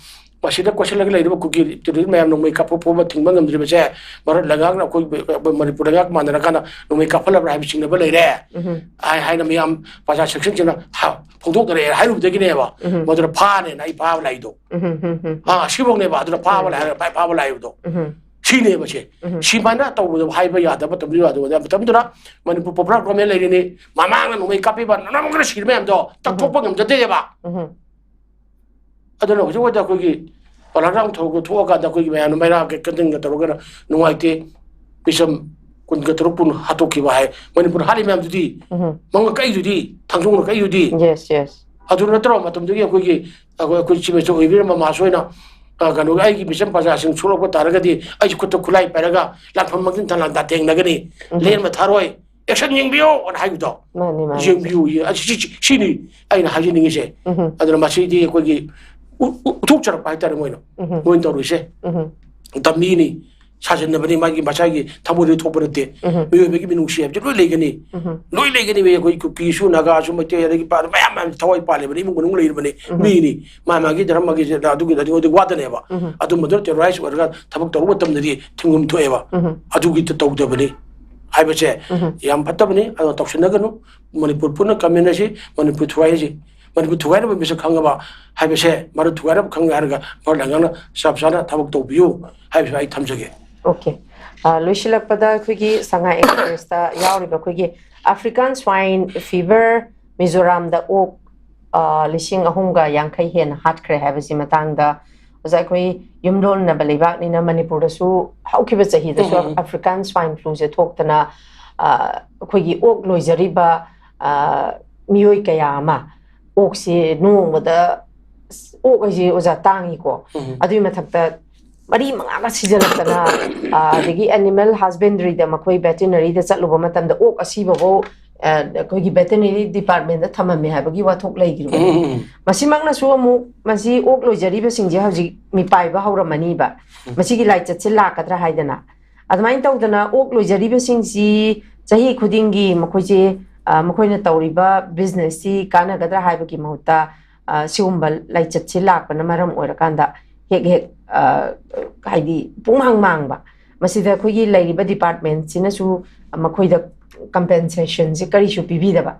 ꯃꯁꯤꯗ ꯀꯣꯏꯁꯤꯜꯂꯒ ꯂꯩꯔꯤꯕ ꯀꯨꯀꯤ ꯇꯦꯔꯣꯔꯤꯁ ꯃꯌꯥꯝ ꯅꯣꯡꯃꯩ ꯀꯥꯞꯄ ꯐꯨꯕ ꯊꯤꯡꯕ ꯉꯝꯗ꯭ꯔꯤꯕꯁꯦ ꯚꯥꯔꯠ ꯂꯩꯉꯥꯛꯅ ꯑꯩꯈꯣꯏ ꯃꯅꯤꯄꯨꯔ ꯂꯩꯉꯥꯛ ꯃꯥꯟꯅꯔꯀꯥꯟꯗ ꯅꯣꯡꯃꯩ ꯀꯥꯞꯍꯜꯂꯕ꯭ꯔꯥ ꯍꯥꯏꯕ ꯆꯤꯡꯅꯕ ꯂꯩꯔꯦ꯫ ꯍꯥꯏ ꯍꯥꯏꯅ ꯃꯌꯥꯝ ꯄ꯭ꯔꯖꯥ ꯁꯦꯛꯁꯟꯁꯤꯡꯅ ꯍꯥ-, ꯐꯣꯡꯗꯣꯛꯅꯔꯛꯑꯦ ꯍꯥꯏꯔꯨꯕꯗꯒꯤꯅꯦꯕ ꯃꯗꯨꯅ ꯐꯥꯅꯦꯅ ꯑꯩ ꯐꯥꯕ ꯂꯥꯛꯏꯗꯣ꯫ ꯑꯥ, ꯑꯁꯤꯐꯧꯅꯦꯕ ꯑꯗꯨꯅ ꯐꯥꯕ ꯂꯥꯛꯑꯦ, ꯐꯥꯕ ꯂꯥꯛꯏꯕꯗꯣ꯫ ꯁꯤꯅꯦꯕ ꯁꯦ꯫ ꯁꯤꯃꯥꯏꯅ ꯇꯧꯕꯗꯣ ꯍꯥꯏꯕ ꯌꯥꯗꯕ ꯃꯇꯝꯗꯨ ꯌꯥꯗꯕ ꯃꯇꯝꯗꯨꯅ ꯃꯅꯤꯄꯨꯔ Popular Government ꯂꯩꯔꯤꯅꯤ, ꯃꯃꯥꯡꯅ ꯅꯣꯡꯃꯩ ꯀꯥꯞꯄꯤꯕ ꯅꯅꯥꯃꯛꯅ ꯁꯤꯔ ꯃꯌꯥꯝꯗꯣ ꯇꯛꯊꯣꯛꯄ ꯉꯝꯖꯗꯦꯕ꯫ ꯑꯗꯨꯅ ꯍꯧꯖꯤꯛ ꯍꯧꯖꯤꯛ ꯑꯩꯈꯣꯏꯒꯤ ꯄꯂꯥꯒ꯭ꯔꯥꯎꯟ ꯊꯧꯗꯣꯛ ꯊꯣꯛꯑꯀꯥꯟꯗ ꯑꯩꯈꯣꯏꯒꯤ ꯃꯌꯥꯝꯅ ꯃꯩꯔꯥꯒ ꯀꯦꯟꯗꯜꯒ ꯇꯧꯔꯒ ꯅꯨꯡꯉꯥꯏꯇꯦ, ꯃꯤꯆꯝ ꯀꯨꯟꯒ ꯇꯔꯨꯛ ꯄꯨꯟ ꯍꯥꯠꯇꯣꯛꯈꯤꯕ ꯍꯥꯏ꯫ ꯃꯅꯤꯄꯨꯔ ꯍꯥꯠꯂꯤ ꯃꯌꯥꯝꯗꯨꯗꯤ, ꯃꯉꯛ ꯀꯛꯏꯗꯨꯗꯤ, ꯊꯥꯡꯖꯣꯡꯅ ꯀꯛꯏꯗꯨꯗꯤ꯫ Yes, yes. ꯑꯗꯨ ꯅꯠꯇ꯭ꯔꯣ ꯃꯇꯝꯗꯨꯒꯤ ꯑꯩꯈꯣꯏꯒꯤ, ꯑꯩꯈꯣꯏ, ꯑꯩꯈꯣꯏ ꯆꯤꯐ ꯃꯤꯅꯤꯁꯇꯔ ꯑꯣꯏꯕꯤꯔꯝꯕ ꯃꯍꯥꯁꯣꯏꯅ, ꯑ, ꯀꯩꯅꯣꯒꯤ ꯑꯩꯒꯤ ꯃꯤꯆꯝ ꯄ꯭ꯔꯖꯥꯁꯤꯡ ꯁꯣꯛꯂꯛꯄ ꯇꯥꯔꯒꯗꯤ ꯑꯩꯁꯨ ꯈꯨꯠꯇ ꯈꯨꯠꯂꯥꯏ ꯄꯥꯏꯔꯒ ꯂꯥꯟꯐꯝ ꯃꯥꯡꯖꯤꯟ ꯊꯥꯅ ꯂꯥꯟꯗꯥ ꯊꯦꯡꯅꯒꯅꯤ, ꯂꯦꯟꯕ ꯊꯥꯔꯣꯏ, ꯑꯦꯛꯁꯟ ꯌꯦꯡꯕꯤꯌꯨ ꯑꯅ ꯍꯥꯏꯕꯗꯣ꯫ ꯃꯥꯅꯤ, ꯃꯥꯅꯤ꯫ ꯌꯦꯡꯕꯤꯌꯨ, ꯌꯦ-, ꯑꯁꯤ, ꯁꯤ, ꯁꯤꯅꯤ ꯑꯩꯅ ꯍꯥꯏꯖꯅꯤꯡꯉꯤꯁꯦ꯫ ꯑꯗꯨꯅ ꯃꯁꯤꯗꯤ ꯑꯩꯈꯣꯏꯒꯤ ꯎ-, ꯎ-, ꯎꯠꯊꯣꯛꯆꯔꯛꯄ ꯍꯥꯏꯇꯥꯔꯦ ꯃꯣꯏꯅ, ꯃꯣꯏꯅ ꯇꯧꯔꯤꯁꯦ꯫ ꯗꯝꯃꯤꯅꯤ, ꯁꯥꯖꯟꯅꯕꯅꯤ, ꯃꯥꯒꯤ ꯃꯁꯥꯒꯤ ꯊꯃꯣꯏꯗꯒꯤ ꯊꯣꯛꯄ ꯅꯠꯇꯦ꯫ ꯎꯝ꯫ ꯃꯤꯑꯣꯏꯕꯒꯤ ꯃꯤꯅꯨꯡꯁꯤ ꯍꯥꯏꯕꯁꯦ ꯂꯣꯏ ꯂꯩꯒꯅꯤ꯫ ꯎꯝ꯫ ꯂꯣꯏ ꯂꯩꯒꯅꯤ꯫ ꯑꯩꯈꯣꯏ ꯀꯨꯀꯤꯁꯨ, ꯅꯥꯒꯥꯁꯨ, ꯃꯩꯇꯩ, ꯑꯗꯒꯤ ꯄꯥ-, ꯃꯌꯥꯝ ꯃꯌꯥꯝ ꯊꯋꯥꯏ ꯄꯥꯜꯂꯤꯕꯅꯤ, ꯏꯃꯨꯡ ꯃꯅꯨꯡ ꯂꯩꯔꯤꯕꯅꯤ, ꯎꯝ꯫ ꯃꯤꯅꯤ꯫ ꯃꯥ ꯃꯥꯒꯤ ꯙꯔꯃꯒꯤ ꯑꯗꯨꯒꯤ ꯑꯗꯨꯒꯤ ꯋꯥꯗꯅꯦꯕ꯫ ꯎꯝ꯫ ꯑꯗꯨꯝꯕꯗꯨꯅ terrorist ꯑꯣꯏꯔꯒ ꯊꯕꯛ ꯇꯧꯔꯨꯕ ꯃꯇꯝꯗꯗꯤ ꯊꯤꯡꯐꯝ ꯊꯣꯛꯑꯦꯕ꯫ ꯎꯝ꯫ ꯑꯗꯨꯒꯤ ꯇꯧꯗꯕꯅꯤ ꯍꯥꯏꯕꯁꯦ ꯎꯝ꯫ ꯌꯥꯝ ꯐꯠꯇꯕꯅꯤ꯫ ꯑꯗꯣ ꯇꯧꯁꯤꯟꯅꯒꯅꯨ꯫ ꯃꯅꯤꯄꯨꯔ ꯄꯨꯟꯅ ꯀꯝꯃꯤꯟꯅꯁꯤ, ꯃꯅꯤꯄꯨꯔ ꯊꯨꯒꯥꯏꯔꯁꯤ꯫ ꯃꯅꯤꯄꯨꯔ ꯊꯨꯒꯥꯏꯅꯕ ꯃꯤꯁꯛ ꯈꯪꯉꯕ ꯍꯥꯏꯕꯁꯦ, ꯃꯔꯨ ꯊꯨꯒꯥꯏꯅꯕ ꯈꯪꯉꯦ ꯍꯥꯏꯔꯒ ꯃꯔꯨ ꯂꯥꯡꯉꯥꯡꯅ ꯆꯞ ꯆꯥꯅ ꯊꯕꯛ ꯇꯧꯕꯤꯌꯨ ꯍꯥꯏꯕꯁꯨ ꯑꯩ ꯊꯝꯖꯒꯦ꯫ Okay꯫ ꯑ, ꯂꯣꯏꯁꯤꯜꯂꯛꯄꯗ ꯑꯩꯈꯣꯏꯒꯤ ꯁꯉꯥꯏ ꯑꯦꯛꯁꯄ꯭ꯔꯦꯁꯇ ꯌꯥꯎꯔꯤꯕ ꯑꯩꯈꯣꯏꯒꯤ African Swine Fever ꯃꯤꯖꯣꯔꯥꯝꯗ ꯑꯣꯛ, ꯑ, ꯂꯤꯁꯤꯡ ꯑꯍꯨꯝꯒ ꯌꯥꯡꯈꯩ ꯍꯦꯟꯅ ꯍꯥꯠꯈ꯭ꯔꯦ ꯍꯥꯏꯕꯁꯤ ꯃꯇꯥꯡꯗ, ꯑꯣꯖꯥ, ꯑꯩꯈꯣꯏ ꯌꯨꯝꯂꯣꯟꯅꯕ ꯂꯩꯕꯥꯛꯅꯤꯅ ꯃꯅꯤꯄꯨꯔꯗꯁꯨ ꯍꯧꯈꯤꯕ ꯆꯍꯤꯗꯁꯨ ꯎꯝ, ꯎꯝ, ꯎꯝ꯫ African Swine Flu ꯁꯦ ꯊꯣꯛꯇꯅ, ꯑ, ꯑꯩꯈꯣꯏꯒꯤ ꯑꯣꯛ ꯂꯣꯏꯖꯔꯤꯕ, ꯑ, ꯃꯤꯑꯣꯏ ꯀꯌꯥ ꯑꯃ ꯑꯣꯛꯁꯤ ꯅꯣꯡꯃꯗ, ꯑꯁ, ꯑꯣꯛ ꯍꯥꯏꯁꯦ, ꯑꯣꯖꯥ, ꯇꯥꯡꯉꯤꯀꯣ꯫ ꯎꯝ꯫ ꯑꯗꯨꯒꯤ ꯃꯊꯛꯇ ꯃꯔꯤ ꯃꯉꯥꯒ ꯁꯤꯖꯤꯜꯂꯛꯇꯅ, ꯑ, ꯑꯗꯒꯤ animal husbandry ꯗ ꯃꯈꯣꯏ veterinary ꯗ ꯆꯠꯂꯨꯕ ꯃꯇꯝꯗ ꯑꯣꯛ ꯑꯁꯤꯕꯐꯧ, ꯑ, ꯑꯩꯈꯣꯏꯒꯤ veterinary department ꯗ ꯊꯝꯃꯝꯃꯦ ꯍꯥꯏꯕꯒꯤ ꯋꯥꯊꯣꯛ ꯂꯩꯈꯤꯕꯅꯤ꯫ ꯎꯝ, ꯎꯝ, ꯎꯝ꯫ ꯃꯁꯤꯃꯛꯅꯁꯨ ꯑꯃꯨꯛ ꯃꯁꯤ ꯑꯣꯛ ꯂꯣꯏꯖꯔꯤꯕꯁꯤꯡꯁꯦ ꯍꯧꯖꯤꯛ ꯃꯤꯄꯥꯏꯕ ꯍꯧꯔꯝꯃꯅꯤꯕ꯫ ꯃꯁꯤꯒꯤ ꯂꯥꯏꯆꯠꯁꯦ ꯂꯥꯛꯀꯗ꯭ꯔꯥ ꯍꯥꯏꯗꯅ꯫ ꯑꯗꯨꯃꯥꯏꯅ ꯇꯧꯗꯅ ꯑꯣꯛ ꯂꯣꯏꯖꯔꯤꯕꯁꯤꯡꯁꯤ ꯆꯍꯤ ꯈꯨꯗꯤꯡꯒꯤ ꯃꯈꯣꯏꯁꯦ, ꯑ, ꯃꯈꯣꯏꯅ ꯇꯧꯔꯤꯕ business ꯁꯤ ꯀꯥꯟꯅꯒꯗ꯭ꯔꯥ ꯍꯥꯏꯕꯒꯤ ꯃꯍꯨꯠꯇ, ꯑ, ꯁꯤꯒꯨꯝꯕ ꯂꯥꯏꯆꯠꯁꯤ ꯂꯥꯛꯄꯅ ꯃꯔꯝ ꯑꯣꯏꯔꯀꯥꯟꯗ ꯍꯦꯛ ꯍꯦꯛ, ꯑ, ꯍꯥꯏꯗꯤ ꯄꯨꯡꯃꯥꯡ ꯃꯥꯡꯕ꯫ ꯃꯁꯤꯗ ꯑꯩꯈꯣꯏꯒꯤ ꯂꯩꯔꯤꯕ department ꯁꯤꯅꯁꯨ ꯃꯈꯣꯏꯗ compensation ꯁꯦ ꯀꯔꯤꯁꯨ ꯄꯤꯕꯤꯗꯕ꯫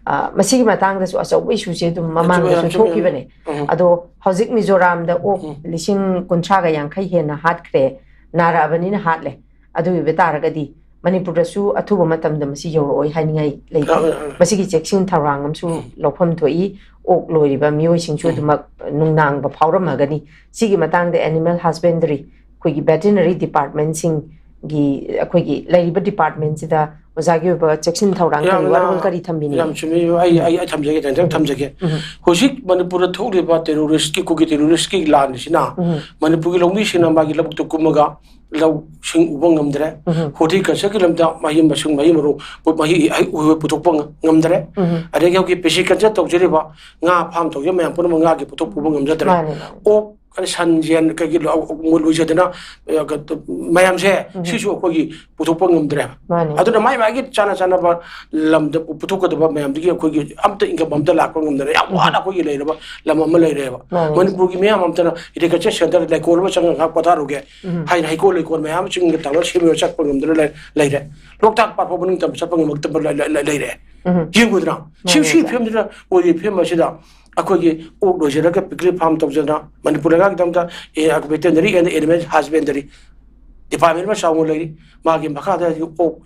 ꯑ, ꯃꯁꯤꯒꯤ ꯃꯇꯥꯡꯗꯁꯨ ꯑꯆꯧꯕ issue ꯁꯦ ꯑꯗꯨꯝ ꯆꯨꯝꯃꯦ, ꯃꯃꯥꯡꯗꯁꯨ ꯌꯥꯝ ꯆꯨꯝꯃꯦ, ꯌꯥꯝ ꯊꯣꯛꯈꯤꯕꯅꯦ꯫ ꯎꯝ꯫ ꯑꯗꯣ ꯍꯧꯖꯤꯛ ꯃꯤꯖꯣꯔꯥꯝꯗ ꯑꯣꯛ ꯎꯝ꯫ ꯂꯤꯁꯤꯡ ꯀꯨꯟꯊ꯭ꯔꯥꯒ ꯌꯥꯡꯈꯩ ꯍꯦꯟꯅ ꯍꯥꯠꯈ꯭ꯔꯦ, ꯅꯥꯔꯛꯑꯕꯅꯤꯅ ꯍꯥꯠꯂꯦ꯫ ꯑꯗꯨ ꯑꯣꯏꯕ ꯇꯥꯔꯒꯗꯤ ꯃꯅꯤꯄꯨꯔꯗꯁꯨ ꯑꯊꯨꯕ ꯃꯇꯝꯗ ꯃꯁꯤ ꯌꯧꯔꯛꯑꯣꯏ ꯍꯥꯏꯅꯤꯡꯉꯥꯏ ꯂꯩꯇꯦ꯫ ꯑ, ꯑ, ꯑ꯫ ꯃꯁꯤꯒꯤ ꯆꯦꯛꯁꯤꯟ ꯊꯧꯔꯥꯡ ꯑꯃꯁꯨ ꯎꯝ꯫ ꯂꯧꯐꯝ ꯊꯣꯛꯏ꯫ ꯑꯣꯛ ꯂꯣꯏꯔꯤꯕ ꯃꯤꯑꯣꯏꯁꯤꯡꯁꯨ ꯎꯝ꯫ ꯑꯗꯨꯃꯛ ꯅꯨꯡꯅꯥꯡꯕ ꯐꯥꯎꯔꯝꯃꯒꯅꯤ꯫ ꯁꯤꯒꯤ ꯃꯇꯥꯡꯗ animal husbandry, ꯑꯩꯈꯣꯏꯒꯤ veterinary department ꯁꯤꯡꯒꯤ, ꯑꯩꯈꯣꯏꯒꯤ ꯂꯩꯔꯤꯕ department ꯁꯤꯗ ꯑꯣꯖꯥꯒꯤ ꯑꯣꯏꯕ ꯆꯦꯛꯁꯤꯟ ꯊꯧꯔꯥꯡ ꯀꯔꯤ, ꯌꯥꯝꯅ, ꯋꯥꯔꯣꯜ ꯀꯔꯤ ꯊꯝꯕꯤꯅꯤꯡꯉꯤ? ꯌꯥꯝ ꯆꯨꯝꯃꯤ꯫ ꯑꯩ, ꯑꯩ, ꯑꯩ ꯊꯝꯖꯒꯦ, ꯇꯦꯟꯇꯛ ꯎꯝ꯫ ꯊꯝꯖꯒꯦ꯫ ꯎꯝ꯫ ꯍꯧꯖꯤꯛ ꯃꯅꯤꯄꯨꯔꯗ ꯊꯣꯛꯂꯤꯕ terrorist ꯀꯤ, ꯀꯨꯀꯤ terrorist ꯀꯤ ꯂꯥꯟꯁꯤꯅ ꯎꯝ꯫ ꯃꯅꯤꯄꯨꯔꯒꯤ ꯂꯧꯃꯤꯁꯤꯡꯅ ꯃꯥꯒꯤ ꯂꯧꯕꯨꯛꯇ ꯀꯨꯝꯃꯒ ꯂꯧꯁꯤꯡ ꯎꯕ ꯉꯝꯗ꯭ꯔꯦ꯫ ꯎꯝ꯫ Horticulture ꯒꯤ ꯂꯝꯗ ꯃꯍꯩ ꯃꯁꯤꯡ, ꯃꯍꯩ ꯃꯔꯣꯡ, ꯃꯍꯩ, ꯍꯩ ꯎꯍꯩ ꯄꯨꯊꯣꯛꯄ ꯉꯝꯗ꯭ꯔꯦ꯫ ꯎꯝ꯫ ꯑꯗꯒꯤ ꯍꯧꯖꯤꯛ pisciculture ꯇꯧꯖꯔꯤꯕ, ꯉꯥ farm ꯇꯧꯖꯔꯤꯕ ꯃꯌꯥꯝ ꯄꯨꯝꯅꯃꯛ ꯉꯥꯒꯤ ꯄꯣꯠꯊꯣꯛ ꯄꯨꯕ ꯉꯝꯖꯗ꯭ꯔꯦ꯫ ꯃꯥꯅꯦ, ꯃꯥꯅꯦ꯫ ꯑꯣꯛ ꯑꯗꯩ ꯁꯟ, ꯌꯦꯟ, ꯀꯩꯒꯤ ꯂꯣ-, ꯃꯣꯏ ꯂꯣꯏꯖꯗꯅ, ꯑ, ꯀ-, ꯃꯌꯥꯝꯁꯦ, ꯎꯝ꯫ ꯁꯤꯁꯨ ꯑꯩꯈꯣꯏꯒꯤ ꯄꯨꯊꯣꯛꯄ ꯉꯝꯗ꯭ꯔꯦꯕ꯫ ꯃꯥꯅꯤ꯫ ꯑꯗꯨꯅ ꯃꯥꯏ ꯃꯥꯒꯤ ꯆꯥꯅ ꯆꯥꯅꯕ ꯂꯝꯗ ꯄꯨ-, ꯄꯨꯊꯣꯛꯀꯗꯕ ꯃꯌꯥꯝꯗꯒꯤ ꯑꯩꯈꯣꯏꯒꯤ ꯑꯝꯇ income ꯑꯝꯇ ꯂꯥꯛꯄ ꯉꯝꯗꯅ ꯌꯥꯝ ꯎꯝ꯫ ꯋꯥꯅ ꯑꯩꯈꯣꯏꯒꯤ ꯂꯩꯔꯕ ꯂꯝ ꯑꯃ ꯂꯩꯔꯦꯕ꯫ ꯃꯥꯅꯤ꯫ ꯃꯅꯤꯄꯨꯔꯒꯤ ꯃꯤꯌꯥꯝ ꯑꯝꯇꯅ agriculture centre ꯂꯩꯀꯣꯜ ꯑꯃ ꯆꯪꯉꯒ ꯉꯥꯏꯍꯥꯛ ꯄꯣꯊꯥꯔꯨꯒꯦ ꯎꯝ꯫ ꯍꯥꯏꯅ ꯍꯩꯀꯣꯜ ꯂꯩꯀꯣꯜ ꯃꯌꯥꯝ ꯆꯤꯡꯗ ꯇꯥꯎꯔ ꯁꯦꯝꯕ ꯆꯠꯄ ꯉꯝꯗꯅ ꯂꯩ-, ꯂꯩꯔꯦ꯫ ꯂꯣꯛꯇꯥꯛ ꯄꯥꯠ ꯐꯥꯎꯕ ꯅꯤꯡꯇꯝꯕ ꯆꯠꯄ ꯉꯝꯃꯛꯇꯕ ꯂꯩ-, ꯂꯩ-, ꯂꯩ-, ꯂꯩꯔꯦ꯫ ꯎꯝ꯫ ꯌꯦꯡꯉꯨꯗꯅ꯫ ꯁꯤ, ꯃꯥꯅꯤ, ꯁꯤ ꯃꯥꯅꯤ꯫ ꯐꯤꯕꯝꯁꯤꯗ ꯑꯣꯏꯔꯤꯕ ꯐꯤꯕꯝ ꯑꯁꯤꯗ ꯑꯩꯈꯣꯏꯒꯤ ꯑꯣꯛ ꯂꯣꯏꯖꯔꯒ piggery farm ꯇꯧꯖꯗꯅ, Manipur ꯂꯩꯉꯥꯛꯀꯤꯗꯃꯛꯇ, A, veterinary and animal husbandry department ꯑꯃ ꯆꯥꯎꯅ ꯂꯩꯔꯤ꯫ ꯃꯥꯒꯤ ꯃꯈꯥꯗ ꯑꯣꯛ,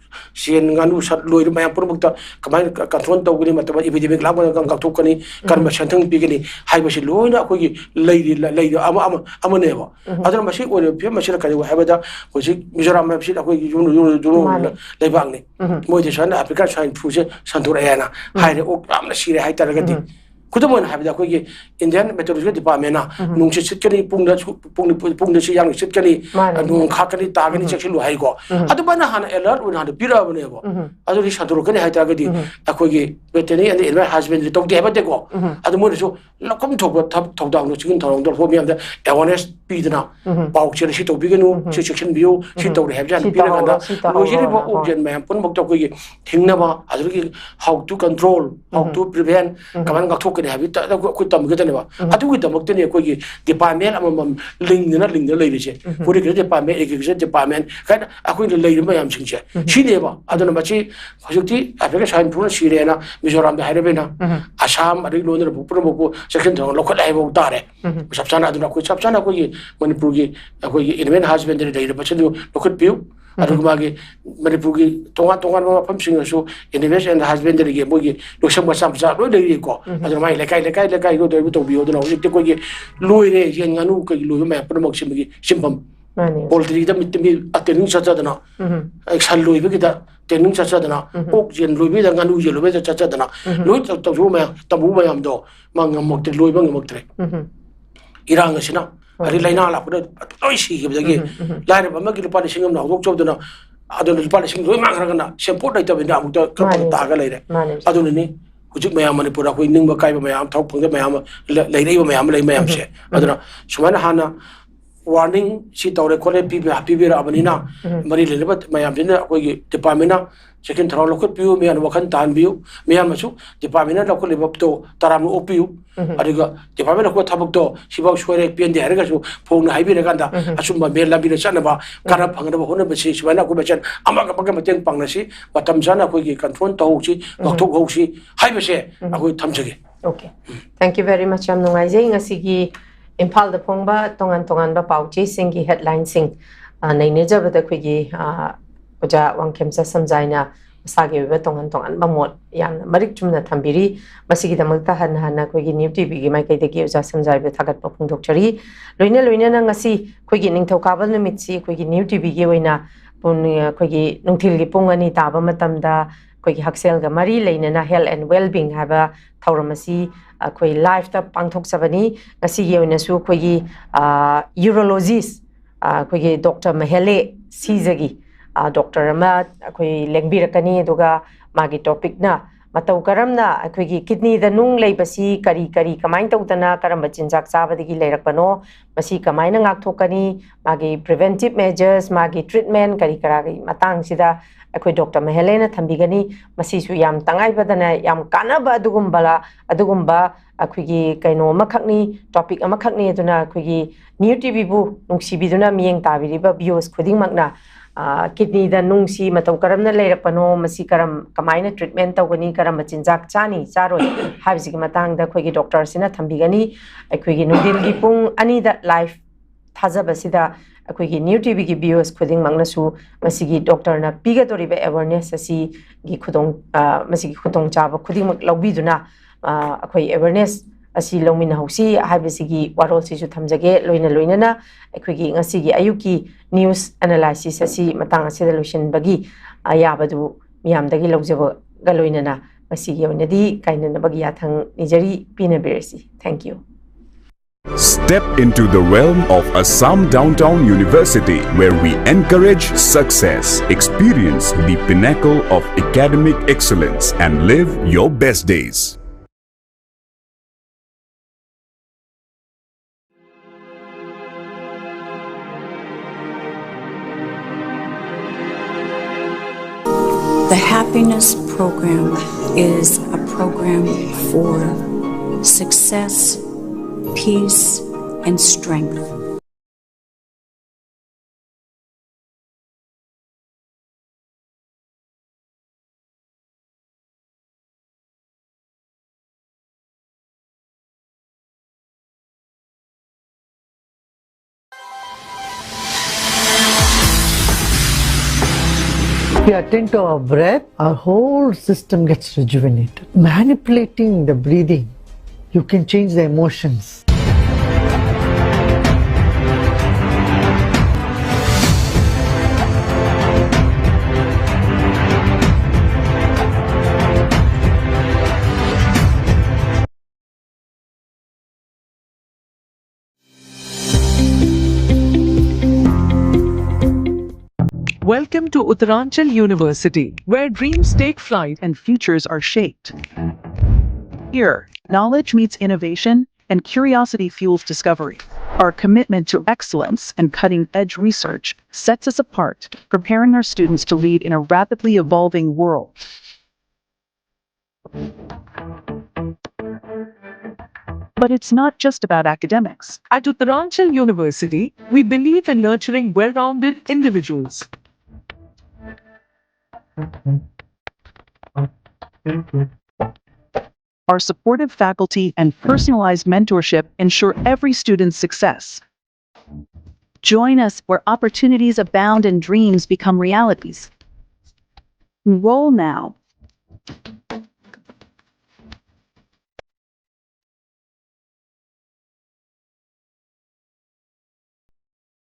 ꯌꯦꯟ, ꯉꯥꯅꯨ, ꯁꯟ ꯂꯣꯏꯔꯤꯕ ꯃꯌꯥꯝ ꯄꯨꯝꯅꯃꯛꯇ ꯀꯃꯥꯏꯅ ꯀ-, control ꯇꯧꯒꯅꯤ, ꯃꯇꯝ epidemic ꯂꯥꯛꯄ ꯃꯇꯝꯗ ꯀꯔꯝ ꯀꯛꯊꯣꯛꯀꯅꯤ, ꯀꯔꯝꯕ ꯎꯝ꯫ ꯁꯦꯟꯊꯪ ꯄꯤꯒꯅꯤ ꯍꯥꯏꯕꯁꯤ ꯂꯣꯏꯅ ꯑꯩꯈꯣꯏꯒꯤ ꯂꯩꯔꯤ, ꯂ-, ꯂꯩꯔꯤ ꯑꯃ, ꯑꯃ, ꯑꯃꯅꯦꯕ꯫ ꯎꯝ꯫ ꯑꯗꯨꯅ ꯃꯁꯤ ꯑꯣꯏꯔꯤꯕ ꯐꯤꯕꯝ ꯑꯁꯤꯗ ꯀꯔꯤ ꯑꯣꯏ ꯍꯥꯏꯕꯗ, ꯍꯧꯖꯤꯛ ꯃꯤꯖꯣꯔꯥꯝ ꯍꯥꯏꯕꯁꯤ ꯑꯩꯈꯣꯏꯒꯤ ꯌꯨꯝ, ꯌꯨꯝ, ꯌꯨꯝ ꯃꯥꯅꯦ꯫ ꯂꯩꯕꯥꯛꯅꯤ꯫ ꯎꯝ꯫ ꯃꯣꯏꯗꯤ ꯁꯨꯃꯥꯏꯅ African swine flu ꯁꯦ ꯁꯟꯗꯣꯔꯛꯑꯦꯅ ꯎꯝ꯫ ꯍꯥꯏꯔꯦ, ꯑꯣꯛ ꯌꯥꯝꯅ ꯁꯤꯔꯦ ꯍꯥꯏꯇꯥꯔꯒꯗꯤ꯫ ꯎꯝ꯫ ꯈꯨꯗꯝ ꯑꯣꯏꯅ ꯍꯥꯏꯕꯗ, ꯑꯩꯈꯣꯏꯒꯤ Indian Meteorological Department ꯅ ꯎꯝ꯫ ꯅꯨꯡꯁꯤꯠ ꯁꯤꯠꯀꯅꯤ, ꯄꯨꯡꯗ ꯁꯨ-, ꯄꯨꯡ ꯅꯤꯐꯨ, ꯄꯨꯡꯗ ꯁꯤ ꯌꯥꯝꯅ ꯁꯤꯠꯀꯅꯤ, ꯃꯥꯅꯦ, ꯅꯣꯡ ꯃꯥꯅꯦ꯫ ꯈꯥꯛꯀꯅꯤ, ꯇꯥꯒꯅꯤ, ꯎꯝ꯫ ꯆꯦꯛꯁꯤꯜꯂꯨ ꯍꯥꯏꯀꯣ꯫ ꯎꯝ꯫ ꯑꯗꯨꯃꯥꯏꯅ ꯍꯥꯟꯅ alert ꯑꯣꯏꯅ ꯍꯥꯟꯅ ꯄꯤꯔꯛꯑꯕꯅꯦꯕ꯫ ꯎꯝ꯫ ꯑꯗꯨꯗꯤ ꯁꯟꯗꯣꯔꯛꯀꯅꯤ ꯍꯥꯏꯇꯥꯔꯒꯗꯤ ꯎꯝ꯫ ꯑꯩꯈꯣꯏꯒꯤ veterinary and animal husbandry ꯇꯧꯗꯦ ꯍꯥꯏꯕ ꯅꯠꯇꯦꯀꯣ꯫ ꯎꯝ꯫ ꯑꯗꯨ ꯃꯣꯏꯅꯁꯨ ꯂꯧꯐꯝ ꯊꯣꯛꯄ ꯊꯕꯛ ꯊꯧꯗꯥꯡꯗꯣ, ꯆꯤꯡꯒꯤ ꯊꯧꯔꯝꯗꯣ ꯂꯧꯐꯝ ꯃꯌꯥꯝꯗ awareness ꯄꯤꯗꯅ, ꯎꯝ꯫ ꯄꯥꯎ ꯆꯦꯗ ꯁꯤ ꯇꯧꯕꯤꯒꯅꯨ, ꯎꯝ꯫ ꯁꯤ ꯆꯦꯛꯁꯤꯟꯕꯤꯌꯨ, ꯁꯤ ꯎꯝ꯫ ꯇꯧꯔꯦ ꯍꯥꯏꯕꯁꯦ ꯍꯥꯟꯅ ꯁꯤ ꯄꯤꯔꯀꯥꯟꯗ ꯇꯧꯍꯧꯔꯣ, ꯁꯤ ꯇꯧꯍꯧꯔꯣ ꯂꯣꯏꯖꯔꯤꯕ ꯍꯥꯏꯅ꯫ ꯑꯣꯛ ꯍꯣꯏ꯫ ꯌꯦꯟ ꯃꯌꯥꯝ ꯄꯨꯝꯅꯃꯛꯇ ꯑꯩꯈꯣꯏꯒꯤ ꯊꯤꯡꯅꯕ, ꯑꯗꯨꯗꯒꯤ how to control, how um. to prevent, ꯎꯝ꯫ ꯀꯃꯥꯏꯅ ꯉꯥꯛꯊꯣꯛꯀꯅꯤ ꯍꯥꯏꯕꯒꯤ ꯇ-, ꯑꯩꯈꯣꯏ ꯇꯝꯒꯗꯕꯅꯦꯕ꯫ ꯎꯝ꯫ ꯑꯗꯨꯒꯤꯗꯃꯛꯇꯅꯤ ꯑꯩꯈꯣꯏꯒꯤ department ꯑꯃꯃꯝ ꯂꯤꯡꯗꯅ, ꯂꯤꯡꯗꯅ ꯂꯩꯔꯤꯁꯦ꯫ ꯎꯝ꯫ Horticulture Department, Agriculture Department ꯀꯥꯏꯅ ꯑꯩꯈꯣꯏꯅ ꯂꯩꯔꯤꯕ ꯃꯌꯥꯝꯁꯤꯡꯁꯦ ꯎꯝ꯫ ꯁꯤꯅꯦꯕ꯫ ꯑꯗꯨꯅ ꯃꯁꯤ ꯍꯧꯖꯤꯛꯇꯤ African swine flu ꯅ ꯁꯤꯔꯦꯅ ꯃꯤꯖꯣꯔꯥꯝꯗ ꯍꯥꯏꯔꯕꯅꯤꯅ ꯎꯝ꯫ ꯑꯁꯥꯝ ꯑꯗꯒꯤ ꯂꯣꯏꯅ ꯄꯨꯝꯅꯃꯛꯄꯨ ꯆꯦꯛꯁꯤꯟ ꯊꯧꯔꯥꯡ ꯂꯧꯈꯠꯂꯦ ꯍꯥꯏꯕ ꯇꯥꯔꯦ꯫ ꯎꯝ꯫ ꯆꯞ ꯆꯥꯅ ꯑꯗꯨꯅ ꯑꯩꯈꯣꯏ ꯆꯞ ꯆꯥꯅ ꯑꯩꯈꯣꯏꯒꯤ ꯃꯅꯤꯄꯨꯔꯒꯤ ꯑꯩꯈꯣꯏꯒꯤ animal husbandry ꯂꯩꯔꯤꯕꯁꯤꯡꯗꯨ ꯂꯧꯈꯠꯄꯤꯌꯨ꯫ ꯎꯝ꯫ ꯑꯗꯨꯒ ꯃꯥꯒꯤ ꯃꯅꯤꯄꯨꯔꯒꯤ ꯇꯣꯉꯥꯟ ꯇꯣꯉꯥꯟꯕ ꯃꯐꯝꯁꯤꯡꯗꯁꯨ animal and husbandry ꯒꯤ ꯃꯣꯏꯒꯤ ꯂꯣꯏꯁꯪ ꯃꯆꯥ ꯃꯆꯥ ꯂꯣꯏ ꯂꯩꯔꯤꯀꯣ꯫ ꯎꯝ꯫ ꯑꯗꯨꯅ ꯃꯥꯒꯤ ꯂꯩꯀꯥꯏ, ꯂꯩꯀꯥꯏ, ꯂꯩꯀꯥꯏꯗꯣ ꯑꯗꯨ ꯇꯧꯕꯤꯌꯣ꯫ ꯑꯗꯨꯅ ꯍꯧꯖꯤꯛꯇꯤ ꯑꯩꯈꯣꯏꯒꯤ ꯂꯣꯏꯔꯦ, ꯌꯦꯟ ꯉꯥꯅꯨ ꯀꯩ ꯂꯣꯏꯕ ꯃꯌꯥꯝ ꯄꯨꯝꯅꯃꯛꯁꯤ ꯃꯥꯒꯤ ꯁꯤꯟꯐꯝ꯫ ꯃꯥꯅꯦ꯫ Poultry ꯗ ꯃꯤ, ꯃꯤ training ꯆꯠꯆꯗꯅ, ꯎꯝ꯫ ꯁꯟ ꯂꯣꯏꯕꯒꯤꯗ training ꯆꯠꯆꯗꯅ, ꯎꯝ꯫ ꯑꯣꯛ ꯌꯦꯟ ꯂꯣꯏꯕꯒꯤꯗ, ꯉꯥꯅꯨ ꯌꯦꯟ ꯂꯣꯏꯕꯒꯤꯗ ꯆꯠꯆꯗꯅ, ꯎꯝ꯫ ꯂꯣꯏ ꯇꯧ-, ꯇꯧꯖꯕ ꯃꯌꯥꯝ, ꯇꯝꯃꯨꯕ ꯃꯌꯥꯝꯗꯣ ꯃꯥ ꯉꯝꯃꯛꯇ꯭ꯔꯦ, ꯂꯣꯏꯕ ꯉꯝꯃꯛꯇ꯭ꯔꯦ꯫ ꯎꯝ꯫ ꯏꯔꯥꯡ ꯑꯁꯤꯅ, ꯍꯣꯏ꯫ ꯑꯗꯩ ꯂꯥꯏꯅꯥ ꯂꯥꯛꯄꯗ ꯂꯣꯏ ꯁꯤꯈꯤꯕꯗꯒꯤ ꯎꯝ, ꯎꯝ, ꯎꯝ꯫ ꯂꯥꯏꯔꯕ ꯑꯃꯒꯤ ꯂꯨꯄꯥ ꯂꯤꯁꯤꯡ ꯑꯃꯅ ꯍꯧꯗꯣꯛꯆꯕꯗꯨꯅ, ꯑꯗꯨꯅ ꯂꯨꯄꯥ ꯂꯤꯁꯤꯡ ꯂꯣꯏ ꯃꯥꯡꯈ꯭ꯔꯒꯅ ꯁꯦꯟꯄꯣꯠ ꯂꯩꯇꯕꯅꯤꯅ ꯑꯃꯨꯛꯇ ꯀꯞꯄꯒ ꯃꯥꯅꯤ꯫ ꯇꯥꯔꯒ ꯂꯩꯔꯦ꯫ ꯃꯥꯅꯤ꯫ ꯑꯗꯨꯅꯅꯤ ꯍꯧꯖꯤꯛ ꯃꯌꯥꯝ ꯃꯅꯤꯄꯨꯔꯗ ꯑꯩꯈꯣꯏ ꯅꯤꯡꯕ ꯀꯥꯏꯕ ꯃꯌꯥꯝ, ꯊꯕꯛ ꯐꯪꯗꯕ ꯃꯌꯥꯝ ꯑꯃ ꯂꯩ-, ꯂꯩꯔꯛꯏꯕ ꯃꯌꯥꯝ ꯑꯃ ꯂꯩ ꯃꯌꯥꯝꯁꯦ꯫ ꯑꯗꯨꯅ ꯁꯨꯃꯥꯏꯅ ꯍꯥꯟꯅ warning ꯁꯤ ꯇꯧꯔꯦ ꯈꯣꯠꯂꯦ ꯄꯤꯕ-, ꯄꯤꯕꯤꯔꯛꯑꯕꯅꯤꯅ, ꯃꯔꯤ ꯂꯩꯅꯕ ꯃꯌꯥꯝꯁꯤꯅ ꯑꯩꯈꯣꯏꯒꯤ department ꯅ ꯆꯦꯛꯁꯤꯟ ꯊꯧꯔꯥꯡ ꯂꯧꯈꯠꯄꯤꯌꯨ, ꯃꯌꯥꯝꯅ ꯋꯥꯈꯜ ꯇꯥꯍꯟꯕꯤꯌꯨ, ꯃꯌꯥꯝꯅꯁꯨ department ꯅ ꯂꯧꯈꯠꯂꯤꯕꯗꯣ ꯇꯔꯥꯝꯅ ꯑꯣꯛꯄꯤꯌꯨ꯫ ꯑꯗꯨꯒ department ꯅ ꯂꯧꯈꯠꯄ ꯊꯕꯛꯇꯣ ꯁꯤꯐꯥꯎ ꯁꯣꯏꯔꯦ ꯄꯦꯟꯗꯦ ꯍꯥꯏꯔꯒꯁꯨ ꯐꯣꯡꯅ ꯍꯥꯏꯕꯤꯔꯀꯥꯟꯗ ꯑꯆꯨꯝꯕ ꯃꯦꯜ ꯂꯝꯕꯤꯗ ꯆꯠꯅꯕ, ꯀꯥꯟꯅꯕ ꯐꯪꯅꯕ ꯍꯣꯠꯅꯕꯁꯤ ꯁꯨꯃꯥꯏꯅ ꯑꯩꯈꯣꯏ ꯃꯁꯦꯟ ꯑꯃꯒ ꯑꯃꯒ ꯃꯇꯦꯡ ꯄꯥꯡꯅꯁꯤ, ꯃꯇꯝ ꯆꯥꯅ ꯑꯩꯈꯣꯏꯒꯤ control ꯇꯧꯍꯧꯁꯤ, ꯉꯥꯛꯊꯣꯛꯍꯧꯁꯤ ꯍꯥꯏꯕꯁꯦ ꯑꯩꯈꯣꯏ ꯊꯝꯖꯒꯦ꯫ Okay, thank you very much. ꯌꯥꯝ ꯅꯨꯡꯉꯥꯏꯖꯩ ꯉꯁꯤꯒꯤ ꯏꯝꯐꯥꯜꯗ ꯐꯣꯡꯕ ꯇꯣꯉꯥꯟ ꯇꯣꯉꯥꯟꯕ ꯄꯥꯎ ꯆꯦꯁꯤꯡꯒꯤ headline ꯁꯤꯡ, ꯑ, ꯅꯩꯅꯖꯕꯗ ꯑꯩꯈꯣꯏꯒꯤ, ꯑ, ꯑꯣꯖꯥ ꯋꯥꯡꯈꯦꯝꯆꯥ ꯁꯝꯖꯥꯏꯅ ꯃꯁꯥꯒꯤ ꯑꯣꯏꯕ ꯇꯣꯉꯥꯟ ꯇꯣꯉꯥꯟꯕ ꯃꯣꯠ ꯌꯥꯝꯅ ꯃꯔꯤꯛ ꯆꯨꯝꯅ ꯊꯝꯕꯤꯔꯤ꯫ ꯃꯁꯤꯒꯤꯗꯃꯛꯇ ꯍꯟꯅ ꯍꯟꯅ ꯑꯩꯈꯣꯏꯒꯤ New T V ꯒꯤ ꯃꯥꯏꯀꯩꯗꯒꯤ ꯑꯣꯖꯥ ꯁꯝꯖꯥꯏꯕꯨ ꯊꯥꯒꯠꯄ ꯐꯣꯡꯗꯣꯛꯆꯔꯤ꯫ ꯂꯣꯏꯅ ꯂꯣꯏꯅꯅ ꯉꯁꯤ ꯑꯩꯈꯣꯏꯒꯤ ꯅꯤꯡꯊꯧꯀꯥꯕ ꯅꯨꯃꯤꯠꯁꯤ ꯑꯩꯈꯣꯏꯒꯤ New T V ꯒꯤ ꯑꯣꯏꯅ ꯄꯨꯡ, ꯑꯩꯈꯣꯏꯒꯤ ꯅꯨꯡꯊꯤꯜꯒꯤ ꯄꯨꯡ ꯑꯅꯤ ꯇꯥꯕ ꯃꯇꯝꯗ ꯑꯩꯈꯣꯏꯒꯤ ꯍꯛꯁꯦꯜꯒ ꯃꯔꯤ ꯂꯩꯅꯅ health and well-being ꯍꯥꯏꯕ ꯊꯧꯔꯝ ꯑꯁꯤ ꯑꯩꯈꯣꯏ live ꯇ ꯄꯥꯡꯊꯣꯛꯆꯕꯅꯤ꯫ ꯉꯁꯤꯒꯤ ꯑꯣꯏꯅꯁꯨ ꯑꯩꯈꯣꯏꯒꯤ, ꯑ, urologist, ꯑ, ꯑꯩꯈꯣꯏꯒꯤ doctor ꯃꯍꯦꯂꯦ ꯁꯤꯖꯒꯤ, ꯑ, doctor ꯑꯃ ꯑꯩꯈꯣꯏ ꯂꯦꯡꯕꯤꯔꯛꯀꯅꯤ꯫ ꯑꯗꯨꯒ ꯃꯥꯒꯤ topic ꯅ ꯃꯇꯧ ꯀꯔꯝꯅ ꯑꯩꯈꯣꯏꯒꯤ kidney ꯗ ꯅꯨꯡ ꯂꯩꯕꯁꯤ ꯀꯔꯤ ꯀꯔꯤ ꯀꯃꯥꯏꯅ ꯇꯧꯗꯅ ꯀꯔꯝꯕ ꯆꯤꯟꯖꯥꯛ ꯆꯥꯕꯗꯒꯤ ꯂꯩꯔꯛꯄꯅꯣ, ꯃꯁꯤ ꯀꯃꯥꯏꯅ ꯉꯥꯛꯊꯣꯛꯀꯅꯤ, ꯃꯥꯒꯤ preventive measures, ꯃꯥꯒꯤ treatment ꯀꯔꯤ ꯀꯔꯥꯒꯤ ꯃꯇꯥꯡꯁꯤꯗ ꯑꯩꯈꯣꯏ doctor ꯃꯍꯦꯂꯦꯅ ꯊꯝꯕꯤꯒꯅꯤ꯫ ꯃꯁꯤꯁꯨ ꯌꯥꯝ ꯇꯉꯥꯏ ꯐꯗꯅ ꯌꯥꯝ ꯀꯥꯟꯅꯕ ꯑꯗꯨꯒꯨꯝꯕ, ꯑꯗꯨꯒꯨꯝꯕ ꯑꯩꯈꯣꯏꯒꯤ ꯀꯩꯅꯣ ꯑꯃꯈꯛꯅꯤ, topic ꯑꯃꯈꯛꯅꯤ꯫ ꯑꯗꯨꯅ ꯑꯩꯈꯣꯏꯒꯤ New T V ꯕꯨ ꯅꯨꯡꯁꯤꯕꯤꯗꯨꯅ ꯃꯤꯠꯌꯦꯡ ꯇꯥꯕꯤꯔꯤꯕ viewers ꯈꯨꯗꯤꯡꯃꯛꯅ, ꯑ, kidney ꯗ ꯅꯨꯡꯁꯤ ꯃꯇꯧ ꯀꯔꯝꯅ ꯂꯩꯔꯛꯄꯅꯣ, ꯃꯁꯤ ꯀꯔꯝ, ꯀꯃꯥꯏꯅ treatment ꯇꯧꯒꯅꯤ, ꯀꯔꯝꯕ ꯆꯤꯟꯖꯥꯛ ꯆꯥꯅꯤ, ꯆꯥꯔꯣꯏ ꯍꯥꯏꯕꯁꯤꯒꯤ ꯃꯇꯥꯡꯗ ꯑꯩꯈꯣꯏꯒꯤ doctor ꯁꯤꯅ ꯊꯝꯕꯤꯒꯅꯤ꯫ ꯑꯩꯈꯣꯏꯒꯤ ꯅꯨꯡꯊꯤꯜꯒꯤ ꯄꯨꯡ ꯑꯅꯤꯗ live ꯊꯥꯖꯕꯁꯤꯗ ꯑꯩꯈꯣꯏꯒꯤ New T V ꯒꯤ viewers ꯈꯨꯗꯤꯡꯃꯛꯅꯁꯨ ꯃꯁꯤꯒꯤ doctor ꯅ ꯄꯤꯒꯗꯧꯔꯤꯕ awareness ꯑꯁꯤꯒꯤ ꯈꯨꯗꯣꯡ, ꯑ, ꯃꯁꯤꯒꯤ ꯈꯨꯗꯣꯡꯆꯥꯕ ꯈꯨꯗꯤꯡꯃꯛ ꯂꯧꯕꯤꯗꯨꯅ, ꯑ, ꯑꯩꯈꯣꯏ awareness ꯑꯁꯤ ꯂꯧꯃꯤꯟꯅꯍꯧꯁꯤ ꯍꯥꯏꯕꯁꯤꯒꯤ ꯋꯥꯔꯣꯜꯁꯤꯁꯨ ꯊꯝꯖꯒꯦ꯫ ꯂꯣꯏꯅ ꯂꯣꯏꯅꯅ ꯑꯩꯈꯣꯏꯒꯤ ꯉꯁꯤꯒꯤ ꯑꯌꯨꯛꯀꯤ news analysis ꯑꯁꯤ ꯃꯇꯥꯡ ꯑꯁꯤꯗ ꯂꯣꯏꯁꯤꯟꯕꯒꯤ ꯑꯌꯥꯕꯗꯨ ꯃꯤꯌꯥꯝꯗꯒꯤ ꯂꯧꯖꯕꯒ ꯂꯣꯏꯅꯅ ꯉꯁꯤꯒꯤ ꯑꯣꯏꯅꯗꯤ ꯀꯥꯏꯅꯅꯕꯒꯤ ꯌꯥꯊꯪ ꯅꯤꯖꯔꯤ꯫ ꯄꯤꯅꯕꯤꯔꯁꯤ꯫ Thank you꯫ Step into the realm of Assam Downtown University, where we encourage success, experience the pinnacle of academic excellence, and live your best days. The Happiness Program is a program for success, peace, and strength. If you attend to our breath, our whole system gets rejuvenated. Manipulating the breathing, you can change the emotions. Welcome to Uttaranchal University, where dreams take flight and futures are shaped. Here, knowledge meets innovation and curiosity fuels discovery. Our commitment to excellence and cutting edge research sets us apart, preparing our students to lead in a rapidly evolving world. But it's not just about academics. At Uttaranchal University, we believe in nurturing well rounded individuals. Our supportive faculty and personalized mentorship ensure every student's success. Join us where opportunities abound and dreams become realities. Enroll now